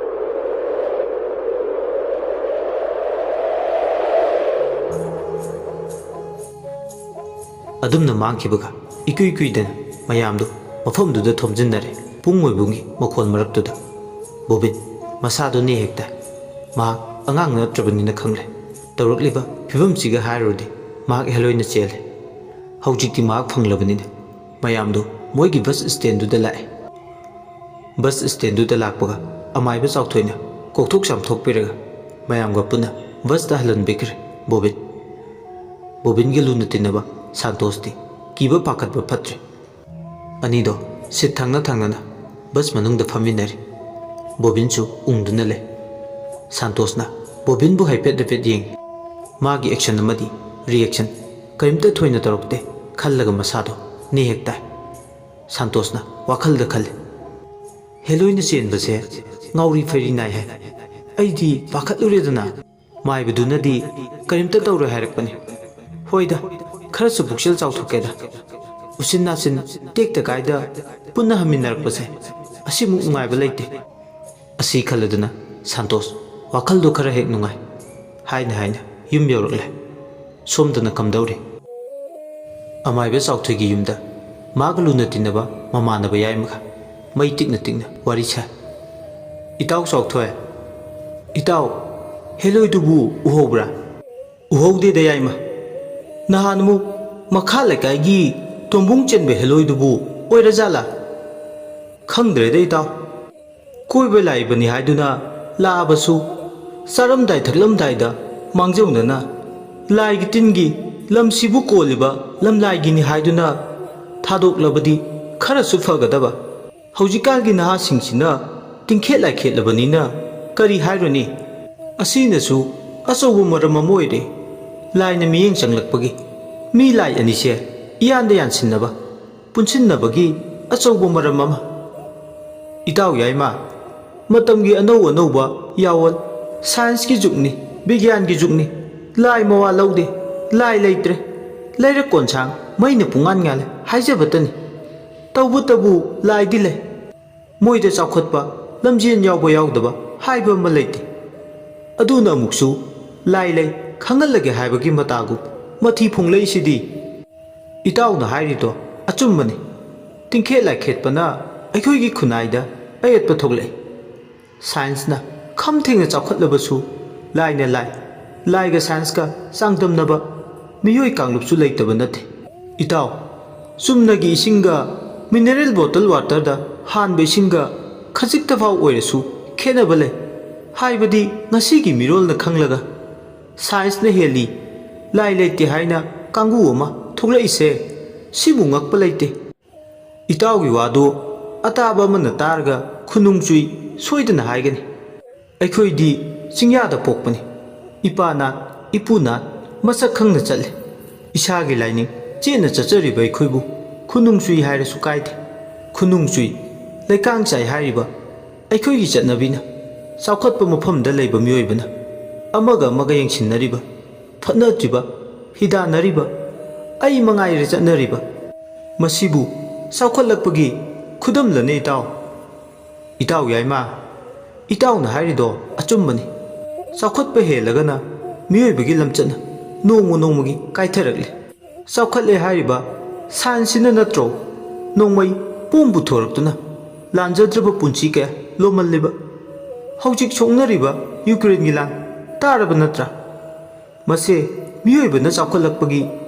ꯑꯗꯨꯝꯅ ꯃꯥꯡꯈꯤꯕꯒ ꯏꯀꯨꯏ ꯀꯨꯏꯗꯅ ꯃꯌꯥꯝꯗꯨ ꯃꯐꯝꯗꯨꯗ ꯊꯣꯝꯖꯤꯟꯅꯔꯦ꯫ ꯏꯕꯨꯡ ꯑꯣꯏꯕꯨꯡꯒꯤ ꯃꯈꯣꯜ ꯃꯔꯛꯇꯨꯗ ꯕꯣꯕꯤꯟ ꯃꯁꯥꯗꯨ ꯅꯦ ꯍꯦꯛ ꯇꯥꯏ꯫ ꯃꯍꯥꯛ ꯑꯉꯥꯡ ꯅꯠꯇ꯭ꯔꯕꯅꯤꯅ ꯈꯪꯂꯦ꯫ ꯇꯧꯔꯛꯂꯤꯕ ꯐꯤꯕꯝꯁꯤꯒ ꯍꯥꯏꯔꯨꯔꯗꯤ ꯃꯍꯥꯛ ꯍꯦꯂꯣꯏꯅ ꯆꯦꯜꯂꯦ꯫ ꯍꯧꯖꯤꯛꯇꯤ ꯃꯍꯥꯛ ꯐꯪꯂꯕꯅꯤꯅ ꯃꯌꯥꯝꯗꯨ ꯃꯣꯏꯒꯤ ꯕꯁ ꯁ꯭ꯇꯦꯟꯗꯨꯗ ꯂꯥꯛꯑꯦ꯫ ꯕꯁ ꯁ꯭ꯇꯦꯟꯗꯨꯗ ꯂꯥꯛꯄꯒ ꯑꯃꯥꯏꯕ ꯆꯥꯎꯊꯣꯏꯅ ꯀꯣꯛꯊꯣꯛ ꯆꯥꯝꯊꯣꯛꯄꯤꯔꯒ ꯃꯌꯥꯝꯒ ꯄꯨꯟꯅ ꯕꯁꯇ ꯍꯜꯍꯟꯕꯤꯈ꯭ꯔꯦ꯫ ꯕꯣꯕꯤꯟ ꯕꯣꯕꯤꯟꯒ ꯂꯨꯅ ꯇꯤꯟꯅꯕ ꯁꯥꯟꯇꯣꯁꯇꯤ ꯀꯤꯕ ꯄꯥꯈꯠꯄ ꯐꯠꯇ꯭ꯔꯦ꯫ ꯑꯅꯤꯗꯣ ꯁꯤꯠ ꯊꯪꯅ ꯊꯪꯅꯅ ꯕꯁ ꯃꯅꯨꯡꯗ ꯐꯝꯃꯤꯟꯅꯔꯤ꯫ ꯕꯣꯕꯤꯟꯁꯨ ꯎꯪꯗꯨꯅ ꯂꯩ꯫ ꯁꯥꯟꯇꯣꯁꯅ ꯕꯣꯕꯤꯟꯕꯨ ꯍꯥꯏꯐꯦꯠ ꯍꯥꯏꯐꯦꯠ ꯌꯦꯡꯉꯤ꯫ ꯃꯥꯒꯤ ꯑꯦꯛꯁꯟ ꯑꯃꯗꯤ ꯔꯤꯑꯦꯛꯁꯟ ꯀꯔꯤꯝꯇ ꯊꯣꯏꯅ ꯇꯧꯔꯛꯇꯦ ꯈꯜꯂꯒ ꯃꯁꯥꯗꯣ ꯅꯦ ꯍꯦꯛ ꯇꯥꯏ꯫ ꯁꯥꯟꯇꯣꯁꯅ ꯋꯥꯈꯜꯗ ꯈꯜꯂꯤ, "ꯍꯦꯂꯣꯏꯅ ꯆꯦꯟꯕꯁꯦ ꯉꯥꯎꯔꯤ ꯐꯩꯔꯤ ꯅꯥꯏ ꯍꯥꯏ꯫ ꯑꯩꯗꯤ ꯄꯥꯈꯠꯂꯨꯔꯦꯗꯅ꯫ ꯃꯥꯏꯕꯗꯨꯅꯗꯤ ꯀꯔꯤꯝꯇ ꯇꯧꯔꯣꯏ ꯍꯥꯏꯔꯛꯄꯅꯤ꯫ ꯍꯣꯏꯗ, ꯈꯔꯁꯨ ꯄꯨꯛꯆꯦꯜ ꯆꯥꯎꯊꯣꯛꯀꯦꯗ꯫ ꯎꯆꯤꯟ ꯅꯥꯆꯤꯟ ꯇꯦꯛꯇ ꯀꯥꯏꯗ ꯄꯨꯟꯅ ꯍꯟꯃꯤꯟꯅꯔꯛꯄꯁꯦ ꯑꯁꯤꯃꯨꯛ ꯅꯨꯡꯉꯥꯏꯕ ꯂꯩꯇꯦ"꯫ ꯑꯁꯤ ꯈꯜꯂꯗꯨꯅ ꯁꯥꯟꯇꯣꯁ ꯋꯥꯈꯜꯗꯣ ꯈꯔ ꯍꯦꯛ ꯅꯨꯡꯉꯥꯏ꯫ ꯍꯥꯏꯅ ꯍꯥꯏꯅ ꯌꯨꯝ ꯌꯧꯔꯛꯂꯦ꯫ ꯁꯣꯝꯗꯅ ꯀꯝꯗꯧꯔꯤ? ꯑꯃꯥꯏꯕ ꯆꯥꯎꯊꯣꯏꯒꯤ ꯌꯨꯝꯗ ꯃꯥꯒ ꯂꯨꯅ ꯇꯤꯟꯅꯕ ꯃꯃꯥꯟꯅꯕ ꯌꯥꯏꯃꯒ ꯃꯩ ꯇꯤꯛꯅ ꯇꯤꯛꯅ ꯋꯥꯔꯤ ꯁꯥꯏ꯫ "ꯏꯇꯥꯎ ꯆꯥꯎꯊꯣꯏ, ꯏꯇꯥꯎ, ꯍꯦꯂꯣꯏꯗꯨꯕꯨ ꯎꯍꯧꯕ꯭ꯔꯥ?" "ꯎꯍꯧꯗꯦꯗ ꯌꯥꯏꯃ꯫ ꯅꯍꯥꯟ ꯑꯃꯨꯛ ꯃꯈꯥ ꯂꯩꯀꯥꯏꯒꯤ ꯇꯣꯝꯕꯨꯡ ꯆꯦꯟꯕ ꯍꯦꯂꯣꯏꯗꯨꯕꯨ ꯑꯣꯏꯔꯖꯥꯠꯂꯥ? ꯈꯪꯗ꯭ꯔꯦꯗ ꯏꯇꯥꯎ꯫ ꯀꯣꯏꯕ ꯂꯥꯛꯏꯕꯅꯤ ꯍꯥꯏꯗꯨꯅ ꯂꯥꯛꯑꯕꯁꯨ ꯆꯥꯔꯝꯗꯥꯏ ꯊꯛꯂꯝꯗꯥꯏꯗ ꯃꯥꯡꯖꯧꯅꯅ ꯂꯥꯏꯒꯤ ꯇꯤꯟꯒꯤ ꯂꯝꯁꯤꯕꯨ ꯀꯣꯜꯂꯤꯕ ꯂꯝꯂꯥꯏꯒꯤꯅꯤ ꯍꯥꯏꯗꯨꯅ ꯊꯥꯗꯣꯛꯂꯕꯗꯤ ꯈꯔꯁꯨ ꯐꯒꯗꯕ꯫ ꯍꯧꯖꯤꯛꯀꯥꯟꯒꯤ ꯅꯍꯥꯁꯤꯡꯁꯤꯅ ꯇꯤꯡꯈꯦꯠ ꯂꯥꯏꯈꯦꯠꯂꯕꯅꯤꯅ ꯀꯔꯤ ꯍꯥꯏꯔꯨꯅꯤ? ꯑꯁꯤꯅꯁꯨ ꯑꯆꯧꯕ ꯃꯔꯝ ꯑꯃ ꯑꯣꯏꯔꯦ꯫ ꯂꯥꯏꯅ ꯃꯤꯠꯌꯦꯡ ꯆꯪꯂꯛꯄꯒꯤ ꯃꯤ ꯂꯥꯏ ꯑꯅꯤꯁꯦ ꯏꯌꯥꯟꯗ ꯌꯥꯟꯁꯤꯟꯅꯕ, ꯄꯨꯟꯁꯤꯟꯅꯕꯒꯤ ꯑꯆꯧꯕ ꯃꯔꯝ ꯑꯃ"꯫ "ꯏꯇꯥꯎ ꯌꯥꯏꯃ, ꯃꯇꯝꯒꯤ ꯑꯅꯧ ꯑꯅꯧꯕ ꯌꯥꯑꯣꯜ, ꯁꯥꯏꯟꯁꯀꯤ ꯖꯨꯒꯅꯤ, ꯕꯤꯒ꯭ꯌꯥꯟꯒꯤ ꯖꯨꯒꯅꯤ꯫ ꯂꯥꯏ ꯃꯋꯥ ꯂꯧꯗꯦ, ꯂꯥꯏ ꯂꯩꯇ꯭ꯔꯦ꯫ ꯂꯩꯔꯛ ꯀꯣꯟꯁꯥꯡ ꯃꯩꯅ ꯄꯨꯡꯉꯥꯟ ꯉꯥꯜꯂꯦ ꯍꯥꯏꯖꯕꯇꯅꯤ꯫ ꯇꯧꯕꯇꯕꯨ ꯂꯥꯏꯗꯤ ꯂꯩ꯫ ꯃꯣꯏꯗ ꯆꯥꯎꯈꯠꯄ, ꯂꯝꯖꯦꯟ ꯌꯥꯎꯕ ꯌꯥꯎꯗꯕ ꯍꯥꯏꯕ ꯑꯃ ꯂꯩꯇꯦ꯫ ꯑꯗꯨꯅ ꯑꯃꯨꯛꯁꯨ ꯂꯥꯏ ꯂꯩ ꯈꯪꯍꯜꯂꯒꯦ ꯍꯥꯏꯕꯒꯤ ꯃꯇꯥꯒꯨꯝ ꯃꯊꯤ ꯐꯣꯡꯂꯛꯏꯁꯤꯗꯤ"꯫ "ꯏꯇꯥꯎꯅ ꯍꯥꯏꯔꯤꯗꯣ ꯑꯆꯨꯝꯕꯅꯤ꯫ ꯇꯤꯡꯈꯦꯠ ꯂꯥꯏꯈꯦꯠꯄꯅ ꯑꯩꯈꯣꯏꯒꯤ ꯈꯨꯟꯅꯥꯏꯗ ꯑꯌꯦꯠꯄ ꯊꯣꯛꯂꯛꯏ꯫ ꯁꯥꯏꯟꯁꯅ ꯈꯝ ꯊꯦꯡꯅ ꯆꯥꯎꯈꯠꯂꯕꯁꯨ ꯂꯥꯏꯅ ꯂꯥꯏ, ꯂꯥꯏꯒ ꯁꯥꯏꯟꯁꯀ ꯆꯥꯡꯗꯝꯅꯕ ꯃꯤꯑꯣꯏ ꯀꯥꯡꯂꯨꯞꯁꯨ ꯂꯩꯇꯕ ꯅꯠꯇꯦ꯫ ꯏꯇꯥꯎ, ꯆꯨꯝꯅꯒꯤ ꯏꯁꯤꯡꯒ ꯃꯤꯅꯔꯦꯜ ꯕꯣꯇꯜ ꯋꯥꯇꯔꯗ ꯍꯥꯟꯕ ꯏꯁꯤꯡꯒ ꯈꯖꯤꯛꯇꯐꯥꯎ ꯑꯣꯏꯔꯁꯨ ꯈꯦꯠꯅꯕ ꯂꯩ꯫ ꯍꯥꯏꯕꯗꯤ ꯉꯁꯤꯒꯤ ꯃꯤꯔꯣꯜꯅ ꯈꯪꯂꯒ ꯁꯥꯏꯟꯁꯅ ꯍꯦꯜꯂꯤ, ꯂꯥꯏ ꯂꯩꯇꯦ ꯍꯥꯏꯅ ꯀꯥꯡꯕꯨ ꯑꯃ ꯊꯣꯛꯂꯛꯏꯁꯦ, ꯁꯤꯕꯨ ꯉꯛꯄ ꯂꯩꯇꯦ꯫ ꯏꯇꯥꯎꯒꯤ ꯋꯥꯗꯨ ꯑꯇꯥꯕ ꯑꯃꯅ ꯇꯥꯔꯒ ꯈꯨꯅꯨꯡ ꯆꯨꯏ ꯁꯣꯏꯗꯅ ꯍꯥꯏꯒꯅꯤ꯫ ꯑꯩꯈꯣꯏꯗꯤ ꯆꯤꯡꯌꯥꯗ ꯄꯣꯛꯄꯅꯤ꯫ ꯏꯄꯥ ꯅꯥꯠ, ꯏꯄꯨ ꯅꯥꯠ ꯃꯁꯛ ꯈꯪꯅ ꯆꯠꯂꯤ꯫ ꯏꯁꯥꯒꯤ ꯂꯥꯏꯅꯤꯡ ꯆꯦꯠꯅ ꯆꯠꯆꯔꯤꯕ ꯑꯩꯈꯣꯏꯕꯨ ꯈꯨꯅꯨꯡ ꯆꯨꯏ ꯍꯥꯏꯔꯁꯨ ꯀꯥꯏꯗꯦ꯫ ꯈꯨꯅꯨꯡ ꯆꯨꯏ, ꯂꯩꯀꯥꯡ ꯆꯥꯏ ꯍꯥꯏꯔꯤꯕ ꯑꯩꯈꯣꯏꯒꯤ ꯆꯠꯅꯕꯤꯅ ꯆꯥꯎꯈꯠꯄ ꯃꯐꯝꯗ ꯂꯩꯕ ꯃꯤꯑꯣꯏꯕꯅ ꯑꯃꯒ ꯑꯃꯒ ꯌꯦꯡꯁꯤꯟꯅꯔꯤꯕ, ꯐꯠꯅꯗ꯭ꯔꯤꯕ, ꯍꯤꯗꯥꯟꯅꯔꯤꯕ, ꯑꯩ ꯃꯉꯥꯏꯔꯦ ꯆꯠꯅꯔꯤꯕ꯫ ꯃꯁꯤꯕꯨ ꯆꯥꯎꯈꯠꯂꯛꯄꯒꯤ ꯈꯨꯗꯝꯂꯅꯦ ꯏꯇꯥꯎ꯫ ꯏꯇꯥꯎ ꯌꯥꯏꯃ, ꯏꯇꯥꯎꯅ ꯍꯥꯏꯔꯤꯗꯣ ꯑꯆꯨꯝꯕꯅꯤ꯫ ꯆꯥꯎꯈꯠꯄ ꯍꯦꯜꯂꯒꯅ ꯃꯤꯑꯣꯏꯕꯒꯤ ꯂꯝꯆꯠꯅ ꯅꯣꯡꯃ ꯅꯣꯡꯃꯒꯤ ꯀꯥꯏꯊꯔꯛꯂꯤ꯫ ꯆꯥꯎꯈꯠꯂꯦ ꯍꯥꯏꯔꯤꯕ ꯁꯥꯏꯟꯁꯁꯤꯅ ꯅꯠꯇ꯭ꯔꯣ ꯅꯣꯡꯃꯩ ꯄꯣꯝ ꯄꯨꯊꯣꯔꯛꯇꯨꯅ ꯂꯥꯟꯖꯗ꯭ꯔꯕ ꯄꯨꯟꯁꯤ ꯀꯌꯥ ꯂꯣꯝꯍꯜꯂꯤꯕ? ꯍꯧꯖꯤꯛ ꯁꯣꯛꯅꯔꯤꯕ ꯌꯨꯀ꯭ꯔꯦꯟꯒꯤ ꯂꯥꯟ ꯇꯥꯔꯕ ꯅꯠꯇ꯭ꯔꯥ? ꯃꯁꯦ ꯃꯤꯑꯣꯏꯕꯅ ꯆꯥꯎꯈꯠꯂꯛꯄꯒꯤ,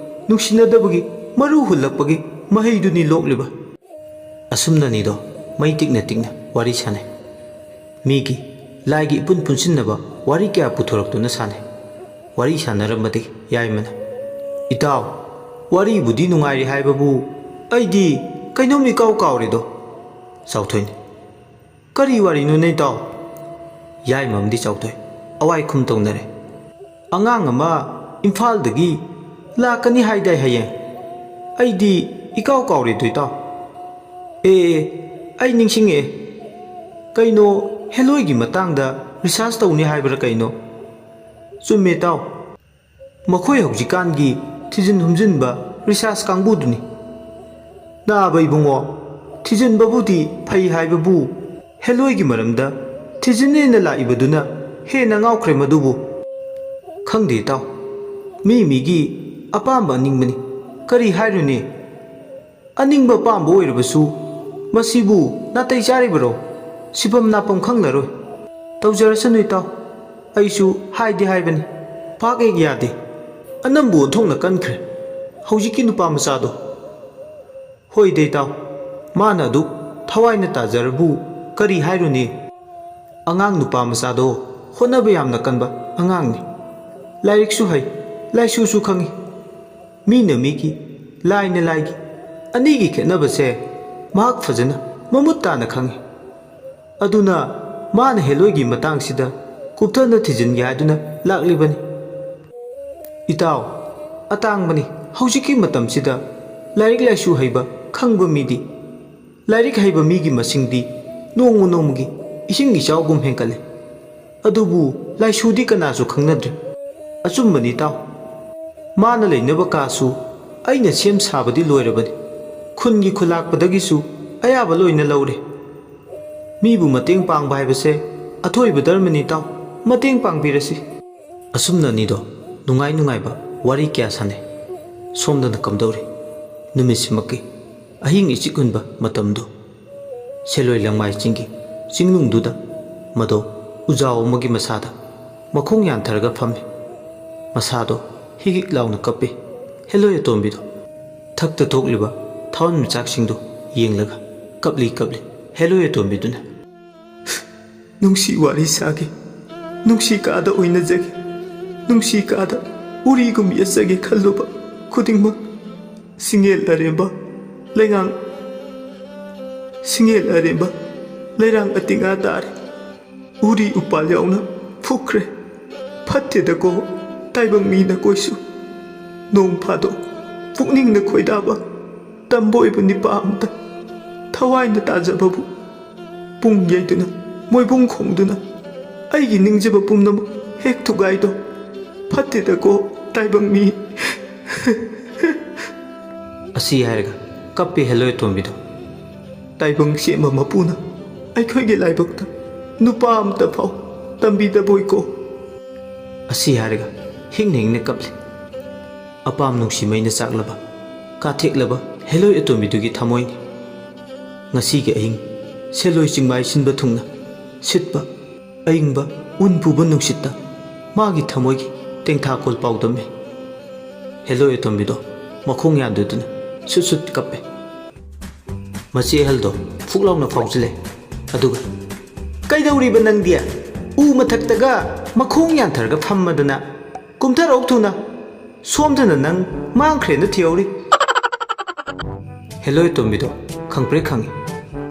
ꯅꯨꯡꯁꯤꯅꯗꯕꯒꯤ ꯃꯔꯨ ꯍꯨꯜꯂꯛꯄꯒꯤ ꯃꯍꯩꯗꯨꯅꯤ ꯂꯣꯛꯂꯤꯕ꯫ ꯑꯁꯨꯝꯅꯅꯤꯗꯣ ꯃꯩ ꯇꯤꯛꯅ ꯇꯤꯛꯅ ꯋꯥꯔꯤ ꯁꯥꯟꯅꯩ꯫ ꯃꯤꯒꯤ, ꯂꯥꯏꯒꯤ ꯏꯄꯨꯟ ꯄꯨꯟꯁꯤꯟꯅꯕ ꯋꯥꯔꯤ ꯀꯌꯥ ꯄꯨꯊꯣꯔꯛꯇꯨꯅ ꯁꯥꯟꯅꯩ꯫ ꯋꯥꯔꯤ ꯁꯥꯟꯅꯔꯝꯕꯗꯒꯤ ꯌꯥꯏꯃꯅ, "ꯏꯇꯥꯎ, ꯋꯥꯔꯤꯕꯨꯗꯤ ꯅꯨꯡꯉꯥꯏꯔꯤ ꯍꯥꯏꯕꯕꯨ ꯑꯩꯗꯤ ꯀꯩꯅꯣꯝ ꯏꯀꯥꯎ ꯀꯥꯎꯔꯦꯗꯣ꯫" ꯆꯥꯎꯊꯣꯏꯅ, "ꯀꯔꯤ ꯋꯥꯔꯤꯅꯣꯅꯦ ꯏꯇꯥꯎ?" ꯌꯥꯏꯃꯝꯗꯤ ꯆꯥꯎꯊꯣꯏ ꯑꯋꯥꯏ ꯈꯨꯝ ꯇꯧꯅꯔꯦ꯫ "ꯑꯉꯥꯡ ꯑꯃ ꯏꯝꯐꯥꯜꯗꯒꯤ ꯂꯥꯛꯀꯅꯤ ꯍꯥꯏꯗꯥꯏ ꯍꯌꯦꯡ? ꯑꯩꯗꯤ ꯏꯀꯥꯎ ꯀꯥꯎꯔꯦꯗꯣ ꯏꯇꯥꯎ꯫ ꯑꯦ, ꯑꯦ, ꯑꯩ ꯅꯤꯡꯁꯤꯡꯉꯛꯑꯦ꯫ ꯀꯩꯅꯣ, ꯍꯦꯂꯣꯏꯒꯤ ꯃꯇꯥꯡꯗ ꯔꯤꯁꯥꯔꯁ ꯇꯧꯅꯤ ꯍꯥꯏꯕ꯭ꯔꯥ ꯀꯩꯅꯣ? ꯆꯨꯝꯃꯦ ꯏꯇꯥꯎ꯫ ꯃꯈꯣꯏ ꯍꯧꯖꯤꯛꯀꯥꯟꯒꯤ ꯊꯤꯖꯤꯟ ꯍꯨꯝꯖꯤꯟꯕ ꯔꯤꯁꯥꯔꯁ ꯀꯥꯡꯕꯨꯗꯨꯅꯤ꯫ ꯅꯥꯕ ꯏꯕꯨꯡꯉꯣ, ꯊꯤꯖꯤꯟꯕꯕꯨꯗꯤ ꯐꯩ ꯍꯥꯏꯕꯕꯨ ꯍꯦꯂꯣꯏꯒꯤ ꯃꯔꯝꯗ ꯊꯤꯖꯤꯟꯅꯦꯅ ꯂꯥꯛꯏꯕꯗꯨꯅ ꯍꯦꯟꯅ ꯉꯥꯎꯈ꯭ꯔꯦ ꯃꯗꯨꯕꯨ꯫ ꯈꯪꯗꯦ ꯏꯇꯥꯎ, ꯃꯤ ꯃꯤꯒꯤ ꯑꯄꯥꯝꯕ ꯑꯅꯤꯡꯕꯅꯤ꯫ ꯀꯔꯤ ꯍꯥꯏꯔꯨꯅꯤ? ꯑꯅꯤꯡꯕ ꯑꯄꯥꯝꯕ ꯑꯣꯏꯔꯕꯁꯨ "ꯃꯁꯤꯕꯨ ꯅꯥꯇꯩ ꯆꯥꯔꯤꯕꯔꯣ? ꯁꯤꯐꯝ ꯅꯥꯐꯝ ꯈꯪꯂꯔꯣꯏ꯫ ꯇꯧꯖꯔꯁꯅꯨ ꯏꯇꯥꯎ꯫ ꯑꯩꯁꯨ ꯍꯥꯏꯗꯤ ꯍꯥꯏꯕꯅꯤ, ꯄꯥꯛ ꯍꯦꯛ ꯌꯥꯗꯦ꯫ ꯑꯅꯝꯕ ꯑꯣꯟꯊꯣꯛꯅ ꯀꯟꯈ꯭ꯔꯦ ꯍꯧꯖꯤꯛꯀꯤ ꯅꯨꯄꯥ ꯃꯆꯥꯗꯣ꯫" "ꯍꯣꯏꯗ ꯏꯇꯥꯎ, ꯃꯥꯅ ꯑꯗꯨꯛ ꯊꯋꯥꯏꯅ ꯇꯥꯖꯔꯕꯨ ꯀꯔꯤ ꯍꯥꯏꯔꯨꯅꯤ? ꯑꯉꯥꯡ ꯅꯨꯄꯥ ꯃꯆꯥꯗꯣ ꯍꯣꯠꯅꯕ ꯌꯥꯝꯅ ꯀꯟꯕ ꯑꯉꯥꯡꯅꯤ꯫ ꯂꯥꯏꯔꯤꯛꯁꯨ ꯍꯩ, ꯂꯥꯏꯁꯨꯁꯨ ꯈꯪꯏ꯫ ꯃꯤꯅ ꯃꯤꯒꯤ, ꯂꯥꯏꯅ ꯂꯥꯏꯒꯤ ꯑꯅꯤꯒꯤ ꯈꯦꯠꯅꯕꯁꯦ ꯃꯍꯥꯛ ꯐꯖꯅ ꯃꯃꯨꯠ ꯇꯥꯅ ꯈꯪꯏ꯫ ꯑꯗꯨꯅ ꯃꯥꯅ ꯍꯦꯂꯣꯏꯒꯤ ꯃꯇꯥꯡꯁꯤꯗ ꯀꯨꯞꯊꯅ ꯊꯤꯖꯤꯟꯒꯦ ꯍꯥꯏꯗꯨꯅ ꯂꯥꯛꯂꯤꯕꯅꯤ꯫" "ꯏꯇꯥꯎ, ꯑꯇꯥꯡꯕꯅꯤ ꯍꯧꯖꯤꯛꯀꯤ ꯃꯇꯝꯁꯤꯗ ꯂꯥꯏꯔꯤꯛ ꯂꯥꯏꯁꯨ ꯍꯩꯕ ꯈꯪꯕ ꯃꯤꯗꯤ꯫ ꯂꯥꯏꯔꯤꯛ ꯍꯩꯕ ꯃꯤꯒꯤ ꯃꯁꯤꯡꯗꯤ ꯅꯣꯡꯃ ꯅꯣꯡꯃꯒꯤ ꯏꯁꯤꯡ ꯏꯆꯥꯎꯒꯨꯝ ꯍꯦꯟꯒꯠꯂꯦ꯫ ꯑꯗꯨꯕꯨ ꯂꯥꯏꯁꯨꯗꯤ ꯀꯅꯥꯁꯨ ꯈꯪꯅꯗ꯭ꯔꯦ꯫" "ꯑꯆꯨꯝꯕꯅꯤ ꯏꯇꯥꯎ꯫ ꯃꯥꯅ ꯂꯩꯅꯕ ꯀꯥꯁꯨ ꯑꯩꯅ ꯁꯦꯝ ꯁꯥꯕꯗꯤ ꯂꯣꯏꯔꯕꯅꯤ꯫ ꯈꯨꯟꯒꯤ ꯈꯨꯂꯥꯛꯄꯗꯒꯤꯁꯨ ꯑꯌꯥꯕ ꯂꯣꯏꯅ ꯂꯧꯔꯦ꯫ ꯃꯤꯕꯨ ꯃꯇꯦꯡ ꯄꯥꯡꯕ ꯍꯥꯏꯕꯁꯦ ꯑꯊꯣꯏꯕ ꯙꯔꯃꯅꯤ ꯏꯇꯥꯎ꯫ ꯃꯇꯦꯡ ꯄꯥꯡꯕꯤꯔꯁꯤ꯫" ꯑꯁꯨꯝꯅ ꯑꯅꯤꯗꯣ ꯅꯨꯡꯉꯥꯏ ꯅꯨꯡꯉꯥꯏꯕ ꯋꯥꯔꯤ ꯀꯌꯥ ꯁꯥꯟꯅꯩ꯫ ꯁꯣꯝꯗꯅ ꯀꯝꯗꯧꯔꯤ? ꯅꯨꯃꯤꯠꯁꯤꯃꯛꯀꯤ ꯑꯍꯤꯡ ꯏꯆꯤꯛ ꯍꯨꯟꯕ ꯃꯇꯝꯗꯨ꯫ ꯁꯦꯂꯣꯏ ꯂꯪꯃꯥꯏ ꯆꯤꯡꯒꯤ ꯆꯤꯡꯅꯨꯡꯗꯨꯗ ꯃꯗꯣ ꯎꯖꯥꯎ ꯑꯃꯒꯤ ꯃꯁꯥꯗ ꯃꯈꯣꯡ ꯌꯥꯟꯊꯔꯒ ꯐꯝꯃꯤ꯫ ꯃꯁꯥꯗꯣ ꯍꯤꯛ ꯍꯤꯛ ꯂꯥꯎꯅ ꯀꯞꯄꯤ꯫ ꯍꯦꯂꯣꯏ ꯑꯇꯣꯝꯕꯤꯗꯣ ꯊꯛꯇ ꯊꯣꯛꯂꯤꯕ ꯊꯥꯋꯟ ꯃꯤꯆꯥꯛꯁꯤꯡꯗꯨ ꯌꯦꯡꯂꯒ ꯀꯞꯂꯤ ꯀꯞꯂꯤ꯫ ꯍꯦꯂꯣꯏ ꯑꯇꯣꯝꯕꯤꯗꯨꯅ, "ꯅꯨꯡꯁꯤ ꯋꯥꯔꯤ ꯁꯥꯒꯦ, ꯅꯨꯡꯁꯤ ꯀꯥꯗ ꯑꯣꯏꯅꯖꯒꯦ, ꯅꯨꯡꯁꯤ ꯀꯥꯗ ꯎꯔꯤꯒꯨꯝ ꯌꯦꯠꯆꯒꯦ ꯈꯜꯂꯨꯕ ꯈꯨꯗꯤꯡꯃꯛ ꯁꯤꯡꯉꯦꯜ ꯑꯔꯦꯝꯕ ꯂꯩꯉꯥꯡ, ꯁꯤꯡꯉꯦꯜ ꯑꯔꯦꯝꯕ ꯂꯩꯔꯥꯡ ꯑꯇꯤꯉꯥ ꯇꯥꯔꯦ꯫ ꯎꯔꯤ ꯎꯄꯥꯜ ꯌꯥꯎꯅ ꯐꯨꯛꯈ꯭ꯔꯦ꯫ ꯐꯠꯇꯦꯗꯀꯣ ꯇꯥꯏꯕꯪ ꯃꯤ ꯅꯈꯣꯏꯁꯨ꯫ ꯅꯣꯡ ꯐꯥꯗꯣꯛ ꯄꯨꯛꯅꯤꯡꯅ ꯈꯣꯏꯗꯥꯕ ꯇꯝꯕ ꯑꯣꯏꯕ ꯅꯤꯄꯥ ꯑꯝꯇ ꯊꯋꯥꯏꯅ ꯇꯥꯖꯕꯕꯨ ꯄꯨꯡ ꯌꯩꯗꯨꯅ, ꯃꯣꯏꯕꯨꯡ ꯈꯣꯡꯗꯨꯅ ꯑꯩꯒꯤ ꯅꯤꯡꯖꯕ ꯄꯨꯝꯅꯃꯛ ꯍꯦꯛ ꯊꯨꯒꯥꯏꯗꯣ꯫ ꯐꯠꯇꯦꯗꯀꯣ ꯇꯥꯏꯕꯪ ꯃꯤ꯫" ꯑꯁꯤ ꯍꯥꯏꯔꯒ ꯀꯞꯄꯤ ꯍꯦꯂꯣꯏ ꯑꯇꯣꯝꯕꯤꯗꯣ꯫ "ꯇꯥꯏꯕꯪ ꯁꯦꯝꯕ ꯃꯄꯨꯅ ꯑꯩꯈꯣꯏꯒꯤ ꯂꯥꯏꯕꯛꯇ ꯅꯨꯄꯥ ꯑꯃꯇ ꯐꯥꯎ ꯇꯝꯕꯤꯗꯕꯣꯏꯀꯣ꯫" ꯑꯁꯤ ꯍꯥꯏꯔꯒ ꯍꯤꯡꯅ ꯍꯤꯡꯅ ꯀꯞꯂꯤ꯫ ꯑꯄꯥꯝ ꯅꯨꯡꯁꯤ ꯃꯩꯅ ꯆꯥꯛꯂꯕ, ꯀꯥꯊꯦꯛꯂꯕ ꯍꯦꯂꯣꯏ ꯑꯇꯣꯝꯕꯤꯗꯨꯒꯤ ꯊꯃꯣꯏꯅꯤ꯫ ꯉꯁꯤꯒꯤ ꯑꯍꯤꯡ ꯁꯦꯜꯂꯣꯏ ꯆꯤꯡꯃꯥꯏ ꯁꯤꯟꯕ ꯊꯨꯡꯅ ꯁꯤꯠꯄ ꯑꯏꯪꯕ ꯎꯟ ꯄꯨꯕ ꯅꯨꯡꯁꯤꯠꯇ ꯃꯥꯒꯤ ꯊꯃꯣꯏꯒꯤ ꯇꯦꯡꯊꯥꯈꯣꯜ ꯄꯥꯎꯗꯝꯃꯤ꯫ ꯍꯦꯜꯂꯣꯏ ꯑꯇꯣꯝꯕꯤꯗꯣ ꯃꯈꯣꯡ ꯌꯥꯟꯗꯨꯗꯨꯅ ꯁꯨꯠ ꯁꯨꯠ ꯀꯞꯄꯦ꯫ ꯃꯆꯦ ꯑꯍꯜꯗꯣ ꯐꯨꯛ ꯂꯥꯎꯅ ꯐꯥꯎꯖꯤꯜꯂꯦ꯫ ꯑꯗꯨꯒ, "ꯀꯩꯗꯧꯔꯤꯕ ꯅꯪꯗꯤ? ꯎ ꯃꯊꯛꯇꯒ ꯃꯈꯣꯡ ꯌꯥꯟꯊꯔꯒ ꯐꯝꯃꯗꯅ? ꯀꯨꯝꯊꯔꯛꯎ ꯊꯨꯅ꯫ ꯁꯣꯝꯗꯅ ꯅꯪ ꯃꯥꯡꯈ꯭ꯔꯦꯅ ꯊꯤꯍꯧꯔꯤ꯫" ꯍꯦꯜꯂꯣꯏ ꯑꯇꯣꯝꯕꯤꯗꯣ ꯈꯪꯄ꯭ꯔꯦꯛ ꯈꯪꯉꯤ꯫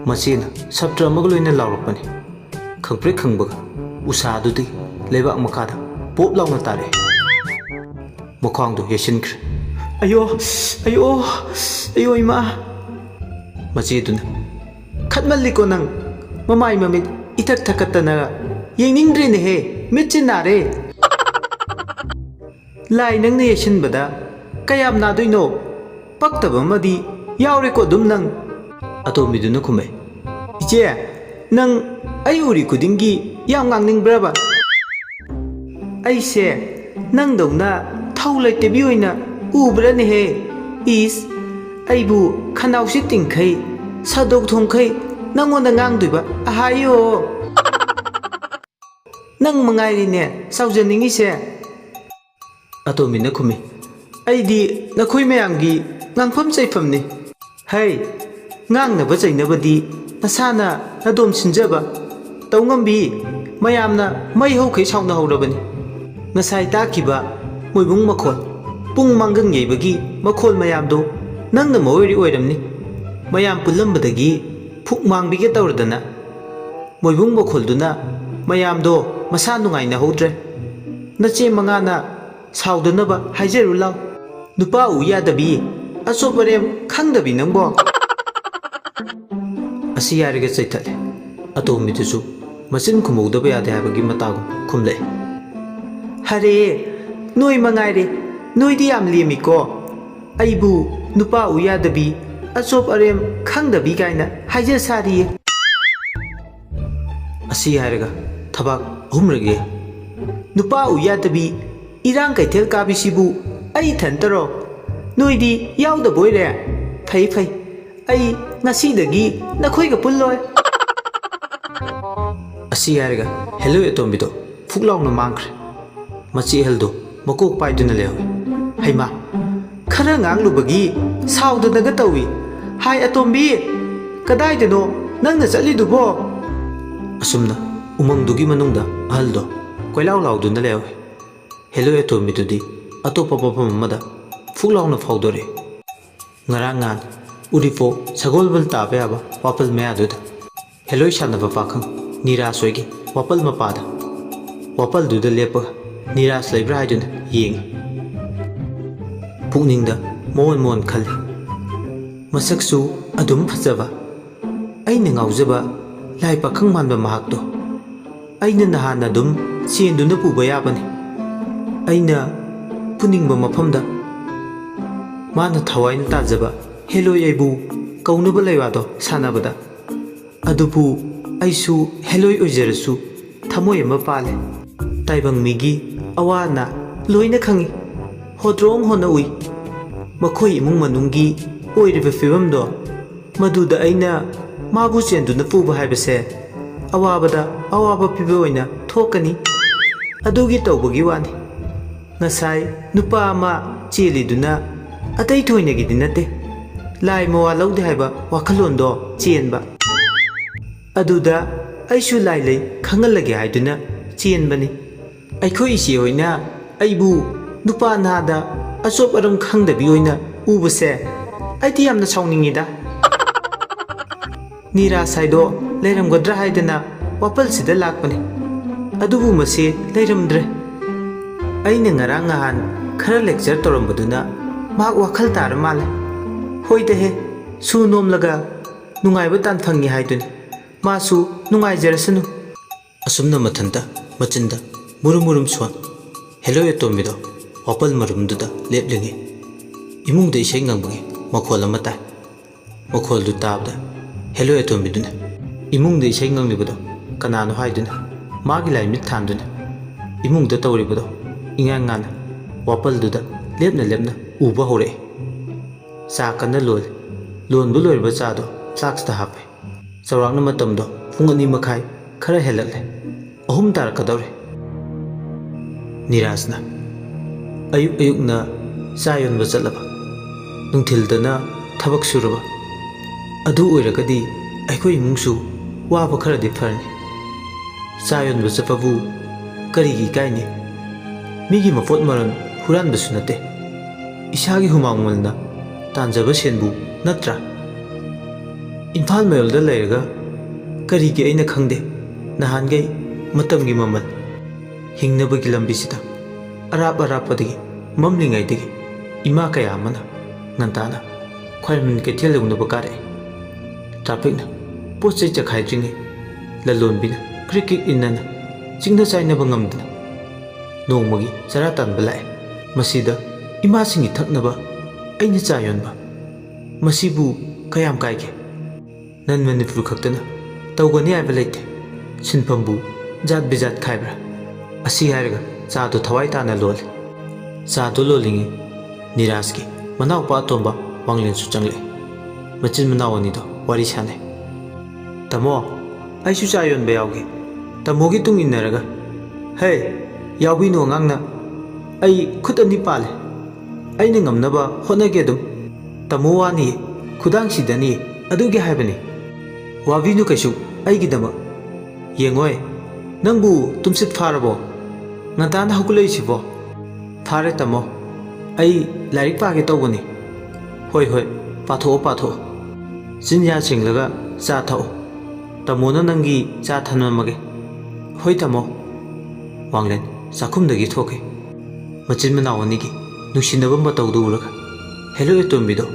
ꯃꯆꯦꯅ ꯁꯞꯇ꯭ꯔ ꯑꯃꯒ ꯂꯣꯏꯅ ꯂꯥꯎꯔꯛꯄꯅꯤ꯫ ꯈꯪꯄ꯭ꯔꯦꯛ ꯈꯪꯕꯒ ꯎꯁꯥꯗꯨꯗꯤ ꯂꯩꯕꯥꯛ ꯃꯈꯥꯗ ꯄꯣꯞ ꯂꯥꯎꯅ ꯇꯥꯔꯛꯑꯦ꯫ ꯃꯈ꯭ꯋꯥꯡꯗꯣ ꯌꯩꯁꯤꯟꯈ꯭ꯔꯦ꯫ "ꯑꯌꯣ, ꯑꯌꯣ, ꯑꯌꯣ ꯏꯃꯥ!" ꯃꯆꯦꯗꯨꯅ, "ꯈꯠꯃꯜꯂꯤꯀꯣ ꯅꯪ, ꯃꯃꯥꯏ ꯃꯃꯤꯠ ꯏꯊꯛ ꯊꯛꯀꯠꯇꯅ ꯌꯦꯡꯅꯤꯡꯗ꯭ꯔꯦꯅꯦꯍꯦ, ꯃꯤꯠꯁꯦ ꯅꯥꯔꯦ꯫" "ꯂꯥꯏ, ꯅꯪꯅ ꯌꯩꯁꯤꯟꯕꯗ ꯀꯌꯥꯝ ꯅꯥꯗꯣꯏꯅꯣ? ꯄꯛꯇꯕ ꯑꯃꯗꯤ ꯌꯥꯎꯔꯦꯀꯣ ꯑꯗꯨꯝ ꯅꯪ꯫" ꯑꯇꯣꯝꯕꯤꯗꯨꯅ ꯈꯨꯝꯃꯦ, "ꯏꯆꯦ, ꯅꯪ ꯑꯩ ꯎꯔꯤ ꯈꯨꯗꯤꯡꯒꯤ ꯌꯥꯝ ꯉꯥꯡꯅꯤꯡꯕ꯭ꯔꯕ? ꯑꯩꯁꯦ ꯅꯪꯗꯧꯅ ꯊꯧ ꯂꯩꯇꯕꯤ ꯑꯣꯏꯅ ꯎꯕ꯭ꯔꯅꯦꯍꯦ? ꯏꯁ, ꯑꯩꯕꯨ ꯈꯅꯥꯎꯁꯤ ꯇꯤꯡꯈꯩ, ꯁꯥꯗꯣꯛ ꯊꯣꯡꯈꯩ ꯅꯪꯉꯣꯟꯗ ꯉꯥꯡꯗꯣꯏꯕ ꯑꯍꯥꯏꯌꯣ꯫ ꯅꯪ ꯃꯉꯥꯏꯔꯦꯅꯦ ꯆꯥꯎꯖꯅꯤꯡꯉꯤꯁꯦ꯫" ꯑꯇꯣꯝꯕꯤꯅ ꯈꯨꯝꯃꯤ, "ꯑꯩꯗꯤ ꯅꯈꯣꯏ ꯃꯌꯥꯝꯒꯤ ꯉꯥꯡꯐꯝ ꯆꯩꯐꯝꯅꯤ꯫ ꯍꯩ, ꯉꯥꯡꯅꯕ ꯆꯩꯅꯕꯗꯤ ꯅꯁꯥꯅ ꯅꯗꯣꯝ ꯁꯤꯟꯖꯕ꯫ ꯇꯧꯉꯝꯕꯤ, ꯃꯌꯥꯝꯅ ꯃꯩ ꯍꯧꯈꯩ ꯁꯥꯎꯅꯍꯧꯔꯕꯅꯤ꯫ ꯉꯁꯥꯏ ꯇꯥꯈꯤꯕ ꯃꯣꯏꯕꯨꯡ ꯃꯈꯣꯜ, ꯄꯨꯡ ꯃꯥꯡꯒꯪ ꯌꯩꯕꯒꯤ ꯃꯈꯣꯜ ꯃꯌꯥꯝꯗꯣ ꯅꯪꯅ ꯃꯑꯣꯏꯔꯤ ꯑꯣꯏꯔꯝꯅꯤ꯫ ꯃꯌꯥꯝ ꯄꯨꯜꯂꯝꯕꯗꯒꯤ ꯐꯨꯛ ꯃꯥꯡꯕꯤꯒꯦ ꯇꯧꯔꯗꯅ꯫ ꯃꯣꯏꯕꯨꯡ ꯃꯈꯣꯜꯗꯨꯅ ꯃꯌꯥꯝꯗꯣ ꯃꯁꯥ ꯅꯨꯡꯉꯥꯏꯅꯍꯧꯗ꯭ꯔꯦ꯫ ꯅꯆꯦ ꯃꯉꯥꯅ ꯁꯥꯎꯗꯅꯕ ꯍꯥꯏꯖꯔꯨ ꯂꯥꯎ꯫ ꯅꯨꯄꯥ ꯎ ꯌꯥꯗꯕꯤ, ꯑꯆꯣꯞ ꯑꯔꯦꯝ ꯈꯪꯗꯕꯤ ꯅꯪꯕꯣ꯫" ꯑꯁꯤ ꯍꯥꯏꯔꯒ ꯆꯩꯊꯠꯂꯦ꯫ ꯑꯇꯣꯝꯕꯤꯗꯨꯁꯨ ꯃꯆꯤꯟ ꯈꯨꯝꯍꯧꯗꯕ ꯌꯥꯗꯦ ꯍꯥꯏꯕꯒꯤ ꯃꯇꯥꯒꯨꯝ ꯈꯨꯝꯂꯛꯑꯦ꯫ "ꯍꯔꯦ, ꯅꯣꯏ ꯃꯉꯥꯏꯔꯦ, ꯅꯣꯏꯗꯤ ꯌꯥꯝ ꯂꯦꯝꯃꯤꯀꯣ꯫ ꯑꯩꯕꯨ ꯅꯨꯄꯥ ꯎ ꯌꯥꯗꯕꯤ, ꯑꯆꯣꯞ ꯑꯔꯦꯝ ꯈꯪꯗꯕꯤ ꯀꯥꯏꯅ ꯍꯥꯏꯖ ꯁꯥꯔꯤꯌꯦ꯫" ꯑꯁꯤ ꯍꯥꯏꯔꯒ ꯊꯕꯥꯛ ꯑꯍꯨꯝꯔꯛ ꯌꯩ꯫ "ꯅꯨꯄꯥ ꯎ ꯌꯥꯗꯕꯤ, ꯏꯔꯥꯡ ꯀꯩꯊꯦꯜ ꯀꯥꯕꯤꯁꯤꯕꯨ ꯑꯩ ꯏꯊꯟꯇꯔꯣ? ꯅꯣꯏꯗꯤ ꯌꯥꯎꯗꯕ ꯑꯣꯏꯔꯦ? ꯐꯩ, ꯐꯩ꯫ ꯑꯩ ꯉꯁꯤꯗꯒꯤ ꯅꯈꯣꯏꯒ ꯄꯨꯜꯂꯣꯏ꯫ ꯑꯁꯤ ꯍꯥꯏꯔꯒ ꯍꯦꯂꯣꯏ ꯑꯇꯣꯝꯕꯤꯗꯣ ꯐꯨꯛ ꯂꯥꯎꯅ ꯃꯥꯡꯈ꯭ꯔꯦ꯫ ꯃꯆꯤ ꯑꯍꯜꯗꯣ ꯃꯀꯣꯛ ꯄꯥꯏꯗꯨꯅ ꯂꯩꯍꯧꯏ꯫ ꯍꯩꯃꯥ, ꯈꯔ ꯉꯥꯡꯂꯨꯕꯒꯤ ꯁꯥꯎꯗꯅꯒ ꯇꯧꯏ꯫ "ꯍꯥꯏ ꯑꯇꯣꯝꯕꯤ, ꯀꯗꯥꯏꯗꯅꯣ ꯅꯪꯅ ꯆꯠꯂꯤꯗꯨꯕꯣ?" ꯑꯁꯨꯝꯅ ꯎꯃꯪꯗꯨꯒꯤ ꯃꯅꯨꯡꯗ ꯑꯍꯜꯗꯣ ꯀꯣꯏꯂꯥꯎ ꯂꯥꯎꯗꯨꯅ ꯂꯩꯍꯧꯏ꯫ ꯍꯦꯂꯣꯏ ꯑꯇꯣꯝꯕꯤꯗꯨꯗꯤ ꯑꯇꯣꯞꯄ ꯃꯐꯝ ꯑꯃꯗ ꯐꯨꯛ ꯂꯥꯎꯅ ꯐꯥꯎꯗꯣꯔꯛꯏ꯫ ꯉꯔꯥꯡ ꯉꯍꯥꯟ ꯎꯔꯤꯄꯣꯛ ꯁꯒꯣꯜꯕꯜ ꯇꯥꯕ ꯌꯥꯕ ꯋꯥꯄꯜ ꯃꯌꯥꯗꯨꯗ ꯍꯦꯂꯣꯏ ꯁꯥꯟꯅꯕ ꯄꯥꯈꯪ ꯅꯤꯔꯥꯖ ꯍꯣꯏꯒꯤ ꯋꯥꯄꯜ ꯃꯄꯥꯗ ꯋꯥꯄꯜꯗꯨꯗ ꯂꯦꯞꯄꯒ ꯅꯤꯔꯥꯖ ꯂꯩꯕ꯭ꯔꯥ ꯍꯥꯏꯗꯨꯅ ꯌꯦꯡꯉꯤ꯫ ꯄꯨꯛꯅꯤꯡꯗ ꯃꯣꯟ ꯃꯣꯟ ꯈꯜꯂꯤ꯫ ꯃꯁꯛꯁꯨ ꯑꯗꯨꯝ ꯐꯖꯕ, ꯑꯩꯅ ꯉꯥꯎꯖꯕ ꯂꯥꯏ ꯄꯥꯈꯪ ꯃꯥꯟꯕ ꯃꯍꯥꯛꯇꯣ꯫ ꯑꯩꯅ ꯅꯍꯥꯟ ꯑꯗꯨꯝ ꯆꯦꯟꯗꯨꯅ ꯄꯨꯕ ꯌꯥꯕꯅꯤ꯫ ꯑꯩꯅ ꯄꯨꯅꯤꯡꯕ ꯃꯐꯝꯗ꯫ ꯃꯥꯅ ꯊꯋꯥꯏꯅ ꯇꯥꯖꯕ ꯍꯦꯂꯣꯏ ꯑꯩꯕꯨ ꯀꯧꯅꯕ ꯂꯩꯋꯥꯗꯣ ꯁꯥꯟꯅꯕꯗ꯫ ꯑꯗꯨꯕꯨ ꯑꯩꯁꯨ ꯍꯦꯂꯣꯏ ꯑꯣꯏꯖꯔꯁꯨ ꯊꯃꯣꯏ ꯑꯃ ꯄꯥꯜꯂꯦ꯫ ꯇꯥꯏꯕꯪ ꯃꯤꯒꯤ ꯑꯋꯥ ꯑꯅꯥ ꯂꯣꯏꯅ ꯈꯪꯏ꯫ ꯍꯣꯇ꯭ꯔꯣꯡ ꯍꯣꯠꯅ ꯎꯏ꯫ ꯃꯈꯣꯏ ꯏꯃꯨꯡ ꯃꯅꯨꯡꯒꯤ ꯑꯣꯏꯔꯤꯕ ꯐꯤꯕꯝꯗꯣ, ꯃꯗꯨꯗ ꯑꯩꯅ ꯃꯥꯕꯨ ꯆꯦꯟꯗꯨꯅ ꯄꯨꯕ ꯍꯥꯏꯕꯁꯦ ꯑꯋꯥꯕꯗ ꯑꯋꯥꯕ ꯄꯤꯕ ꯑꯣꯏꯅ ꯊꯣꯛꯀꯅꯤ꯫ ꯑꯗꯨꯒꯤ ꯇꯧꯕꯒꯤ ꯋꯥꯅꯤ꯫ ꯉꯁꯥꯏ ꯅꯨꯄꯥ ꯑꯃ ꯆꯦꯜꯂꯤꯗꯨꯅ ꯑꯇꯩ ꯊꯣꯏꯅꯒꯤꯗꯤ ꯅꯠꯇꯦ, ꯂꯥꯏ ꯃꯋꯥ ꯂꯧꯗꯦ ꯍꯥꯏꯕ ꯋꯥꯈꯜꯂꯣꯟꯗꯣ ꯆꯦꯟꯕ꯫ ꯑꯗꯨꯗ ꯑꯩꯁꯨ ꯂꯥꯏ ꯂꯩ ꯈꯪꯍꯜꯂꯒꯦ ꯍꯥꯏꯗꯨꯅ ꯆꯦꯟꯕꯅꯤ꯫ ꯑꯩꯈꯣꯏ ꯏꯆꯦ ꯍꯣꯏꯅ ꯑꯩꯕꯨ ꯅꯨꯄꯥ ꯅꯍꯥꯗ ꯑꯆꯣꯞ ꯑꯔꯝ ꯈꯪꯗꯕꯤ ꯑꯣꯏꯅ ꯎꯕꯁꯦ ꯑꯩꯗꯤ ꯌꯥꯝꯅ ꯁꯥꯎꯅꯤꯡꯉꯤꯗ꯫ ꯅꯤꯔꯥꯖ ꯍꯥꯏꯗꯣ ꯂꯩꯔꯝꯒꯗ꯭ꯔꯥ ꯍꯥꯏꯗꯅ ꯋꯥꯄꯜꯁꯤꯗ ꯂꯥꯛꯄꯅꯤ꯫ ꯑꯗꯨꯕꯨ ꯃꯁꯤ ꯂꯩꯔꯝꯗ꯭ꯔꯦ꯫ ꯑꯩꯅ ꯉꯔꯥꯡ ꯅꯍꯥꯟ ꯈꯔ ꯂꯦꯛꯆꯔ ꯇꯧꯔꯝꯕꯗꯨꯅ ꯃꯍꯥꯛ ꯋꯥꯈꯜ ꯇꯥꯔ ꯃꯥꯜꯂꯦ꯫ ꯍꯣꯏꯗꯍꯦ, ꯁꯨ ꯅꯣꯝꯂꯒ ꯅꯨꯡꯉꯥꯏꯕ ꯇꯥꯟ ꯐꯪꯉꯤ ꯍꯥꯏꯗꯨꯅꯤ꯫ ꯃꯥꯁꯨ ꯅꯨꯡꯉꯥꯏꯖꯔꯁꯅꯨ꯫ ꯑꯁꯨꯝꯅ ꯃꯊꯟꯇ ꯃꯆꯤꯟꯗ ꯃꯨꯔꯨꯝ ꯃꯨꯔꯨꯝ ꯁꯣꯟ ꯍꯦꯂꯣꯏ ꯑꯇꯣꯝꯕꯤꯗꯣ ꯋꯥꯄꯜ ꯃꯔꯨꯝꯗꯨꯗ ꯂꯦꯞꯂꯤꯉꯩ ꯏꯃꯨꯡꯗ ꯏꯁꯩ ꯉꯪꯕꯒꯤ ꯃꯈꯣꯜ ꯑꯃ ꯇꯥꯏ꯫ ꯃꯈꯣꯜꯗꯨ ꯇꯥꯕꯗ ꯍꯦꯂꯣꯏ ꯑꯇꯣꯝꯕꯤꯗꯨꯅ ꯏꯃꯨꯡꯗ ꯏꯁꯩ ꯉꯪꯂꯤꯕꯗꯣ ꯀꯅꯥꯅꯣ ꯍꯥꯏꯗꯨꯅ ꯃꯥꯒꯤ ꯂꯥꯏ ꯃꯤꯠ ꯊꯥꯟꯗꯨꯅ ꯏꯃꯨꯡꯗ ꯇꯧꯔꯤꯕꯗꯣ ꯏꯉꯥꯟ ꯉꯥꯟꯅ ꯋꯥꯄꯜꯗꯨꯗ ꯂꯦꯞꯅ ꯂꯦꯞꯅ ꯎꯕ ꯍꯧꯔꯛꯏ꯫ ꯆꯥ ꯀꯟꯅ ꯂꯣꯜꯂꯤ꯫ ꯂꯣꯟꯕ ꯂꯣꯏꯔꯕ ꯆꯥꯗꯣ ꯐ꯭ꯂꯥꯛꯁꯇ ꯍꯥꯞꯄꯦ꯫ ꯆꯥꯎꯔꯥꯛꯅ ꯃꯇꯝꯗꯣ ꯄꯨꯡ ꯑꯅꯤ ꯃꯈꯥꯏ ꯈꯔ ꯍꯦꯜꯂꯛꯂꯦ꯫ ꯑꯍꯨꯝ ꯇꯥꯔꯛꯀꯗꯧꯔꯦ꯫ ꯅꯤꯔꯥꯖꯅ ꯑꯌꯨꯛ ꯑꯌꯨꯛꯅ ꯆꯥ ꯌꯣꯟꯕ ꯆꯠꯂꯕ, ꯅꯨꯡꯊꯤꯜꯗꯅ ꯊꯕꯛ ꯁꯨꯔꯕ, ꯑꯗꯨ ꯑꯣꯏꯔꯒꯗꯤ ꯑꯩꯈꯣꯏ ꯏꯃꯨꯡꯁꯨ ꯋꯥꯕ ꯈꯔꯗꯤ ꯐꯔꯅꯤ꯫ ꯆꯥ ꯌꯣꯟꯕ ꯆꯠꯄꯕꯨ ꯀꯔꯤꯒꯤ ꯏꯀꯥꯏꯅꯤ? ꯃꯤꯒꯤ ꯃꯄꯣꯠ ꯃꯔꯜ ꯍꯨꯔꯥꯟꯕꯁꯨ ꯅꯠꯇꯦ꯫ ꯏꯁꯥꯒꯤ ꯍꯨꯃꯥꯡ ꯃꯃꯜꯅ ꯇꯥꯟꯖꯕ ꯁꯦꯟꯕꯨ ꯅꯠꯇ꯭ꯔꯥ? ꯏꯝꯐꯥꯜ ꯃꯌꯣꯜꯗ ꯂꯩꯔꯒ ꯀꯔꯤꯒꯤ ꯑꯩꯅ ꯈꯪꯗꯦ ꯅꯍꯥꯟꯒꯩ ꯃꯇꯝꯒꯤ ꯃꯃꯜ? ꯍꯤꯡꯅꯕꯒꯤ ꯂꯝꯕꯤꯁꯤꯗ ꯑꯔꯥꯞ ꯑꯔꯥꯞꯄꯗꯒꯤ ꯃꯝꯂꯤꯉꯩꯗꯒꯤ ꯏꯃꯥ ꯀꯌꯥ ꯑꯃꯅ ꯉꯟꯇꯥꯅ ꯈ꯭ꯋꯥꯏꯔꯝꯕꯟ ꯀꯩꯊꯦꯜ ꯌꯧꯅꯕ ꯀꯥꯔꯛꯏ꯫ ꯇ꯭ꯔꯥꯐꯤꯛꯅ ꯄꯣꯠ ꯆꯩ ꯆꯈꯥꯏꯗ꯭ꯔꯤꯉꯩ ꯂꯂꯣꯟꯕꯤꯅ ꯀ꯭ꯔꯤꯛ ꯀ꯭ꯔꯤꯛ ꯏꯟꯅꯅ ꯆꯤꯡꯅ ꯆꯥꯏꯅꯕ ꯉꯝꯗꯅ ꯅꯣꯡꯃꯒꯤ ꯆꯔꯥ ꯇꯥꯟꯕ ꯂꯥꯛꯑꯦ꯫ ꯃꯁꯤꯗ ꯏꯃꯥꯁꯤꯡꯒꯤ ꯊꯛꯅꯕ ꯑꯩꯅ ꯆꯥ ꯌꯣꯟꯕ, ꯃꯁꯤꯕꯨ ꯀꯌꯥꯝ ꯀꯥꯏꯒꯦ? ꯅꯟ ꯃꯅꯤꯄꯨꯔ ꯈꯛꯇꯅ ꯇꯧꯒꯅꯤ ꯍꯥꯏꯕ ꯂꯩꯇꯦ꯫ ꯁꯤꯟꯐꯝꯕꯨ ꯖꯥꯠ ꯕꯤꯖꯥꯠ ꯈꯥꯏꯕ꯭ꯔꯥ? ꯑꯁꯤ ꯍꯥꯏꯔꯒ ꯆꯥꯗꯨ ꯊꯋꯥꯏ ꯇꯥꯅ ꯂꯣꯜꯂꯤ꯫ ꯆꯥꯗꯨ ꯂꯣꯜꯂꯤꯉꯩ ꯅꯤꯔꯥꯖꯀꯤ ꯃꯅꯥꯎꯄꯥ ꯑꯇꯣꯝꯕ ꯋꯥꯡꯂꯦꯟꯁꯨ ꯆꯪꯂꯛꯏ꯫ ꯃꯆꯤꯟ ꯃꯅꯥꯎ ꯑꯅꯤꯗꯣ ꯋꯥꯔꯤ ꯁꯥꯟꯅꯩ꯫ "ꯇꯥꯃꯣ, ꯑꯩꯁꯨ ꯆꯥ ꯌꯣꯟꯕ ꯌꯥꯎꯒꯦ꯫ ꯇꯥꯃꯣꯒꯤ ꯇꯨꯡ ꯏꯟꯅꯔꯒ꯫" "ꯍꯦ, ꯌꯥꯎꯕꯤꯅꯨ ꯑꯉꯥꯡꯅ꯫ ꯑꯩ ꯈꯨꯠ ꯑꯅꯤ ꯄꯥꯜꯂꯦ꯫ ꯑꯩꯅ ꯉꯝꯅꯕ ꯍꯣꯠꯅꯒꯦ ꯑꯗꯨꯝ꯫ ꯇꯥꯃꯣ ꯋꯥꯅꯤ, ꯈꯨꯗꯥꯡ ꯁꯤꯗꯅꯤ, ꯑꯗꯨꯒꯤ ꯍꯥꯏꯕꯅꯤ꯫ ꯋꯥꯕꯤꯅꯨ ꯀꯩꯁꯨ ꯑꯩꯒꯤꯗꯃꯛ꯫ ꯌꯦꯡꯉꯣꯏ, ꯅꯪꯕꯨ ꯇꯨꯝꯁꯤꯠ ꯐꯥꯔꯕꯣ? ꯉꯟꯇꯥꯅ ꯍꯧꯒꯠꯂꯛꯏꯁꯤꯕꯣ?" "ꯐꯥꯔꯦ ꯇꯥꯃꯣ, ꯑꯩ ꯂꯥꯏꯔꯤꯛ ꯄꯥꯒꯦ ꯇꯧꯕꯅꯤ꯫" "ꯍꯣꯏ ꯍꯣꯏ, ꯄꯥꯊꯣꯛꯑꯣ ꯄꯥꯊꯣꯛꯑꯣ꯫ ꯆꯤꯟꯌꯥ ꯁꯦꯡꯂꯒ ꯆꯥ ꯊꯛꯑꯣ꯫ ꯇꯥꯃꯣꯅ ꯅꯪꯒꯤ ꯆꯥ ꯊꯝꯂꯝꯃꯒꯦ꯫" "ꯍꯣꯏ ꯇꯥꯃꯣ꯫" ꯋꯥꯡꯂꯦꯟ ꯆꯥꯛꯈꯨꯝꯗꯒꯤ ꯊꯣꯛꯈꯤ꯫ ꯃꯆꯤꯟ ꯃꯅꯥꯎ ꯑꯅꯤꯒꯤ ꯅꯨꯡꯁꯤꯅꯕ ꯃꯇꯧꯗꯨ ꯎꯔꯒ ꯍꯦꯂꯣꯏ ꯑꯇꯣꯝꯕꯤꯗꯣ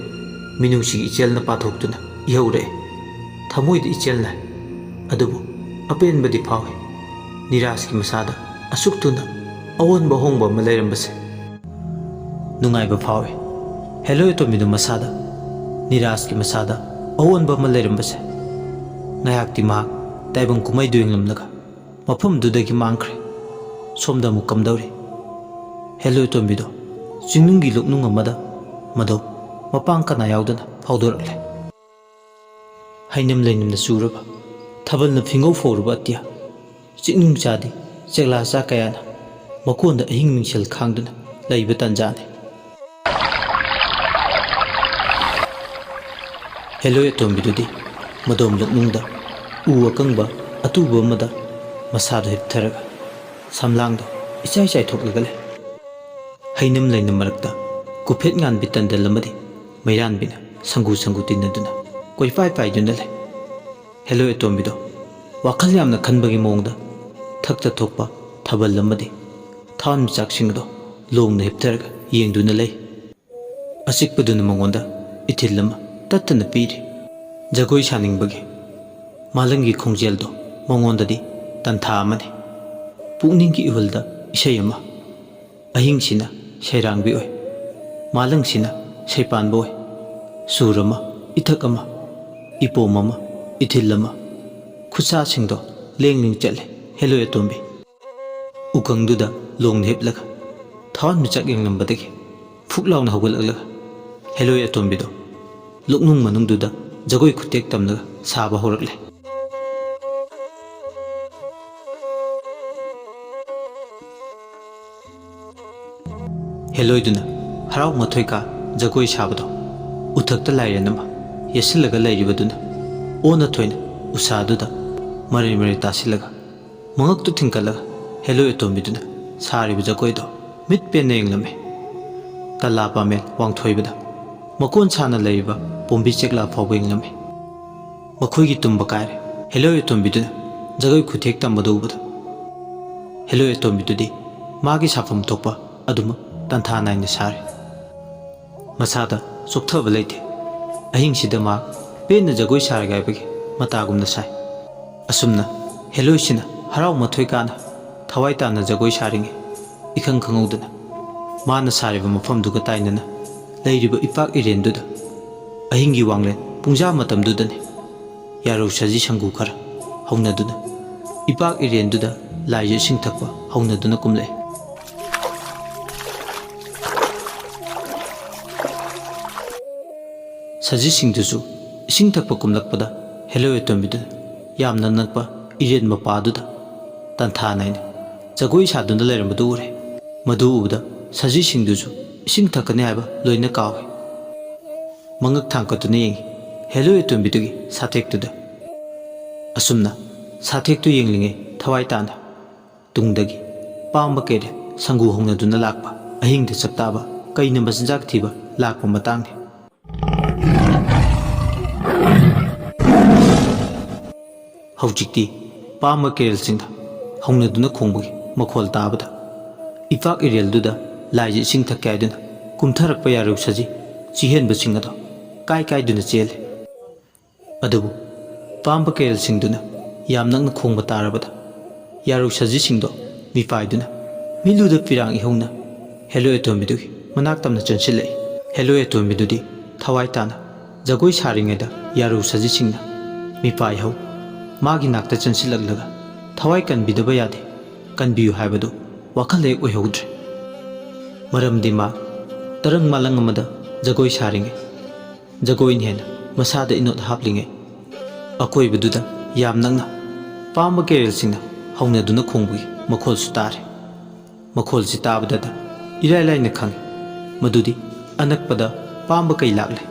ꯃꯤꯅꯨꯡꯁꯤꯒꯤ ꯏꯆꯦꯜꯅ ꯄꯥꯊꯣꯛꯇꯨꯅ ꯏꯍꯧꯔꯛꯑꯦ꯫ ꯊꯃꯣꯏꯗ ꯏꯆꯦꯜ ꯅꯥꯏ, ꯑꯗꯨꯕꯨ ꯑꯄꯦꯟꯕꯗꯤ ꯐꯥꯎꯏ꯫ ꯅꯤꯔꯥꯖꯀꯤ ꯃꯁꯥꯗ ꯑꯁꯨꯛ ꯊꯨꯅ ꯑꯑꯣꯟꯕ ꯑꯍꯣꯡꯕ ꯑꯃ ꯂꯩꯔꯝꯕꯁꯦ ꯅꯨꯡꯉꯥꯏꯕ ꯐꯥꯎꯏ꯫ ꯍꯦꯂꯣꯏ ꯑꯇꯣꯝꯕꯤꯗꯣ ꯃꯁꯥꯗ, ꯅꯤꯔꯥꯖꯀꯤ ꯃꯁꯥꯗ ꯑꯑꯣꯟꯕ ꯑꯃ ꯂꯩꯔꯝꯕꯁꯦ꯫ ꯉꯥꯏꯍꯥꯛꯇꯤ ꯃꯍꯥꯛ ꯇꯥꯏꯕꯪ ꯀꯨꯝꯍꯩꯗꯨ ꯌꯦꯡꯂꯝꯂꯒ ꯃꯐꯝꯗꯨꯗꯒꯤ ꯃꯥꯡꯈ꯭ꯔꯦ꯫ ꯁꯣꯝꯗ ꯑꯃꯨꯛ ꯀꯝꯗꯧꯔꯤ? ꯍꯦꯂꯣꯏ ꯑꯇꯣꯝꯕꯤꯗꯣ ꯆꯤꯡꯅꯨꯡꯒꯤ ꯂꯨꯞꯅꯨꯡ ꯑꯃꯗ ꯃꯗꯨ ꯃꯄꯥꯡ ꯀꯅꯥ ꯌꯥꯎꯗꯅ ꯐꯥꯎꯗꯣꯔꯛꯂꯦ꯫ ꯍꯩꯅꯝ ꯂꯩꯅꯝꯅ ꯆꯨꯔꯕ, ꯊꯥꯕꯜꯅ ꯐꯤꯡꯒꯧ ꯐꯧꯔꯕ ꯑꯇꯤꯌꯥ, ꯆꯤꯛꯅꯨꯡ ꯆꯥꯗꯦ, ꯆꯦꯛꯂꯥ ꯆꯥ ꯀꯌꯥꯅ ꯃꯀꯣꯟꯗ ꯑꯍꯤꯡ ꯃꯤꯡꯁꯦꯜ ꯈꯥꯡꯗꯨꯅ ꯂꯩꯕ ꯇꯥꯟꯖꯥꯅꯤ꯫ ꯍꯦꯂꯣꯏ ꯑꯇꯣꯝꯕꯤꯗꯨꯗꯤ ꯃꯗꯣꯝ ꯂꯣꯛꯅꯨꯡꯗ ꯎ ꯑꯀꯪꯕ ꯑꯇꯨꯕ ꯑꯃꯗ ꯃꯁꯥꯗꯨ ꯍꯤꯞꯊꯔꯒ ꯁꯝꯂꯥꯡꯗꯣ ꯏꯆꯥꯏ ꯆꯥꯏꯊꯣꯛꯂꯒ ꯂꯩ꯫ ꯍꯩꯅꯝ ꯂꯩꯅꯝ ꯃꯔꯛꯇ ꯀꯨꯐꯦꯠ ꯉꯥꯟꯕꯤ ꯇꯟꯗꯜ ꯑꯃꯗꯤ ꯃꯩꯔꯥꯟꯕꯤꯅ ꯁꯪꯒꯨ ꯁꯪꯒꯨ ꯇꯤꯟꯅꯗꯨꯅ ꯀꯣꯏꯄꯥꯏ ꯄꯥꯏꯗꯨꯅ ꯂꯩ꯫ ꯍꯦꯂꯣꯏ ꯑꯇꯣꯝꯕꯤꯗꯣ ꯋꯥꯈꯜ ꯌꯥꯝꯅ ꯈꯟꯕꯒꯤ ꯃꯑꯣꯡꯗ ꯊꯛꯇ ꯊꯣꯛꯄ ꯊꯥꯕꯜ ꯑꯃꯗꯤ ꯊꯥꯋꯥꯟꯃꯤꯆꯥꯛꯁꯤꯡ ꯑꯗꯣ ꯂꯣꯡꯅ ꯍꯤꯞꯊꯔꯒ ꯌꯦꯡꯗꯨꯅ ꯂꯩ꯫ ꯑꯆꯤꯛꯄꯗꯨꯅ ꯃꯉꯣꯟꯗ ꯏꯊꯤꯜ ꯑꯃ ꯇꯠꯇꯅ ꯄꯤꯔꯤ꯫ ꯖꯒꯣꯏ ꯁꯥꯅꯤꯡꯕꯒꯤ ꯃꯥꯂꯪꯒꯤ ꯈꯣꯡꯖꯦꯜꯗꯣ ꯃꯉꯣꯟꯗꯗꯤ ꯇꯟꯊꯥ ꯑꯃꯅꯤ꯫ ꯄꯨꯛꯅꯤꯡꯒꯤ ꯏꯍꯨꯜꯗ ꯏꯁꯩ ꯑꯃ꯫ ꯑꯍꯤꯡꯁꯤꯅ ꯁꯩꯔꯥꯡꯕꯤ ꯑꯣꯏ, ꯃꯥꯂꯪꯁꯤꯅ ꯁꯩꯄꯥꯟꯕ ꯑꯣꯏ꯫ ꯁꯨꯔ ꯑꯃ, ꯏꯊꯛ ꯑꯃ, ꯏꯄꯣꯝ ꯑꯃ, ꯏꯊꯤꯜ ꯑꯃ꯫ ꯈꯨꯠꯁꯥꯁꯤꯡꯗꯣ ꯂꯦꯡ ꯂꯦꯡ ꯆꯠꯂꯦ ꯍꯦꯂꯣꯏ ꯑꯇꯣꯝꯕꯤ꯫ ꯎꯈꯪꯗꯨꯗ ꯂꯣꯡꯅ ꯍꯤꯞꯂꯒ ꯊꯋꯥꯟꯃꯤꯆꯥꯛ ꯌꯦꯡꯂꯝꯕꯗꯒꯤ ꯐꯨꯛ ꯂꯥꯎꯅ ꯍꯧꯒꯠꯂꯛꯂꯒ ꯍꯦꯂꯣꯏ ꯑꯇꯣꯝꯕꯤꯗꯣ ꯂꯣꯛꯅꯨꯡ ꯃꯅꯨꯡꯗꯨꯗ ꯖꯒꯣꯏ ꯈꯨꯠꯊꯦꯛ ꯇꯝꯂꯒ ꯁꯥꯕ ꯍꯧꯔꯛꯂꯦ꯫ ꯍꯦꯂꯣꯏꯗꯨꯅ ꯍꯔꯥꯎ ꯃꯊꯣꯏ ꯀꯥ ꯖꯒꯣꯏ ꯁꯥꯕꯗꯣ ꯎꯊꯛꯇ ꯂꯥꯏꯔꯦꯟ ꯑꯃ ꯌꯦꯠꯁꯤꯜꯂꯒ ꯂꯩꯔꯤꯕꯗꯨꯅ ꯑꯣꯟꯅ ꯊꯣꯏꯅ ꯎꯁꯥꯗꯨꯗ ꯃꯔꯩ ꯃꯔꯩ ꯇꯥꯁꯤꯜꯂꯒ ꯃꯉꯛꯇꯨ ꯊꯤꯡꯀꯠꯂꯒ ꯍꯦꯂꯣꯏ ꯑꯇꯣꯝꯕꯤꯗꯨꯅ ꯁꯥꯔꯤꯕ ꯖꯒꯣꯏꯗꯣ ꯃꯤꯠ ꯄꯦꯟꯅ ꯌꯦꯡꯂꯝꯃꯤ꯫ ꯇꯂꯥ ꯄꯥꯃꯦꯜ ꯋꯥꯡꯊꯣꯏꯕꯗ ꯃꯀꯣꯟ ꯁꯥꯅ ꯂꯩꯔꯤꯕ ꯄꯣꯝꯕꯤ ꯆꯦꯛꯂꯥ ꯐꯥꯎꯕ ꯌꯦꯡꯂꯝꯃꯤ꯫ ꯃꯈꯣꯏꯒꯤ ꯇꯨꯝꯕ ꯀꯥꯏꯔꯦ꯫ ꯍꯦꯂꯣꯏ ꯑꯇꯣꯝꯕꯤꯗꯨꯅ ꯖꯒꯣꯏ ꯈꯨꯊꯦꯛ ꯇꯝꯕꯗꯨ ꯎꯕꯗ ꯍꯦꯂꯣꯏ ꯑꯇꯣꯝꯕꯤꯗꯨꯗꯤ ꯃꯥꯒꯤ ꯁꯥꯐꯝ ꯊꯣꯛꯄ ꯑꯗꯨꯃꯛ ꯇꯟꯊꯥ ꯅꯥꯏꯅ ꯁꯥꯔꯤ꯫ ꯃꯁꯥꯗ ꯆꯣꯛꯊꯕ ꯂꯩꯇꯦ꯫ ꯑꯍꯤꯡꯁꯤꯗ ꯃꯍꯥꯛ ꯄꯦꯟꯅ ꯖꯒꯣꯏ ꯁꯥꯔꯒꯦ ꯍꯥꯏꯕꯒꯤ ꯃꯇꯥꯒꯨꯝꯅ ꯁꯥꯏ꯫ ꯑꯁꯨꯝꯅ ꯍꯦꯂꯣꯏꯁꯤꯅ ꯍꯔꯥꯎ ꯃꯊꯣꯏ ꯀꯥꯅ ꯊꯋꯥꯏ ꯇꯥꯅ ꯖꯒꯣꯏ ꯁꯥꯔꯤꯉꯩ ꯏꯈꯪ ꯈꯪꯍꯧꯗꯅ ꯃꯥꯅ ꯁꯥꯔꯤꯕ ꯃꯐꯝꯗꯨꯒ ꯇꯥꯏꯅꯅ ꯂꯩꯔꯤꯕ ꯏꯄꯥꯛ ꯏꯔꯦꯟꯗꯨꯗ ꯑꯍꯤꯡꯒꯤ ꯋꯥꯡꯂꯦꯟ ꯄꯨꯡꯖꯥ ꯃꯇꯝꯗꯨꯗꯅꯤ꯫ ꯌꯥꯔꯧ ꯁꯖꯤ ꯁꯪꯒꯨ ꯈꯔ ꯍꯧꯅꯗꯨꯅ ꯏꯄꯥꯛ ꯏꯔꯦꯟꯗꯨꯗ ꯂꯥꯏꯖ ꯏꯁꯤꯡ ꯊꯛꯄ ꯍꯧꯅꯗꯨꯅ ꯀꯨꯝꯂꯛꯏ꯫ ꯁꯖꯤꯁꯤꯡꯗꯨꯁꯨ ꯏꯁꯤꯡ ꯊꯛꯄ ꯀꯨꯝꯂꯛꯄꯗ ꯍꯦꯂꯣꯏ ꯑꯇꯣꯝꯕꯤꯗꯨꯅ ꯌꯥꯝꯅ ꯅꯛꯄ ꯏꯔꯦꯟ ꯃꯄꯥꯗꯨꯗ ꯇꯟꯊꯥ ꯅꯥꯏꯅ ꯖꯒꯣꯏ ꯁꯥꯗꯨꯅ ꯂꯩꯔꯝꯕꯗꯨ ꯎꯔꯦ꯫ ꯃꯗꯨ ꯎꯕꯗ ꯁꯖꯤꯁꯤꯡꯗꯨꯁꯨ ꯏꯁꯤꯡ ꯊꯛꯀꯅꯤ ꯍꯥꯏꯕ ꯂꯣꯏꯅ ꯀꯥꯎꯏ꯫ ꯃꯉꯛ ꯊꯥꯡꯀꯠꯇꯨꯅ ꯌꯦꯡꯉꯤ ꯍꯦꯂꯣꯏ ꯑꯇꯣꯝꯕꯤꯗꯨꯒꯤ ꯁꯥꯊꯦꯛꯇꯨꯗ꯫ ꯑꯁꯨꯝꯅ ꯁꯥꯊꯦꯛꯇꯨ ꯌꯦꯡꯂꯤꯉꯩ ꯊꯋꯥꯏ ꯇꯥꯅ ꯇꯨꯡꯗꯒꯤ ꯄꯥꯝꯕ ꯀꯩꯔꯦꯜ ꯁꯪꯒꯨ ꯍꯧꯅꯗꯨꯅ ꯂꯥꯛꯄ, ꯑꯍꯤꯡꯗ ꯆꯥꯛꯇꯥꯕ ꯀꯩꯅ ꯃꯆꯤꯟꯖꯥꯛ ꯊꯤꯕ ꯂꯥꯛꯄ ꯃꯇꯥꯡꯅꯤ꯫ ꯍꯧꯖꯤꯛꯇꯤ ꯄꯥꯝꯕ ꯀꯩꯔꯦꯜꯁꯤꯡꯅ ꯍꯧꯅꯗꯨꯅ ꯈꯣꯡꯕꯒꯤ ꯃꯈꯣꯜ ꯇꯥꯕꯗ, ꯏꯄꯥꯛ ꯏꯔꯦꯜꯗꯨꯗ ꯂꯥꯏꯁꯦ ꯏꯁꯤꯡ ꯊꯛꯀꯦ ꯍꯥꯏꯗꯨꯅ ꯀꯨꯝꯊꯔꯛꯄ ꯌꯥꯔꯧ ꯁꯖꯤ ꯆꯤꯍꯦꯟꯕꯁꯤꯡ ꯑꯗꯣ ꯀꯥꯏ ꯀꯥꯏꯗꯨꯅ ꯆꯦꯜꯂꯦ꯫ ꯑꯗꯨꯕꯨ ꯄꯥꯝꯕ ꯀꯩꯔꯦꯜꯁꯤꯡꯗꯨꯅ ꯌꯥꯝ ꯅꯛꯅ ꯈꯣꯡꯕ ꯇꯥꯔꯕꯗ, ꯌꯥꯔꯧ ꯁꯖꯤꯁꯤꯡꯗꯣ ꯃꯤꯄꯥꯏꯗꯨꯅ ꯃꯤꯠꯂꯨꯗ ꯄꯤꯔꯥꯡ ꯏꯍꯧꯅ ꯍꯦꯂꯣꯏ ꯑꯇꯣꯝꯕꯤꯗꯨꯒꯤ ꯃꯅꯥꯛ ꯇꯝꯅ ꯆꯪꯁꯤꯜꯂꯛꯏ꯫ ꯍꯦꯂꯣꯏ ꯑꯇꯣꯝꯕꯤꯗꯨꯗꯤ ꯊꯋꯥꯏ ꯇꯥꯅ ꯖꯒꯣꯏ ꯁꯥꯔꯤꯉꯩꯗ ꯌꯥꯔꯧ ꯁꯖꯤꯁꯤꯡꯅ ꯃꯤꯄꯥꯏ ꯍꯧ ꯃꯥꯒꯤ ꯅꯥꯛꯇ ꯆꯪꯁꯤꯜꯂꯛꯂꯒ ꯊꯋꯥꯏ ꯀꯟꯕꯤꯗꯕ ꯌꯥꯗꯦ, ꯀꯟꯕꯤꯌꯨ ꯍꯥꯏꯕꯗꯨ ꯋꯥꯈꯜ ꯍꯦꯛ ꯑꯣꯏꯍꯧꯗ꯭ꯔꯦ꯫ ꯃꯔꯝꯗꯤ ꯃꯥ ꯇꯔꯪ ꯃꯥꯂꯪ ꯑꯃꯗ ꯖꯒꯣꯏ ꯁꯥꯔꯤꯉꯩ, ꯖꯒꯣꯏꯅ ꯍꯦꯟꯅ ꯃꯁꯥꯗ ꯏꯅꯣꯠ ꯍꯥꯞꯂꯤꯉꯩ, ꯑꯀꯣꯏꯕꯗꯨꯗ ꯌꯥꯝ ꯅꯛꯅ ꯄꯥꯝꯕ ꯀꯩꯔꯦꯜꯁꯤꯡꯅ ꯍꯧꯅꯗꯨꯅ ꯈꯣꯡꯕꯒꯤ ꯃꯈꯣꯜꯁꯨ ꯇꯥꯔꯦ꯫ ꯃꯈꯣꯜꯁꯤ ꯇꯥꯕꯗꯗ ꯏꯔꯥꯏ ꯂꯥꯏꯅ ꯈꯪꯏ ꯃꯗꯨꯗꯤ ꯑꯅꯛꯄꯗ ꯄꯥꯝꯕ ꯀꯩ ꯂꯥꯛꯂꯦ꯫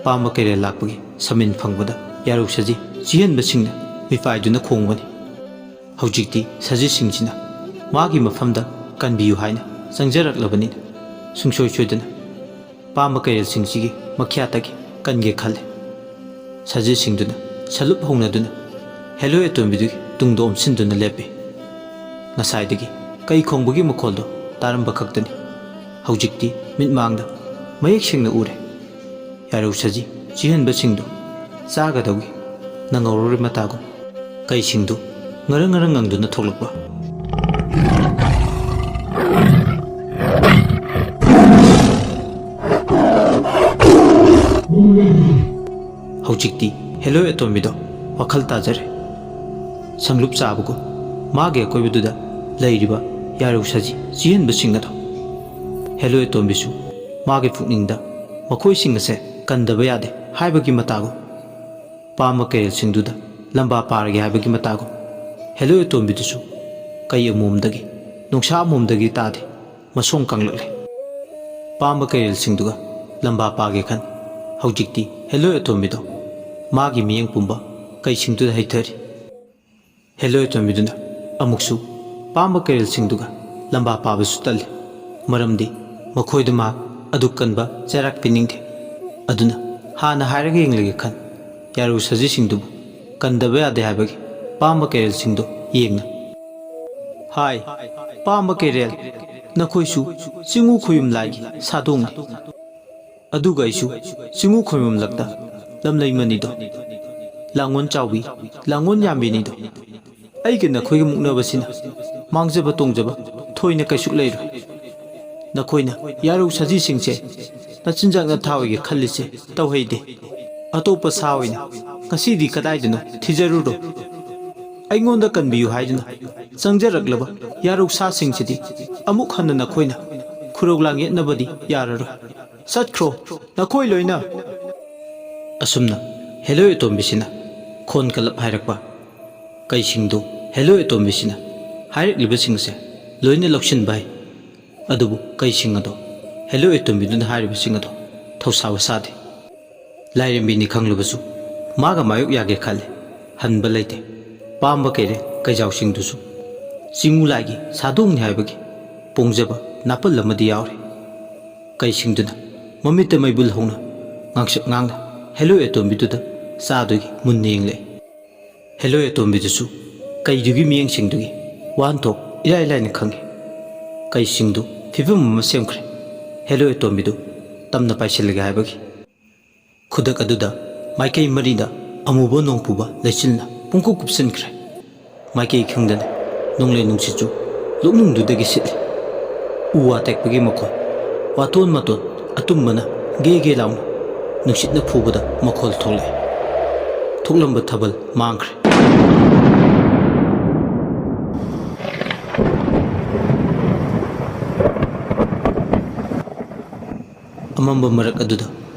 ꯄꯥꯝꯕ ꯀꯩꯔꯦꯜ ꯂꯥꯛꯄꯒꯤ ꯁꯃꯤꯟ ꯐꯪꯕꯗ ꯌꯥꯔꯧ ꯁꯖꯤ ꯆꯤꯍꯟꯕꯁꯤꯡꯅ ꯃꯤꯄꯥꯏꯗꯨꯅ ꯈꯣꯡꯕꯅꯤ꯫ ꯍꯧꯖꯤꯛꯇꯤ ꯁꯖꯤꯁꯤꯡꯁꯤꯅ ꯃꯥꯒꯤ ꯃꯐꯝꯗ ꯀꯟꯕꯤꯌꯨ ꯍꯥꯏꯅ ꯆꯪꯖꯔꯛꯂꯕꯅꯤꯅ, ꯁꯨꯡꯁꯣꯏ ꯁꯣꯏꯗꯅ ꯄꯥꯝꯕ ꯀꯩꯔꯦꯜꯁꯤꯡꯁꯤꯒꯤ ꯃꯈ꯭ꯌꯥꯠꯇꯒꯤ ꯀꯟꯒꯦ ꯈꯜꯂꯦ꯫ ꯁꯖꯤꯁꯤꯡꯗꯨꯅ ꯁꯂꯨꯞ ꯍꯧꯅꯗꯨꯅ ꯍꯦꯂꯣꯏ ꯑꯇꯣꯝꯕꯤꯗꯨꯒꯤ ꯇꯨꯡꯗ ꯑꯣꯝꯁꯤꯟꯗꯨꯅ ꯂꯦꯞꯄꯤ꯫ ꯉꯁꯥꯏꯗꯒꯤ ꯀꯩ ꯈꯣꯡꯕꯒꯤ ꯃꯈꯣꯜꯗꯣ ꯇꯥꯔꯝꯕ ꯈꯛꯇꯅꯤ꯫ ꯍꯧꯖꯤꯛꯇꯤ ꯃꯤꯠꯃꯥꯡꯗ ꯃꯌꯦꯛ ꯁꯦꯡꯅ ꯎꯔꯦ꯫ ꯌꯥꯔꯧ ꯁꯖꯤ ꯆꯤꯍꯟꯕꯁꯤꯡꯗꯨ ꯆꯥꯒꯗꯧꯒꯤ ꯅꯪꯍꯧꯔꯣꯏ ꯃꯇꯥꯒꯨꯝ ꯀꯩꯁꯤꯡꯗꯨ ꯉꯔꯪ ꯉꯔꯪ ꯉꯪꯗꯨꯅ ꯊꯣꯛꯂꯛꯄ꯫ ꯍꯧꯖꯤꯛꯇꯤ ꯍꯦꯂꯣꯏ ꯑꯇꯣꯝꯕꯤꯗꯣ ꯋꯥꯈꯜ ꯇꯥꯖꯔꯦ꯫ ꯁꯪꯂꯨꯞ ꯆꯥꯕꯒꯨꯝ ꯃꯥꯒꯤ ꯑꯀꯣꯏꯕꯗꯨꯗ ꯂꯩꯔꯤꯕ ꯌꯥꯔꯧ ꯁꯖꯤ ꯆꯤꯍꯟꯕꯁꯤꯡ ꯑꯗꯣ ꯍꯦꯂꯣꯏ ꯑꯇꯣꯝꯕꯤꯁꯨ ꯃꯥꯒꯤ ꯄꯨꯛꯅꯤꯡꯗ ꯃꯈꯣꯏꯁꯤꯡ ꯑꯁꯦ ꯀꯟꯗꯕ ꯌꯥꯗꯦ ꯍꯥꯏꯕꯒꯤ ꯃꯇꯥꯒꯨꯝ ꯄꯥꯝꯕ ꯀꯩꯔꯦꯜꯁꯤꯡꯗꯨꯗ ꯂꯝꯕꯥ ꯄꯥꯔꯒꯦ ꯍꯥꯏꯕꯒꯤ ꯃꯇꯥꯒꯨꯝ, ꯍꯦꯂꯣꯏ ꯑꯇꯣꯝꯕꯤꯗꯨꯁꯨ ꯀꯩ ꯑꯃꯣꯝꯗꯒꯤ, ꯅꯨꯡꯁꯥ ꯑꯃꯣꯝꯗꯒꯤ ꯇꯥꯗꯦ, ꯃꯁꯣꯡ ꯀꯪꯂꯛꯂꯦ꯫ ꯄꯥꯝꯕ ꯀꯩꯔꯦꯜꯁꯤꯡꯗꯨꯒ ꯂꯝꯕꯥ ꯄꯥꯒꯦ ꯈꯟ, ꯍꯧꯖꯤꯛꯇꯤ ꯍꯦꯂꯣꯏ ꯑꯇꯣꯝꯕꯤꯗꯣ ꯃꯥꯒꯤ ꯃꯤꯠꯌꯦꯡ ꯄꯨꯝꯕ ꯀꯩꯁꯤꯡꯗꯨꯗ ꯍꯩꯊꯔꯤ꯫ ꯍꯦꯂꯣꯏ ꯑꯇꯣꯝꯕꯤꯗꯨꯅ ꯑꯃꯨꯛꯁꯨ ꯄꯥꯝꯕ ꯀꯩꯔꯦꯜꯁꯤꯡꯗꯨꯒ ꯂꯝꯕꯥ ꯄꯥꯕꯁꯨ ꯇꯜꯂꯤ꯫ ꯃꯔꯝꯗꯤ ꯃꯈꯣꯏꯗ ꯃꯍꯥꯛ ꯑꯗꯨꯛ ꯀꯟꯕ ꯆꯩꯔꯥꯛ ꯄꯤꯅꯤꯡꯗꯦ꯫ ꯑꯗꯨꯅ ꯍꯥꯟꯅ ꯍꯥꯏꯔꯒ ꯌꯦꯡꯂꯒꯦ ꯈꯟ, ꯌꯥꯔꯨ ꯁꯖꯤꯁꯤꯡꯗꯨꯕꯨ ꯀꯟꯗꯕ ꯌꯥꯗꯦ ꯍꯥꯏꯕꯒꯤ ꯄꯥꯝꯕ ꯀꯩꯔꯦꯜꯁꯤꯡꯗꯨ ꯌꯦꯡꯅ, "ꯍꯥꯏ, ꯄꯥꯝꯕ ꯀꯩꯔꯦꯜ, ꯅꯈꯣꯏꯁꯨ ꯆꯤꯡꯉꯨ ꯈꯣꯌꯨꯝ ꯂꯥꯏꯒꯤ ꯁꯥꯗꯣꯡꯅꯤ꯫ ꯑꯗꯨꯒ ꯑꯩꯁꯨ ꯆꯤꯡꯉꯨ ꯈꯣꯌꯨꯝ ꯂꯛꯇ ꯂꯝꯂꯩꯃꯅꯤꯗꯣ, ꯂꯥꯡꯉꯣꯟ ꯆꯥꯎꯕꯤ, ꯂꯥꯡꯉꯣꯟ ꯌꯥꯝꯕꯤꯅꯤꯗꯣ꯫ ꯑꯩꯒ ꯅꯈꯣꯏꯒ ꯃꯨꯛꯅꯕꯁꯤꯅ ꯃꯥꯡꯖꯕ ꯇꯣꯡꯖꯕ ꯊꯣꯏꯅ ꯀꯩꯁꯨ ꯂꯩꯔꯣꯏ꯫ ꯅꯈꯣꯏꯅ ꯌꯥꯔꯧ ꯁꯖꯤꯁꯤꯡꯁꯦ ꯅꯆꯤꯟꯖꯥꯛ ꯅꯊꯥ ꯑꯣꯏꯒꯦ ꯈꯜꯂꯤꯁꯦ ꯇꯧꯍꯩꯗꯦ꯫ ꯑꯇꯣꯞꯄ ꯁꯥ ꯑꯣꯏꯅ ꯉꯁꯤꯗꯤ ꯀꯗꯥꯏꯗꯅꯣ ꯊꯤꯖꯔꯨꯔꯣ꯫ ꯑꯩꯉꯣꯟꯗ ꯀꯟꯕꯤꯌꯨ ꯍꯥꯏꯗꯨꯅ ꯆꯪꯖꯔꯛꯂꯕ ꯌꯥꯔꯧ ꯁꯥꯁꯤꯡꯁꯤꯗꯤ ꯑꯃꯨꯛ ꯍꯟꯅ ꯅꯈꯣꯏꯅ ꯈꯨꯔꯧ ꯂꯥꯡꯌꯦꯠꯅꯕꯗꯤ ꯌꯥꯔꯔꯣꯏ꯫ ꯆꯠꯈ꯭ꯔꯣ, ꯅꯈꯣꯏ ꯂꯣꯏꯅ!" ꯑꯁꯨꯝꯅ ꯍꯦꯂꯣꯏ ꯑꯇꯣꯝꯕꯤꯁꯤꯅ ꯈꯣꯟ ꯀꯜꯂꯞ ꯍꯥꯏꯔꯛꯄ ꯀꯩꯁꯤꯡꯗꯨ ꯍꯦꯂꯣꯏ ꯑꯇꯣꯝꯕꯤꯁꯤꯅ ꯍꯥꯏꯔꯛꯂꯤꯕꯁꯤꯡꯁꯦ ꯂꯣꯏꯅ ꯂꯧꯁꯤꯟꯕ ꯍꯩ꯫ ꯑꯗꯨꯕꯨ ꯀꯩꯁꯤꯡ ꯑꯗꯣ ꯍꯦꯂꯣꯏ ꯑꯇꯣꯝꯕꯤꯗꯨꯅ ꯍꯥꯏꯔꯤꯕꯁꯤꯡ ꯑꯗꯣ ꯊꯧꯁꯥꯕ ꯁꯥꯗꯦ꯫ ꯂꯥꯏꯔꯦꯝꯕꯤꯅꯤ ꯈꯪꯂꯕꯁꯨ ꯃꯥꯒ ꯃꯥꯌꯣꯛ ꯌꯥꯒꯦ ꯈꯜꯂꯦ꯫ ꯍꯟꯕ ꯂꯩꯇꯦ꯫ ꯄꯥꯝꯕ ꯀꯩꯔꯦ ꯀꯩꯖꯥꯎꯁꯤꯡꯗꯨꯁꯨ ꯆꯤꯡꯉꯨ ꯂꯥꯏꯒꯤ ꯁꯥꯗꯣꯡꯅꯤ ꯍꯥꯏꯕꯒꯤ ꯄꯣꯡꯖꯕ ꯅꯥꯄꯜ ꯑꯃꯗꯤ ꯌꯥꯎꯔꯤ꯫ ꯀꯩꯁꯤꯡꯗꯨꯅ ꯃꯃꯤꯠꯇ ꯃꯩꯕꯨꯜ ꯍꯧꯅ ꯉꯥꯡꯁꯛ ꯉꯥꯡꯅ ꯍꯦꯂꯣꯏ ꯑꯇꯣꯝꯕꯤꯗꯨꯗ ꯆꯥꯗꯨꯒꯤ ꯃꯨꯟꯅ ꯌꯦꯡꯂꯛꯏ꯫ ꯍꯦꯂꯣꯏ ꯑꯇꯣꯝꯕꯤꯗꯨꯁꯨ ꯀꯩꯗꯨꯒꯤ ꯃꯤꯠꯌꯦꯡꯁꯤꯡꯗꯨꯒꯤ ꯋꯥꯍꯟꯊꯣꯛ ꯏꯔꯥꯏ ꯂꯥꯏꯅ ꯈꯪꯉꯤ꯫ ꯀꯩꯁꯤꯡꯗꯨ ꯐꯤꯕꯝ ꯑꯃ ꯁꯦꯝꯈ꯭ꯔꯦ꯫ ꯍꯦꯂꯣꯏ ꯑꯇꯣꯝꯕꯤꯗꯨ ꯇꯝꯅ ꯄꯥꯏꯁꯤꯜꯂꯒꯦ ꯍꯥꯏꯕꯒꯤ꯫ ꯈꯨꯗꯛ ꯑꯗꯨꯗ ꯃꯥꯏꯀꯩ ꯃꯔꯤꯗ ꯑꯃꯨꯕ ꯅꯣꯡꯄꯨꯕ ꯂꯩꯆꯤꯜꯅ ꯄꯨꯡꯀꯨꯞ ꯀꯨꯞꯁꯤꯟꯈ꯭ꯔꯦ꯫ ꯃꯥꯏꯀꯩ ꯈꯪꯗꯅ ꯅꯣꯡꯂꯩ ꯅꯨꯡꯁꯤꯠꯁꯨ ꯂꯨꯛꯅꯨꯡꯗꯨꯗꯒꯤ ꯁꯤꯠꯂꯤ꯫ ꯎ ꯋꯥ ꯇꯦꯛꯄꯒꯤ ꯃꯈꯣꯜ, ꯋꯥꯇꯣꯟ ꯃꯇꯣꯟ ꯑꯇꯨꯝꯕꯅ ꯒꯦ ꯒꯦ ꯂꯥꯎꯅ ꯅꯨꯡꯁꯤꯠꯅ ꯐꯨꯕꯗ ꯃꯈꯣꯜ ꯊꯣꯛꯂꯛꯏ꯫ ꯊꯣꯛꯂꯝꯕ ꯊꯥꯕꯜ ꯃꯥꯡꯈ꯭ꯔꯦ꯫ ꯑꯃꯝꯕ ꯃꯔꯛ ꯑꯗꯨꯗ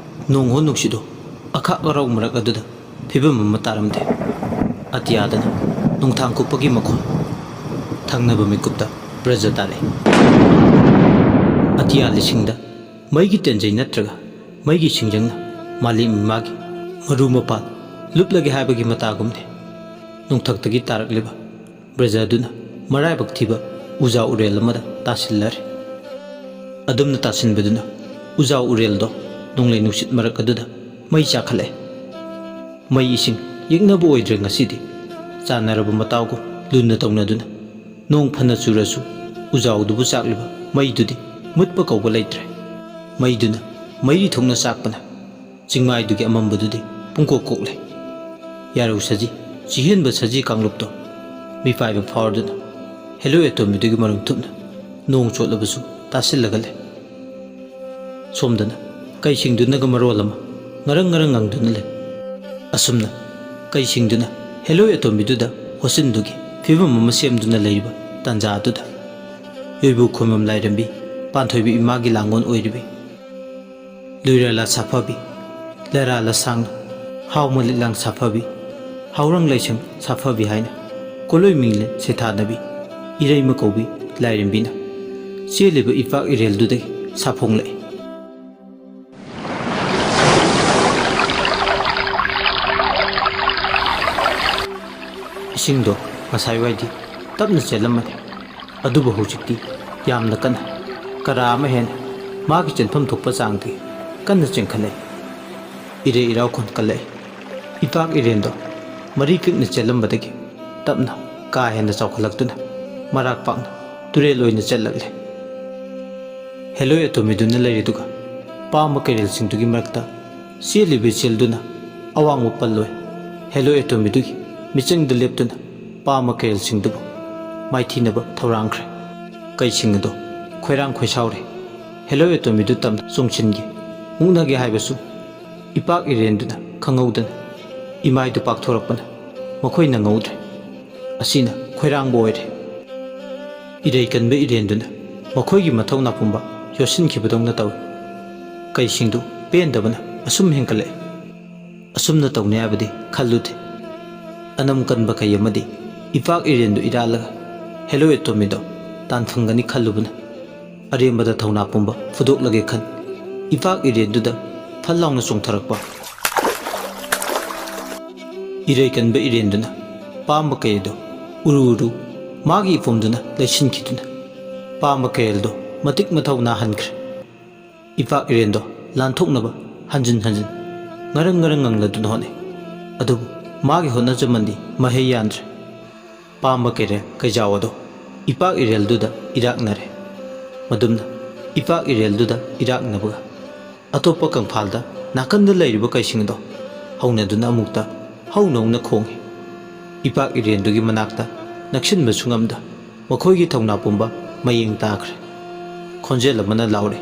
ꯅꯣꯡ ꯍꯣ ꯅꯨꯡꯁꯤꯠ ꯍꯣ ꯑꯈꯥꯛ ꯑꯔꯥꯎ ꯃꯔꯛ ꯑꯗꯨꯗ ꯐꯤꯕꯝ ꯑꯃ ꯇꯥꯔꯝꯗꯦ꯫ ꯑꯇꯤꯌꯥꯗꯅ ꯅꯨꯡꯊꯥꯡ ꯀꯨꯞꯄꯒꯤ ꯃꯈꯣꯜ꯫ ꯊꯪꯅꯕ ꯃꯤꯀꯨꯞꯇ ꯕ꯭ꯔꯖ ꯇꯥꯔꯛꯏ꯫ ꯑꯇꯤꯌꯥ ꯂꯤꯁꯤꯡꯗ ꯃꯩꯒꯤ ꯇꯦꯟꯖꯩ ꯅꯠꯇ꯭ꯔꯒ ꯃꯩꯒꯤ ꯁꯤꯡꯖꯪꯅ ꯃꯥꯂꯦꯝ ꯏꯃꯥꯒꯤ ꯃꯔꯨ ꯃꯄꯥꯜ ꯂꯨꯞꯂꯒꯦ ꯍꯥꯏꯕꯒꯤ ꯃꯇꯥꯒꯨꯝꯅꯤ꯫ ꯅꯨꯡꯊꯛꯇꯒꯤ ꯇꯥꯔꯛꯂꯤꯕ ꯕ꯭ꯔꯖ ꯑꯗꯨꯅ ꯃꯔꯥꯏꯕꯛ ꯊꯤꯕ ꯎꯖꯥ ꯎꯔꯦꯜ ꯑꯃꯗ ꯇꯥꯁꯤꯜꯂꯔꯦ꯫ ꯑꯗꯨꯝꯅ ꯇꯥꯁꯤꯟꯕꯗꯨꯅ ꯎꯖꯥ ꯎꯔꯦꯜꯗꯣ ꯅꯣꯡꯂꯩ ꯅꯨꯡꯁꯤꯠ ꯃꯔꯛ ꯑꯗꯨꯗ ꯃꯩ ꯆꯥꯛꯈꯠꯂꯛꯑꯦ꯫ ꯃꯩ ꯏꯁꯤꯡ ꯌꯦꯛꯅꯕ ꯑꯣꯏꯗ꯭ꯔꯦ ꯉꯁꯤꯗꯤ꯫ ꯆꯥꯟꯅꯔꯕ ꯃꯇꯥꯎꯒꯨꯝ ꯂꯨꯅ ꯇꯧꯅꯗꯨꯅ ꯅꯣꯡ ꯐꯅ ꯆꯨꯔꯁꯨ ꯎꯖꯥꯎꯗꯨꯕꯨ ꯆꯥꯛꯂꯤꯕ ꯃꯩꯗꯨꯗꯤ ꯃꯨꯠꯄ ꯀꯧꯕ ꯂꯩꯇ꯭ꯔꯦ꯫ ꯃꯩꯗꯨꯅ ꯃꯩꯔꯤ ꯊꯣꯛꯅ ꯆꯥꯛꯄꯅ ꯆꯤꯡꯃꯥꯏꯗꯨꯒꯤ ꯑꯃꯝꯕꯗꯨꯗꯤ ꯄꯨꯡꯀꯣꯛ ꯀꯣꯛꯂꯦ꯫ ꯌꯥꯔꯧ ꯁꯖꯤ, ꯆꯤꯍꯦꯟꯕ ꯁꯖꯤ ꯀꯥꯡꯂꯨꯞꯇꯣ ꯃꯤꯄꯥꯏꯕ ꯐꯥꯎꯔꯗꯨꯅ ꯍꯦꯂꯣ ꯑꯦꯇꯣꯃꯤꯗꯨꯒꯤ ꯃꯔꯨꯝ ꯊꯨꯞꯅ ꯅꯣꯡ ꯆꯣꯠꯂꯕꯁꯨ ꯇꯥꯁꯤꯜꯂꯒ ꯂꯩ꯫ ꯁꯣꯝꯗꯅ ꯀꯩꯁꯤꯡꯗꯨꯅꯒ ꯃꯔꯣꯜ ꯑꯃ ꯉꯔꯪ ꯉꯔꯪ ꯉꯪꯗꯨꯅ ꯂꯩ꯫ ꯑꯁꯨꯝꯅ ꯀꯩꯁꯤꯡꯗꯨꯅ ꯍꯦꯂꯣ ꯑꯦꯇꯣꯃꯤꯗꯨꯗ ꯍꯣꯠꯆꯤꯟꯗꯨꯒꯤ ꯐꯤꯕꯝ ꯑꯃ ꯁꯦꯝꯗꯨꯅ ꯂꯩꯔꯤꯕ ꯇꯥꯟꯖꯥ ꯑꯗꯨꯗ ꯌꯣꯏꯕꯨ ꯈꯣꯏꯃꯝ ꯂꯥꯏꯔꯦꯝꯕꯤ, ꯄꯥꯟꯊꯣꯏꯕꯤ ꯏꯃꯥꯒꯤ ꯂꯥꯡꯒꯣꯜ ꯑꯣꯏꯔꯤꯕꯤ ꯂꯨꯏꯔꯥꯂꯥ ꯁꯥꯐꯕꯤ, ꯂꯔꯥꯂꯥ ꯁꯥꯡꯅ, ꯍꯥꯎꯃ ꯂꯤꯛꯂꯥꯡ ꯁꯥꯐꯕꯤ, ꯍꯥꯎꯔꯪ ꯂꯩꯁꯪ ꯁꯥꯐꯕꯤ ꯍꯥꯏꯅ ꯀꯣꯂꯣꯏ ꯃꯤꯡꯂꯦꯟ ꯁꯩꯊꯥꯅꯕꯤ ꯏꯔꯩꯃ ꯀꯧꯕꯤ ꯂꯥꯏꯔꯦꯝꯕꯤꯅ ꯆꯦꯜꯂꯤꯕ ꯏꯄꯥꯛ ꯏꯔꯦꯜꯗꯨꯗꯒꯤ ꯁꯥꯐꯣꯡꯂꯛꯏ꯫ ꯏꯁꯤꯡꯗꯣ ꯉꯁꯥꯏꯋꯥꯏꯗꯤ ꯇꯞꯅ ꯆꯦꯜꯂꯝꯕꯅꯤ, ꯑꯗꯨꯕꯨ ꯍꯧꯖꯤꯛꯇꯤ ꯌꯥꯝꯅ ꯀꯟꯅ, ꯀꯔꯥ ꯑꯃ ꯍꯦꯟꯅ ꯃꯥꯒꯤ ꯆꯦꯟꯐꯝ ꯊꯣꯛꯄ ꯆꯥꯡꯗꯒꯤ ꯀꯟꯅ ꯆꯦꯟꯈꯠꯂꯛꯏ꯫ ꯏꯔꯩ ꯏꯔꯥꯎ ꯈꯣꯟꯀꯠꯂꯛꯏ꯫ ꯏꯄꯥꯛ ꯏꯔꯦꯟꯗꯣ ꯃꯔꯤ ꯄꯤꯛꯅ ꯆꯦꯜꯂꯝꯕꯗꯒꯤ ꯇꯞꯅ ꯀꯥ ꯍꯦꯟꯅ ꯆꯥꯎꯈꯠꯂꯛꯇꯨꯅ ꯃꯔꯥꯛ ꯄꯥꯛꯅ ꯇꯨꯔꯦꯜ ꯑꯣꯏꯅ ꯆꯠꯂꯛꯂꯦ꯫ ꯍꯦꯂꯣꯏ ꯑꯇꯣꯝꯕꯤꯗꯨꯅ ꯂꯩꯔꯤꯗꯨꯒ ꯄꯥꯝꯕ ꯀꯩꯔꯦꯜꯁꯤꯡꯗꯨꯒꯤ ꯃꯔꯛꯇ ꯆꯦꯜꯂꯤꯕ ꯏꯆꯦꯜꯗꯨꯅ ꯑꯋꯥꯡꯕ ꯄꯜꯂꯣꯏ꯫ ꯍꯦꯂꯣꯏ ꯑꯇꯣꯝꯕꯤꯗꯨꯒꯤ ꯃꯤꯆꯪꯗ ꯂꯦꯞꯇꯨꯅ ꯄꯥꯝꯕ ꯀꯩꯔꯦꯜꯁꯤꯡꯗꯨꯕꯨ ꯃꯥꯏꯊꯤꯅꯕ ꯊꯧꯔꯥꯡꯈ꯭ꯔꯦ꯫ ꯀꯩꯁꯤꯡ ꯑꯗꯣ ꯈꯣꯏꯔꯥꯡ ꯈꯣꯏꯁꯥꯎꯔꯦ꯫ ꯍꯦꯂꯣꯏ ꯑꯇꯣꯝꯕꯤꯗꯨ ꯇꯝꯅ ꯆꯣꯡꯁꯤꯟꯒꯦ, ꯃꯨꯛꯅꯒꯦ ꯍꯥꯏꯕꯁꯨ ꯏꯄꯥꯛ ꯏꯔꯦꯟꯗꯨꯅ ꯈꯪꯍꯧꯗꯅ ꯏꯃꯥꯏꯗꯨ ꯄꯥꯛꯊꯣꯔꯛꯄꯅ ꯃꯈꯣꯏ ꯅꯪꯍꯧꯗ꯭ꯔꯦ꯫ ꯑꯁꯤꯅ ꯈꯣꯏꯔꯥꯡꯕ ꯑꯣꯏꯔꯦ꯫ ꯏꯔꯩ ꯀꯟꯕ ꯏꯔꯦꯟꯗꯨꯅ ꯃꯈꯣꯏꯒꯤ ꯃꯊꯧꯅꯥ ꯄꯨꯝꯕ ꯌꯣꯠꯁꯤꯟꯈꯤꯕꯗꯧꯅ ꯇꯧꯏ꯫ ꯀꯩꯁꯤꯡꯗꯨ ꯄꯦꯟꯗꯕꯅ ꯑꯁꯨꯝ ꯍꯦꯟꯀꯠꯂꯛꯏ꯫ ꯑꯁꯨꯝꯅ ꯇꯧꯅꯤ ꯍꯥꯏꯕꯗꯤ ꯈꯜꯂꯨꯗꯦ꯫ ꯑꯅꯝ ꯀꯟꯕ ꯀꯩ ꯑꯃꯗꯤ ꯏꯄꯥꯛ ꯏꯔꯦꯟꯗꯨ ꯏꯔꯥꯠꯂꯒ ꯍꯦꯂꯣꯏ ꯑꯇꯣꯝꯕꯤꯗꯣ ꯇꯥꯟ ꯐꯪꯒꯅꯤ ꯈꯜꯂꯨꯕꯅ ꯑꯔꯦꯝꯕꯗ ꯊꯧꯅꯥ ꯄꯨꯝꯕ ꯐꯨꯗꯣꯛꯂꯒꯦ ꯈꯟ ꯏꯄꯥꯛ ꯏꯔꯦꯟꯗꯨꯗ ꯐꯜ ꯂꯥꯎꯅ ꯆꯣꯡꯊꯔꯛꯄ ꯏꯔꯩ ꯀꯟꯕ ꯏꯔꯦꯟꯗꯨꯅ ꯄꯥꯝꯕ ꯀꯩ ꯑꯗꯨ ꯎꯔꯨ ꯎꯔꯨ ꯃꯥꯒꯤ ꯏꯄꯣꯝꯗꯨꯅ ꯂꯩꯁꯤꯟꯈꯤꯗꯨꯅ ꯄꯥꯝꯕ ꯀꯩꯔꯦꯜꯗꯣ ꯃꯇꯤꯛ ꯃꯊꯧ ꯅꯥꯍꯟꯈ꯭ꯔꯦ꯫ ꯏꯄꯥꯛ ꯏꯔꯦꯟꯗꯣ ꯂꯥꯟꯊꯣꯛꯅꯕ ꯍꯟꯖꯤꯟ ꯍꯟꯖꯤꯟ ꯉꯔꯪ ꯉꯔꯪ ꯉꯪꯂꯗꯨꯅ ꯍꯣꯠꯅꯩ꯫ ꯑꯗꯨꯕꯨ ꯃꯥꯒꯤ ꯍꯣꯠꯅꯖꯃꯟꯗꯤ ꯃꯍꯩ ꯌꯥꯟꯗ꯭ꯔꯦ꯫ ꯄꯥꯝꯕ ꯀꯩꯔꯦꯜ ꯀꯩꯖꯥꯎ ꯑꯗꯣ ꯏꯄꯥꯛ ꯏꯔꯦꯜꯗꯨꯗ ꯏꯔꯥꯛꯅꯔꯦ꯫ ꯃꯗꯨꯝꯅ ꯏꯄꯥꯛ ꯏꯔꯦꯜꯗꯨꯗ ꯏꯔꯥꯛꯅꯕꯒ ꯑꯇꯣꯞꯄ ꯀꯪꯐꯥꯜꯗ ꯅꯥꯀꯟꯗ ꯂꯩꯔꯤꯕ ꯀꯩꯁꯤꯡꯗꯣ ꯍꯧꯅꯗꯨꯅ ꯑꯃꯨꯛꯇ ꯍꯧꯅ ꯍꯧꯅ ꯈꯣꯡꯏ꯫ ꯏꯄꯥꯛ ꯏꯔꯦꯟꯗꯨꯒꯤ ꯃꯅꯥꯛꯇ ꯅꯛꯁꯤꯟꯕꯁꯨ ꯉꯝꯗ ꯃꯈꯣꯏꯒꯤ ꯊꯧꯅꯥ ꯄꯨꯝꯕ ꯃꯌꯦꯡ ꯇꯥꯈ꯭ꯔꯦ꯫ ꯈꯣꯟꯖꯦꯜ ꯑꯃꯅ ꯂꯥꯎꯔꯦ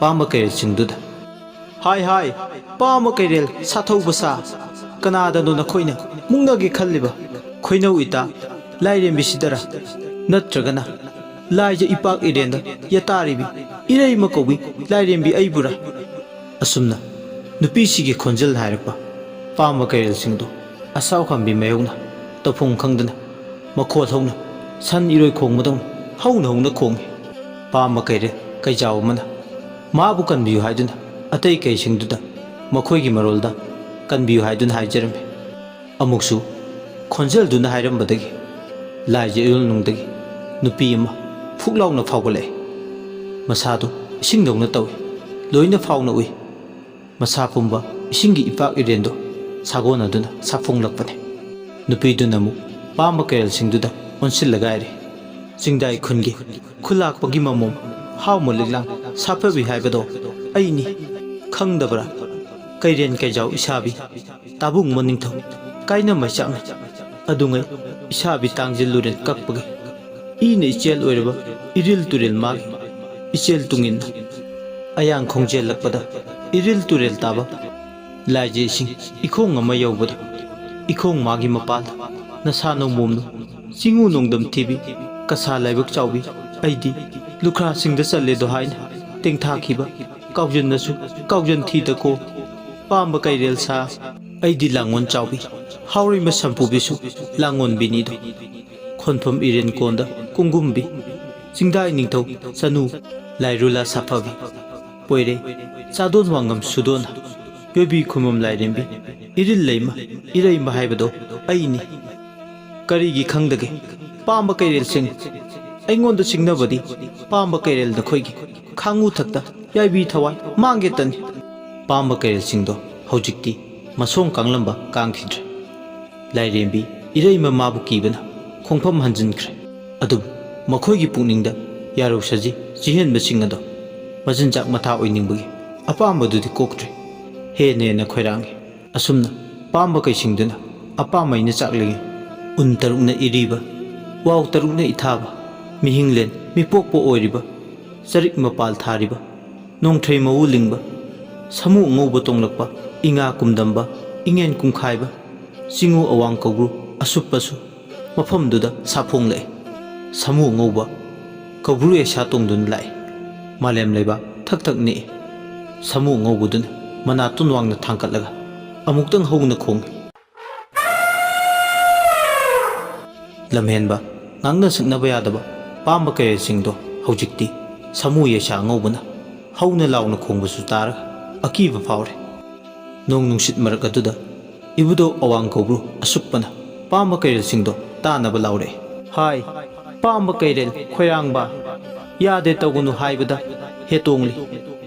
ꯄꯥꯝꯕ ꯀꯩꯔꯦꯜꯁꯤꯡꯗꯨꯗ, "ꯍꯥꯏ ꯍꯥꯏ, ꯄꯥꯝꯕ ꯀꯩꯔꯦꯜ ꯁꯥꯊꯧꯕ ꯁꯥ, ꯀꯅꯥꯗꯅꯣ ꯅꯈꯣꯏꯅ ꯃꯨꯛꯅꯒꯦ ꯈꯜꯂꯤꯕ? ꯈꯣꯏꯅꯧ ꯏꯇꯥ ꯂꯥꯏꯔꯦꯝꯕꯤꯁꯤꯗꯔ? ꯅꯠꯇ꯭ꯔꯒꯅ ꯂꯥꯏꯖ ꯏꯄꯥꯛ ꯏꯔꯦꯟꯗ ꯌꯥꯇꯥꯔꯤꯕꯤ ꯏꯔꯩꯃ ꯀꯧꯕꯤ ꯂꯥꯏꯔꯦꯝꯕꯤ ꯑꯩꯕꯨꯔ?" ꯑꯁꯨꯝꯅ ꯅꯨꯄꯤꯁꯤꯒꯤ ꯈꯣꯟꯖꯦꯜ ꯍꯥꯏꯔꯛꯄ ꯄꯥꯝꯕ ꯀꯩꯔꯦꯜꯁꯤꯡꯗꯨ ꯑꯁꯥꯎ ꯈꯥꯝꯕꯤ ꯃꯌꯧꯅ ꯇꯧꯐꯝ ꯈꯪꯗꯅ ꯃꯈꯣꯜ ꯍꯧꯅ ꯁꯟ ꯏꯔꯣꯏ ꯈꯣꯡꯕꯗꯧꯅ ꯍꯧꯅ ꯍꯧꯅ ꯈꯣꯡꯏ꯫ ꯄꯥꯝꯕ ꯀꯩꯔꯦꯜ ꯀꯩꯖꯥꯎ ꯑꯃꯅ ꯃꯥꯕꯨ ꯀꯟꯕꯤꯌꯨ ꯍꯥꯏꯗꯨꯅ ꯑꯇꯩ ꯀꯩꯁꯤꯡꯗꯨꯗ ꯃꯈꯣꯏꯒꯤ ꯃꯔꯣꯜꯗ ꯀꯟꯕꯤꯌꯨ ꯍꯥꯏꯗꯨꯅ ꯍꯥꯏꯖꯔꯝꯃꯤ꯫ ꯑꯃꯨꯛꯁꯨ ꯈꯣꯟꯖꯦꯜꯗꯨꯅ ꯍꯥꯏꯔꯝꯕꯗꯒꯤ ꯂꯥꯏꯖ ꯏꯔꯣꯜꯅꯨꯡꯗꯒꯤ ꯅꯨꯄꯤ ꯑꯃ ꯐꯨꯛ ꯂꯥꯎꯅ ꯐꯥꯎꯒꯠꯂꯛꯏ꯫ ꯃꯁꯥꯗꯨ ꯏꯁꯤꯡꯗꯧꯅ ꯇꯧꯏ꯫ ꯂꯣꯏꯅ ꯐꯥꯎꯅ ꯎꯏ꯫ ꯃꯁꯥ ꯄꯨꯝꯕ ꯏꯁꯤꯡꯒꯤ ꯏꯄꯥꯛ ꯏꯔꯦꯟꯗꯣ ꯁꯥꯒꯣꯟꯅꯗꯨꯅ ꯁꯥꯐꯣꯡꯂꯛꯄꯅꯤ꯫ ꯅꯨꯄꯤꯗꯨꯅ ꯑꯃꯨꯛ ꯄꯥꯝꯕ ꯀꯩꯔꯦꯜꯁꯤꯡꯗꯨꯗ ꯑꯣꯟꯁꯤꯜꯂꯒ ꯍꯥꯏꯔꯤ, "ꯆꯤꯡꯗꯥꯏ ꯈꯨꯟꯒꯤ ꯈꯨꯂꯥꯛꯄꯒꯤ ꯃꯃꯣꯝ ꯍꯥꯎꯃ ꯂꯤꯛꯂꯥꯡ ꯁꯥꯐꯕꯤ ꯍꯥꯏꯕꯗꯣ ꯑꯩꯅꯤ꯫ ꯈꯪꯗꯕ꯭ꯔꯥ? ꯀꯩꯔꯦꯟ ꯀꯩꯖꯥꯎ ꯏꯁꯥꯕꯤ ꯇꯥꯕꯨꯡ ꯃꯅꯤꯡꯊꯧ ꯀꯥꯏꯅ ꯃꯩꯆꯥꯛꯅ ꯑꯗꯨꯉꯩ ꯏꯁꯥꯕꯤ ꯇꯥꯡꯖꯤꯜꯂꯨꯔꯦꯟ ꯀꯛꯄꯒꯤ ꯏꯅ ꯏꯆꯦꯜ ꯑꯣꯏꯔꯕ ꯏꯔꯤꯜ ꯇꯨꯔꯦꯜ ꯃꯥꯒꯤ ꯏꯆꯦꯜ ꯇꯨꯡꯏꯟꯅ ꯑꯌꯥꯡ ꯈꯣꯡꯖꯦꯜꯂꯛꯄꯗ ꯏꯔꯤꯜ ꯇꯨꯔꯦꯜ ꯇꯥꯕ ꯂꯥꯏꯖ ꯏꯁꯤꯡ ꯏꯈꯣꯡ ꯑꯃ ꯌꯧꯕꯗ ꯏꯈꯣꯡ ꯃꯥꯒꯤ ꯃꯄꯥꯜꯗ ꯅꯁꯥ ꯅꯣꯡꯃꯣꯝꯅ ꯆꯤꯡꯉꯨ ꯅꯣꯡꯗꯝ ꯊꯤꯕꯤ ꯀꯁꯥ ꯂꯥꯏꯕꯛ ꯆꯥꯎꯕꯤ ꯑꯩꯗꯤ ꯂꯨꯈ꯭ꯔꯥꯁꯤꯡꯗ ꯆꯠꯂꯦꯗꯣ ꯍꯥꯏꯅ ꯇꯦꯡꯊꯥꯈꯤꯕ ꯀꯥꯎꯖꯟꯅꯁꯨ ꯀꯥꯎꯖꯟ ꯊꯤꯗꯀꯣ ꯄꯥꯝꯕ ꯀꯩꯔꯦꯜ ꯁꯥ ꯑꯩꯗꯤ ꯂꯥꯡꯉꯣꯟ ꯆꯥꯎꯕꯤ, ꯍꯥꯎꯔꯩꯃ ꯁꯝꯄꯨꯕꯤꯁꯨ ꯂꯥꯡꯉꯣꯟꯕꯤꯅꯤꯗꯣ꯫ ꯈꯣꯟꯐꯝ ꯏꯔꯦꯟ ꯀꯣꯟꯗ ꯀꯨꯡꯒꯨꯝꯕꯤ, ꯆꯤꯡꯗꯥꯏ ꯅꯤꯡꯊꯧ ꯆꯅꯨ, ꯂꯥꯏꯔꯨꯂꯥ ꯁꯥꯐꯕꯤ, ꯄꯣꯏꯔꯦ ꯆꯥꯗꯣꯟ ꯋꯥꯉꯝ ꯁꯨꯗꯣꯟ, ꯌꯣꯏꯕꯤ ꯈꯨꯃꯝ ꯂꯥꯏꯔꯦꯝꯕꯤ, ꯏꯔꯤꯜ ꯂꯩꯃ ꯏꯔꯩꯃ ꯍꯥꯏꯕꯗꯣ ꯑꯩꯅꯤ꯫ ꯀꯔꯤꯒꯤ ꯈꯪꯗꯒꯦ? ꯄꯥꯝꯕ ꯀꯩꯔꯦꯜꯁꯤꯡ, ꯑꯩꯉꯣꯟꯗ ꯆꯤꯡꯅꯕꯗꯤ ꯄꯥꯝꯕ ꯀꯩꯔꯦꯜ ꯅꯈꯣꯏꯒꯤ ꯈꯥꯡꯉꯨ ꯊꯛꯇ ꯌꯥꯏꯕꯤ ꯊꯋꯥꯏ ꯃꯥꯡꯒꯦꯇꯅꯤ꯫ ꯄꯥꯝꯕ ꯀꯩꯔꯦꯜꯁꯤꯡꯗꯣ ꯍꯧꯖꯤꯛꯇꯤ ꯃꯁꯣꯡ ꯀꯥꯡꯂꯝꯕ ꯀꯥꯡꯈꯤꯗ꯭ꯔꯦ꯫ ꯂꯥꯏꯔꯦꯝꯕꯤ ꯏꯔꯩꯃ ꯃꯥꯕꯨ ꯀꯤꯕꯅ ꯈꯣꯡꯐꯝ ꯍꯟꯖꯤꯟꯈ꯭ꯔꯦ꯫ ꯑꯗꯨꯕꯨ ꯃꯈꯣꯏꯒꯤ ꯄꯨꯛꯅꯤꯡꯗ ꯌꯥꯔꯧ ꯁꯖꯤ ꯆꯤꯍꯦꯟꯕꯁꯤꯡ ꯑꯗꯣ ꯃꯆꯤꯟꯖꯥꯛ ꯃꯊꯥ ꯑꯣꯏꯅꯤꯡꯕꯒꯤ ꯑꯄꯥꯝꯕꯗꯨꯗꯤ ꯀꯣꯛꯇ꯭ꯔꯦ꯫ ꯍꯦꯟꯅ ꯍꯦꯟꯅ ꯈꯣꯏꯔꯥꯡꯉꯤ꯫ ꯑꯁꯨꯝꯅ ꯄꯥꯝꯕ ꯀꯩꯁꯤꯡꯗꯨꯅ ꯑꯄꯥꯝꯕꯩꯅ ꯆꯥꯛꯂꯤꯉꯩ ꯎꯟ ꯇꯔꯨꯛꯅ ꯏꯔꯤꯕ, ꯋꯥꯎ ꯇꯔꯨꯛꯅ ꯏꯊꯥꯕ, ꯃꯤꯍꯤꯡꯂꯦꯟ ꯃꯤꯄꯣꯛꯄ ꯑꯣꯏꯔꯤꯕ, ꯆꯔꯤꯛ ꯃꯄꯥꯜ ꯊꯥꯔꯤꯕ, ꯅꯣꯡꯊ꯭ꯔꯩ ꯃꯎ ꯂꯤꯡꯕ, ꯁꯥꯃꯨ ꯑꯉꯧꯕ ꯇꯣꯡꯂꯛꯄ, ꯏꯉꯥ ꯀꯨꯝꯗꯝꯕ, ꯏꯉꯦꯟ ꯀꯨꯝꯈꯥꯏꯕ, ꯆꯤꯡꯉꯨ ꯑꯋꯥꯡ ꯀꯧꯕ꯭ꯔꯨ ꯑꯁꯨꯞꯄꯁꯨ ꯃꯐꯝꯗꯨꯗ ꯁꯥꯐꯣꯡꯂꯛꯏ꯫ ꯁꯥꯃꯨ ꯑꯉꯧꯕ ꯀꯧꯕ꯭ꯔꯨ ꯌꯩꯁꯥ ꯇꯣꯡꯗꯨꯅ ꯂꯥꯛꯏ꯫ ꯃꯥꯂꯦꯝ ꯂꯩꯕꯥꯛ ꯊꯛ ꯊꯛ ꯅꯤꯛꯏ꯫ ꯁꯥꯃꯨ ꯑꯉꯧꯕꯗꯨꯅ ꯃꯅꯥꯇꯣꯟ ꯋꯥꯡꯅ ꯊꯥꯡꯒꯠꯂꯒ ꯑꯃꯨꯛꯇꯪ ꯍꯧꯅ ꯈꯣꯡꯏ꯫ ꯂꯝꯍꯦꯟꯕ, ꯉꯥꯡꯅ ꯁꯛꯅꯕ ꯌꯥꯗꯕ ꯄꯥꯝꯕ ꯀꯩꯔꯦꯜꯁꯤꯡꯗꯣ ꯍꯧꯖꯤꯛꯇꯤ ꯁꯥꯃꯨ ꯌꯩꯁꯥ ꯑꯉꯧꯕꯅ ꯍꯧꯅ ꯂꯥꯎꯅ ꯈꯣꯡꯕꯁꯨ ꯇꯥꯔꯒ ꯑꯀꯤꯕ ꯐꯥꯎꯔꯦ꯫ ꯅꯣꯡ ꯅꯨꯡꯁꯤꯠ ꯃꯔꯛ ꯑꯗꯨꯗ ꯏꯕꯨꯙꯧ ꯑꯋꯥꯡ ꯀꯧꯕ꯭ꯔꯨ ꯑꯁꯨꯞꯄꯅ ꯄꯥꯝꯕ ꯀꯩꯔꯦꯜꯁꯤꯡꯗꯣ ꯇꯥꯅꯕ ꯂꯥꯎꯔꯛꯏ꯫ ꯍꯥꯏ, ꯄꯥꯝꯕ ꯀꯩꯔꯦꯜ ꯈꯣꯏꯔꯥꯡꯕ, ꯌꯥꯗꯦ ꯇꯧꯒꯅꯨ ꯍꯥꯏꯕꯗ ꯍꯦ ꯇꯣꯡꯂꯤ꯫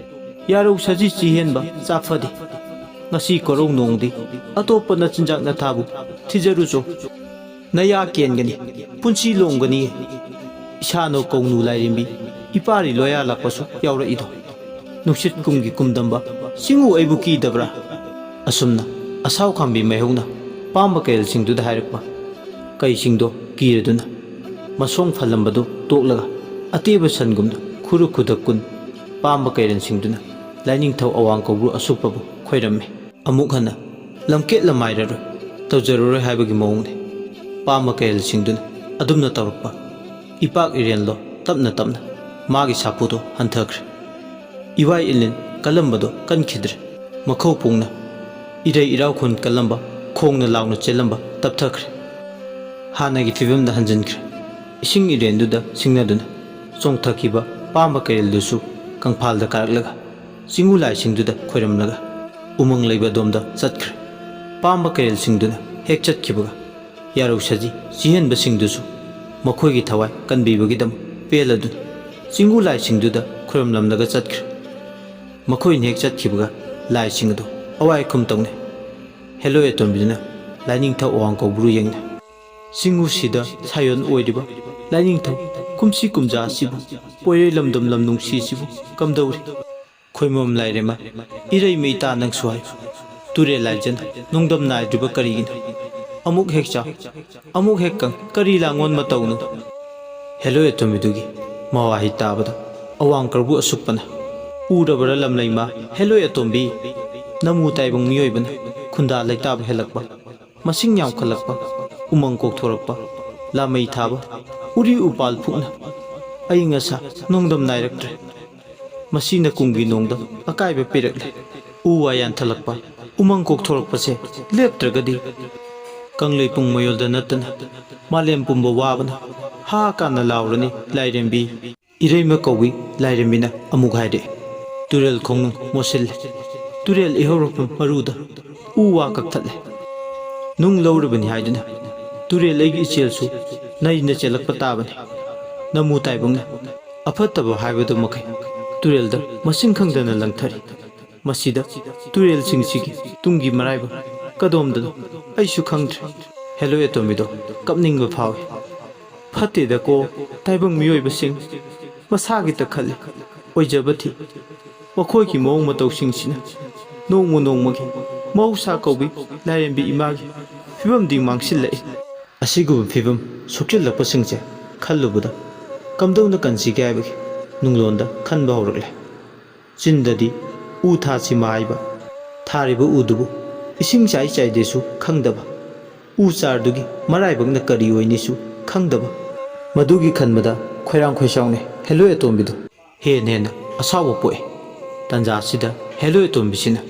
ꯌꯥꯔꯧ ꯁꯖꯤ ꯆꯤꯍꯦꯟꯕ ꯆꯥꯐꯗꯤ꯫ ꯉꯁꯤ ꯀꯣꯔꯧ ꯅꯣꯡꯗꯤ ꯑꯇꯣꯞꯄ ꯅꯆꯤꯟꯖꯥꯛ ꯅꯊꯥꯕꯨ ꯊꯤꯖꯔꯨꯆꯣ꯫ ꯅꯌꯥ ꯀꯦꯟꯒꯅꯤ, ꯄꯨꯟꯁꯤ ꯂꯣꯝꯒꯅꯤ꯫ ꯏꯁꯥꯅꯧ ꯀꯧꯅꯨ ꯂꯥꯏꯔꯦꯝꯕꯤ, ꯏꯄꯥꯔꯤ ꯂꯣꯌꯥ ꯂꯥꯛꯄꯁꯨ ꯌꯥꯎꯔꯛꯏꯗꯣ꯫ ꯅꯨꯡꯁꯤꯠ ꯀꯨꯝꯒꯤ ꯀꯨꯝꯗꯝꯕ, ꯆꯤꯡꯉꯨ ꯑꯩꯕꯨ ꯀꯤꯗꯕ꯭ꯔꯥ? ꯑꯁꯨꯝꯅ ꯑꯁꯥꯎ ꯈꯥꯝꯕꯤ ꯃꯥꯏꯍꯧꯅ ꯄꯥꯝꯕ ꯀꯩꯔꯦꯜꯁꯤꯡꯗꯨꯗ ꯍꯥꯏꯔꯛꯄ ꯀꯩꯁꯤꯡꯗꯣ ꯀꯤꯔꯗꯨꯅ ꯃꯁꯣꯡ ꯐꯜꯂꯝꯕꯗꯨ ꯇꯣꯛꯂꯒ ꯑꯇꯦꯕ ꯁꯟꯒꯨꯝꯅ ꯈꯨꯔꯨ ꯈꯨꯗꯛ ꯀꯨꯟ ꯄꯥꯝꯕ ꯀꯩꯔꯦꯜꯁꯤꯡꯗꯨꯅ ꯂꯥꯏꯅꯤꯡꯊꯧ ꯑꯋꯥꯡ ꯀꯧꯕ꯭ꯔꯨ ꯑꯁꯨꯛꯄꯕꯨ ꯈꯣꯏꯔꯝꯃꯤ꯫ ꯑꯃꯨꯛ ꯍꯟꯅ ꯂꯝꯀꯦꯠ ꯂꯝꯃꯥꯏꯔꯔꯣꯏ, ꯇꯧꯖꯔꯔꯣꯏ ꯍꯥꯏꯕꯒꯤ ꯃꯑꯣꯡꯅꯤ꯫ ꯄꯥꯝꯕ ꯀꯩꯔꯦꯜꯁꯤꯡꯗꯨꯅ ꯑꯗꯨꯝꯅ ꯇꯧꯔꯛꯄ ꯏꯄꯥꯛ ꯏꯔꯦꯟꯂꯣ ꯇꯞꯅ ꯇꯞꯅ ꯃꯥꯒꯤ ꯁꯥꯐꯨꯗꯣ ꯍꯟꯊꯈ꯭ꯔꯦ꯫ ꯏꯋꯥꯏ ꯏꯂꯤꯟ ꯀꯜꯂꯝꯕꯗꯣ ꯀꯟꯈꯤꯗ꯭ꯔꯦ꯫ ꯃꯈꯧ ꯄꯨꯡꯅ ꯏꯔꯩ ꯏꯔꯥꯎꯈꯣꯟ ꯀꯜꯂꯝꯕ, ꯈꯣꯡꯅ ꯂꯥꯎꯅ ꯆꯦꯜꯂꯝꯕ ꯇꯞꯊꯈ꯭ꯔꯦ꯫ ꯍꯥꯟꯅꯒꯤ ꯐꯤꯕꯝꯗ ꯍꯟꯖꯤꯟꯈ꯭ꯔꯦ꯫ ꯏꯁꯤꯡ ꯏꯔꯦꯟꯗꯨꯗ ꯁꯤꯡꯅꯗꯨꯅ ꯆꯣꯡꯊꯈꯤꯕ ꯄꯥꯝꯕ ꯀꯩꯔꯦꯜꯗꯨꯁꯨ ꯀꯪꯐꯥꯜꯗ ꯀꯥꯔꯛꯂꯒ ꯆꯤꯡꯉꯨ ꯂꯥꯏꯁꯤꯡꯗꯨꯗ ꯈꯣꯏꯔꯝꯂꯒ ꯎꯃꯪ ꯂꯩꯕ ꯑꯗꯣꯝꯗ ꯆꯠꯈ꯭ꯔꯦ꯫ ꯄꯥꯝꯕ ꯀꯩꯔꯦꯜꯁꯤꯡꯗꯨꯅ ꯍꯦꯛ ꯆꯠꯈꯤꯕꯒ ꯌꯥꯔꯧ ꯁꯖꯤ ꯆꯤꯍꯟꯕꯁꯤꯡꯗꯨꯁꯨ ꯃꯈꯣꯏꯒꯤ ꯊꯋꯥꯏ ꯀꯟꯕꯤꯕꯒꯤꯗꯃꯛ ꯄꯦꯜꯂꯗꯨꯅ ꯆꯤꯡꯉꯨ ꯂꯥꯏꯁꯤꯡꯗꯨꯗ ꯈꯨꯔꯨꯝꯂꯝꯂꯒ ꯆꯠꯈ꯭ꯔꯦ꯫ ꯃꯈꯣꯏꯅ ꯍꯦꯛ ꯆꯠꯈꯤꯕꯒ ꯂꯥꯏꯁꯤꯡ ꯑꯗꯨ ꯑꯋꯥꯏ ꯈꯨꯝ ꯇꯧꯅꯩ꯫ ꯍꯦꯂꯣꯏ ꯑꯇꯣꯝꯕꯤꯗꯨꯅ ꯂꯥꯏꯅꯤꯡꯊꯧ ꯑꯋꯥꯡ ꯀꯧꯕ꯭ꯔꯨ ꯌꯦꯡꯅꯩ꯫ ꯆꯤꯡꯉꯨꯁꯤꯗ ꯁꯥꯌꯣꯟ ꯑꯣꯏꯔꯤꯕ ꯂꯥꯏꯅꯤꯡꯊꯧ ꯀꯨꯝꯁꯤ ꯀꯨꯝꯖꯥ ꯑꯁꯤꯕꯨ, ꯄꯣꯏꯔꯩ ꯂꯝꯗꯝ ꯂꯝ ꯅꯨꯡꯁꯤꯁꯤꯕꯨ ꯀꯝꯗꯧꯔꯤ? ꯈꯣꯏꯃꯣꯝ ꯂꯥꯏꯔꯦꯝꯃ, ꯏꯔꯩꯃ ꯏꯇꯥ ꯅꯪꯁꯨ ꯍꯥꯏ꯫ ꯇꯨꯔꯦꯜ ꯂꯥꯏꯖꯟ ꯅꯣꯡꯗꯝ ꯅꯥꯏꯗ꯭ꯔꯤꯕ ꯀꯔꯤꯒꯤꯅꯣ? ꯑꯃꯨꯛ ꯍꯦꯛ ꯆꯥꯎ, ꯑꯃꯨꯛ ꯍꯦꯛ ꯀꯪ, ꯀꯔꯤ ꯂꯥꯡꯑꯣꯟ ꯃꯇꯧꯅꯣ? ꯍꯦꯂꯣꯏ ꯑꯇꯣꯝꯕꯤꯗꯨꯒꯤ ꯃꯋꯥꯍꯩ ꯇꯥꯕꯗ ꯑꯋꯥꯡ ꯀꯧꯕ꯭ꯔꯨ ꯑꯁꯨꯛꯄꯅ ꯎꯔꯕꯔꯥ ꯂꯝꯂꯩꯃ? ꯍꯦꯂꯣꯏ ꯑꯇꯣꯝꯕꯤ, ꯅꯃꯨ ꯇꯥꯏꯕꯪ ꯃꯤꯑꯣꯏꯕꯅ ꯈꯨꯟꯗꯥ ꯂꯩꯇꯥꯕ ꯍꯦꯜꯂꯛꯄ, ꯃꯁꯤꯡ ꯌꯥꯝꯈꯠꯂꯛꯄ, ꯎꯃꯪ ꯀꯣꯛꯊꯣꯔꯛꯄ, ꯂꯥꯃꯩ ꯊꯥꯕ, ꯎꯔꯤ ꯎꯄꯥꯜ ꯐꯨꯛꯅ ꯑꯏꯪ ꯑꯁꯥ ꯅꯣꯡꯗꯝ ꯅꯥꯏꯔꯛꯇ꯭ꯔꯦ꯫ ꯃꯁꯤꯅ ꯀꯨꯝꯒꯤ ꯅꯣꯡꯗ ꯑꯀꯥꯏꯕ ꯄꯤꯔꯛꯂꯦ꯫ ꯎ ꯋꯥ ꯌꯥꯟꯊꯠꯂꯛꯄ, ꯎꯃꯪ ꯀꯣꯛꯊꯣꯔꯛꯄꯁꯦ ꯂꯦꯞꯇ꯭ꯔꯒꯗꯤ ꯀꯪꯂꯩꯄꯨꯡ ꯃꯌꯣꯜꯗ ꯅꯠꯇꯅ ꯃꯥꯂꯦꯝ ꯄꯨꯝꯕ ꯋꯥꯕꯅ ꯍꯥ ꯀꯥꯟꯅ ꯂꯥꯎꯔꯅꯤ꯫ ꯂꯥꯏꯔꯦꯝꯕꯤ, ꯏꯔꯩꯃ ꯀꯧꯏ꯫ ꯂꯥꯏꯔꯦꯝꯕꯤꯅ ꯑꯃꯨꯛ ꯍꯥꯏꯔꯛꯏ, ꯇꯨꯔꯦꯜ ꯈꯣꯡꯅꯨꯡ ꯃꯣꯠꯁꯤꯜꯂꯦ꯫ ꯇꯨꯔꯦꯜ ꯏꯍꯧꯔꯛꯄ ꯃꯔꯨꯗ ꯎ ꯋꯥ ꯀꯛꯊꯠꯂꯦ꯫ ꯅꯨꯡ ꯂꯧꯔꯕꯅꯤ ꯍꯥꯏꯗꯨꯅ ꯇꯨꯔꯦꯜ ꯑꯩꯒꯤ ꯏꯆꯦꯜꯁꯨ ꯅꯩꯅ ꯆꯦꯜꯂꯛꯄ ꯇꯥꯕꯅꯤ꯫ ꯅꯃꯨ ꯇꯥꯏꯕꯪꯅ ꯑꯐꯠꯇꯕ ꯍꯥꯏꯕꯗꯨ ꯃꯈꯩ ꯇꯨꯔꯦꯜꯗ ꯃꯁꯤꯡ ꯈꯪꯗꯅ ꯂꯪꯊꯔꯤ꯫ ꯃꯁꯤꯗ ꯇꯨꯔꯦꯜꯁꯤꯡꯁꯤꯒꯤ ꯇꯨꯡꯒꯤ ꯃꯔꯥꯏꯕꯛ ꯀꯗꯣꯝꯗꯅꯣ ꯑꯩꯁꯨ ꯈꯪꯗ꯭ꯔꯦ꯫ ꯍꯦꯂꯣꯏ ꯑꯇꯣꯝꯕꯤꯗꯣ ꯀꯞꯅꯤꯡꯕ ꯐꯥꯎꯏ꯫ ꯐꯠꯇꯦꯗꯀꯣ, ꯇꯥꯏꯕꯪ ꯃꯤꯑꯣꯏꯕꯁꯤꯡ ꯃꯁꯥꯒꯤꯇ ꯈꯜꯂꯤ, ꯑꯣꯏꯖꯕ ꯊꯤ꯫ ꯃꯈꯣꯏꯒꯤ ꯃꯑꯣꯡ ꯃꯇꯧꯁꯤꯡꯁꯤꯅ ꯅꯣꯡꯃ ꯅꯣꯡꯃꯒꯤ ꯃꯍꯧꯁꯥ ꯀꯧꯕꯤ ꯂꯥꯏꯔꯦꯝꯕꯤ ꯏꯃꯥꯒꯤ ꯐꯤꯕꯝꯗꯤ ꯃꯥꯡꯁꯤꯜꯂꯛꯏ꯫ ꯑꯁꯤꯒꯨꯝꯕ ꯐꯤꯕꯝ ꯁꯣꯛꯆꯤꯜꯂꯛꯄꯁꯤꯡꯁꯦ ꯈꯜꯂꯨꯕꯗ ꯀꯝꯗꯧꯅ ꯀꯟꯁꯤꯒꯦ ꯍꯥꯏꯕꯒꯤ ꯅꯨꯡꯂꯣꯟꯗ ꯈꯟꯕ ꯍꯧꯔꯛꯂꯦ꯫ ꯆꯤꯟꯗꯗꯤ ꯎ ꯊꯥꯁꯤ ꯃꯥꯏꯕ, ꯊꯥꯔꯤꯕ ꯎꯗꯨꯕꯨ ꯏꯁꯤꯡ ꯆꯥꯏ ꯆꯥꯏꯗꯦꯁꯨ ꯈꯪꯗꯕ, ꯎ ꯆꯥꯔꯗꯨꯒꯤ ꯃꯔꯥꯏꯕꯛꯅ ꯀꯔꯤ ꯑꯣꯏꯅꯤꯁꯨ ꯈꯪꯗꯕ꯫ ꯃꯗꯨꯒꯤ ꯈꯟꯕꯗ ꯈꯣꯏꯔꯥꯡ ꯈꯣꯏꯁꯥꯎꯅꯩ ꯍꯦꯂꯣꯏ ꯑꯇꯣꯝꯕꯤꯗꯨ꯫ ꯍꯦꯟꯅ ꯍꯦꯟꯅ ꯑꯁꯥꯎꯕ ꯄꯣꯛꯏ꯫ ꯇꯟꯖꯥ ꯑꯁꯤꯗ ꯍꯦꯂꯣꯏ ꯑꯇꯣꯝꯕꯤꯁꯤꯅ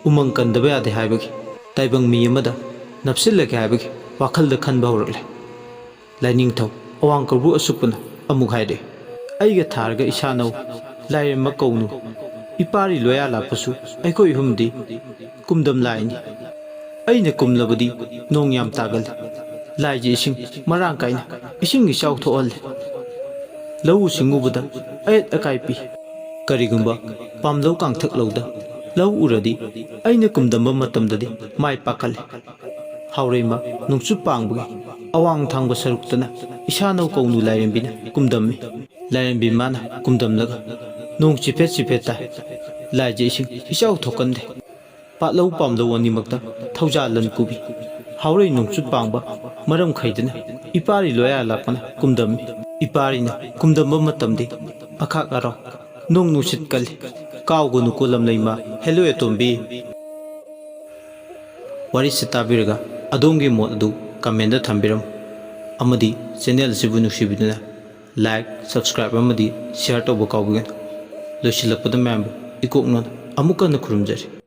ꯎꯃꯪ ꯀꯟꯗꯕ ꯌꯥꯗꯦ ꯍꯥꯏꯕꯒꯤ, ꯇꯥꯏꯕꯪ ꯃꯤ ꯑꯃꯗ ꯅꯞꯁꯤꯜꯂꯒꯦ ꯍꯥꯏꯕꯒꯤ ꯋꯥꯈꯜꯗ ꯈꯟꯕ ꯍꯧꯔꯛꯂꯦ꯫ ꯂꯥꯏꯅꯤꯡꯊꯧ ꯑꯋꯥꯡ ꯀꯧꯕ꯭ꯔꯨ ꯑꯁꯨꯛꯄꯅ ꯑꯃꯨꯛ ꯍꯥꯏꯔꯛꯏ, "ꯑꯩꯒ ꯊꯥꯔꯒ ꯏꯁꯥꯅꯧ ꯂꯥꯏꯔꯦꯝꯃ ꯀꯧꯅꯨ꯫ ꯏꯄꯥꯔꯤ ꯂꯣꯌꯥ ꯂꯥꯛꯄꯁꯨ ꯑꯩꯈꯣꯏ ꯑꯍꯨꯝꯗꯤ ꯀꯨꯝꯗꯝ ꯂꯥꯏꯅꯤ꯫ ꯑꯩꯅ ꯀꯨꯝꯂꯕꯗꯤ ꯅꯣꯡ ꯌꯥꯝ ꯇꯥꯒꯜꯂꯤ꯫ ꯂꯥꯏꯒꯤ ꯏꯁꯤꯡ ꯃꯔꯥꯡ ꯀꯥꯏꯅ ꯏꯁꯤꯡ ꯏꯆꯥꯎ ꯊꯣꯛꯍꯜꯂꯤ꯫ ꯂꯧꯎ ꯁꯤꯡꯎꯕꯗ ꯑꯌꯦꯠ ꯑꯀꯥꯏ ꯄꯤ꯫ ꯀꯔꯤꯒꯨꯝꯕ ꯄꯥꯝꯂꯧ ꯀꯥꯡꯊꯛ ꯂꯧꯗ ꯂꯧ ꯎꯔꯗꯤ ꯑꯩꯅ ꯀꯨꯝꯗꯝꯕ ꯃꯇꯝꯗꯗꯤ ꯃꯥꯏ ꯄꯥꯛꯀꯜꯂꯤ꯫ ꯍꯥꯎꯔꯩꯃ ꯅꯣꯡꯆꯨꯞ ꯄꯥꯡꯕꯒꯤ ꯑꯋꯥꯡ ꯊꯪꯕ ꯁꯔꯨꯛꯇꯅ ꯏꯁꯥꯅꯧ ꯀꯧꯅꯨ ꯂꯥꯏꯔꯦꯝꯕꯤꯅ ꯀꯨꯝꯗꯝꯃꯤ꯫ ꯂꯥꯏꯔꯦꯝꯕꯤ ꯃꯥꯅ ꯀꯨꯝꯗꯝꯂꯒ ꯅꯣꯡ ꯆꯤꯐꯦꯠ ꯆꯤꯐꯦꯠ ꯇꯥꯏ꯫ ꯂꯥꯏꯒꯤ ꯏꯁꯤꯡ ꯏꯆꯥꯎ ꯊꯣꯛꯀꯟꯗꯦ꯫ ꯄꯥꯠꯂꯧ ꯄꯥꯝꯂꯧ ꯑꯅꯤꯃꯛꯇ ꯊꯧꯖꯥꯜ ꯂꯟ ꯀꯨꯕꯤ꯫ ꯍꯥꯎꯔꯩ ꯅꯣꯡꯆꯨꯞ ꯄꯥꯡꯕ ꯃꯔꯝ ꯈꯩꯗꯅ ꯏꯄꯥꯔꯤ ꯂꯣꯌꯥ ꯂꯥꯛꯄꯅ ꯀꯨꯝꯗꯝꯃꯤ꯫ ꯏꯄꯥꯔꯤꯅ ꯀꯨꯝꯗꯝꯕ ꯃꯇꯝꯗꯤ ꯑꯈꯥꯛ ꯑꯔꯥꯎ ꯅꯣꯡ ꯅꯨꯡꯁꯤꯠ ꯀꯜꯂꯤ꯫ ꯀꯥꯎꯒꯅꯨꯀꯣ ꯂꯝꯂꯩꯃ ꯍꯦꯂꯣꯏ ꯑꯇꯣꯝꯕꯤ"꯫ ꯋꯥꯔꯤꯁꯤ ꯇꯥꯕꯤꯔꯒ ꯑꯗꯣꯝꯒꯤ ꯃꯣꯠ ꯑꯗꯨ comment ꯊꯝꯕꯤꯔꯝꯃꯨ ꯑꯃꯗꯤ channel ꯑꯁꯤꯕꯨ ꯅꯨꯡꯁꯤꯕꯤꯗꯨꯅ like, subscribe ꯑꯃꯗꯤ share ꯇꯧꯕ ꯀꯥꯎꯕꯤꯒꯅꯨ꯫ ꯂꯣꯏꯁꯤꯜꯂꯛꯄꯗ ꯃꯌꯥꯝꯕꯨ ꯏꯀꯣꯛꯅꯅ ꯑꯃꯨꯛ ꯍꯟꯅ ꯈꯨꯔꯨꯝꯖꯔꯤ꯫